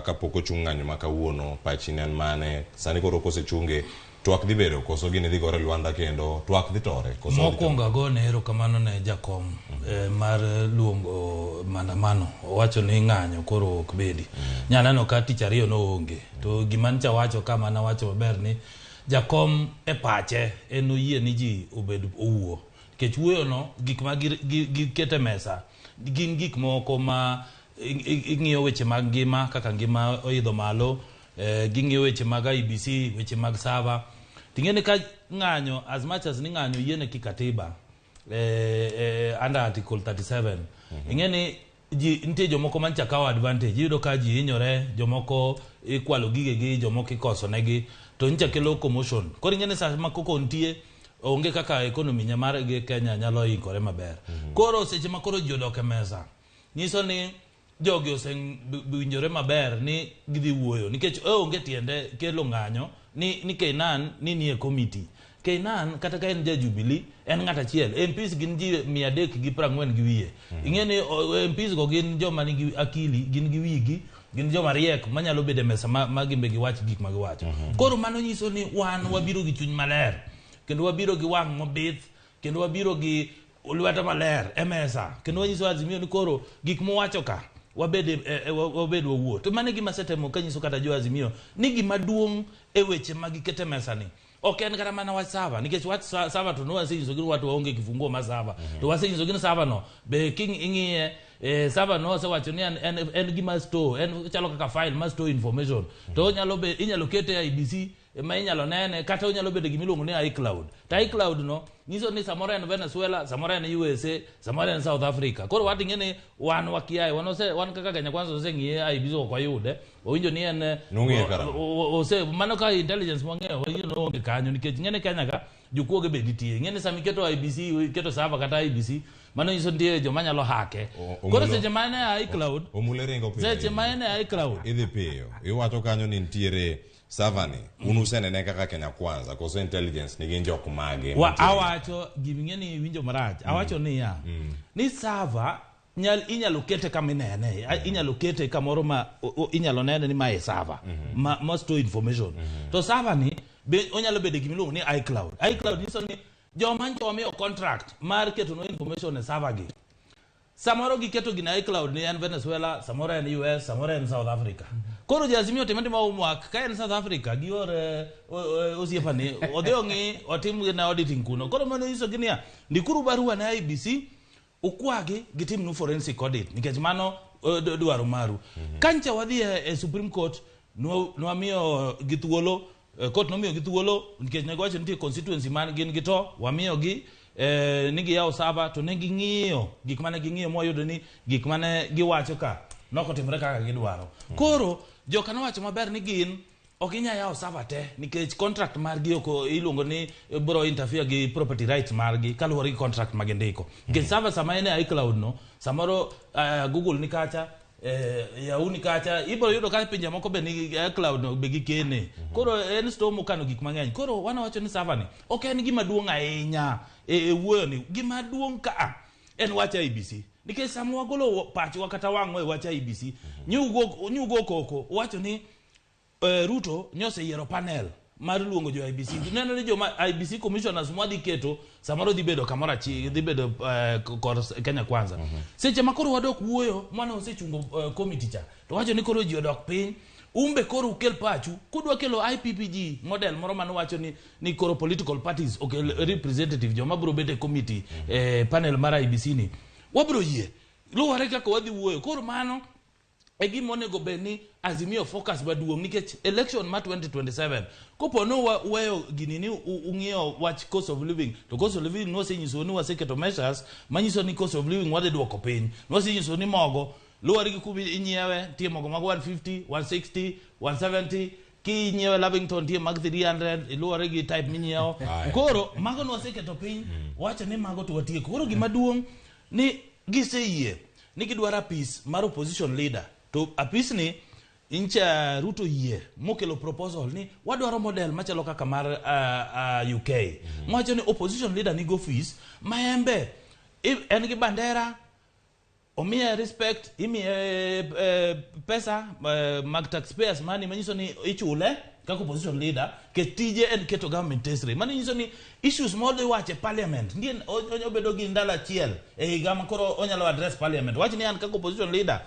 Kapok ochung' ng'anyo ma kawuono pachi ne en mane? Sani koro kosechunge twak dhi bedo koso gini dhi gore lwanda kendo twak dhi tore koso dhi Mokwongo agone erokamano ne jakom mar luongo maandamano. Owacho ni ng'anyo koro ok bedi. Nyaneno ka tich ariyo noonge. To gima ncha wacho ka mana wacho maber ni jakom e pache en oyie ni ji obed owuo. Nikech wuoyo no gik ma gikete mesa gin gik moko ma ing'iyo weche mag ngima kaka ngima oidho malo, ging'iyo weche mag IEBC, weche mag sava. Ting'e ni ka ng'anyo as much as ni ng'anyo yiene kikatiba under article 37. Ing'e ni ji nitie jomoko mancha kawo advantage. Iyudo ka ji hinyore, jomoko ikwalo gigegi, jomoko ikoso negi, to ncha kelo commotion. Koro ing'e ni sama koko nitie onge kaka economy mar Kenya nyalo ikore maber. Koro seche ma koro ji odok e mesa, nyiso ni jogi osewinjore maber ni gidhi wuoyo nikech onge tiende kelo ng'anyo ni Kenan ni nie committee. Kenan kata ka en ja Jubilee en ng'at achiel. MPs gin ji 340 gi wiye. Ing'e ni MPs go gin joma nigi akili, gin gi wigi, gin joma riek manyalo bedo e mesa ma gimbe giwach gik ma giwacho. Koro mano nyiso ni wan wabiro gi chuny maler kendo wabiro gi wang' mobith kendo wabiro gi lweto maler e mesa kendo wanyiso Azimio ni koro gik mowacho ka wabed wabed wawuo. To mano e gima asetemo kanyiso kata jo Azimio ni gima duong' e weche ma giketo e mesa ni ok en kata mana wach sava, nikech wach sava to nwasenyiso gi ni watu waonge kifunguo mar sava. To wasenyiso gi ni sava no be ing'iye Server no osewacho ni en gima store, en chalo kaka file ma store information. To onyalo be inyalo kete e IEBC ma inyalo nene, kata onyalo bedo gimiluongo ni iCloud. To iCloud no nyiso ni samoro en Venezuela, samoro en USA, samoro en South Africa. Koro wating'e ni wan wakiaye, wan ose wan kaka Kenya Kwanza oseng'iye IEBC ok wayude. Wawinjo ni en Nong'iye karang'o? Ose mano ka intelligence mwang'eyo wawinjo ni oonge kanyo nikech ing'e ni Kenya ka jokuoge be nitie. Ing'e ni sama iketo IEBC, iketo server kata IEBC, mano nyiso nitie joma nyalo hake. Koro seche ma en e iCloud, Omule ringo piyo. seche ma en e iCloud, Idhi piyo. Iwacho kanyo ni nitiere server ni. Un usenene kaka Kenya Kwanza koso intelligence ni gin jok mage. Wa mantiere? awacho giming'e ni winjo marach. Awacho niya, ni server inyalo kete kama inene, inyalo kete kamoro ma inyalo nene ni mae server ma store information. To server ni be onyalo bedo gimiluongo ni iCloud. iCloud nyiso ni joma ncho wamiyo contract mar keto no information e server gi. Samoro giketo gina iCloud ni en Venezuela, samoro en US, samoro en South Africa. Koro jo Azimio timo timo homework ka en South Africa gior osiepani odhi ong'i otim gina auditing kuno. Koro mano nyiso gi niya, ndikuru barua ne IEBC ukwagi gitimnu forensic audit nikech mano dwaro maru. Kancha wadhi e Supreme Court nwamiyo gi thuolo, court nomiyo gi thuolo nikech ne giwacho nitie constituency man gin gi to wamiyogi ni giyawo server to ne ging'iyo gik mane ging'iyo mwayudo ni gik mane giwacho ka nokotimore kaka gidwaro. Koro joka nowacho maber ni gin ok inyal yawo server te nikech contract margi ok iluongo ni bro interfere gi property rights margi kaluwore gi contract ma gindiko. Nikech server sama en e iCloud no, samoro Google ni kacha, Yahoo ni kacha, ibiro yudo ka pinje moko be nigi iCloud no be gikene. Koro en store mokano gik mang'eny. Koro wan wacho ni server ni ok en gima duong' ahinya e wuoyo ni. Gima duong' ka en wach IEBC. Nikech sama wagolo pachwa kata wang'wa e wach IEBC, nyugo koko wacho ni Ruto nyoseyiero panel mar luongo jo IEBC. Neno ni joma IEBC commissioners mwadhi keto samoro dhi bedo kamoro achiel, dhi bedo kor Kenya Kwanza. Seche ma koro wadok wuoyo, mane osechungo committee cha, to wacho ni koro ji odok piny, umbe koro ukel pachu, kudwa kelo IPPG model moro mane wacho ni koro political parties okel representative joma biro bet e committee, panel mar IEBC ni, wabiro yie. Luwore kaka wadhi wuoyo. Koro mano e gima onego bed ni Azimio focus maduong' nikech election ma 2027 kopo ni weyo gini ni ung'iyo wach cost of living, to cost of living nosenyisou ni waseketo measures manyiso ni cost of living wadhi duoko piny. Nosenyisou ni mogo luwore gi kuma inyiewe, nitie mogo mag 150, 160, 170, kinyiewe Lavington nitie mag 300, luwore gi type minyiewo. Koro mago nwaseketo piny, wacho ni mago to watieko. Koro gima duong' ni giseyie ni gidwaro apis mar opposition leader, to apis ni incha Ruto yie mokelo proposal ni wadwaro model machalo kaka mar UK. Mwacho ni opposition leader nigo office ma embe en gi bandera, omiye respect, imiye pesa mag taxpayers money manyiso ni ichule kaka opposition leader, ke tije en keto government treasury. Mano nyiso ni issues modhi wacho e parliament ndie obedo gi ndalo achiel e higa ma koro onyalo address parliament. Wach ni an kaka opposition leader,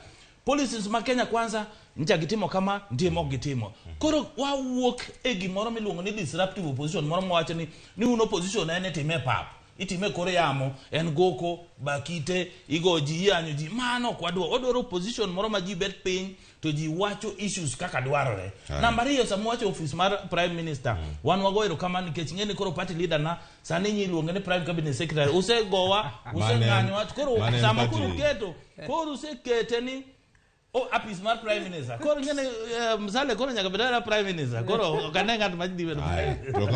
policies ma Kenya Kwanza ncha gitimo kama, nitie mok gitimo. Koro wawuok e gimoro miluongo ni disruptive opposition moro mawacho ni un opposition en itime e pap, itime kor yamo, en goko bakite, igo ji, iyanyo ji. Mano ok wadwar. Wadwaro opposition moro ma ji bet piny to ji wacho issues kaka dwarore. Namba ariyo, sama wacho office mar prime minister, wan wago erokamano nikech ing'e ni koro party leader na sani nyi iluonge ni prime cabinet secretary. Usegowa, useng'anyowa, koro sama koro uketo, koro usekete ni o apis mar prime minister. Koro ing'e ni Msale koro nyaka bed mana prime minister. Koro ok ane ng'at ma dhi bedo. To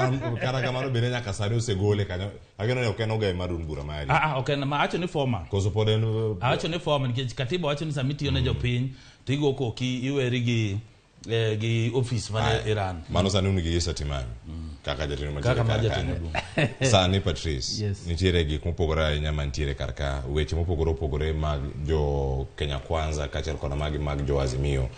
kata kamano bende nyaka sani osegole kanyo. Ageno ni ok en ogai mar duond bura mari. Ok en, ma awacho ni former. Koso pod en Awacho ni former nikech katiba wacho ni sama itiyo ne jopiny to igo koki iweri gi office mane Iran. Mano sani un gi Issa Timami kaka jatelo mantiere Kaka ma kar jatelo kanyo. maduong'. Sani Patrice, nitiere gik mopogore ahinya mantiere kar ka, weche mopogore opogore mag jo Kenya Kwanza kaachiel koda magi mag jo Azimio.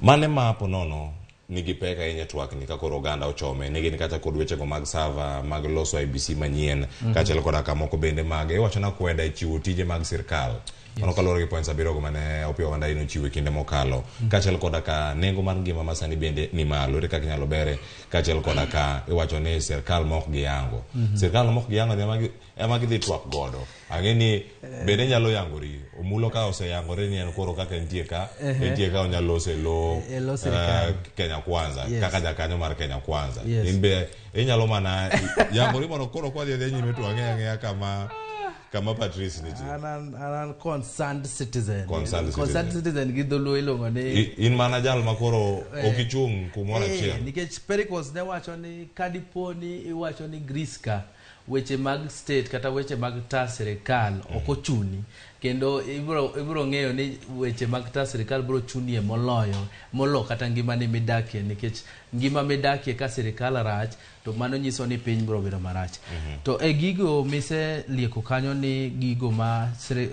Mane ma po nono nigi pek ahinya e twak ni ka koro oganda ochome, ne gin kata kod wechego mag server mag loso IEBC manyien, kaachiel koda kamoko bende mag iwacho na kweda e chiwo tije mag sirkal. Mano kaluwore gi points 7 go mane Opiyo Wandayi nochiwo e kinde mokalo. Kaachiel koda ka nengo mar ngima ma sani bende ni malo, ere kaka inyalo bere kaachiel koda ka iwacho ni sirkal ma ok giyango. Sirkal ma ok giyango ni ema gidhi twak godo. Ang'e ni bende nyalo yangori. Omulo ka oseyangore ni en koro kaka entie ka, entie ka onyalo loso e lo E lo sirkal. Kenya Kwanza, kaka jakanyo mar Kenya Kwanza. In be inyalo mana yangori mondo koro kwadhi adhiya nyime to wang'e ang'eya kama Patrice nitie. An an concerned citizen. Concerned Concerned citizen gi dholuo iluongo ni In mana jal ma koro ok ichung' kumoro achiel. Nikech Pericles ne wacho ni kadipo ni iwacho ni Greece ka weche mag state kata weche mag ta sirikal ok ochuni, kendo ibiro ng'eyo ni weche mag ta sirikal biro chunie moloyo molo kata ngimani midakie, nikech ngima midakie ka sirikal rach to mano nyiso ni piny biro bedo marach. To e gigo mise lieko kanyo ni gigo ma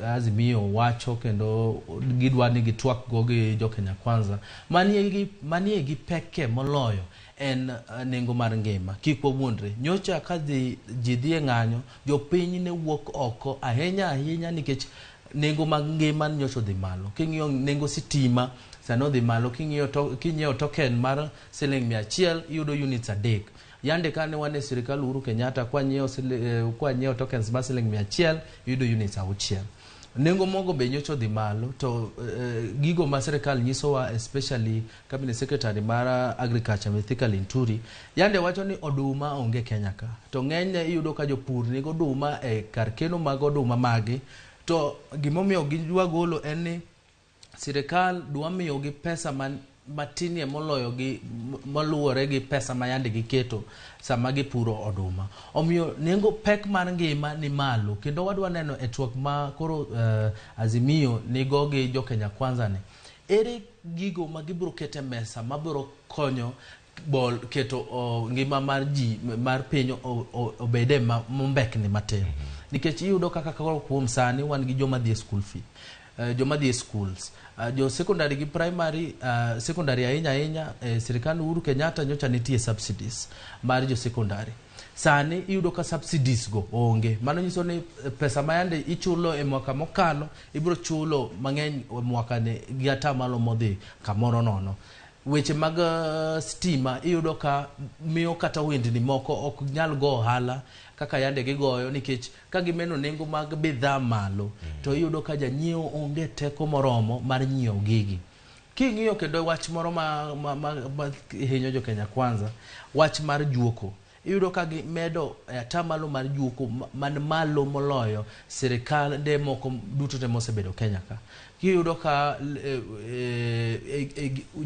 Azimio wacho kendo gidwa ni gitwak go gi jo Kenya Kwanza manie gi peke moloyo en nengo mar ngima. Kik wawuondre, nyocha ka ji dhi e ng'anyo, jopiny ne wuok oko ahinya ahinya nikech nengo mag ngima nyocha odhi malo. King'iyo nengo sitima sani odhi malo, king'iyo token mar siling 100 iyudo units 3. Yande kane wan e sirikal Uhuru Kenyatta kwanyiewo tokens mar siling 100 iyudo units 6. Nengo mogo be nyocha odhi malo, to gigo ma sirikal nyisowa, especially cabinet secretary mar agriculture Mithika Linturi, yande wacho ni oduma onge Kenya ka, to ng'enyne iyudo ka jopur nigo oduma e kar keno mag oduma magi, to gimomiyo gidwa golo en ni sirikal dwa miyogi pesa matinie moloyo gi moluwore gi pesa ma yande giketo sama gipuro oduma. Omiyo nengo pek mar ngima ni malo, kendo wadwa neno e twak ma koro Azimio nigo gi jo Kenya Kwanza ni ere gigo ma gibiro keto e mesa mabiro konyo bol keto ngima mar ji mar piny obede mombekni matin. Nikech iyudo kaka koro kuom sani wan gi joma dhi e school fee, joma dhi e schools, jo secondary gi primary, secondary ahinya ahinya, sirikal Uhuru Kenyatta nyocha nitie subsidies mar jo secondary. Sani iyudo ka subsidies go onge. Mano nyiso ni pesa ma yande ichulo e mwaka mokalo ibiro chulo mang'eny e mwaka ni gi atamalo modhi kamoro nono. Weche mag stima iyudo ka miyo kata ohendni moko ok nyal go ohala kaka yande gigoyo, nikech ka gimeno nengo mag bidhaa malo to iyudo ka janyiewo onge teko moromo mar nyiewo gigi. King'iyo kendo wach moro ma hinyo jo Kenya Kwanza, wach mar juoko, iyudo ka gimedo atamalo mar juoko man malo moloyo sirikal de moko duto te mosebedo Kenya ka. Iyudo ka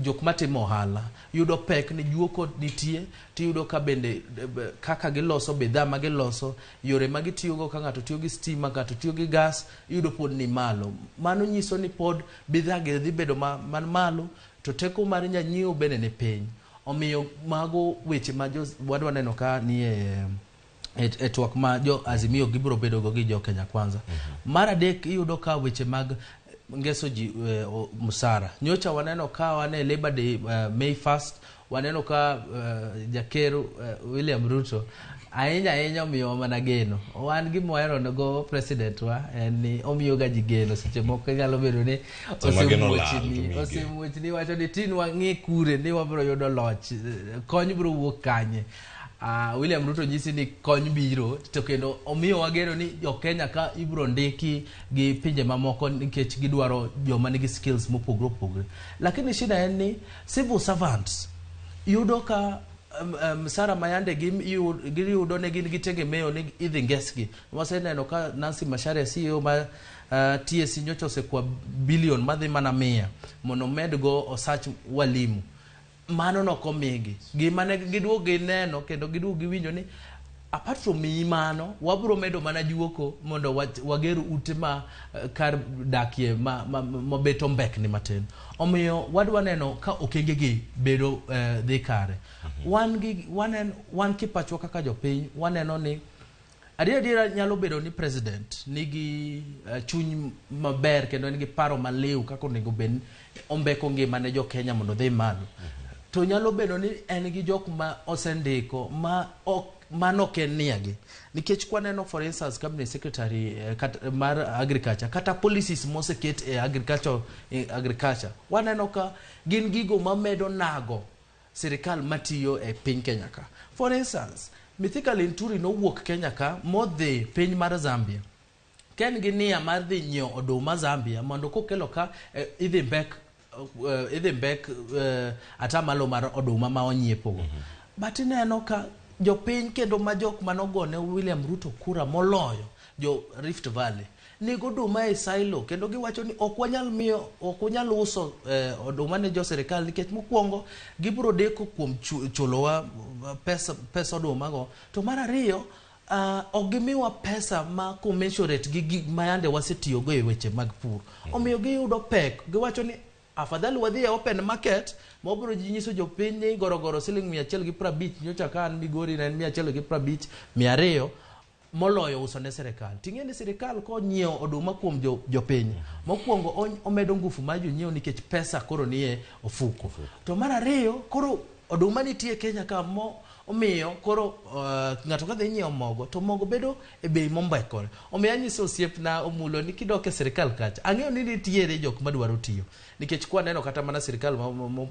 jok matimo ohala yudo pek ni juoko nitie, tiyudo ka bende kaka giloso bidhaa ma giloso, yore ma gitiyogo ka ng'ato tiyo gi stima, ng'ato tiyo gi gas, iyudo pod ni malo. Mano nyiso ni pod bidhaa gi dhi bedo man malo, to teko mar janyiewo bende ni piny. Omiyo mago weche ma wadwa neno ka ni e twak ma jo Azimio gibiro bedo go gi jo Kenya Kwanza. Mar adek iyudo ka weche mag ngeso ji msara. Nyocha waneno ka wan e Labor Day, May 1st, waneno ka jaker William Ruto ahinya ahinya omiyowa mana geno. Wan gima wahero go president wa en ni omiyo ga ji geno. Seche moko nyalo bedo ni osemuochni wacho ni tin wang'i kure ni wabiro yudo loch, kony biro wuok kanye. William Ruto nyisi ni kony biro, to kendo omiyowa geno ni jo Kenya ka ibiro ndiki gi pinje mamoko nikech gidwaro joma nigi skills mopogore opogore. Lakini shida en ni civil servants yudo ka msara ma yande giyudo ne gin gitegemeo ni idhi ngesgi. Waseneno ka Nancy Macharia CEO ma TSC nyocha osekwa bilion madhi mana 100 mondo omedgo osach walimu. Mano nokomigi. Gima ne giduogo gineno kendo giduogo giwinjo ni apart from miyi mano, wabiro medo mana juoko mondo wager ute ma kar dakie mabeto mbekni matin. Omiyo wadwa neno ka okengegi bedo dhi kare. Wan kipachwa kaka jopiny waneno ni adiera nyalo bedo ni president nigi chuny maber kendo en gi paro maliw kaka onego bed ombeko ngima ne jo Kenya mondo odhi malo. To nyalo bedo ni en gi jok ma osendiko ma ok mano ok en niagi. Nikech kwaneno for instance cabinet secretary mar agriculture kata policies moseket e agriculture, waneno ka gin gigo mamedo nago sirikal matiyo e piny Kenya ka. For instance, Mithika Linturi nowuok Kenya ka modhi piny mar Zambia. Ka en gi nia mar dhi nyiewo oduma Zambia mondo kokelo ka idhi mbek atamalo mar oduma ma onyiepogo. But ineno ka jopiny kendo ma jok manogone William Ruto kura moloyo jo Rift Valley nigo oduma e silo kendo giwacho ni ok wanyal uso oduma ne jo sirikal nikech mokwongo gibiro deko kuom chulowa pesa oduma go, to mar ariyo ok gimiwa pesa ma commensurate gi gik ma yande wasetiyogo e weche mag pur. Omiyo giyudo pek, giwacho ni afadhali wadhi e open market mobiro nyiso jopiny ni gorogoro siling 150 nyocha ka an Migori ne en 150 200 moloyo uso ne sirikal. Ting'e ni sirikal konyiewo oduma kuom jopiny, mokwongo omedo ngufu mar jonyiewo nikech pesa koro nie ofuko. To mar ariyo koro oduma nitie Kenya ka mo omiyo koro ng'ato kadhi nyiewo mogo to mogo bedo e bei mombekore. Omiyo anyiso osiepna Omulo ni kidok e sirikal kacha, ang'eyo ni nitiere jok madwaro tiyo. Nikech kwaneno kata mana sirikal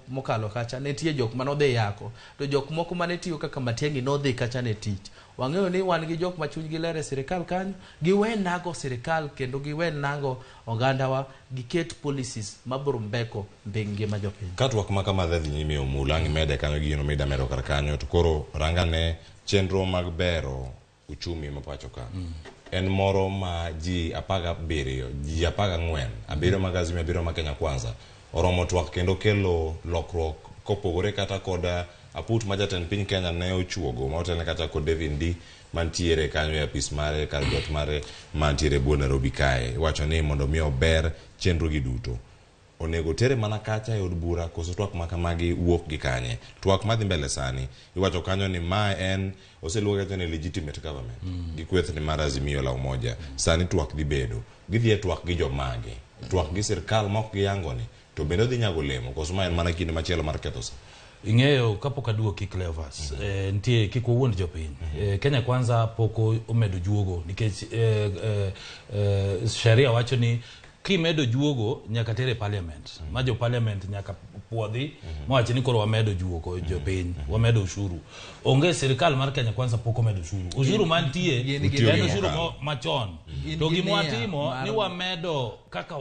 mokalo kacha, nitie jok manodhi yako, to jok moko mane tiyo kaka Matiang'i nodhi kacha ne tich. Wang'eyo ni wan gi jok ma chunygi ler e sirikal kanyo, giwe nago sirikal kendo giwe nago ogandawa, giket policies mabiro mbeko ngima jopiny. Ka twak ma kama dhi nyime Omulo, ang' imede kanyo gino mida medo kar kanyo, to koro rangane chenro mag bero uchumi ma pacho ka. En moro ma ji 17, ji 14, 7 mag Azimio, 7 mag Kenya Kwanza oromo twak kendo kelo lokruok kopogore kata kod aput ma jatend piny Kenya ne ochuogo ma otelne kata kod David Ndii mantiere kanyo e apis mare kar jot mare mantiere buo Nairobi kae. Iwacho ni mondo mi ober chenro gi duto onego tere mana kacha e od bura koso twak ma kamagi wuok gi kanye. Twak madhi mbele sani iwacho kanyo ni ma en oseluonge kacha ni legitimate government gi kweth ni mar Azimio la Umoja. Sani twak dhi bedo gidhi e twak gi jomage, twak gi sirkal mok giyango ni to bende odhi nyago olemo koso ma en mana kinde machielo mar ketho sa. Ing'eyo kapok aduoki Cleophas, nitie kik wawuond jopiny. Kenya Kwanza pok omedo juogo nikech sheria wacho ni kimedo juogo nyaka tere parliament. Ma jo parliament nyaka puodhi mawach ni koro wamedo juogo jopiny, wamedo ushuru. Onge sirikal mar Kenya Kwanza pok omedo ushuru. Ushuru mantie en ushuru machon. To gima watimo ni wamedo kaka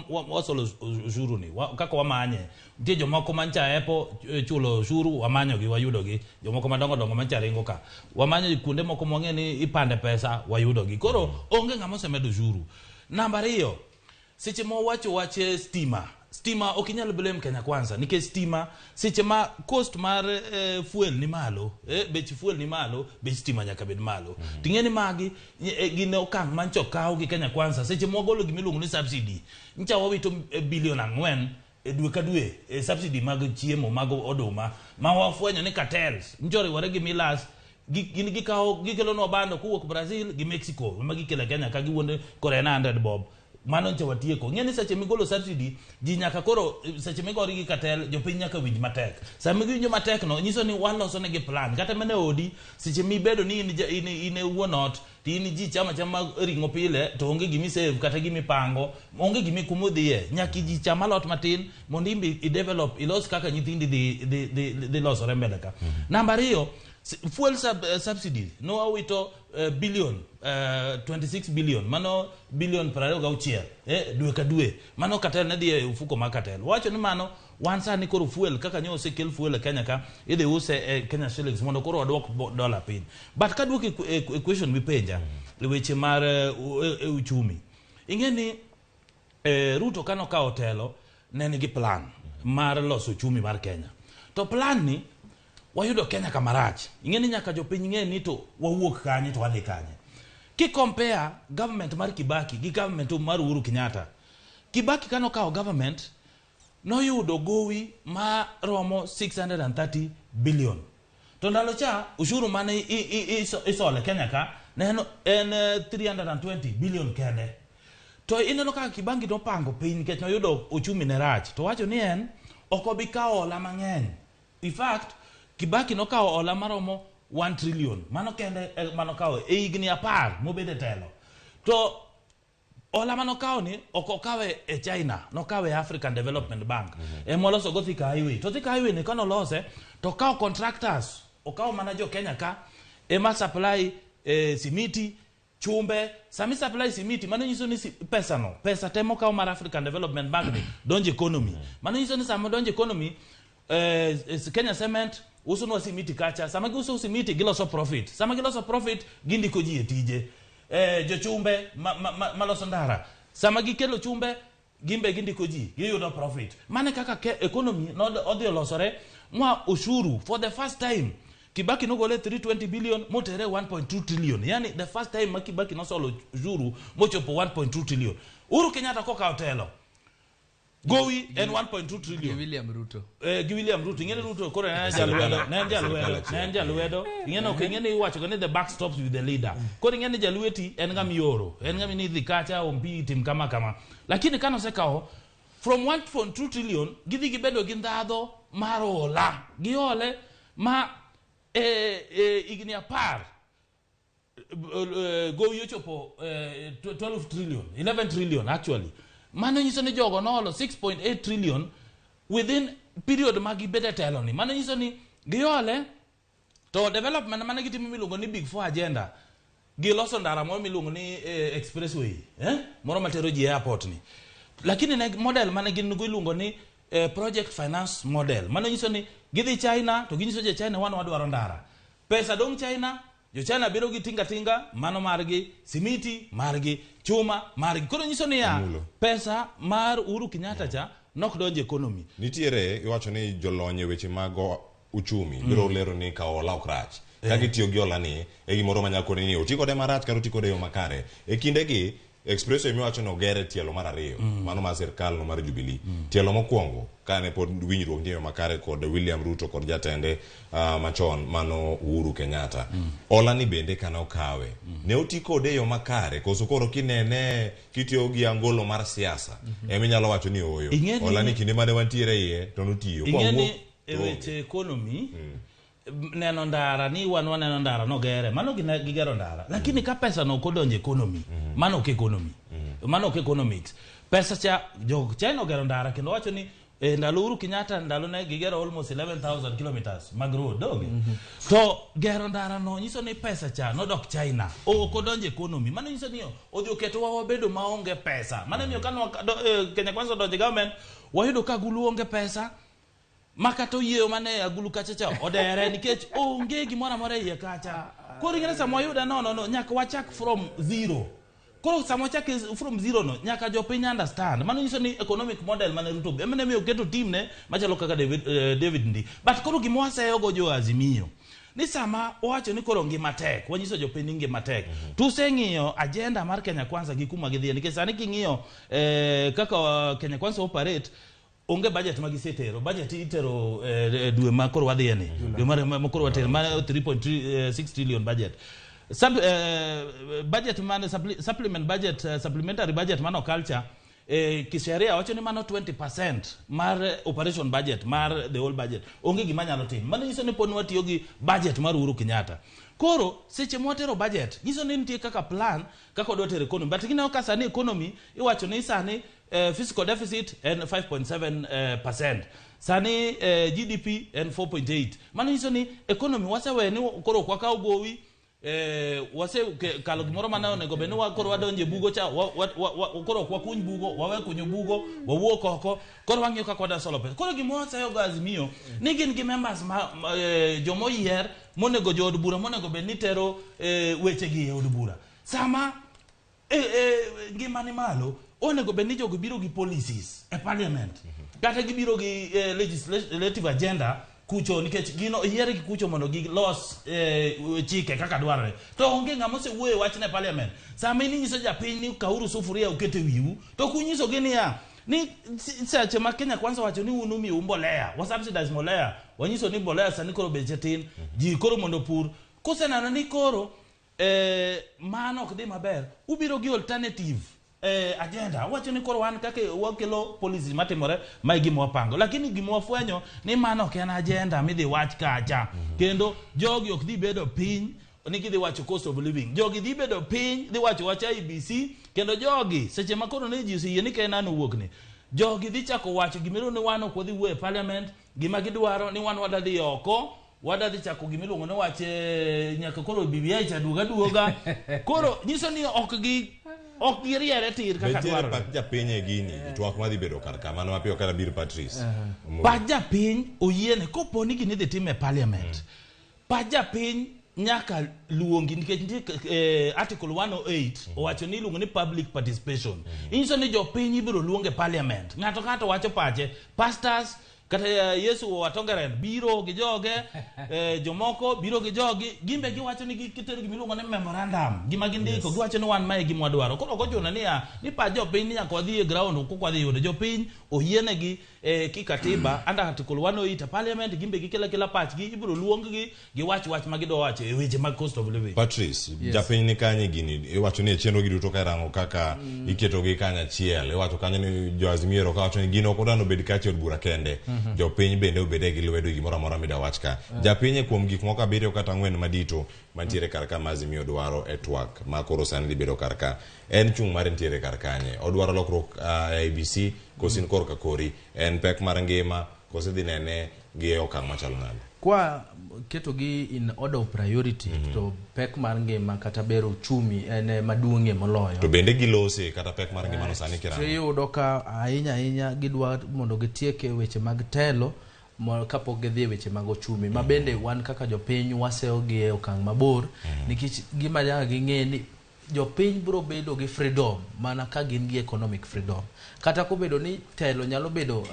wasolo ushuru ni, kaka wamanye. Nitie jomoko mancha epo chulo ushuru wamanyogi wayudogi, jomoko madongo dongo mancha ringo ka wamanyo kuonde moko mwang'e ni ipande pesa wayudogi. Koro onge ng'ama osemedo ushuru. Namba 2, seche ma wacho wach stima, stima ok inyal blame Kenya Kwanza nikech stima seche ma cost mar fuel ni malo, bech fuel ni malo, bech stima nyaka bed malo. Ting'e ni magi gin okang' mancho okaw gi Kenya Kwanza seche ma wagolo gimiluongo ni subsidy. Ncha wawito bilion 4 dwe ka dwe subsidy mag chiemo mag oduma ma wafwenyo ni cartels ncho riwore gi millers gin gikawo gikelonwa bando kowuok Brazil gi Mexico ema gikelo Kenya ka giwuonde koro en 100 bob. Mano nche watieko. Ng'e ni seche migolo subsidy ji nyaka koro seche migori gi cartel jopiny nyaka winj matek. Sama giwinjo matek no nyiso ni waloso negi plan. Kata mana e odi seche mibedo ni in e wuon ot to in ji chama chama ring'o pile to onge gimi save kata gimi pango, onge gimi kumodhiye. Nyaka ji cham alot matin mondo imbe i develop ilos kaka nyithindi dhi losore mbele ka. Namba 2, fuel subsidy no wawito billion 26 billion, mano billion 26 dwe ka dwe. Mano cartel ne dhi e ofuko mar cartel. Wacho ni mano wan sani koro fuel kaka nyo osekel fuel e Kenya ka idhi use e Kenya shillings mondo koro waduok dola piny. But kaduok e question mipenja e weche mar uchumi, ing'e ni Ruto kanokawo telo ne nigi plan mar loso uchumi mar Kenya. To plan ni wayudo Kenya kama rach. Ing'e ni nyaka jopiny ng'e ni to wawuok kanye to wadhi kanye. Ki compare government mar Kibaki gi government mar Uhuru Kenyatta, Kibaki kanokawo government noyudo gowi maromo 630 billion. To ndalo cha ushuru mane isole Kenya ka ne en 320 billion kende. To ineno kaka Kibaki nopango piny nikech noyudo uchumi ne rach. To wacho ni en ok obi kawo hola mang'eny In fact, Kibaki nokawo hola maromo 1 trillion. Mano kende manokawo e higni 10 mobedo e telo. To hola manokawo ni ok okawe e China, nokawe e African Development Bank. Ema oloso go Thika Highway. To Thika Highway ni kanolose to okawo contractors, okawo mana jo Kenya ka ema supply simiti, chumbe. Sami supply simiti, mano nyiso ni pesa no, pesa te mokaw mar African Development Bank ni donjo economy. Mano nyiso ni sama donjo economy, Kenya Cement usonwa simiti kacha. Sama giuso simiti giloso profit. Sama giloso profit gindiko ji e tije. Jochumbe maloso ndara, sama gikelo chumbe gimbe gindiko ji, giyudo profit. Mane kaka economy odhi olosore mwa ushuru for the first time Kibaki nogole 320 billion motere 1.2 trillion. Yani the first time ma Kibaki nosolo ushuru mochopo 1.2 trillion. Uhuru Kenyatta kokawo telo, gowi en 1.2 trillion. Gi William Ruto. Gi William Ruto. Ing'eni Ruto koro ne en jalwedo, ne en jalwedo, ne en jalwedo. Ing'eni ok ing'eni iwacho ga ni the buck stops with the leader. Koro ing'eni jalweti en ng'ama ioro, en ng'ama ni idhi kacha ompi tim kama kama. Lakini kane osekawo from 1.2 trillion gidhi gibedo gi ndhadho mar hola. Giole ma higni 10 gowi ochopo 12 trillion, 11 trillion actually. Mano nyiso ni jogo noolo 6.8 trillion within period ma gibedo e telo ni. Mano nyiso ni giole to development mane gitimo miluongo ni Big Four agenda, giloso ndara moro miluongo ni expressway, moro matero ji airport ni. Lakini ne model mane gin go iluongo ni project finance model. Mano nyiso ni gidhi China to ginyiso jo China wan wadwaro ndara. Pesa dong China, jo China biro gi tinga tinga, mano margi, simiti margi, chuma margi. Koro nyiso niya, pesa mar Uhuru Kenyatta cha nok donjo economy. Nitiere iwacho ni jolony e weche mag uchumi biro lero ni ka hola ok rach. Kaka itiyo gi hola ni e gimoro manyalo koni ni oti kode marach kata oti kode e yo makare. E kindegi expressway miwacho ni oger tielo mar 2, mano mar sirkal no mar Jubilee. Tielo mokwongo kane pod winjruok nitie makare kod William Ruto kod jatende machon mano Uhuru Kenyatta. Hola ni bende kane okawe, ne oti kode e yo makare koso koro kinene kitiyo gi angolo mar siasa ema inyalo wacho ni ooyo. Hola ni kinde mane wantiere iye to notiyo. Ing'e ni e weche economy neno ndara ni wan waneno ndara nogere, mano gigero ndara. Lakini ka pesa no ok odonjo economy, mano ok economy. Mano ok economics. Pesa cha jo China ogero ndara kendo wacho ni ndalo Uhuru Kenyatta ndalo ne gigero almost 11,000 kilometers mag road donge. To gero ndara no nyiso ni pesa cha nodok China, ok odonjo economy. Mano nyiso ni odhi oketowa wabedo maonge pesa. Mano miyo kane Kenya Kwanza odonjo government, wayudo ka agulu onge pesa. Makata oyieyo mane agulu kacha cha odere nikech onge gimoro amora e iye kacha. Koro ing'e ni sama wayude no nyaka wachak from zero. Koro sama wachak from zero no nyaka jopiny understand. Mano nyiso ni economic model mane Ruto ema ne miyo oketo team ne machalo kaka David Ndii. But koro gima waseyo go jo Azimio ni sama owacho ni koro ngima tek, wanyiso jopiny ni ngima tek. Tuseng'iyo agenda mar Kenya Kwanza gi kuma gidhiye nikech sani king'iyo kaka Kenya Kwanza operate, onge budget ma gisetero. Budget itero dwe ma koro wadhiye ni. Dwe mar ma koro watero, ma 3.6 trillion budget. Budget man supplement budget, supplementary budget mano culture, kisheria wacho ni mano 20% mar operation budget mar the whole budget. Onge gima nyalo timo. Mano nyiso ni pod watiyo gi budget mar Uhuru Kenyatta. Koro seche mwatero budget nyiso ni nitie kaka plan kaka wadwa tero economy. But kineno ka sani economy iwacho ni sani fiscal deficit en 5.7%. Sani GDP en 4.8. Mano nyiso ni economy wasewe ni koro ok wakaw gowi, wase kalo gimoro mane onego bed ni koro wadonje bugo cha, koro ok wakuny bugo, wawe kunyo bugo, wawuok oko, koro wang'iyo kaka wadwa solo pesa. Koro gima waseyo go Azimio ni gin gi members ma jomoyier monego jood bura monego bed ni tero wechegi e od bura. Sama ngima ni malo, onego bed ni jogo biro gi policies e parliament. Kata gibiro gi legislative agenda kucho, nikech gino yier gi kucho mondo gilos chike kaka dwarore. To onge ng'ama osewuoyo wachne e parliament. Sama in inyiso japiny ni kauru sufuria uket e wiu, to ok unyisogi niya ni seche ma Kenya Kwanza wacho ni un umiyo mbolea, wa subsidize mbolea, wanyiso ni mbolea sani koro beche tin, ji koro mondo opur. Kuseneno ni koro mano ok dhi maber, ubiro gi alternative agenda. Wacho ni koro wan kaka wakelo policy matimore ma e gima wapango. Lakini gima wafwenyo ni mano ok en agenda midhi wach kacha. Kendo jogi ok dhi bedo piny ni gidhi wacho cost of living. Jogi dhi bedo piny dhi wacho wach IEBC kendo jogi seche ma koro ne ji oseyie ni Keynan owuok ni jogi dhi chako wacho gimiluongo ni wan ok wadhi wuoyo e parliament, gima gidwaro ni wan wadwa dhi oko, wadwa dhi chako gimiluongo ni wach nyaka koro BBI cha duoga duoga. Koro nyiso ni ok giriere tir kaka Nitiere dwarore. pach japiny e gini, twak madhi bedo kar ka, mano mapiyo kata biro Patrice. Pach japiny oyiene kopo ni gini idhi tim e parliament. Pach japiny nyaka luongi nikech nitie article 108 owacho ni iluongo ni public participation. Inyiso ni jopiny ibiro luong e parliament. Ng'ato ka ng'ato wacho pache. Pastors kata Yesu Watongeren biro gi joge, jomoko biro gi jogi, gimbe giwacho ni gitero gima iluongo ni memorandum, gima gindiko, giwacho ni wan mae gima wadwaro. Koro ok ochuno niya ni pach jopiny ni nyaka wadhi e ground kok wadhi yudo. Jopiny oyienegi ki katiba under article 108 e parliament, gimbe gikelo akela pachgi, ibiro luong-gi giwach wach ma gidwa wacho e weche mag cost of living. Patrice, Yes. japiny ni kanye gini, iwacho ni e chenro gi duto ka irango kaka iketogi kanyachiel, iwacho kanyo ni jo Azimio ka wacho ni gino ok odwa ni obed kacha e od bura kende, jopiny bende obede gi lwedo gimoro amora midwa wach ka. Japiny e kuom gik moko 7 kata 4 madito mantiere kar ka ma Azimio dwaro e twak ma koro sani dhi bedo kar ka. En chung' mare nitiere kar kanye? Odwaro lokruok e IEBC koso in korka kori? En pek mar ngima koso idhi nene gi e okang' machalo nade? Kwa ketogi in order of priority, to pek mar ngima kata bero uchumi en maduong'ie moloyo. To bende gilose kata pek mar ngima no sani kirango? Iyudo ka ahinya ahinya gidwa mondo gitiek e weche mag telo kapok gidhi e weche mag ochumi. Ma bende wan kaka jopiny waseyo gi e okang' mabor, nikech gima nyaka ging'e ni jopiny biro bedo gi freedom mana ka gin gi economic freedom. Kata kobedo ni telo nyalo bedo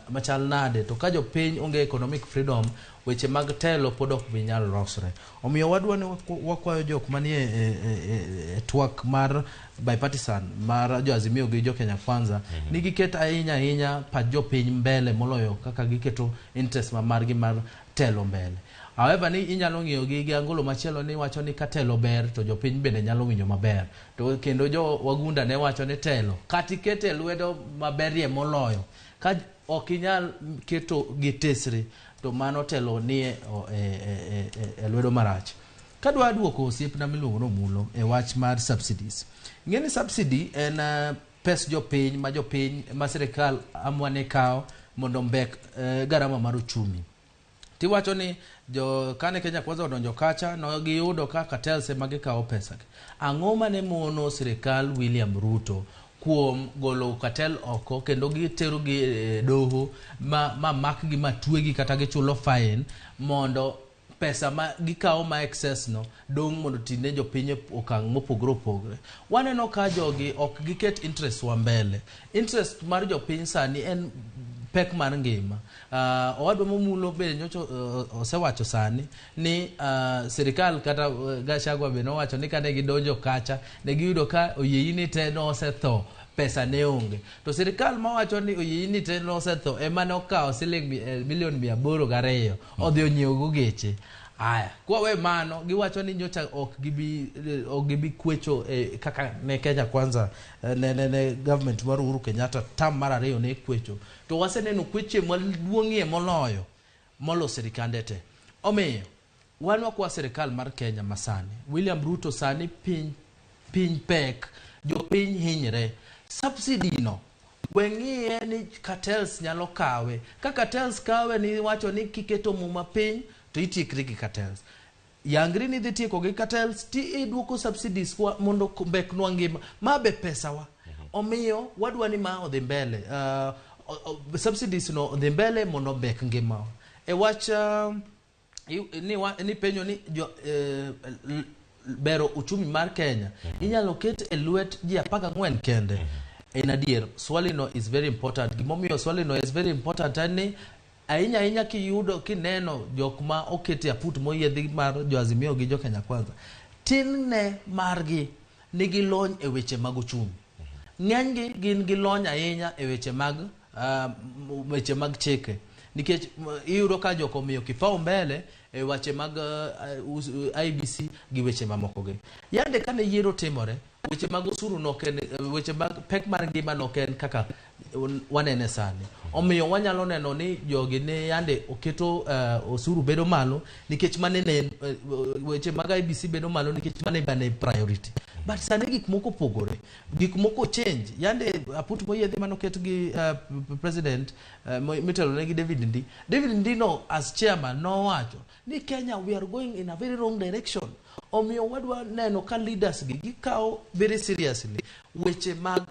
machal nade, to ka jopiny onge economic freedom, weche mag telo pod ok bi nyal losre. Omiyo wadwa ni wakwayo jok manie e twak mar bipartisan mar jo Azimio gi jo Kenya Kwanza ni giket ahinya ahinya pach jopiny mbele moloyo kaka giketo interest ma margi mar telo mbele. However, ni inyalo ng'iyo gi angolo machielo ni wacho ni ka telo ber to jopiny bende nyalo winjo maber. To kendo jo wagunda ne wacho ni telo kata ikete lwedo maberie moloyo, ka ok inyal keto gi tesre to mano telo ni e lwedo marach. Kadwa duoko osiepna miluongo ni Omulo e wach mar subsidies. Ing'e ni subsidy en pes jopiny ma jopiny ma sirikal amua ni kawo mondo ombek garama mar uchumi. Tiwacho ni jo kane Kenya Kwanza odonjo kacha no giyudo ka cartels ema gikawo pesa. Ang'o mane mono sirikal William Ruto kuom golo cartel oko kendo gitero gi doho ma makgi ma twegi kata gichulo fine mondo pesa ma gikawo ma excess no dong' mondo tine jopiny e okang' mopogore opogore. Waneno ka jogi ok giket interest wa mbele. Interest mar jopiny sani en pek mar ngima. Owadwa Momulo be nyocha osewacho sani ni sirikal kata Gachagua be nowacho ni kane gidonjo kacha ne giyudo ka oyieyini te nosetho, pesa ne onge. To sirikal mawacho ni oyieyini te nosetho ema ne okawo siling milion 802 odhi onyiewogo geche. Aya, kwawe mano giwacho ni nyocha ok gibi kwecho kaka ne Kenya Kwanza ne government mar Uhuru Kenyatta tam mar ariyo ne kwecho. To waseneno kweche maduong'ie moloyo molo sirikande te. Omiyo wan wakwa sirikal mar Kenya masani, William Ruto sani piny pek, jopiny hinyre. Subsidy no weng'iye ni cartels nyalo kawe. Ka cartels kawe ni wacho ni kiketo muma piny to itiekri gi cartels. Yangri ni dhi tieko gi cartels ti iduoko subsidies kwa mondo mbeknwa ngima. Ma be pesawa. Omiyo wadwa ni ma odhi mbele. Subsidies no odhi mbele mondo mbek ngimawa. E wach ni penjo ni bero uchumi mar Kenya inyalo ket e lwet ji 14 kende. En adier, swali no is very important. Gimomiyo swali no is very important en ni ahinya ahinya kiyudo kineno jok ma okete aput moyiedhi mar jo Azimio gi jo Kenya Kwanza, tin ne margi nigi lony e weche mag uchumi. Ng'enygi gin gi lony ahinya e weche mag chike. Nikech iyudo ka jok omiyo kipaumbele e weche mag IEBC gi weche mamoko gi. Yande kane yiero timore, Weche mag osuru nok en weche mag pek mar ngima nok en kaka wanene sani. Omiyo wanyalo neno ni jogi ne yande oketo osuru bedo malo nikech mane ne weche mag IEBC bedo malo nikech mane bane priority. But sani gik moko opogore, gik moko change. Yande aput moyiedhi manoket gi president mitelo gi David Ndii. David Ndii no as chairman nowacho ni Kenya, we are going in a very wrong direction. Omiyo wadwa neno ka leaders gi gikawo very seriously weche mag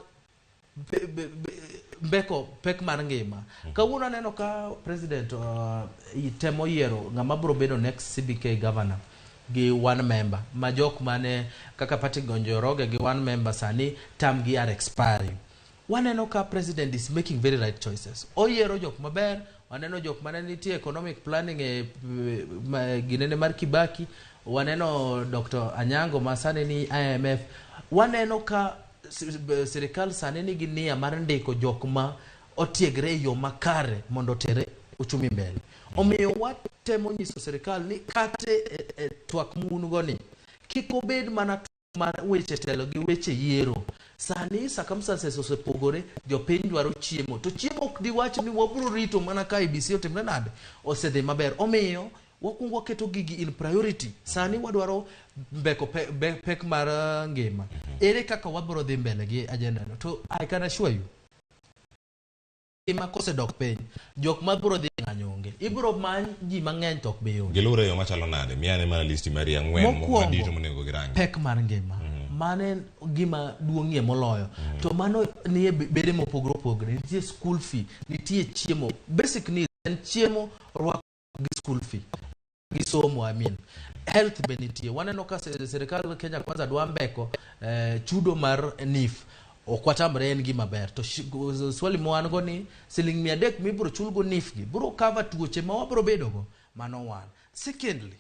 mbeko pek mar ngima. Kawuono aneno ka president temo yiero ng'ama biro bedo next CBK governor gi one member ma jok mane kaka Patrick Njoroge gi one member sani term gi are expiring. Waneno ka president is making very right choices. Oyiero jok maber. Waneno jok mane nitie economic planning e ginene mar Kibaki. Waneno Dr. Anyango ma sani ni IMF. Waneno ka sirikal sani nigi nia mar ndiko jok ma otiegre e yo makare mondo otere uchumi mbele. Omiyo watemo nyiso sirikal ni kata e twak mun go ni kik obed mana mar weche telo gi weche yiero. Sani circumstances osepogore, jopiny dwaro chiemo. To chiemo ok diwach ni wabiro rito mana ka IEBC otimre nade, osedhi maber. Omiyo wakwongo waketo gigi in priority. Sani wadwaro mbeko pek mar ngima. Ere kaka wabiro dhi mbele gi agenda no? To I can assure you, ngima kosedok piny, jok mabiro dhi ng'anyo onge. Ibiro many ji mang'eny to ok bi yudo. Gilure e yo machalo nade? Miyane mana listi mari ang'wen Mokwongo, madito monego girangi. Pek mar ngima. Mano en gima duong'ie moloyo. To mano nie bede mopogore opogore. Nitie school fee, nitie chiemo. Basic needs en chiemo, rwako gi school fee. Gi somo, I mean. Health be nitie. Waneno ka sirikal Kenya Kwanza dwa mbeko chudo mar NHIF. Ok watamre, en gima ber. To swali ma wan go ni siling 300 mibiro chulgo NHIF gi biro cover tuoche ma wabiro bedo go. Mano one. Secondly,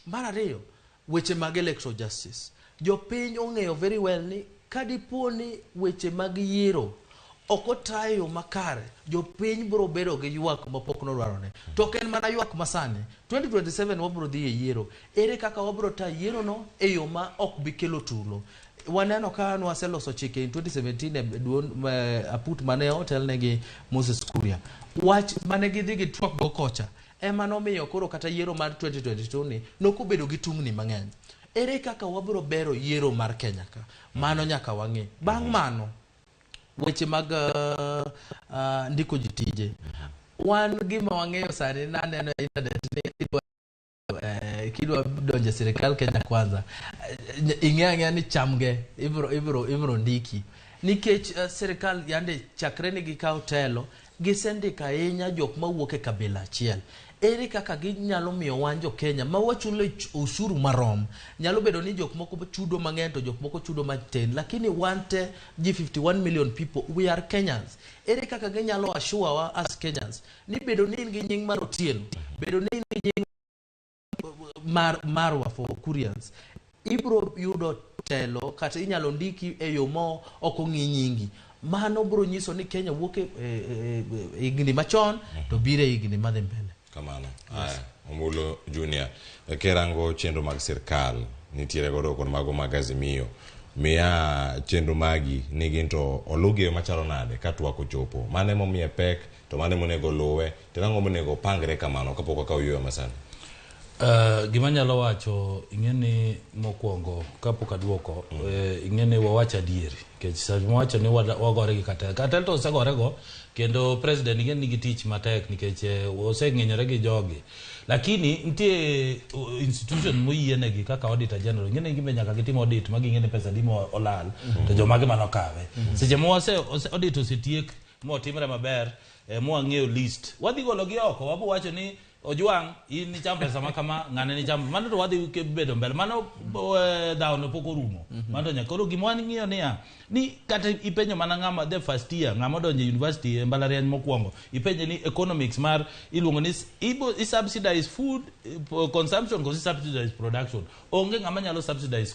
mar ariyo, weche mag electoral justice. Jopiny ong'eyo very well ni kadipo ni weche mag yiero ok otayo makare, jopiny biro bedo gi ywak mapok nodwarone. To ok en mana ywak masani. 2027 wabiro dhi e yiero. Ere kaka wabiro tayo yiero no e yo ma ok bi kelo tulo? Waneno ka nwaseloso chike in 2017 e duond aput mane otelne gi Moses Kuria. Wach mane gidhi gitwak go kocha ema nomiyo koro kata yiero mar 2022 ni nokobedo gi tungni mang'eny. Ere kaka wabiro bero yiero mar Kenya ka? Mano nyaka wang'e. Bang' mano, weche mag ndiko ji tije. Wan gima wang'eyo sani, naneno e internet ni kidwa donjo e sirikal Kenya Kwanza, ing'e ang'eya ni chamge ibiro ndiki. Nikech sirikal yande chakre ni gikaw telo, gisendiko ahinya jok mawuok e kabila achiel. Ere kaka ginyalo miyo wan jo Kenya ma wachulo ushuru marom? Nyalo bedo ni jok moko chudo mang'eny to jok moko chudo matin, lakini wan te ji 51 million people, we are Kenyans. Ere kaka ginyalo assure wa as Kenyans ni bedo ni in gi nying mar Otieno, bedo ni in gi nying mar Marwa for Kurians, ibiro yudo telo kata inyalo ndiki e yo ma ok ong'i nyingi. Mano biro nyiso ni Kenya wuok e higni machon to biro e higni madhi mbele. Kamano. Aya, Omulo Junior, kirango chenro mag sirkal nitiere godo kod mago mag Azimio. Miya chenro magi ni gin to olugi e yo machalo nade ka twak ochopo. Mano emomiye pek to mano emonego luwe to nang'o monego opangre kamano kapok wakawo yueyo masani. Gima anyalo wacho, ing'e ni mokwongo kapok aduoko, ing'e ni wawach adieri nikech sama wacho ni wagore gi cartel, cartel to osegore go kendo president ing'e ni nigi tich matek nikech oseng'inyore gi jogi, lakini nitie institution moyienegi kaka auditor general, ing'e ni gimbe nyaka gitim audit ma ging'e ni pesa adi molal to jomage manokawe. Seche ma audit osetiek motimre maber, mwang'eyo list, wadhi gologi oko, wabo wacho ni Ojwang' in nicham pesa ma kama, ng'ane nicham mano, to wadhi bedo mbele mano. Dhawo no pok orumo. Mano to nyaka koro gima wan ng'iyo niya ni kata ipenjo mana ng'ama the first year, ng'ama odonjo e university e mbalariany mokwongo, ipenje ni economics mar iluongo ni i subsidize food consumption koso subsidize production, onge ng'ama nyalo subsidize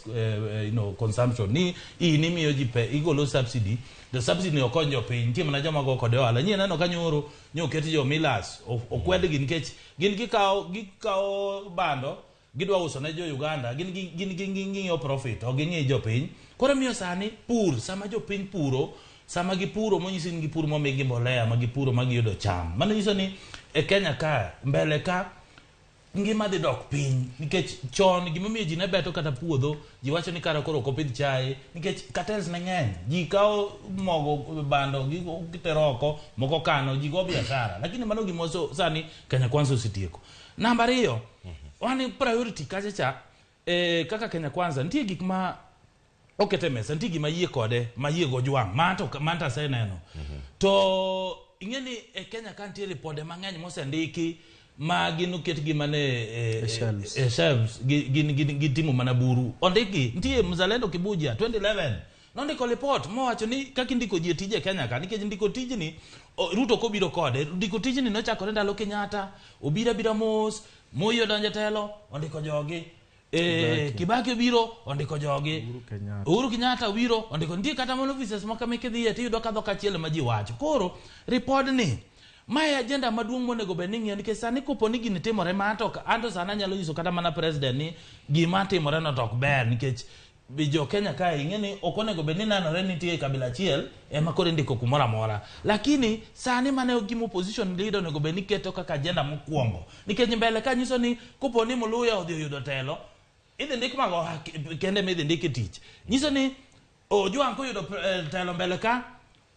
consumption ni in imiyo ji pe igolo subsidy to subsidy ok kony jopiny. Nitie mana joma go kode ohala. Nyie neno ka nyoro nyoket jo millers okwedgi nikech gin gikawo bando. Gidwa uso ne jo Uganda, gin ging'iyo profit, ok ging'i jopiny. Koro miyo sani pur, sama jopiny puro, sama gipuro monyisi ni gipuro momigi mbolea, ma gipuro ma giyudo cham. Mano nyiso ni e Kenya ka, mbele ka, ngima dhi dok piny nikech chon gimomiyo ji ne beto kata puodho ji wacho ni kara koro ok opidh chae nikech cartels ne ng'eny ji kawo mogo bando gitero oko moko kano ji go biashara lakini mano gima sani Kenya Kwanza osetieko. Namba ariyo wan priority kacha cha kaka Kenya Kwanza nitie gik ma okete mesa nitie gima yie kode ma yie go jwang' manto aseneno to ing'e ni e Kenya ka nitie ripode mang'eny mosendiki ma gin oketgi mana e shelves gin gitimo mana buru ondikgi nitie Mzalendo Kibuja 2011 nondiko report mowacho ni kaka indiko ji e tije Kenya ka nikech ndiko tijni Ruto kobiro kode ndiko tijni nochakore ndalo Kenyatta obiro abira mos Moi odonjo telo ondiko jogi Kibaki obiro ondiko jogi Uhuru Kenyatta obiro ondiko nitie kata mana offices moko mikidhiye tiyudo ka dhok achiel ma ji wacho koro report ni mae agenda maduong' monego bed ni ng'iyo nikech sani kopo ni gini timore ma to anto sani anyalo nyiso kata mana president ni gima timore no to ok ber nikech jo Kenya kae ing'e ni ok onego bed ni nenore ni nitie kabila achiel ema koro indiko kumoro amora lakini sani mane gima opposition leader onego bed ni keto kaka agenda mokwongo nikech mbele ka nyiso ni kopo ni Muluya odhi oyudo telo idhi ndik mago kende midhi ndik e tich nyiso ni Ojwang' koyudo telo mbele ka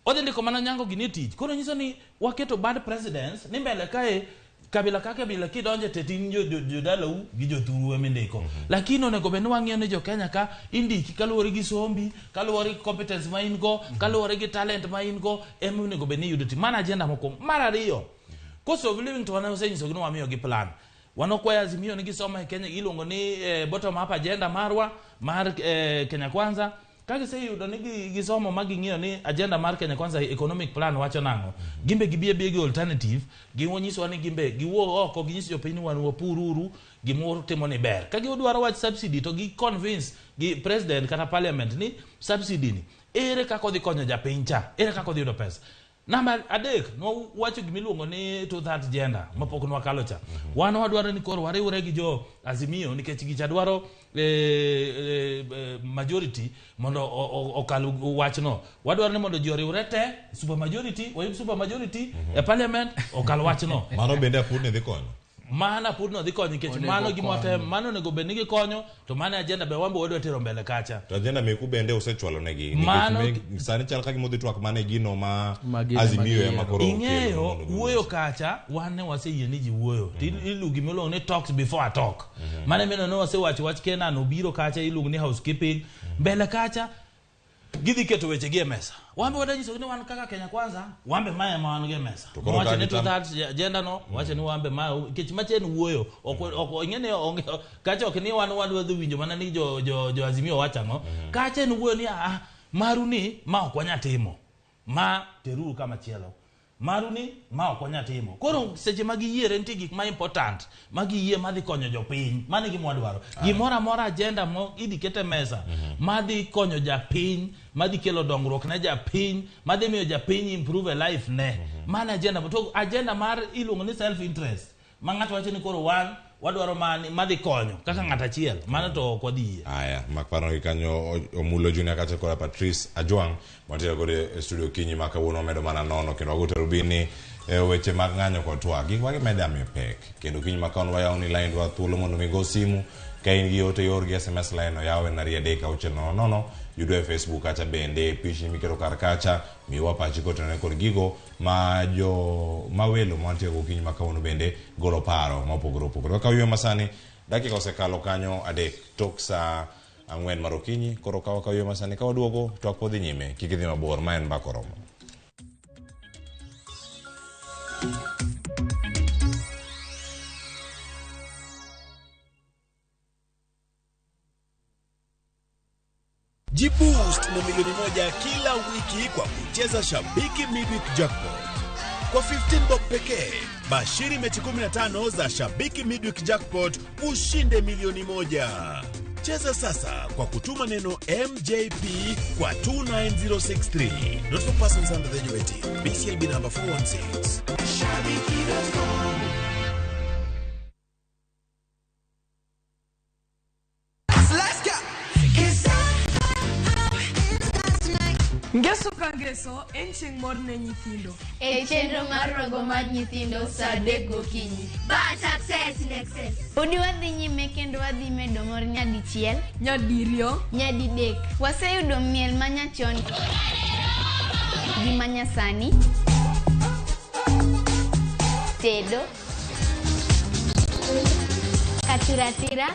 odhi ndiko mana nyango gini e tich koro nyiso ni waketo bad precedence ni mbele kae kabila ka kabila kidonje te tin jodalau gi jothuru ema indiko lakini onego bed ni wang'iyo ni jo Kenya ka indiki kaluwore gi sombi kaluwore gi competence ma in go kaluwore gi talent ma in go ema onego bed ni iyudo tich. Mano agenda mokwongo. Mar ariyo cost of living to wan wasenyisogi ni wamiyogi plan wan okwayo Azimio ni gisomo e Kenya iluongo ni bottom up agenda marwa mar Kenya Kwanza ka giseyudo ni gisomo ma ging'iyo ni agenda mar Kenya Kwanza economic plan wacho nang'o gimbe gibi abia gi alternative ginyiswa ni gimbe giwuog oko ginyis jopiny ni wan wapururu gimoro timo ni ber ka gidwaro wach subsidy to gi convince gi president kata parliament ni subsidy ni ere kaka odhi konyo japiny cha ere kaka odhi yudo pesa. Namba adek nwawacho gimiluongo ni 2/3 gender mapok nwakalo cha wan wadwaro ni koro wariwre gi jo Azimio nikech gicha dwaro majority mondo okal wachno wadwaro ni mondo ji oriwre te super majority wayud super majority e parliament okal wachno. Mano bende apud ne dhi konyo mano apud no dhi konyo nikech mano gima mano onego bed ni gikonyo to mano agenda be wan be wadwa tero mbele kacha to agenda meku bende osechwalo negi nikech sani chal ka gima odhi twak mane gino ma Azimio ema koro ing'eyo wuoyo kacha wan ne waseyie ni ji wuoyo to iluongo gima iluongo ni talks before a talk mano emino ne wasewacho wach Kenan obiro kacha iluongo ni housekeeping mbele kacha gidhi keto weche gi e mesa wambe wadanyiso ni wan kaka Kenya Kwanza wambe mae ma wan gi e mesa wacho ni 2/3 agenda no wacho ni wambe ma nikech machen wuoyo ok ing'e ni onge kacha ok ni wan wadwa dhi winjo mana ni jo Azimio wacho ang'o kacha en wuoyo ni maru ni ma ok wanya timo ma teruru kama chielo maru ni ma ok wanya timo koro seche ma giyiere nitie gik ma important ma giyie madhi konyo jopiny mano e gima wadwaro gimoro amora agenda mo idhi ket e mesa madhi konyo japiny madhi kelo dongruok ne japiny madhi miyo japiny improve life ne mano agenda to agenda mar iluongo ni self interest ma ng'ato wacho ni koro wan wadwaro mani madhi konyo kaka ng'ato achiel mano to ok wadhi yie. Aya mak paro gi kanyo Omulo Junior kachiel koda Patrice Ajwang' wantiere godo e studio kinyi ma kawuono wamedo mana nono kendo wago tarubini weche mag ng'anyo kod twak gik ma gimeda miyo pek kendo kinyi ma kawuono wayawo ni line dwa thuolo mondo mi go simu ka in gi ote yor gi SMS line oyaw en 2 3 6 0 0 yudwa e Facebook kacha bende pichni miketo kar kacha miwa pachi kotenore kod gigo ma jo mawelo mantie go kinyi ma kawuono bende golo paro mopogore opogore. Kaka ywe masani dakika osekalo kanyo 3 tok saa 4 mar okinyi koro ka wakaw ywe masani ka waduogo twak pod dhi nyime kik idhi mabor ma en Mbaka Oromo. Jiboost na 1,000,000 kila wiki kwa kucheza Shabiki Midweek Jackpot. Kwa 15 bob pekee, bashiri mechi 15 za Shabiki Midweek Jackpot ushinde 1,000,000. Cheza sasa kwa kutuma neno MJP kwa 29063. Not for persons under the age of 18. BCLB number 416. Shabiki.com. Ngeso ka ngeso en chieng' mor ne nyithindo. E chenro mar rogo mar nyithindo saa 3 gokinyi. Bad success in excess. Podi wadhi nyime kendo wadhi medo mor nyadichiel, nyadiriyo, nyadidek. Waseyudo miel manyachon gi manyasani, tedo, katiratira,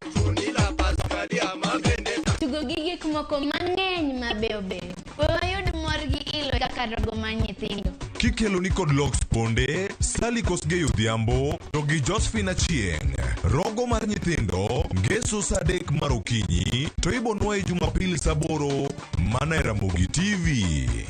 tugo gi gik moko mang'eny mabeyo beyo. We wayud mor gi ilo kaka rogo mar nyithindo. Kikelo ni kod Lox Ponde, Sally Kosgei Odhiambo to gi Josephine Achieng'. Rogo mar nyithindo ngeso saa 3 mar okinyi to ibonwaye Jumapili saa 8 mana e Ramogi TV.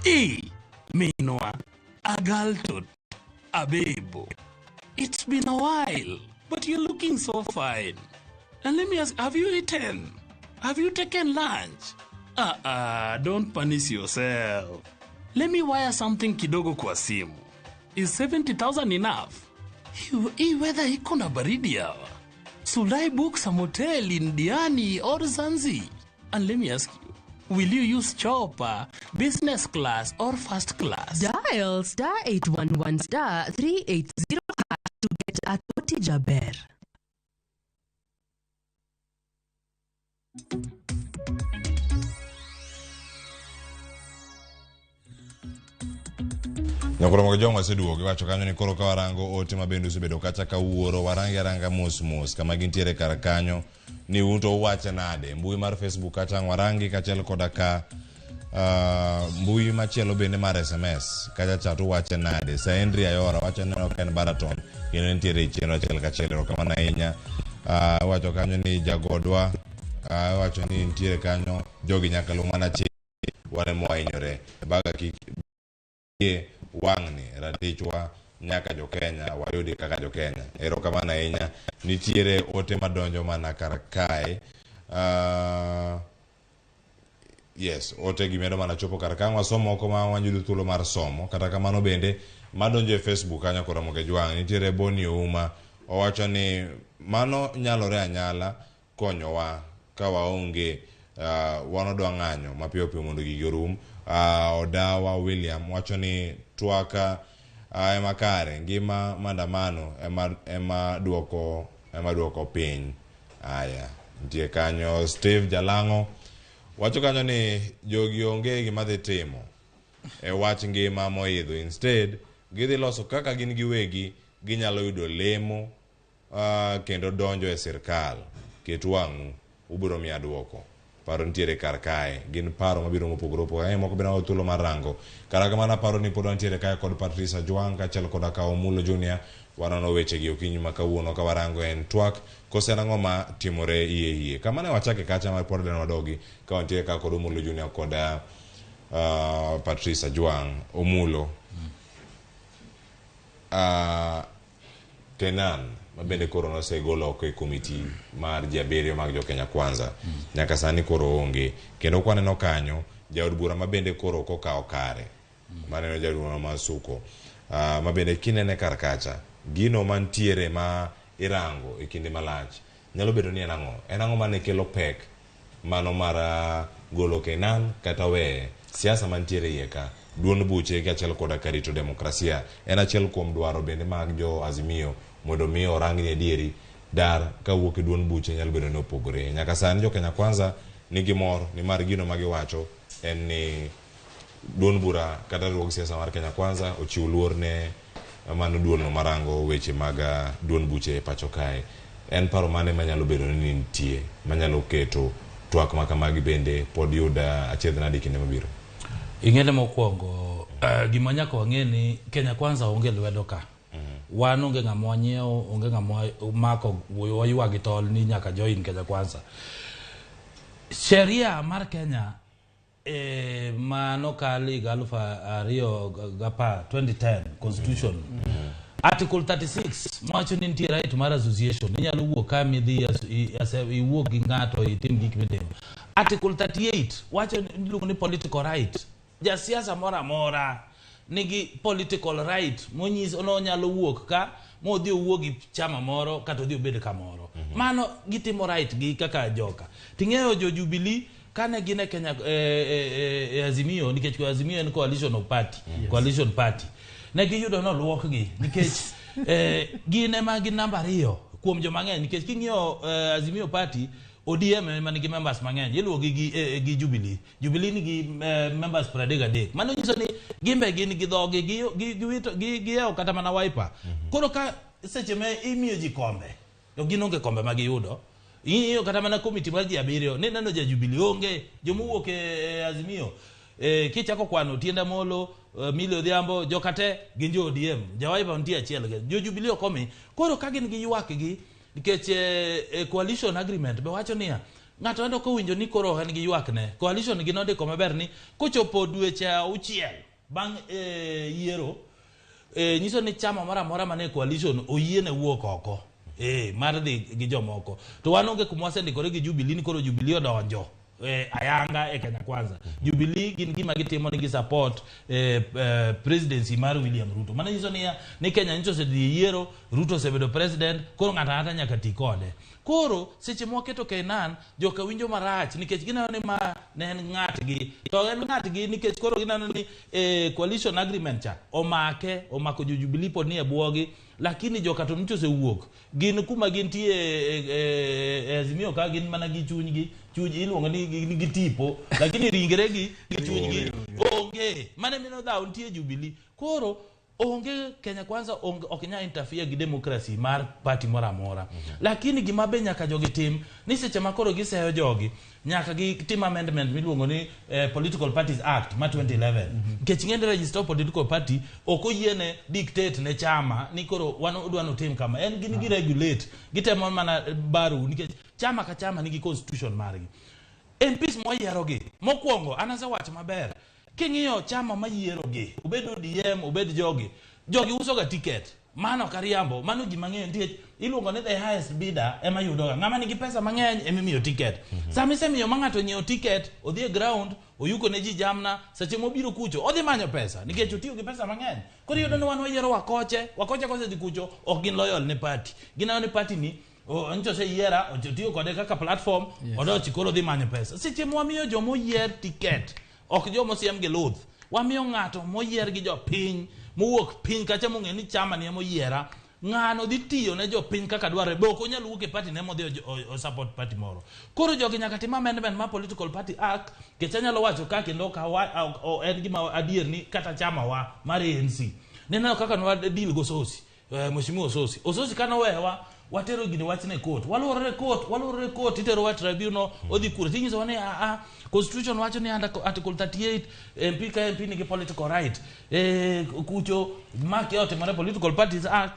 E Minwa, Agaltot, Abebo. It's been a while, but you're looking so fine. And let me ask, have you eaten? Have you taken lunch? Don't punish yourself. Let me wire something kidogo kwa simu. Is 70,000 enough? Hii weather iko na baridi hawa. Should I book some hotel in Diani or Zanzi? And let me ask you, will you use chopper, business class, or first class? Dial star 811 star 380 hash to get a Toti Jaber. Nyakoro jong waseduogo giwacho kanyo ni koro ka warango ote ma bende osebedo kacha ka wuoro warange aranga mos mos kama gintiere kar kanyo ni un to uwache nade mbui mar Facebook kacha ang' warangi kaachiel koda ka mbui machielo bende mar SMS kacha cha to uwache nade Sir Henry Ayora wacho ni ok en Baraton kendo nitiere e chenro achiel kachiel erokamano ahinya. Wacho kanyo ni jagodwa wacho ni nitiere kanyo jogi nyaka luw mana chik wan ema wahinyore baga kik wang'ni ratichwa nyaka jo-Kenya wayudi kaka jo-Kenya. Erokamano ahinya. Nitiere ote madonjo mana kar kae. Yes, ote gi medo mana chopo kar ka wasomo moko ma wayudo thuolo mar somo. Kata kamano bende madonjo e Facebook kanyo kod Ramogi Jwang' nitiere Boni Ouma owacho ni mano nyalore anyala konyowa ka waonge wan odwa ng'anyo mapiyo piyo mondo gigi orum. Odawa William wacho ni twak ema kare ngima maandamano ema duoko piny. Aya, nitie kanyo Steve Jalang'o wacho kanyo ni jogi onge gima dhi timo e wach ngima moidho. Instead gidhi loso kaka gin giwegi ginyalo yudo lemo kendo donjo e sirkal. Ket wang'u ubiro miya duoko. Paro nitiere kar kae, gin paro mabiro mopogore opogore. Moko bende wayudo thuolo mar rango. Kata kamano aparo ni pod wantiere kae kod Patrice Ajwang' kaachiel koda ka Omulo Junior. Wanono weche gi okinyi ma kawuono ka warango en twak kose en ang'o ma timore iye iye. Kama ne wachake kacha ma pod ne wadogi ka wantiere ka kod Omulo Junior kod Patrice Ajwang'. Omulo. Kenan mabende koro nosegolo oko e komiti mar ji abiriyo mag jo Kenya Kwanza. Nyaka sani koro onge. Kendo kwaneno kanyo jaod bura mabende koro ok okawo kare. Maneno jaod bura ma Suko. Mabende kinene kar kacha gino mantiere ma irango e kinde malach nyalo bedo ni en ang'o? En ang'o mane kelo pek mano mar golo Kenan kata weye? Siasa mantiere iye ka duond buche kaachiel koda ka rito demokrasia en achiel kuom dwaro bende mag jo Azimio mondo mi orang ni adieri dar kawuok e duond buche nyalo bedo ni opogore. Nyaka sani jo Kenya Kwanza nigi mor ni mar gino magiwacho en ni Duond bura kata riwruog siasa mar Kenya Kwanza ochiw luor ne mano duolno marango weche mag duond buche e pacho kae. En paro mane manyalo bedo ni nitie manyalo keto twak ma kamagi bende pod yud achiedh nade kinde mabiro? Ing'ene mokwongo, gima nyaka wang'e ni Kenya Kwanza onge lwedo ka. Wan onge ng'ama wanyiewo, onge ng'ama mako waywa gi tol ni nyaka join Kenya Kwanza. Sheria mar Kenya mano kal higa 2010, 2010 constitution, Article 36 mawacho ni nitie right mar association, inyalo wuok ka midhi iwuok gi ng'ato itim gik mitimo. Article 38 wacho iluongo ni political right. Jasiasa moro amora nigi political right monyiso nonyalo wuok ka modhi owuo gi chama moro kata odhi obed kamoro. Mano gitimo right gi kaka joka ting'eyo jo Jubilee kane gin e Kenya e Azimio, nikech Azimio en coalition of party. Coalition party ne giyudo noluokgi nikech gin ema gin namba 2 kuom joma ng'eny, nikech king'iyo Azimio party, ODM ema nigi members mang'eny, iluwo gi Jubilee. Jubilee nigi members 33. Mano nyiso ni gimbe gin gi dhogi giwito giyewo kata mana Wiper. Koro ka seche ma imiyo ji kombe to gin onge kombe ma giyudo. Ing'iyo kata mana komiti mar ji 7 ni neno ja Jubilee onge, jomowuok e Azimio kichako kwano Tienda Molo, Millie Odhiambo, joka te gin jo ODM, ja Wiper nitie achiel, jo Jubilee ok omi. Koro ka gin gi ywak gi nikech coalition agreement be wacho niya ng'ato endo kowinjo ni koro en gi ywak ne coalition gi nondiko maber ni kochopo dweche 6 bang' yiero, nyiso ni chama moro amora mane coalition oyiene wuok oko mar dhi gi jomoko. To wan onge kuma wasendikore gi Jubilee ni koro Jubilee odonjo ayanga e Kenya Kwanza. Jubilee gin gima gitimo ni gi support presidency mar William Ruto. Mano nyiso niya ni Kenya nyocha osedhi e yiero, Ruto osebedo president, koro ng'ato ang'ata nyaka ti kode. Koro seche mwaketo Keynan, joka winjo marach nikech gineno ni ma ne en ng'atgi, to en ng'atgi nikech koro gineno ni coalition agreement cha omake, omako jo Jubilee pod ni e bwogi, lakini joka to nyocha osewuok gin kuma gintie e Azimio ka gin mana gi chunygi, chuny iluongo ni gi tipo, lakini ringregi gi chunygi onge. Mano emino dhaw nitie Jubilee. Koro onge Kenya Kwanza onge, ok nyal interfere gi democracy mar party moro amora. Lakini gima be nyaka jogi tim ni seche ma koro giseyo jogi nyaka gitim amendment miluongo ni Political Parties Act ma 2011, nikech ing'e ni register of political party ok oyiene dictate ne chama ni koro wan odwa notim kama. En gin gi regulate, gitemo mana baru nikech chama ka chama nigi constitution margi. MPs moyierogi mokwongo, an asewacho maber, king'iyo chama mayierogi, obed ODM, obed jogi, jogi usoga ticket. Mano ok ariambo, mano ji mang'eyo nikech iluongo ni the highest bidder ema yudoga. Ng'ama nigi pesa mang'eny ema imiyo ticket. Sama isemiyo ma ng'ato onyiewo ticket, odhi e ground, oyuko ne ji jamna, seche mobiro kucho odhi manyo pesa nikech otiyo gi pesa mang'eny. Koro iyudo ni wan wayiero wakoche, wakoche kosedhi kucho ok gin loyal ne party. Gineno ni party ni nyocha oseyiera, otiyo kode kaka platform, odochi koro odhi manyo pesa. Seche mwamiyo jomoyier ticket, ok jomosiem gi luth, wamiyo ng'ato moyier gi jopiny mowuok piny kacha mong'e ni chama ni emoyiera, ng'ano dhi tiyo ne jopiny kaka dwarore, be ok onyal wuok e party ne modhi o support party moro. Koro jogi nyaka tim amendment mar Political Party Act, nikech anyalo wacho ka kendo ok en gima adier ni kata chama wa mar ANC nineno kaka nwa deal go Sosi, Mheshimiwa Ososi. Ososi kanowewa watero gini wachne court, waluorore court, waluorore court, itero wa tribunal, odhi kure tinyisowa ni a constitution wacho ni under article 38 MP ka MP nigi political right, kucho ma kia otimore Political Parties Act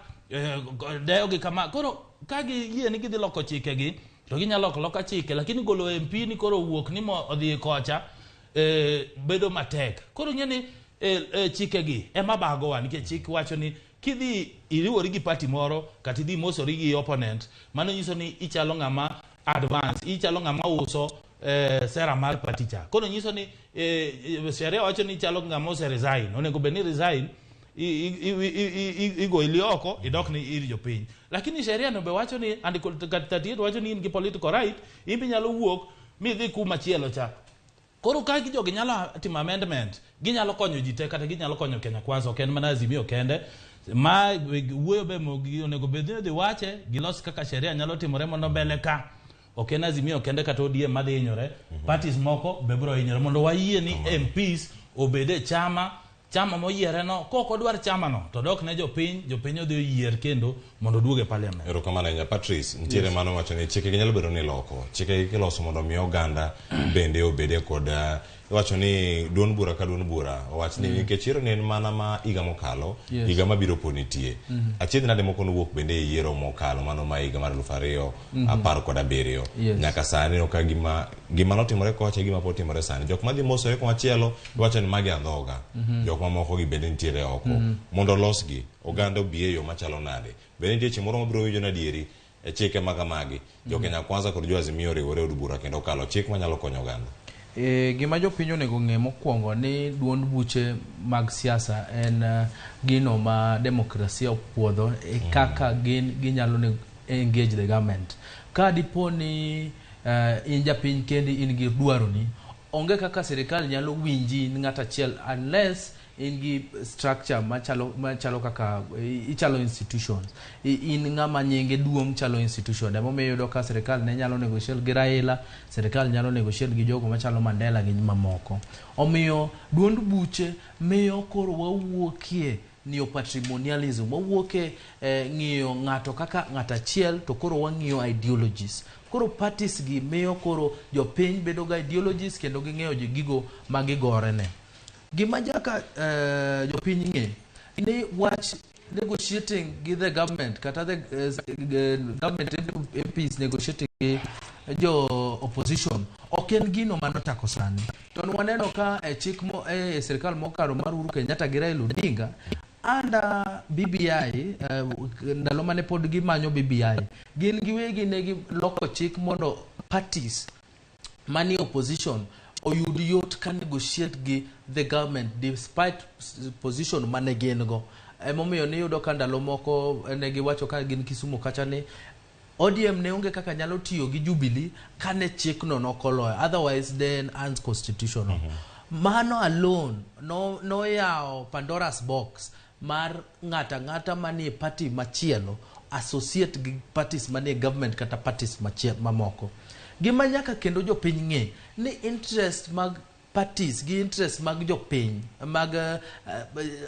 deyo gi kama. Koro ka giyie ni gidhi loko chikegi to ginyalo loko loka chike, lakini golo MP ni koro owuok ni mo odhi kocha bedo matek. Koro ing'e ni chikegi ema bagowa, nikech chik wacho ni kidhi iriwori gi party moro kata idhi mosori gi opponent, mano nyiso ni ichalo ng'ama advance, ichalo ng'ama uso sera mar party cha. Koro nyiso ni sheria wacho ni ichalo ng'ama ose resign, onego bed ni resign igoili oko idok ni ir jopiny. Lakini sheria no be wacho ni article 38 wacho ni in gi political right, in be inyalo wuok midhi kuma chielo cha. Koro ka jogi nyalo timo amendment, ginyalo konyo ji te kata ginyalo konyo Kenya Kwanza, ok en mana Azimio kende. Ma wuoyo be onego bed ni odhi wache, gilos kaka sheria nyalo timore mondo mbele ka. Ok en Azimio kende kata ODM madhi hinyore, parties moko be biro hinyore mondo wayie ni MPs obed e chama chama moyiere no kok odwar chama no to dok ne jopiny jopiny odhi oyier kendo mondo oduog e parliament. Erokamano ahinya Patrice, nitiere Yes. mano wacho ni chikegi nyalo bedo ni loko. Chikegi kiloso mondo mi oganda bende obede kod iwacho ni duond bura ka duond bura owach ni nikech yiero ne en mana ma higa mokalo, higa mabiro pod nitie. Achiedh nade moko nowuok bende e yiero mokalo mano ma higa mar 2017. Nyaka sani ineno ka gima gima notimore kocha e gima pod timore sani. Jok madhi mosore komachielo iwacho ni magi andhoga. Jok mamoko gi bende nitiere oko. Mondo olosgi, oganda obi e yo machalo nade. Bende nitie chieng' moro mabiro winjo ni adieri e chike ma kamagi. Jo Kenya Kwanza kod jo Azimio oriwore e od bura kendo okalo chik manyalo konyo oganda. Gima jopiny onego ng'e mokwongo ni duond buche mag siasa en gino ma demokrasia opuodho e kaka gin ginyalo engage the government. Ka dipo ni in japiny kendi in gi dwaroni, onge kaka sirikal nyalo winji in ng'at achiel unless in gi structure machalo kaka ichalo institutions. In ng'ama nyinge duong' chalo institution. Emomiyo iyudo ka sirikal ne nyalo negotiate gi Raila, sirikal nyalo negotiate gi jogo machalo Mandela gi mamoko. Omiyo duond buche miyo koro wawuokie neo-patrimonialism, wawuoke ng'iyo ng'ato kaka ng'at achiel to koro wang'iyo ideologies. Koro parties gi miyo koro jopiny bedo ga ideologies kendo ging'eyo gigo ma gigorene. Gima jaka jopiny ng'e ni wach negotiating gi the government kata the government MPs negotiating gi jo opposition ok en gino manochako sani. To waneno ka e chik mo e sirikal mokalo mar Uhuru Kenyatta gi Raila Odinga under BBI ndalo mane pod gimanyo BBI gin giwegi ne giloko chik mondo parties manie opposition oyud yot ka negotiate gi the government despite position mane gin go. Emomiyo niyudo ka ndalo moko ne giwacho ka gin Kisumu kacha ni ODM ne onge kaka nyalo tiyo gi Jubilee kane chikno nokoloyo, otherwise then unconstitutional. Mano alone noyawo Pandora's box mar ng'ata ng'ata manie party machielo associate gi parties manie government kata parties mamoko. Gima nyaka kendo jopiny ng'e ni interest mag parties gi interest mag jopiny mag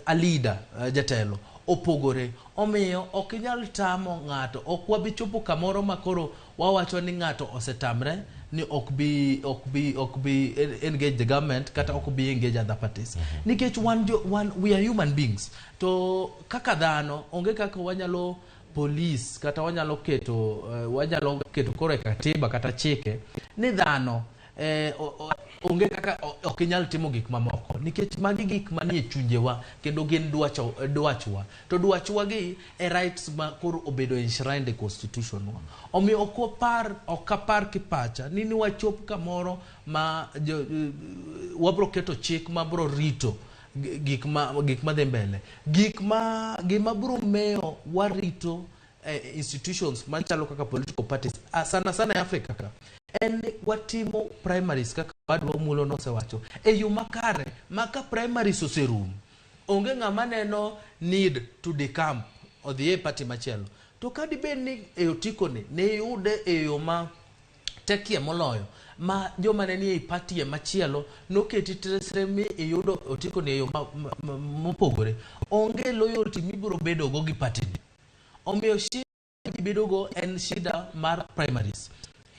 a leader jatelo opogore. Omiyo ok inyal tamo ng'ato, ok wabi chopo kamoro ma koro wawacho ni ng'ato osetamre ni ok bi engage the government kata ok bi engage other parties. Nikech wan we are human beings. To kaka dhano onge kaka wanyalo police kata wanyalo keto koro e katiba kata chike ni dhano onge kaka ok inyal timo gik mamoko nikech magi gik manie chunjewa kendo gin dwachwa to dwachwa gi e rights ma koro obedo enshrined e constitution wa. Omiyo ok apar kipacha ni wachop kamoro ma wabro keto chik mabro rito gik ma dhi mbele, gima bro miyo warito institutions machalo kaka political parties sana sana e Africa ka en watimo primaries kaka wadwa Mulo nosewacho e yo makare ma ka primaries oserumo onge ng'ama neno need to decamp odhi e party machielo. To ka dibed ni e otiko ni ne yude e yo ma tekie moloyo ma joma ne nie party machielo noketi tresre mi iyudo otiko ni e yo mopogore, onge loyalty mibiro bedo go gi party ni. Omiyo shida mibedo go en shida mar primaries.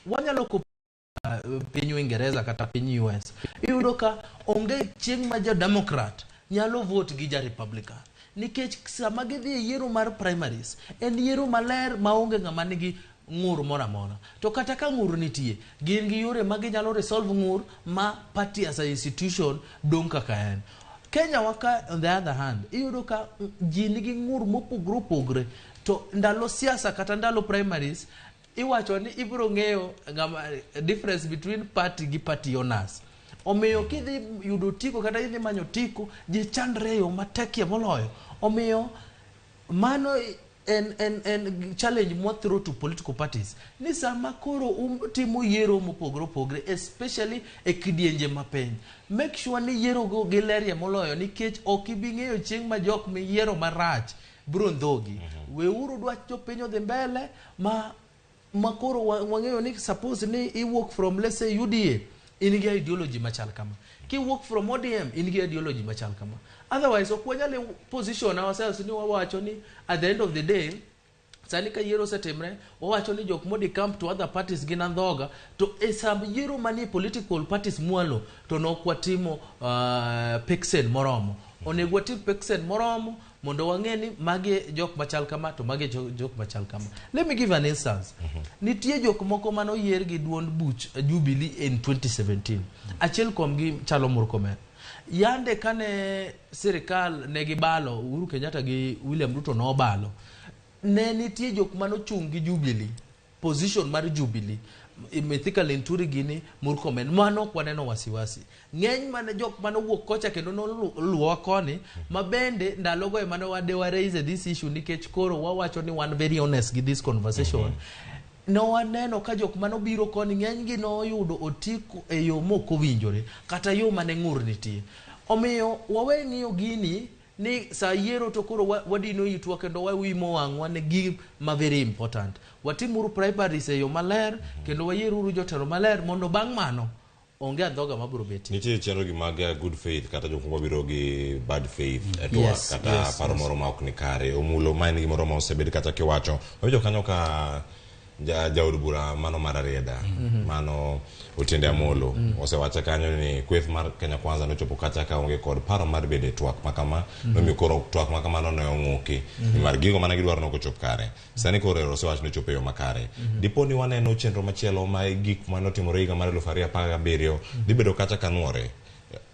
Wanyalo piny Uingereza kata piny US, iyudo ka onge chieng' ma ja Democrat nyalo vote gi ja Republican nikech sama gidhi e yiero mar primaries en yiero maler maonge ng'ama nigi ng'ur moro amora. To kata ka ng'ur nitie, gin gi yore ma ginyalo resolve ng'ur ma party as a institution dong' kaka en. Kenya waka on the other hand, iyudo ka ji nigi ng'ur mopogore opogore to ndalo siasa kata ndalo primaries iwacho ni ibiro ng'eyo difference between party gi party owners. Omiyo kidhi yudo otiko kata idhi manyo otiko, ji chandre e yo matekie moloyo. Omiyo mano en challenge mwa throw to political parties ni sama koro utimo yiero mopogore opogore especially e kidienje mapiny, make sure ni yiero go gilerie moloyo nikech ok ibi ng'eyo chieng' ma jok miyiero marach biro ndhogi. Weuru dwach jopiny odhi mbele ma koro wang'eyo ni suppose ni iwuok from let's say UDA In gi ideology machal kama. Kiwuok from ODM, in gi ideology machal kama. Otherwise, ok wanyal position ourselves ni wawacho ni at the end of the day, sani ka yiero osetimre, wawacho ni jok modi camp to other parties gin andhoga, to e sam yiero manie political parties mwalo, to nok watimo peksen moromo. Onego watim peksen moromo mondo wang'e ni magi jok machal kama to magi jok machal kama. Let me give an instance. Nitie jok moko manoyier gi duond buch Jubilee in 2017. Achiel kuomgi chalo Murkomen. Yande kane sirikal ne gibalo, Uhuru Kenyatta gi William Ruto nobalo, ne nitie jok manochung' gi Jubilee, position mar Jubilee, Mithika Linturi gini, Murkomen, mano ok waneno wasiwasi. Ng'eny mane jok manowuok kocha kendo noluwowa koni, ma bende ndalogo ema ne wade wa raise this issue nikech koro wawacho ni wan very honest gi this conversation. Ne waneno ka jok manobiro koni ng'enygi noyudo otiko e yo mok owinjore kata yo mane ng'ur nitie. Omiyo wawe ng'iyo gini ni sa yiero to koro wadino itwa kendo wawimo wang'wa ne gima very important. Watimuru primaries e yo maler kendo wayieruru jotelo maler mondo bang' mano onge andhoga mabiro betie. Nitie chenro gi mag good faith kata jok moko biro gi bad faith e twak kata paro moro ma ok ni kare. Omulo ma en gimoro ma osebed kata kiwacho. Wawinjo kanyo ka jaod bura mano mar Rarieda, mano Otiende Amolo, osewacho kanyo ni kweth mar Kenya Kwanza nochopo kacha ka onge kod paro mar bedo e twak ma kama, nomiyo koro twak ma kamano ne ong'uki. Nimar gigo mane gidwaro nok ochop kare. Sani koro ero osewach ni ochopo e yo makare. Dipo ni waneno chenro machielo ma gik manotimore higa mar 2017 dhi bedo kacha kanuore.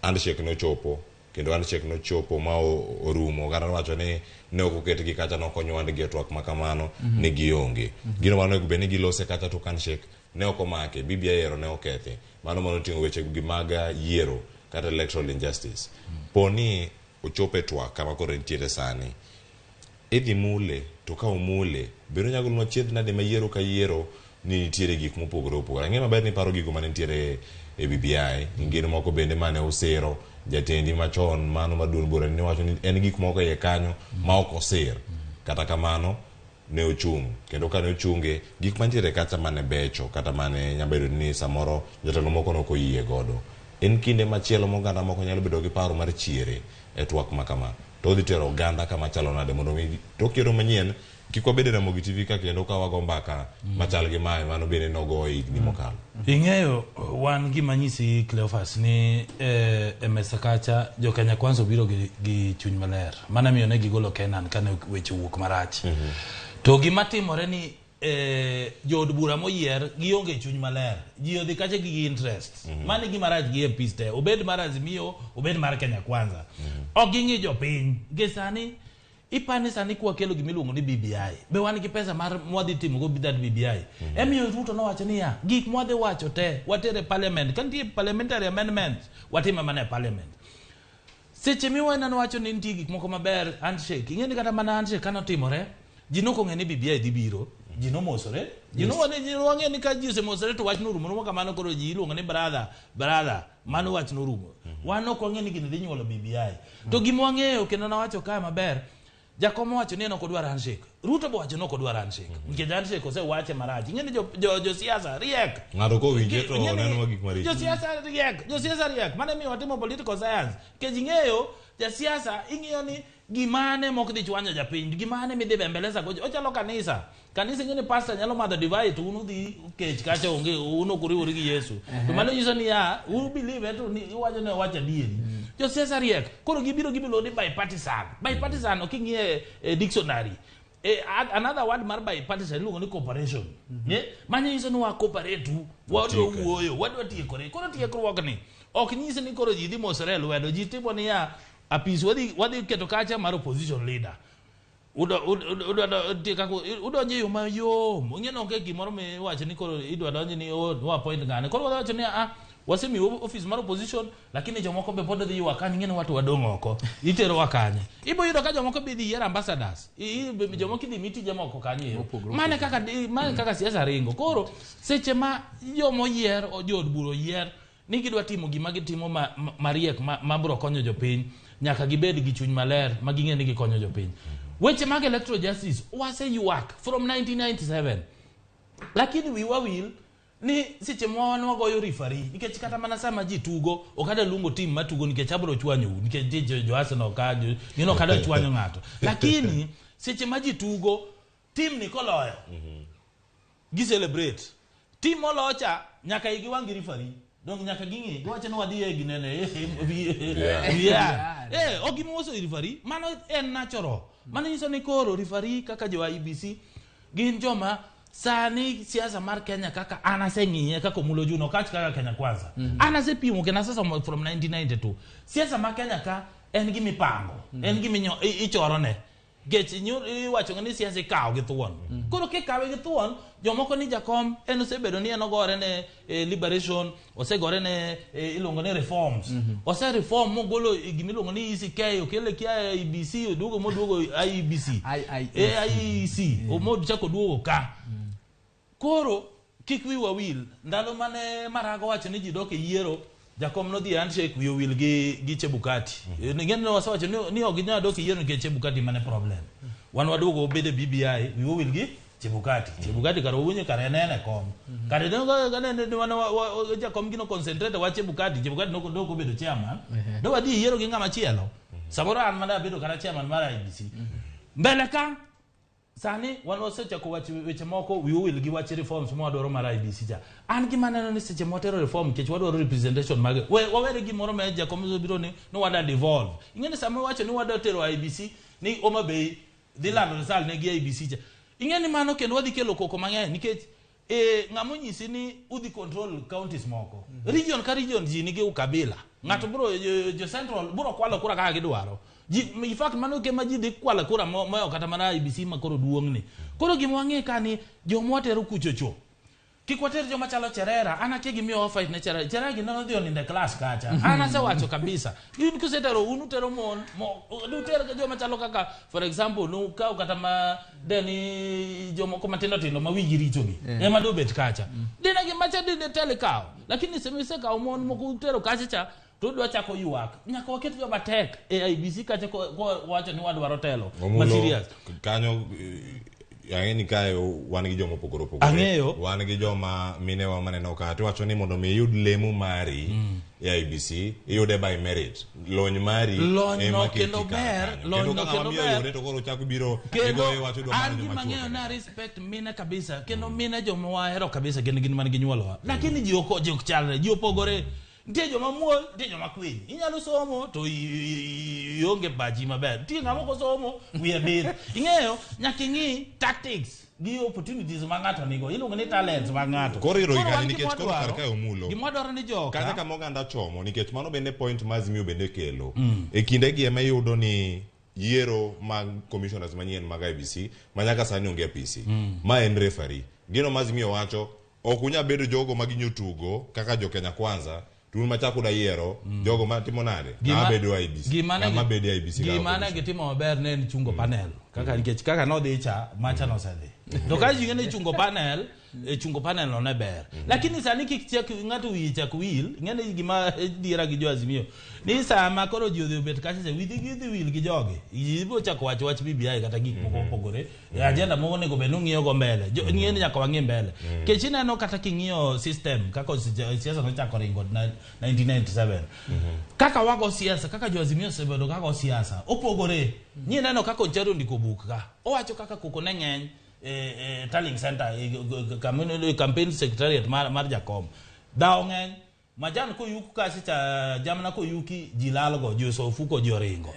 Handshake nochopo, kendo handshake nochopo ma orumo. Oganda nowacho ni ne ok oketgi kacha, ne ok onywandgi e twak ma kamano, ne gionge. Gino mane onego bed ni gilose kacha tok handshake ne ok omake, BBI ero ne okethi. Mano manoting'o weche gi mag yiero kata electoral injustice. Po ni ochopo e twak kama koro entiere sani, idhi mule, to ka omule, bende onyalo golonwa chiedh nade ma yiero ka yiero ni nitiere gik mopogore opogore. Ang'eyo maber ni iparo gigo mane nitiere e BBI, gin moko bende mane osiro jatendi machon mano mar duond bura ne wacho ni en gik moko e iye kanyo ma ok osir. Kata kamano ne ochung', kendo kane ochunge, gik mantiere kacha mane becho kata mane nyalo bedo ni samoro jotelo moko ne ok oyie godo. En kinde machielo ma oganda moko nyalo bedo gi paro mar chiere e twak ma kama. To odhi tero oganda kama chalo nade mondo mi tok yiero manyien kik wabed e Ramogi TV ka kendo ka wago mbaka machal gi mae mano bende nogo e higni mokalo. Ing'eyo wan gima nyisi Cleophas ni e mesa kacha jo Kenya Kwanza obiro gi chuny maler. Mano miyo ne gigolo Kenan kane weche owuok marach. To gima timore ni jood bura moyier gionge chuny maler. Ji odhi kacha gi interest. Mano e gima rach gi MPs te. Obed mar Azimio, obed mar Kenya Kwanza. Ok ging'i jopiny. Gi sani ipani sani kwakelo gimiluongo ni BBI. Be wan gi pesa mar mwadhi timo go that BBI. Emiyo Ruto nowacho niya, gik mwadhi wacho te watere parliament. Ka nitie parliamentary amendments, watime mana e parliament. Seche miwena nowacho ni nitie gik moko maber handshake. Ing'e ni kata mana handshake kanotimore, ji nok ong'e ni BBI dhi biro. Ji nomosore. Ji nowang'e ni ka ji osemosore to wach norumo. Rumo kamano koro ji iluongo ni brother, brother. Mano wach norumo. Wan ok wang'e ni gini dhi nyuolo BBI. To gima wang'eyo kendo nawacho kae maber, Jakom owacho ni en ok odwar handshake. Ruto be owacho ni ok odwar handshake. Nikech handshake osewache marach. Ing'e ni josiasa riek. Ng'ato kowinje to Ing'e ni neno gik maricho. Josiasa riek, josiasa riek. Mano emiyo watimo political science. Nikech ing'eyo jasiasa ing'iyo ni gimane mok dhi chwanyo japiny, gimane midhi bembeleza go. Ochalo kanisa. Kanisa ing'e ni pastor nyalo madho divai to un udhi kech kacha onge, un ok uriwori gi Yesu. To mano nyiso niya, u believe to ni iwacho ni owacho adieri. Josiasa riek. Koro gibiro gibilo ni bipartisan. Bipartisan ok ing'iye e dictionary. Another word mar bipartisan iluongo ni cooperation. Mano nyiso ni wa cooperate, wadwa wuoyo, wadwa tiekore. Koro tiekruokni ok nyis ni koro ji dhi mosore e lwedo. Ji timo niya, apis wadhi keto kacha mar opposition leader. Udonjo e yo mayom. Ing'e ni onge gimoro miwacho ni koro idwa donjo ni wa appoint ng'ane. Koro wawacho ni wasemiyo office mar opposition, lakini jomoko be pod dhi ywak ni ing'e ni watu wadong' oko. Iterowa kanye? Ibo yudo ka jomoko be dhi yiero ambassadors. Jomoko idhi mi tije moko kanyo ero. Mano kaka siasa ringo. Koro seche ma jomoyier, jood bura oyier ni gidwa timo gima gitimo mariek ma biro konyo jopiny, nyaka gibed gi chuny maler ma ging'e ni gikonyo jopiny. Weche mag electoral justice waseywak from 1997. Lakini wiwa wil Ni seche ma wan wagoyo referee nikech kata mana sama ji tugo ok adwa luongo team matugo nikech abiro chwanyou nikech nitie jo Arsenal ka jo gin ok adwa chwanyo ng'ato. Lakini seche ma ji tugo team ni koloyo gi celebrate. Team molocha nyaka igi wang' gi referee. Dong nyaka ging'i giwacho ni wadhi e ginene Yeah. Yeah. Ok gimoso referee mano en natural. Mano nyiso ni koro referee kaka jo IEBC gin joma sani siasa mar Kenya kaka an aseng'iye kaka Omulo Juno ok awach kaka Kenya Kwanza. An asepimo kendo asesomo from 1992. Siasa ma Kenya ka en gima ipango, en gima ichorone. Nikech iwacho ni siasa ikawo gi thuon. Koro kikawe gi thuon, jomoko ni jakom en osebedo ni en ogore ne liberation, osegore ne iluongo ni reforms. Ose reform mogolo gima iluongo ni ECK, okele kia IEBC, oduogo moduogo IEBC. IEC, omochako oduogo ka. Koro kik wiwa wil, ndalo mane Marago wacho ni ji dok e yiero, jakom nodhi e handshake wiye owil gi Chebukati. Ing'e ni wasewacho ni ok ginyal dok e yiero nikech Chebukati mane problem. Wan waduogo wabedo e BBI, wiwa owil gi Chebukati. Chebukati kare wawinjo kare en en e kom. Kare ne ka ne wan jakom gino concentrate wach Chebukati, Chebukati nok obedo chairman. Do wadhi e yiero gi ng'ama chielo. Samoro an mana abedo kata chairman mar IEBC. Mbele ka sani wan wasechako wach weche moko wiwa owil gi wach reforms ma wadwaro mar IEBC cha. An gima aneno ni seche mwatero reform nikech wadwaro representation mag wawere gimoro ma jakom biro ni wadwa devolve. Ing'e ni sama iwacho ni wadwa tero IEBC ni Homa Bay dhi lando result ne gi IEBC cha. Ing'e ni mano kendo wadhi kelo koko mang'eny nikech ng'ama onyisi ni udhi control counties moko. Region ka region ji nigi ukabila. Ng'ato biro jo central biro kwalo kura kaka gidwaro. Ji, in fact mano kema ji dhi kwalo kura moyo kata mana IEBC ma koro duong' ni. Koro gima wang'e ka ni joma watero kuchocho. Kik water joma chalo Cherera, an akia gimiyo wa fight ne Cherera. Cherera gi nodhi onindo e class kacha. An asewacho kabisa. In kusetero un utero mon, uter joma chalo kaka for example nukaw kata ma deni jomoko matindo tindo ma wigi richo gi. Ema dobet kacha. Dina gima cha dine tel ikawo. Lakini sema isekawo mon moko utero kacha cha to udwa chako ywak. Nyaka waket joma tek e IEBC kacha ko wacho ni wadwaro telo. Ma Omulo, serious. Kanyo ang'e ni kae wan gi joma opogore opogore. Ang'eyo. Wan gi joma minewa maneno ka tiwacho ni mondo mi iyud lemo mari e IEBC, iyude by merit. Lony mari Lony ema no keti kendo kar ber, kanyo. lony Kendo no ka ng'ama kendo miyo ber. yude to koro chako biro Kendo igoyo iwacho dwa an mar joma gima chwo ang'eyo kende. na respect mine kabisa kendo mine joma wahero kabisa kendo gin man gi nyuolowa. Lakini ji ok chalre, ji opogore. Nitie joma muol, nitie joma kwiny. Inyalo somo to ionge pachi maber. Nitie ng'ama ok osomo, wiye bith. Ing'eyo, nyaka ing'i tactics gi opportunities ma ng'ato nigo. Iluongo ni talents mag ng'ato. Koro iro Koro higani wan nikech gima koro kar wadwaro- kae omulo. Gima wadwaro ni joka. Kata kama oganda chomo nikech mano bende point ma Azimio bende kelo. E kindegi ema iyudo ni yiero mag commissioners manyien mag IEBC ma nyaka sani onge apisi. Ma en referee. Gino ma Azimio wacho ok unyal bedo jogo ma ginyo tugo kaka jo Kenya Kwanza to un machako da yiero jogo ma timo nade ng'ama bedo IEBC ng'ama bedo IEBC kaka Gima ne gitimo maber ne en chungo panel kaka nikech kaka nodhi cha macha nosedhi to ka ji ng'e chungo panel e chungo panel no ne ber lakini sani kik chak ng'ato wiye chak wil ing'e ni gima diera gi jo Azimio ni sama koro ji odhi obet kacha cha wigi gidhi wil gi jogi ibiro chako wacho wach BBI kata gik moko mopogore agenda moko onego bed ni ung'iyo go mbele ng'e ni nyaka wang'i mbele kech ineno kata king'iyo system kaka siasa nochako ringo 1997 kaka wago siasa kaka jo Azimio osebedo kago siasa opogore ni neno kaka Onchari ondiko buk ka owacho kaka koko ne ng'eny tallying center campaign secretariat mar Jakom dhawo ng'eny majan koyuk kacha cha jamna koyuki ji lalgo ji oso ofuko ji oringo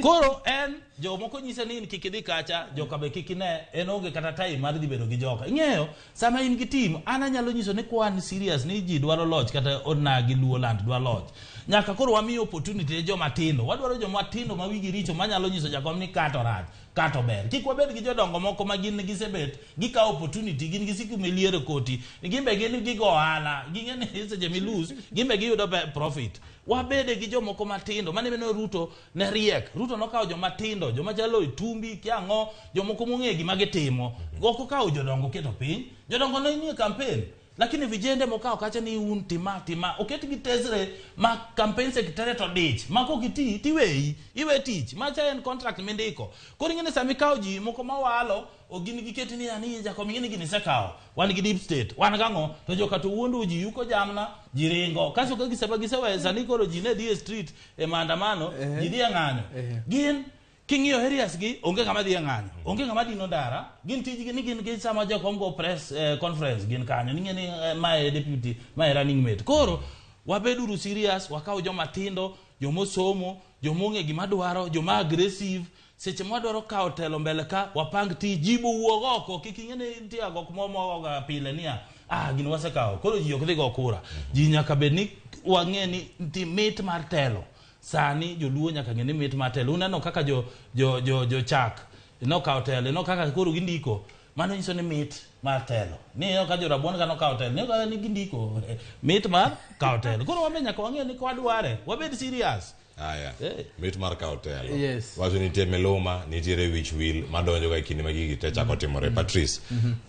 koro en jomoko nyise ni in kik idhi kacha joka be kik ine en onge kata time mar dhi bedo gi joka ing'eyo sama in gi team an anyalo nyiso ni kwan serious ni ji dwaro loch kata onagi Luo land dwaro loch nyaka koro wamiyo opportunity ne joma tindo wadwaro joma tindo ma wigi richo manyalo nyiso jakom ni kato rach kato ber kik wabed gi jodongo moko ma gin gisebet gikawo opportunity gin gisiko miliero koti gin be gin gigo ohala ging'e ni seche milus gin be giyudo profit wabede gi jomoko matindo mane bende Ruto ne riek Ruto nokawo joma tindo joma chalo Itumbi kiang'o jomoko mong'e gima gitimo ok okawo jodongo keto piny jodongo ne nie campaign Lakini vijende mokawo kacha ni un tima tima oket gi tesre ma campaign secretariat odich ma kokiti tiweyi iwe tich macha en contract mindiko. Koro ing'e ni sama ikawo ji moko mawalo ok gin giketi ni ani jakom ing'e ni gini isekawo wan gi deep state wan gang'o to joka to wuondo ji yuko jamna ji ringo kaso ka giseba giseweyo sani koro ji ne dhi e street e maandamano ji dhi e ng'anyo gin king'iyo areas gi onge ng'ama dhi e ng'anyo onge ng'ama dino ndara gin tijgi ni gin gi sama jakom go press conference gin kanyo ning'e ni mae deputy mae running mate. Koro wabeduru serious, wakaw joma tindo, jomosomo, jomong'e gima dwaro, joma aggressive. Seche ma wadwaro kawo telo mbele ka wapang tich ji bo wuog oko kik ing'e ni nitie agok moro mwagoga pile niya ah gini wasekawo koro ji ok dhi go kura. Ji nyaka bed ni wang'e ni nitie mit mar telo. Sani joluo nyaka ng'e ni mit mar telo. Uneno kaka jo jo jo jo chak nokawo telo, ineno kaka koro gindiko. Mano nyiso ni mit mar telo. Ni ineno ka jo rabuon ka nokawo telo, ineno kaka ni gindiko mit mar kawo telo. Koro wan be nyaka wang'e ni kwadware, wabed serious. Aya. Mit mar kawo telo. Yes. Wacho nitie miluma, nitiere wich wil madonjo ga e kinde ma gigi te chako timore. Patrice,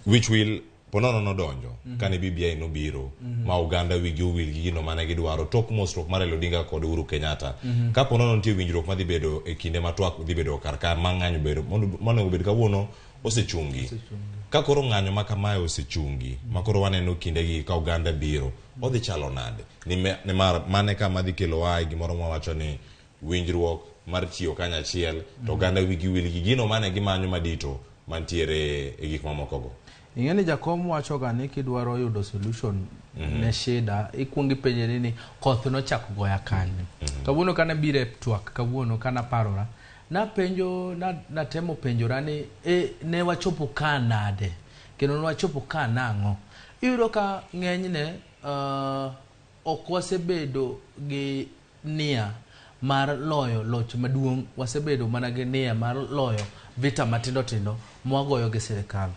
wich wil ponono nodonjo kane BBI nobiro ma oganda wigi owil gi gino mane gidwaro tok mosruok mar Raila Odinga kod Uhuru Kenyatta. Ka ponono nitie winjruok madhi bedo e kinde ma twak dhi bedo kar ka ma ng'anyo bedo monego bed kawuono osechungi. Ka koro ng'anyo ma kamae osechungi ma koro waneno kindegi ka oganda biro odhi chalo nade? Nimar mane kama dhi kelowa e gimoro mwawacho ni winjruok mar tiyo kanyachiel to oganda wigi wil gi gino mane gimanyo madito mantiere e gik mamokogo. Ing'e ni jakom wachoga ni kidwaro yudo solution ne shida ikuongo ipenjori ni koth nochako goya kanye. Kawuono kane biro e twak kawuono kanaparora napenjo natemo penjora ni ne wachopo ka nade kendo ne wachopo ka nang'o. Iyudo ka ng'enyne ok wasebedo gi nia mar loyo loch maduong', wasebedo mana gi nia mar loyo vita matindo tindo mwagoyo gi sirikal.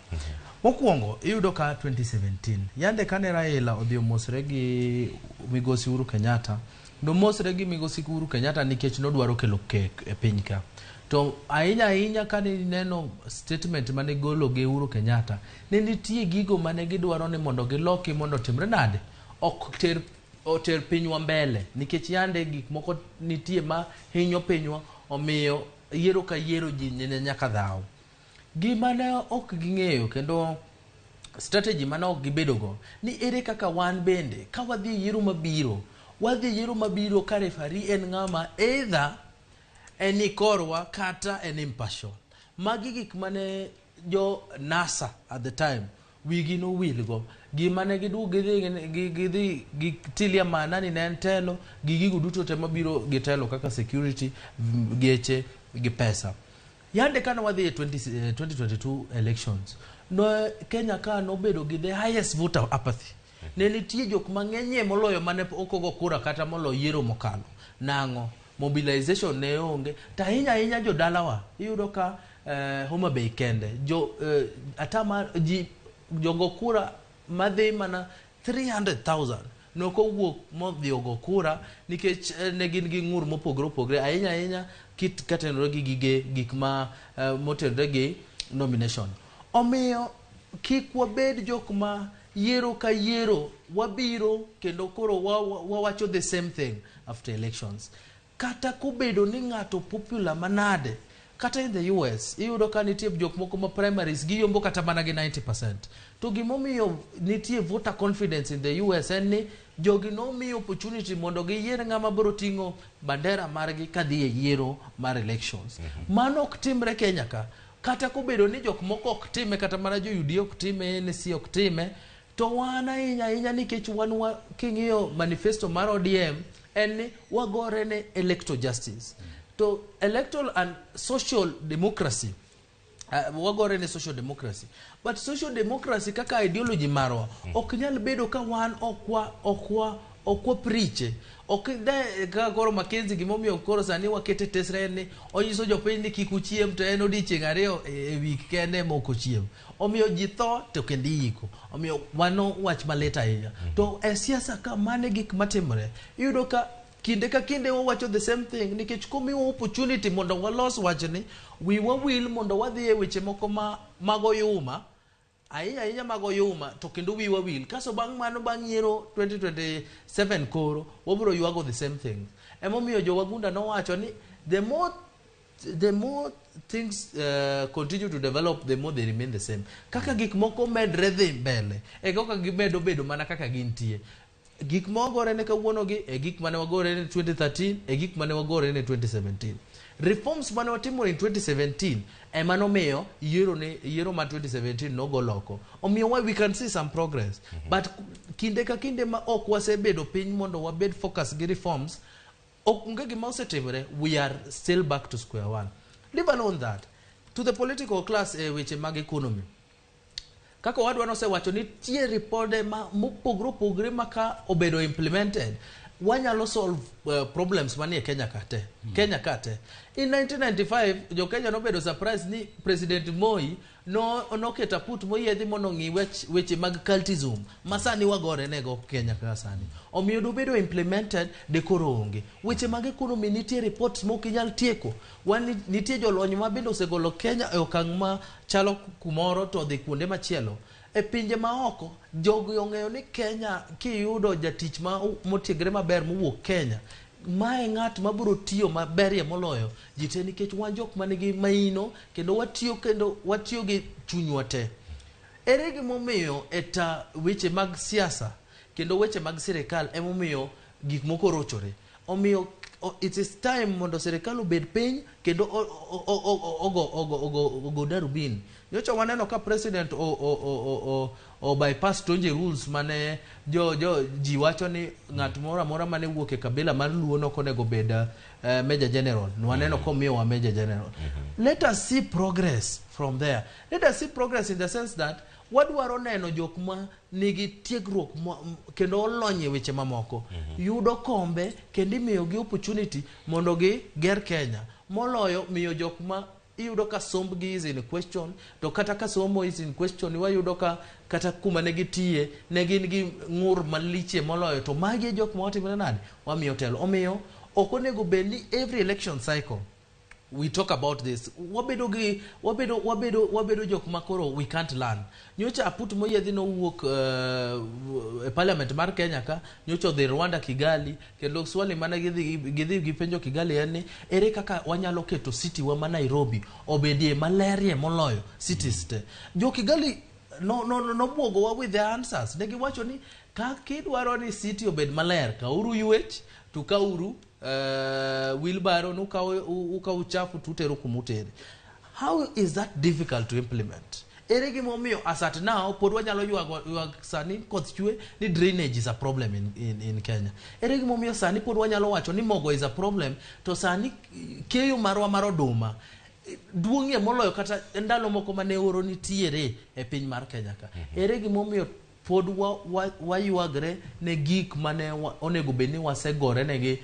Mokwongo iyudo ka 2017 yande kane Raila odhi omosre gi migosi Uhuru Kenyatta, nomosre gi migosi Uhuru Kenyatta nikech nodwaro kelo kek e piny ka. To ahinya ahinya kane ineno statement mane golo gi Uhuru Kenyatta, ne nitie gigo mane gidwaro ni mondo giloki mondo otimre nade, ok ter oter pinywa mbele nikech yande gik moko nitie ma hinyo pinywa, omiyo yiero ka yiero ji nyaka dhaw. Gima ne ok ging'eyo kendo strategy mane ok gibedo go ni ere kaka wan bende ka wadhi e yiero mabiro, wadhi e yiero mabiro ka referee en ng'ama either en ni korwa kata en impartial. Magi gik mane jo NASA at the time wigi nowilgo. Gima ne giduogo gidhi gitilia maanani ne en telo gi gigo duto te mabiro gi telo kaka security, geche gi pesa. Yande kane wadhi e 2022 elections, no Kenya ka nobedo gi the highest voter apathy. Ne nitie jok mang'enyie moloyo mane ok ogo kura kata moloyo yiero mokalo. Nang'o? Mobilization ne onge. To ahinya ahinya jodalawa, iyudo ka Homa Bay kende, jo atama ji jogo kura madhi mana 300,000 nokowuok modhi ogo kura nikech ne gin gi ng'ur mopogore opogore ahinya ahinya kit katenore gi gige gik ma motenore gi nomination. Omiyo kik wabed jok ma yiero ka yiero wabiro kendo koro wawacho the same thing after elections. Kata kobedo ni ng'ato popular manade, kata in the US iyudo ka nitie jok moko ma primaries giyombo kata mana gi 90%. To gimomiyo nitie voter confidence in the US en ni jogi nomiyo opportunity mondo giyier ng'ama biro ting'o bandera margi kadhi e yiero mar elections. Mano ok timre Kenya ka. Kata kobedo ni jok moko ok time, kata mana jo UDA ok time, ANC ok time, to wan ahinya ahinya nikech wan wa, king'iyo manifesto mar ODM en ni wagore ne electoral justice. To electoral and social democracy, wagore ne social democracy. But social democracy kaka ideology marwa ok nyal bedo ka wan ok wa preach. Ok de ka koro Mackenzie gimomiyo koro sani wakete tesre en ni onyiso jopiny ni kik uchiem to en odiochieng' ariyo e wik kende ma ok ochiem. Omiyo ji tho to kendo iyiko. Omiyo mano wach malit ahinya. To e siasa ka mane gik matimore, iyudo ka kinde ka kinde wawacho the same thing nikech komiwa opportunity mondo walos wachni, wiwa wil mondo wadhi e weche moko ma mag oyuma. Ahinya ahinya mag oyuma to kendo wiwa wil. Kaso bang' mano bang' yiero 2027 koro wabiro ywago the same thing. Emomiyo jo Wagunda nowacho ni the more things continue to develop, the more they remain the same. Kaka gik moko medre dhi mbele e kaka gimedo bedo mana kaka gintie. Gik ma wagore ne kawuono gi e gik mane wagore ne 2013, e gik mane wagore ne 2017. Reforms mane watimo in 2017 ema nomiyo yiero ne yiero mar 2017 nogo loko. Omiyo why we can see some progress. But kinde ka kinde ma ok wasebedo piny mondo wabed focus gi reforms, ok onge gima osetimore. We are still back to square one. Leave alone that, to the political class, e weche mag economy, kaka owadwa nosewacho, nitie ripode ma mopogore opogore ma ka obedo implemented wanyalo solve problems manie Kenya ka te. Kenya ka te in 1995, jo Kenya nobedo surprise ni President Moi no noketo aput moyiedhi mondo ong'i weche mag cultism ma sani wagore nego Kenya ka sani. Omiyo dobedo implemented de koro onge weche mag economy. Nitie reports mok inyal tieko. Wan nitie jolony ma bende osegolo Kenya e okang' ma chalo kumoro to odhi kuonde machielo e pinje maoko. Jogi ong'eyo ni Kenya kiyudo jatich ma motiegre maber mowuok Kenya, mae ng'at mabiro tiyo maberie moloyo ji te, nikech wan jok manigi maino kendo watiyo gi chunywa te. Ere gimomiyo e ta weche mag siasa kendo weche mag sirikal emomiyo gik moko rochore? Omiyo it is time mondo sirikal obed piny kendo ogo darubin. Nyocha waneno ka president o bypass Tonje rules mane jo ji wacho ni ng'at moro amora mane wuok e kabila mar Luo nok onego bed major general. Nwaneno komiyowa major general. Let us see progress from there. Let us see progress in the sense that wadwaro neno jok ma nigi tiegruok kendo olony e weche mamoko yudo kombe kendo imiyogi opportunity mondo gi ger Kenya, moloyo miyo jok ma iyudo ka sombgi is in question. To kata ka somo is in question, wayudo ka kata kuma ne gitiye ne gin gi ng'ur maliche moloyo. To magi e jok ma watimore nade wamiyo telo. Omiyo ok onego bed ni every election cycle we talk about this. Wabedo gi wabedo jok ma koro we can't learn. Nyocha aput moyiedhi nowuok e parliament mar Kenya ka nyocha odhi Rwanda, Kigali, kendo swali mane gidhi gipenjo Kigali en ni ere kaka wanyalo keto city wa ma Nairobi obedie malerie moloyo cities te. Jo Kigali no nobwogowa with the answers. Ne giwacho ni ka kidwaro ni city obed maler, kauru ywech to kauru wheelbarrow nukawo ukawo uchafu tutero kumutere. How is that difficult to implement? Ere gimomiyo as at now pod wanyalo ywago ywag sani koth chwe ni drainage is a problem in Kenya? Ere gimomiyo sani pod wanyalo wacho ni mogo is a problem, to sani keyo marwa mar oduma duong'ie moloyo kata ndalo moko mane oro nitiere e piny mar Kenya ka? Ere gimomiyo pod waywagre ne gik mane onego bed ni wasegore negi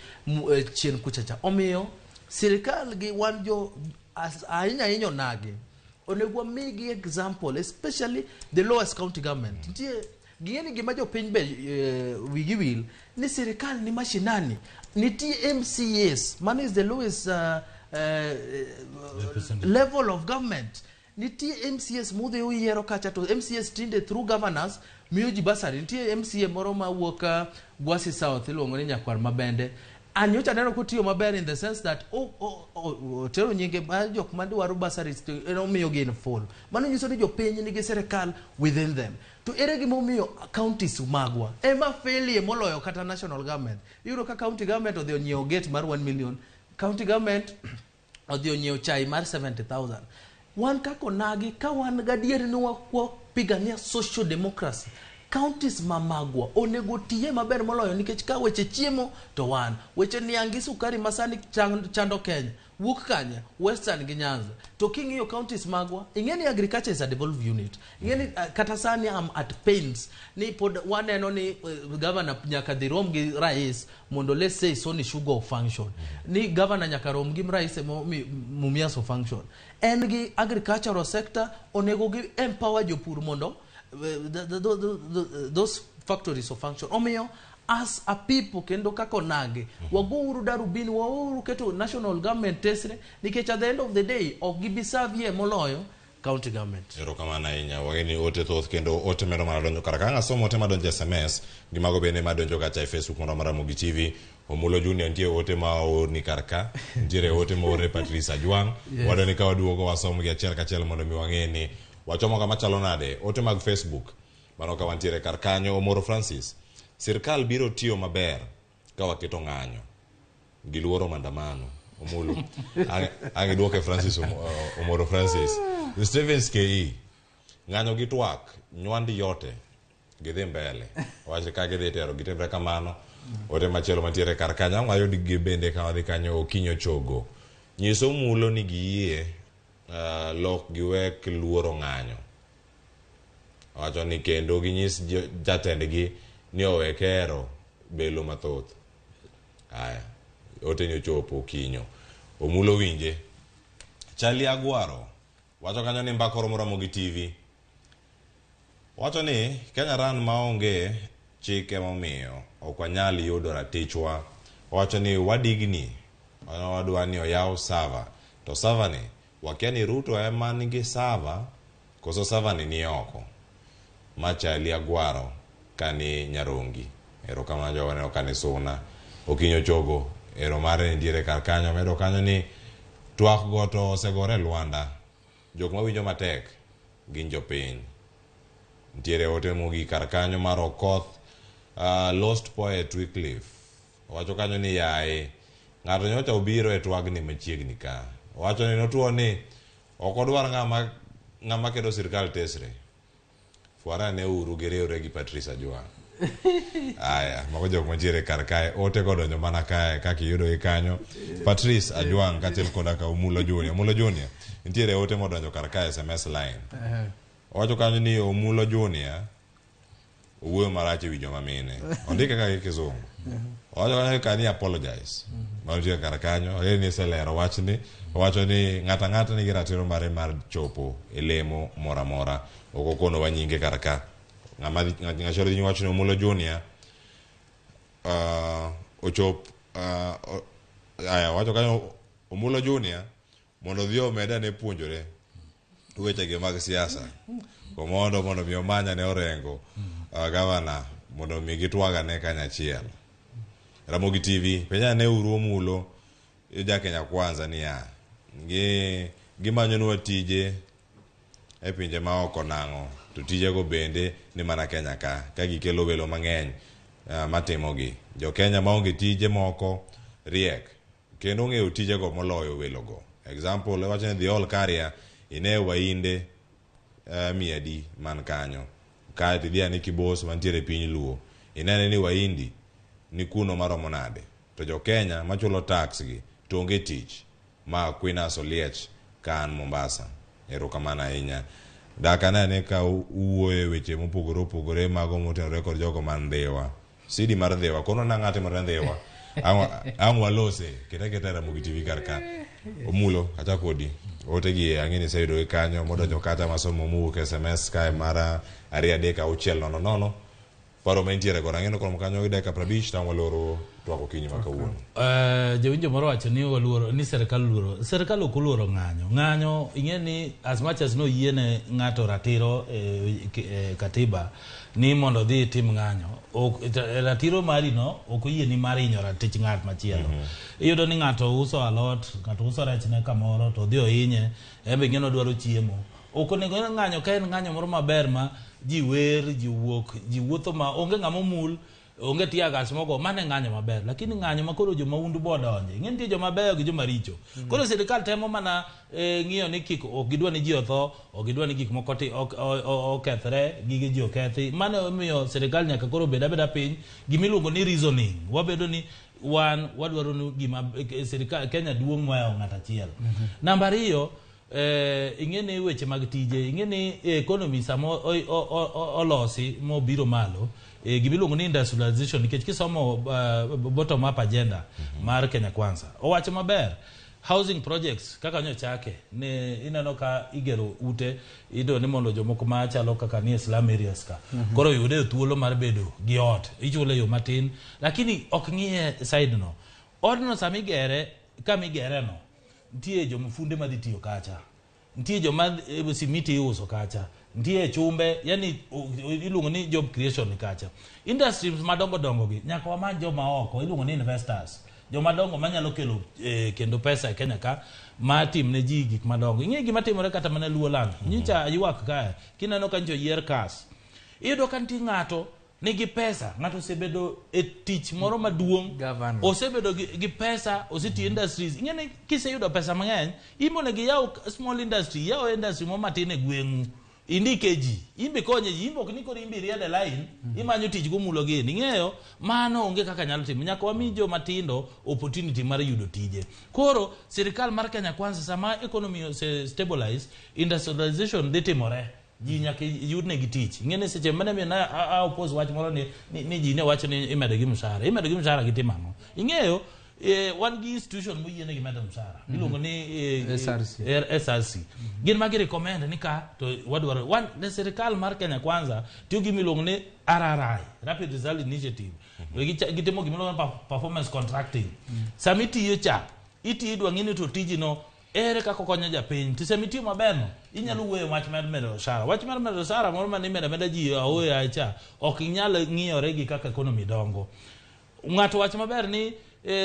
chien kuchacha? Omiyo sirikal gi wan jo ahinya ahinya onagi onego wamigi example, especially the lowest county government. Nitie ging'e ni gima jopiny be wigi wil ni sirikal ni mashinani. Nitie MCAs, mano is the lowest level of government. Nitie MCAs mudhi uyiero kacha, to MCAs tinde through governors miyo ji bursary. Nitie MCA moro mawuok Gwasi South iluongo ni Nyakwar Mabende. An nyocha aneno kotiyo maber in the sense that otero nyinge mar jok madwaro bursaries to en omiyogi in full. Mano nyiso ni jopiny nigi sirikal within them. To ere gimomiyo counties magwa ema felie moloyo kata national government? Iyudo ka county government odhi onyiewo gate mar 1 million, county government odhi onyiewo chai mar 70,000. Wan kaka onagi, ka wan gadier ni wapigania social democracy, counties ma magwa onego tiye maber moloyo, nikech ka weche chiemo to wan weche niang' gi sukari ma sani chando Kenya wuok kanye? Western gi Nyanza. To king'iyo counties magwa, ing'e ni agriculture is a devolved unit. Ing'e ni kata sani am at pains ni pod waneno ni governor nyaka dhi rom gi rais mondo, let's say, Sony Sugar function, ni governor nyaka rom gi rais e Mumias function. En gi agricultural sector onego gi empower jopur mondo those factories of function. Omiyo as a people kendo kaka onagi, wagouru darubini, wauru keto national government tesre, nikech at the end of the day ok gibi servie moloyo. county government. Erokamano ahinya. Wang'e ni ote thoth kendo ote medo mana donjo kar ka. Ang' asomo ote madonjo e SMS gi mago bende madonjo kacha e Facebook marwa mar Ramogi TV. Omulo Junior nitie ote ma oorni kar ka. Nitiere ote ma oor ne Patrice Ajwang'. Yes. Wadwa ni ka waduogo wasom gi achiel kachiel mondo mi wang'e ni wachomo kama chalo nade. Ote mag Facebook mano ka wantiere kar kanyo. Omoro Francis, sirkal biro tiyo maber ka waketo ng'anyo. Giluoro maandamano. Omulo. Ang' ang' iduoke Francis Omoro Francis. Stevens KE. Ng'anyo gi twak, nywand yote gidhi mbele. Wach ka gidhi tero gitimre kamano. Ote machielo mantiere kar kanyo ang' wayud gi bende ka wadhi kanyo Okinyo Chogo. Nyiso Omulo ni giyie lok giwek luoro ng'anyo. Owacho ni kendo ginyis jatendgi ni owe kero belo mathoth. Aya, ote ni ochopo Okinyo. Omulo winje. Charlie Agwaro wacho kanyo ni mbaka oromo Ramogi TV. Wacho ni Kenya Run maonge chik emomiyo ok wanyal yudo ratichwa. Wacho ni wadigni wadwa ni oyaw server. To server ni wakia ni Ruto ema nigi server koso server ni ni oko. Ma Charlie Agwaro kani Nyarongi. Erokamano jogo waneno kani Suna. Okinyo Chogo ero mare nitiere kar kanyo. Medo kanyo ni twak go to osegore e Lwanda. Jok mawinjo matek gin jopiny. Nitiere ote mogik kar kanyo mar Okoth Lost Poet Wycliffe. Owacho kanyo ni yaye ng'ato nyocha obiro e twagni machiegni ka. Owacho ni notuo ni ok odwar ng'ama keto sirkal tesre. Fwara ne uru giriwre gi Patrice Ajwang'. Aya, mago jok mantiere kar kae, ote go donjo mana kae kaka iyudo gi kanyo. Patrice Ajwang' kaachiel koda ka Omulo Junior. Omulo Junior, nitiere ote modonjo kar kae SMS line. Owacho kanyo ni Omulo Junior owuoyo marach ewi joma mine. Ondike kaka gi kizungu. Owacho kanyo ni can he apologize. Mano nitie kar kanyo, ong'eyo ni iselero wachni. Owacho ni ng'ato ang'ata nigi ratiro mare mar chopo e lemo moro amora. Ok okonowa nyinge kar ka. Ng'ama ng'achielo dhi wacho ni Omulo Junior ochop aya owacho kanyo Omulo Junior mondo odhi omed ane puonjore wechegi mag siasa. Komondo mondo mi omany ane Orengo gavana mondo mi gitwag ane kanyachiel. Ramogi TV penja ane uru Omulo ja Kenya Kwanza niya gimanyonwa tije e pinje ma oko nang'o to tijego bende ni mana Kenya ka ka gikelo welo mang'eny matimogi. Jo Kenya maonge tije moko riek kendo ong'eyo tijego moloyo welogo. Example, iwacho ni dhi ol Karia ine wainde miadi man kanyo. Kae to idhi ane Kibos mantiere e piny Luo. Inene ni waindi ni kuno maromo nade. To jo Kenya machulo tax gi to onge tich. Ma Aquinas Oliech ka an Mombasa. Erokamano ahinya. Dak ane ane ka uwuoyo e weche mopogore opogore mago motenore kod jogo man Ndhiwa. Sidi mar Ndhiwa. Kono nang'o timore Ndhiwa? Ang' walose. Keta keta Ramogi TV kar ka. Omulo, achak kodi. Ote gi ang'e ni iseyudo gi kanyo modonjo kata masomo mowuok SMS kae mara 2 3 6 0 0. Paro ma intiere godo ang'e ni koromo kanyo gi dakika 50 to ang' waloro twak okinyi ma kawuono. Jawinjo moro wacho ni waluoro ni sirkal oluoro. Sirkal ok oluoro ng'anyo. Ng'anyo ing'e ni as much as noyiene ng'ato ratiro e katiba ni mondo odhi itim ng'anyo, ok ratiro mari no ok oyieni mar hinyo ratich ng'at machielo. Iyudo ni ng'ato uso alot, ng'ato uso rechne kamoro to odhi ohinye, en be ing'e ni odwaro chiemo. Ok onego ng'anyo ka en ng'anyo moro maber ma ji wer, ji wuok, ji wuotho ma onge ng'ama omul, onge tear gas mogo, mano e ng'anyo maber. Lakini ng'anyo ma koro jomahundu bodonje, ing'e nitie joma beyo gi joma richo. Koro sirikal temo mana ng'iyo ni kik ok gidwa ni ji otho, ok gidwa ni gik moko okethre, gige ji okethi. Mano emomiyo sirikal nyaka koro bed abeda piny, gimiluongo ni reasoning. Wabedo ni wan wadwaro ni gima sirikal Kenya duong' mohewo ng'ato achiel. Namba 2, ing'e ni weche mag tije, ing'e ni economy sama olosi mobiro malo, gimiluongo ni industrialization, nikech kisomo bottom up agenda mar Kenya Kwanza, owacho maber housing projects kaka nyochake ne ineno ka igero ute iyudo ni mondo jomoko machalo kaka ni e slum areas ka koro yude thuolo mar bedo gi ot ichule yo matin, lakini ok ng'iye side no. Odno sama igere kama igere no nitie jomafunde madhi tiyo kacha, Nitie joma simiti iuso kacha, nitie chumbe, yani iluongo ni job creation ni kacha. Industries madongo dongo gi nyaka wamany joma oko, iluongo ni investors, joma dongo manyalo kelo kendo pesa e Kenya ka ma tim ne ji gik madongo. Ing'e gima timore kata mana Luo land. Nyicha ywak kae, kineno ka nyicha oyier kas. Iyudo ka nitie ng'ato nigi pesa, ng'ato osebedo e tich moro maduong', osebedo gi pesa, osetiyo industries. Ing'e ni kiseyudo pesa mang'eny, in onego iyaw small industry, iyaw industry moro matin e gweng'u. Indike ji, in be ikonye ji, in be ok ni koro in be iriedo e line, imanyo tich gomulo gini. Ing'eyo, mano onge kaka nyalo timo. Nyaka wami joma tindo opportunity mar yudo tije. Koro, sirikal mar Kenya Kwanza, sama economy ose stabilize, industrialization dhi timore. Ji nyaka yudnegi tich. Ing'e ni seche mane na a oppose wach moro ni ji ne wacho ni imedo gi mshahara. Imedo gi mshahara gitimo ang'o? Ing'eyo, wan gi institution moyienegi medo mshahara. Iluongo ni SRC. SRC. Gin ma gi recommend ni ka to wadwaro wan ne sirikal mar Kenya Kwanza tiyo gi miluongo ni RRI, Rapid Result Initiative. Gitimo gima iluongo ni performance contracting. Sama itiyo cha, itiyo idwa ng'i ni to tijino ere kaka okonyo japiny. To sama itiyo maber no, inyalo wuoyo wach mar medo osara. Wach mar medo osara moro mane imedo ameda ji aoya cha, ok inyal ng'iyore gi kaka economy dongo. Ng'ato wach maber ni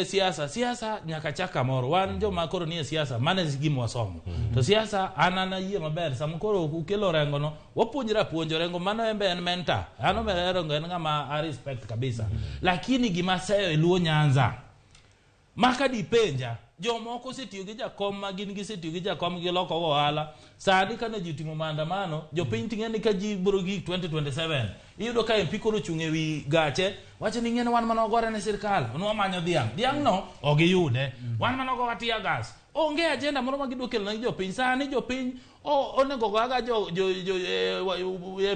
siasa, siasa nyaka chak kamoro. Wan joma koro nie siasa, mano e gima wasomo. To siasa an ayie maber, sama koro ukelo Orengo no, wapuonjre apuonja. Orengo mano en be en mentor. An Orengo en ng'ama a respect kabisa. Lakini gima aseyo e Luo Nyanza, maka dipenja, jomoko osetiyo gi jakom ma gin gisetiyo gi jakom giloko go ohala. Sani kane ji otimo maandamano, jopiny ting'e ni ka ji biro gik 2027, iyudo ka MP koro ochung' ewi gache, wacho ni ing'e ni wan mana wagore ne sirkal, nwamanyo dhiang'. Dhiang' no ok giyude. Wan mana ogowa tear gas. Onge agenda moro ma gidwa kelo ne jopiny. Sani jopiny onego go aga jo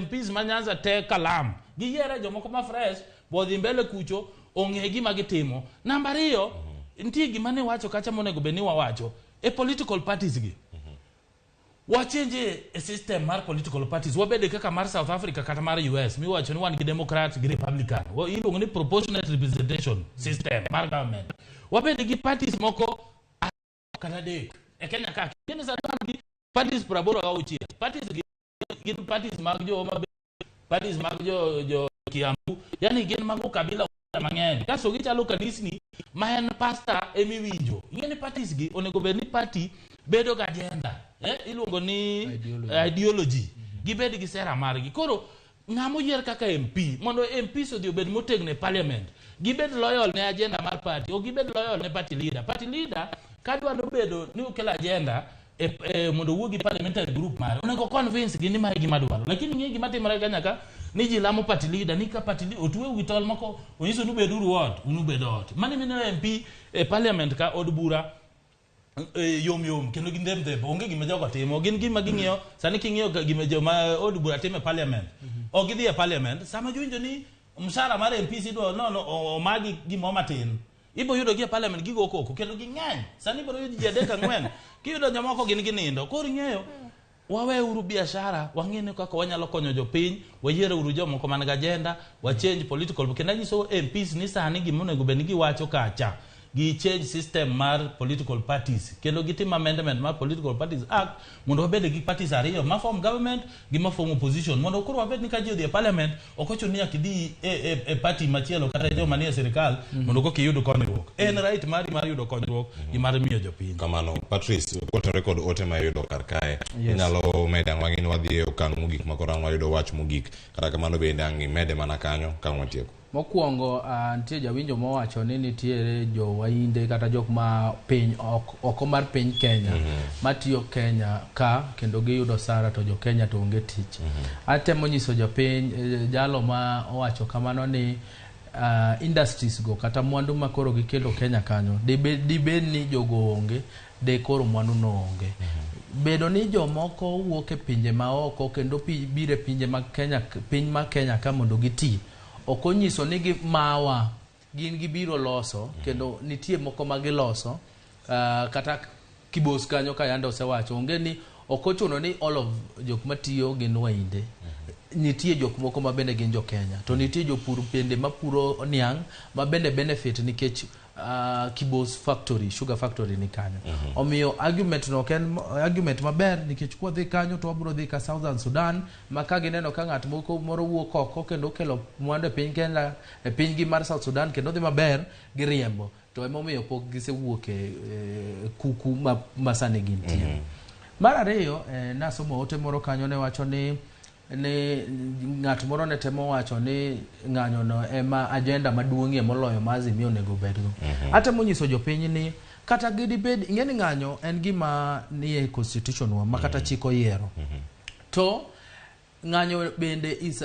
MPs ma Nyanza te kalam. Giyiere jomoko ma fresh, bodhi mbele kucho, ong'e gima gitimo. Namba ariyo, nitie gima ne wacho kacha monego bed ni wawacho e political parties gi. Wachange e system mar political parties, wabede kaka mar South Africa kata mar US, miwacho ni wan gi Democrat gi Republican. Iluongo ni proportionate representation system mar government. Wabede gi parties moko kata adek e Kenya ka. Kenya sani wan gi parties 86. Parties gi gin parties mag jo Homa Bay, parties mag jo Kiambu, yani gin mag ukabila mang'eny. Kasto gichalo kanisni ma en pastor emiwinjo. Ing'e ni parties gi onego bed ni party bedo gi agenda. Iluongo ni ideology. Gibed gi sera margi. Koro ng'ama oyier kaka MP, mondo MPs odhi obed motegno e parliament, gibed loyal ne agenda mar party, ok gibed loyal ne party leader. Party leader kadwaro bedo ni okel agenda mondo owuo gi parliamentary group mare, onego convince gi ni mae gima dwaro. Lakini ng'e gima timore Kenya ka, ni ji lamo party leader, ni ka party leader otweu gi tol moko, onyiso ni ubeduru ot, un ubed ot. Mano mineno MP e parliament ka od bura yom yom kendo gin ndhem ndhem, onge gima jogo timo, gin gima ging'iyo. Sani king'iyo gima joma od bura timo e parliament, ok gidhi e parliament sama giwinjo ni mshahara mar MPs idwa nono omagi gimoro matin, ibo yudo gi e parliament gigo koko kendo ging'eny. Sani ibiro yudo ji 3 4, kiyudo jomoko gin ginindo. Koro ing'eyo, waweuru biashara, wang'e ni kaka wanyalo konyo jopiny, wayiere uru jomoko man gi agenda, wa change political. Kendo anyiso MPs ni sani gima onego bed ni giwacho kacha, gi change system mar political parties, kendo gitim amendment mar Political Parties Act mondo wabed gi parties ariyo, ma form government gi ma form opposition, mondo koro wabed ni ka ji odhi e parliament ok ochuno ni nyaka idhi e party machielo kata joma nie sirikal mondo koka iyud konyruok. En right mari mar yudo konyruok gi mar miyo jopiny. Kamano, Patrice, kotenore kod ote ma iyudo kar kae, inyalo medo ang'o? Wang'e ni wadhi e okang' mogik ma koro ang' wayudo wach mogik. Kata kamano bende ang' imede mana kanyo ka ang' watieko. Mokwongo, nitie jawinjo mowacho ni nitiere jo wainde kata jok ma piny oko mar piny Kenya matiyo Kenya ka kendo giyudo osara to jo Kenya to onge tich. Atemo nyiso jopiny, jalo ma owacho kamano ni industries go kata mwandu ma koro gikelo Kenya kanyo dibed ni jogo onge, de koro mwandu no onge. Bedo ni jomoko wuok e pinje maoko kendo biro e pinje mag Kenya, piny ma Kenya ka mondo giti, ok onyiso ni gimawa, gin gibiro loso, kendo nitie moko ma giloso, kata Kibos kanyo ka yande osewacho, onge ni ok ochuno ni all of jok matiyo gin wainde. Nitie jok moko ma bende gin jo Kenya, to nitie jopur bende mapuro niang' ma bende benefit nikech Kibos factory, sugar factory ni kanyo. Omiyo argument no ok en argument maber, nikech kwadhi kanyo to wabiro dhi ka Southern Sudan, ma ka gineno ka ng'at moko moro wuok oko kendo kelo mwandu e piny Kenya, e pinygi mar South Sudan, kendo dhi maber, giriembo. To emomiyo pok gisewuok e kuku ma sani gintie. Mar ariyo, nasomo ote moro kanyo, ne wacho ni ng'at moro ne temo wacho ni ng'anyo no ema agenda maduong'ie moloyo ma Azimio onego bedgo. Atemo nyiso jopiny ni kata gidibed, ing'e ni ng'anyo en gima nie constitution wa ma kata chik oyiero. To ng'anyo bende is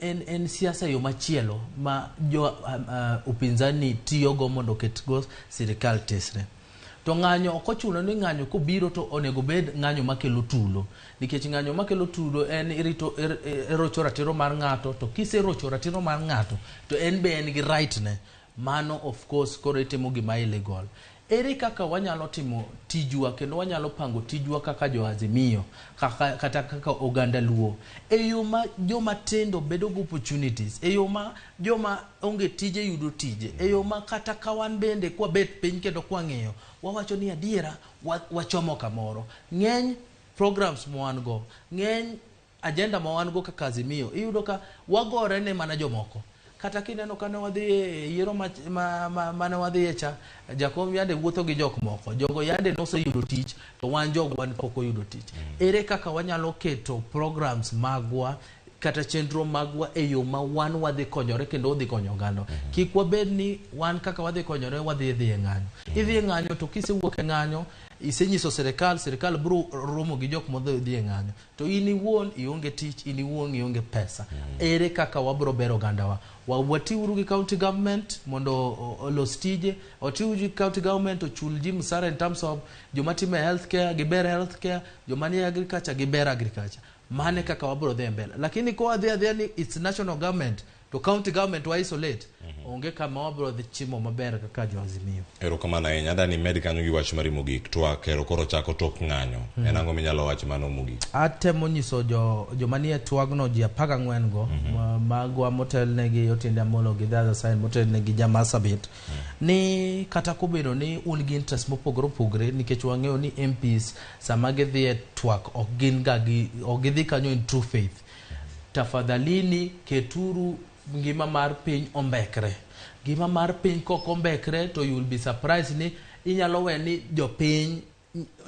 en siasa, yo machielo ma jo upinzani tiyogo mondo oketgo sirikal tesre. To ng'anyo ok ochuno ni ng'anyo kobiro to onego bed ng'anyo makelo tulo, nikech ng'anyo makelo tulo en irito irocho ratiro mar ng'ato. To kiserocho ratiro mar ng'ato, to en be en gi right ne mano. Of course, koro itimo gima illegal. Ere kaka wanyalo timo tijwa kendo wanyalo pango tijwa kaka jo Azimio, kata kaka oganda Luo, e yo ma joma tindo bedo gi opportunities, e yo ma joma onge tije yudo tije, e yo ma kata ka wan bende kwabet piny kendo kwang'iyo, wawacho ni adiera wachomo kamoro. Ng'eny programs ma wan go, ng'eny agenda ma wan go kaka Azimio, iyudo ka wagore ne mana jomoko. Kata kineno kane wadhi e yiero mane wadhiye cha, jakom yande wuotho gi jok moko, jogo yande noseyudo tich, to wan jogwa pok oyudo tich. Ere kaka wanyalo keto programs magwa kata chenro magwa e yo ma wan wadhi konyore kendo wadhi konyo oganda? Kik wabed ni wan kaka wadhi konyore, wadhi dhi e ng'anyo. Idhi e ng'anyo, to kisewuok e ng'anyo, isenyiso sirikal, sirikal biro romo gi jok modhi dhi e ng'anyo, to in iwuon ionge tich, in iwuon ionge pesa. Ere kaka wabiro bero ogandawa? Watiuru gi county government mondo olos tije, otiuru gi county government ochul ji msara, in terms of joma timo e healthcare giber healthcare, joma nie agriculture giber agriculture. Mane kaka wabiro dhi mbele. Lakini ka wadhi adhiya ni it's national government to county government wa isolate, onge kama wabiro dhi chimo maber kaka jo Azimio. Erokamano ahinya. Adani med kanyo gi wach mari mogik. Twak ero koro chako tok ng'anyo. En ang'o minyalo wacho mano mogik? Atemo nyiso jo joma nie twagno, ji 14 go, magwa motelnegi Otiende Amolo gi the other side motelnegi Jamasabit, ni kata kobedo ni un gi interest mopogore opogore, nikech wang'eyo ni MPs sama gidhi e twak ok gin ga gi, ok gidhi kanyo in true faith, tafadhalini keturu ngima mar piny ombekre. Ngima mar piny kok ombekre, to you will be surprised ni inyalo we ni jopiny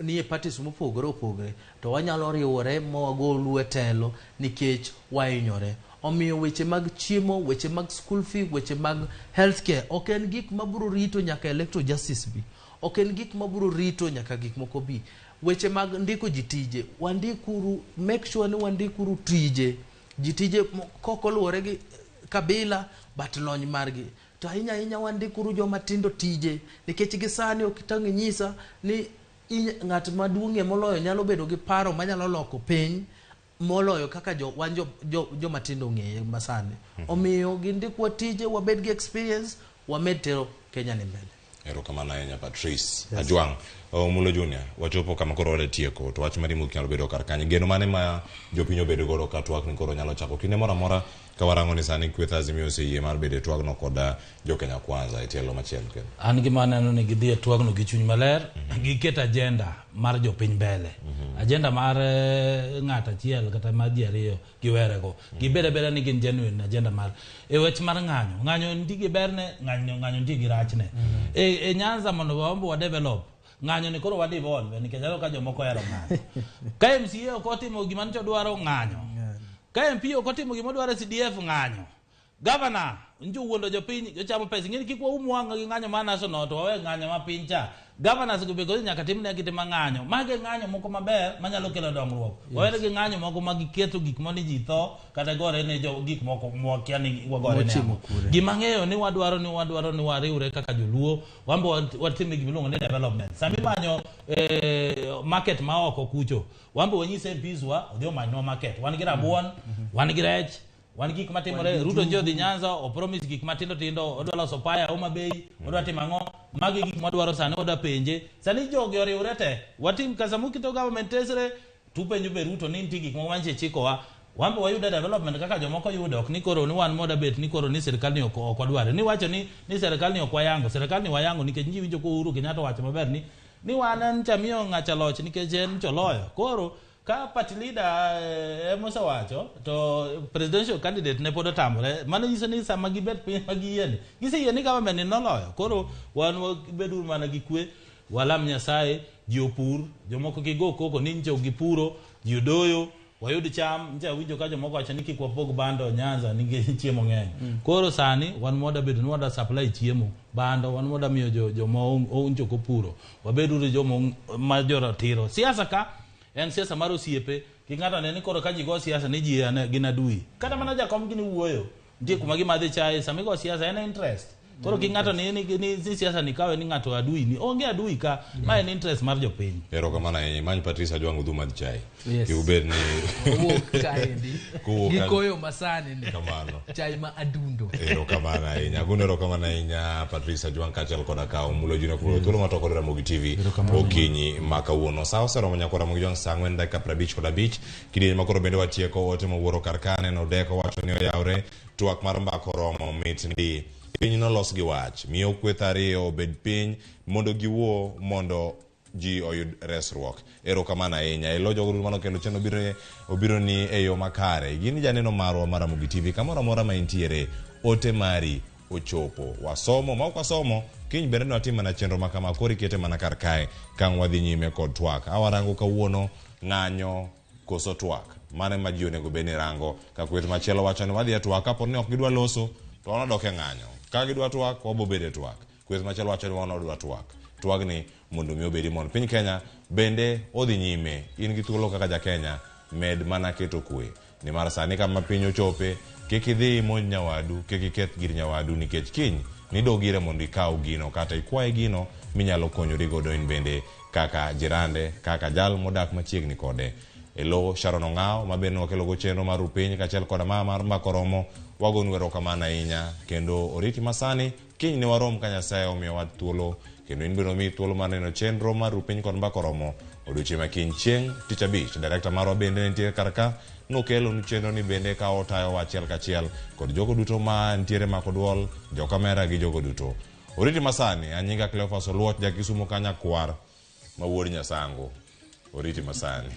nie parties mopogore opogore to wanyalo riwore ma wagolu e telo nikech wahinyore. Omiyo weche mag chiemo, weche mag school fee, weche mag healthcare ok en gik mabiro rito nyaka electoral justice bi, ok en gik mabiro rito nyaka gik moko bi. Weche mag ndiko ji tije, wandikuru, make sure ni wandikuru tije ji tije kok oluwore gi kabila but lony margi. To ahinya ahinya wandikuru joma tindo tije, nikech gi sani ok tang' inyisa ni ng'at maduong'ie moloyo nyalo bedo gi paro manyalo loko piny moloyo kaka jo, wan joma tindo ong'eye masani. Omiyo gindikwa tije, wabed gi experience, wamed tero Kenya ni mbele. Erokamano ahinya, Patrice. Ajwang' Omulo Junior, wachopo kama koro wadwa tieko, to wach mari mogik nyalo bedo kar kanye? Geno mane ma jopiny obedo godo ka twak ni koro nyalo chako kinde moro amora, ka warango ni sani kweth Azimio oseyie mar bedo e twagno kod jo Kenya Kwanza e tielo machielo kendo? An gima aneno ni gidhi e twagno gi chuny maler, giket agenda mar jopiny mbele. Agenda mar ng'at achiel kata mar ji ariyo giwerego. Gibed abeda ni gin genuine agenda mar e wach mar ng'anyo. Ng'anyo nitie gi berne, ng'anyo nitie gi rachne. E Nyanza mondo waombo wa develop ng'anyo ni koro wa devolve, nikech aneno ka jomoko ohero ng'anyo. Ka MCA ok otimo gima nyocha odwaro, ng'anyo. Ka MP ok otimo gima odwaro e CDF, ng'anyo. Gavana njo wuondo jopiny, ochamo pesa. Ing'eni kik waum wang'wa gi ng'anyo mar national, to wawe ng'anyo ma piny cha. Governors go be koro nyaka timne gitima ng'anyo. Mage ng'anyo moko maber manyalo kelo dongruok. Wawere gi ng'anyo moko ma giketho gik mo ni ji tho kata gore ne jo gik moko mwakia ni wagore ne Mochimo ang'o. kure. Gima ang'eyo ni wadwaro ni wariwre kaka joluo, wan be watim gima iluongo ni development. Sama imanyo market ma oko kucho, wan be wanyis MPs wa odhi omanynwa market. Wan gi rabuon, wan gi rech, wan gik matimore. Wan gi Ruto njo njugu. dhi Nyanza, o promise gik matindo tindo, odwa loso paya Homa Bay, odwa timo ang'o. Magi gik mwadwaro sani, wadwa penje. Sani jogi oriwre te. Watim ka sama ukito government tesre, tupenjo be Ruto ni nitie gik moko manche chikowa. Wan be wayude development kaka jomoko yudo, ok ni koro ni wan moda bet ni koro ni sirikal ni ok wadware. Ni wacho ni sirikal ni ok wayango, sirikal ni wayango nikech ji winjo ko Uhuru Kenyatta wacho maber ni wan en chamiyo ng'acha loch nikech en choloyo. Koro ka party leader emosewacho to presidential candidate ne pod otamore, mano nyiso ni sama gibet piny ma giyie ni giseyie ni government ni noloyo. Koro wan wabeduru mana gi kwe, walam Nyasaye, ji opur, jomoko kik go koko ni nyicho gipuro, ji odoyo, wayud cham. Ncha winjo ka jomoko wacho ni kik wapog bando Nyanza nikech chiemo ng'eny. Koro sani wan mwada bedo ni wada supply chiemo bando, wan mwada miyo joma onjo kopuro, wabeduru joma ma joratiro. Siasa ka en siasa mar osiepe, kik ng'ato ne ni koro ka ji go siasa ni ji gin adui. Kata mana jakom gini wuoyo, nitie kuma gimadhe chae, sama igo siasa en interest. Koro kik ng'ato ni siasa ni kawe ni ng'ato adui ni onge adui ka, ma en interest mar jopiny. Erokamano ahinya. Imany Patrice Ajwang' udhi umadh chai. Yes. Kik ubed ni Owuok kaendi. Kowuok Gi ka- koyo masani ni. Kamano. Chai ma adundo. Erokamano ahinya. Agono erokamano ahinya Patrice Ajwang' kaachiel koda ka Omulo Junior kuom thuolo matoko kod Ramogi TV okinyi ma kawuono. Sa oseromo nyakwa Ramogi Jwang' sa 4:55. Kidieny ma koro bende watieko ote mowuoro kar ka aneno Odeko wacho ni oyawre twak mar mbaka oromo mit ndi. Piny nolos gi wach. Miyo kweth ariyo obed piny mondo giwuo mondo ji oyud resruok. Erokamano ahinya. Elo jogo duto mano kelo chenro obiro ni e yo makare. Gin janeno marwa mar Ramogi TV kamoro amora ma intiere, ote mari ochopo. Wasomo ma ok wasomo, kiny bende ne watim mana chenro ma kama, koro ikete mana kar kae ka ang' wadhi nyime kod twak. Awarango kawuono ng'anyo koso twak. Mano ema ji onego bed ni rango. Ka kweth machielo wacho ni wadhi e twak, kapo ni ok gidwa loso, to wan wadok e ng'anyo. Ka gidwa twak, wabo bedo e twak. Kweth machielo wacho ni wan wadwa twak. Twagni mondo mi obedi mondo piny Kenya bende odhi nyime. In gi thuolo kaka ja Kenya, med mana keto kwe. Nimar sani kama piny ochope, kik idhi imonj nyawadu, kik iketh gir nyawadu nikech kiny nidog ire mondo ikaw gino kata ikwaye gino minyalo konyori godo in bende kaka jirande, kaka jal modak machiegni kode. Elo Sharon Ong'aw ma bende wakelo go chenro mar Rupiny kaachiel koda ma mar Mbaka Oromo, wagonu erokamano ahinya kendo oriti masani kiny ne warom ka Nyasaye omiyowa thuolo kendo in bende omiyi thuolo mar neno chenro mar Rupiny kod Mbaka Oromo odiochieng' ma kiny chieng' tich abich. Director marwa bende nitiere kar ka nokelonu chenro ni bende ka otayowa achiel kachiel kod jogo duto ma nitiere mako duol, jo kamera gi jogo duto. Oriti masani, anyinga Cleophas Oluoch, ja Kisumo ka nyakwar ma wuod Nyasango. Oriti masani.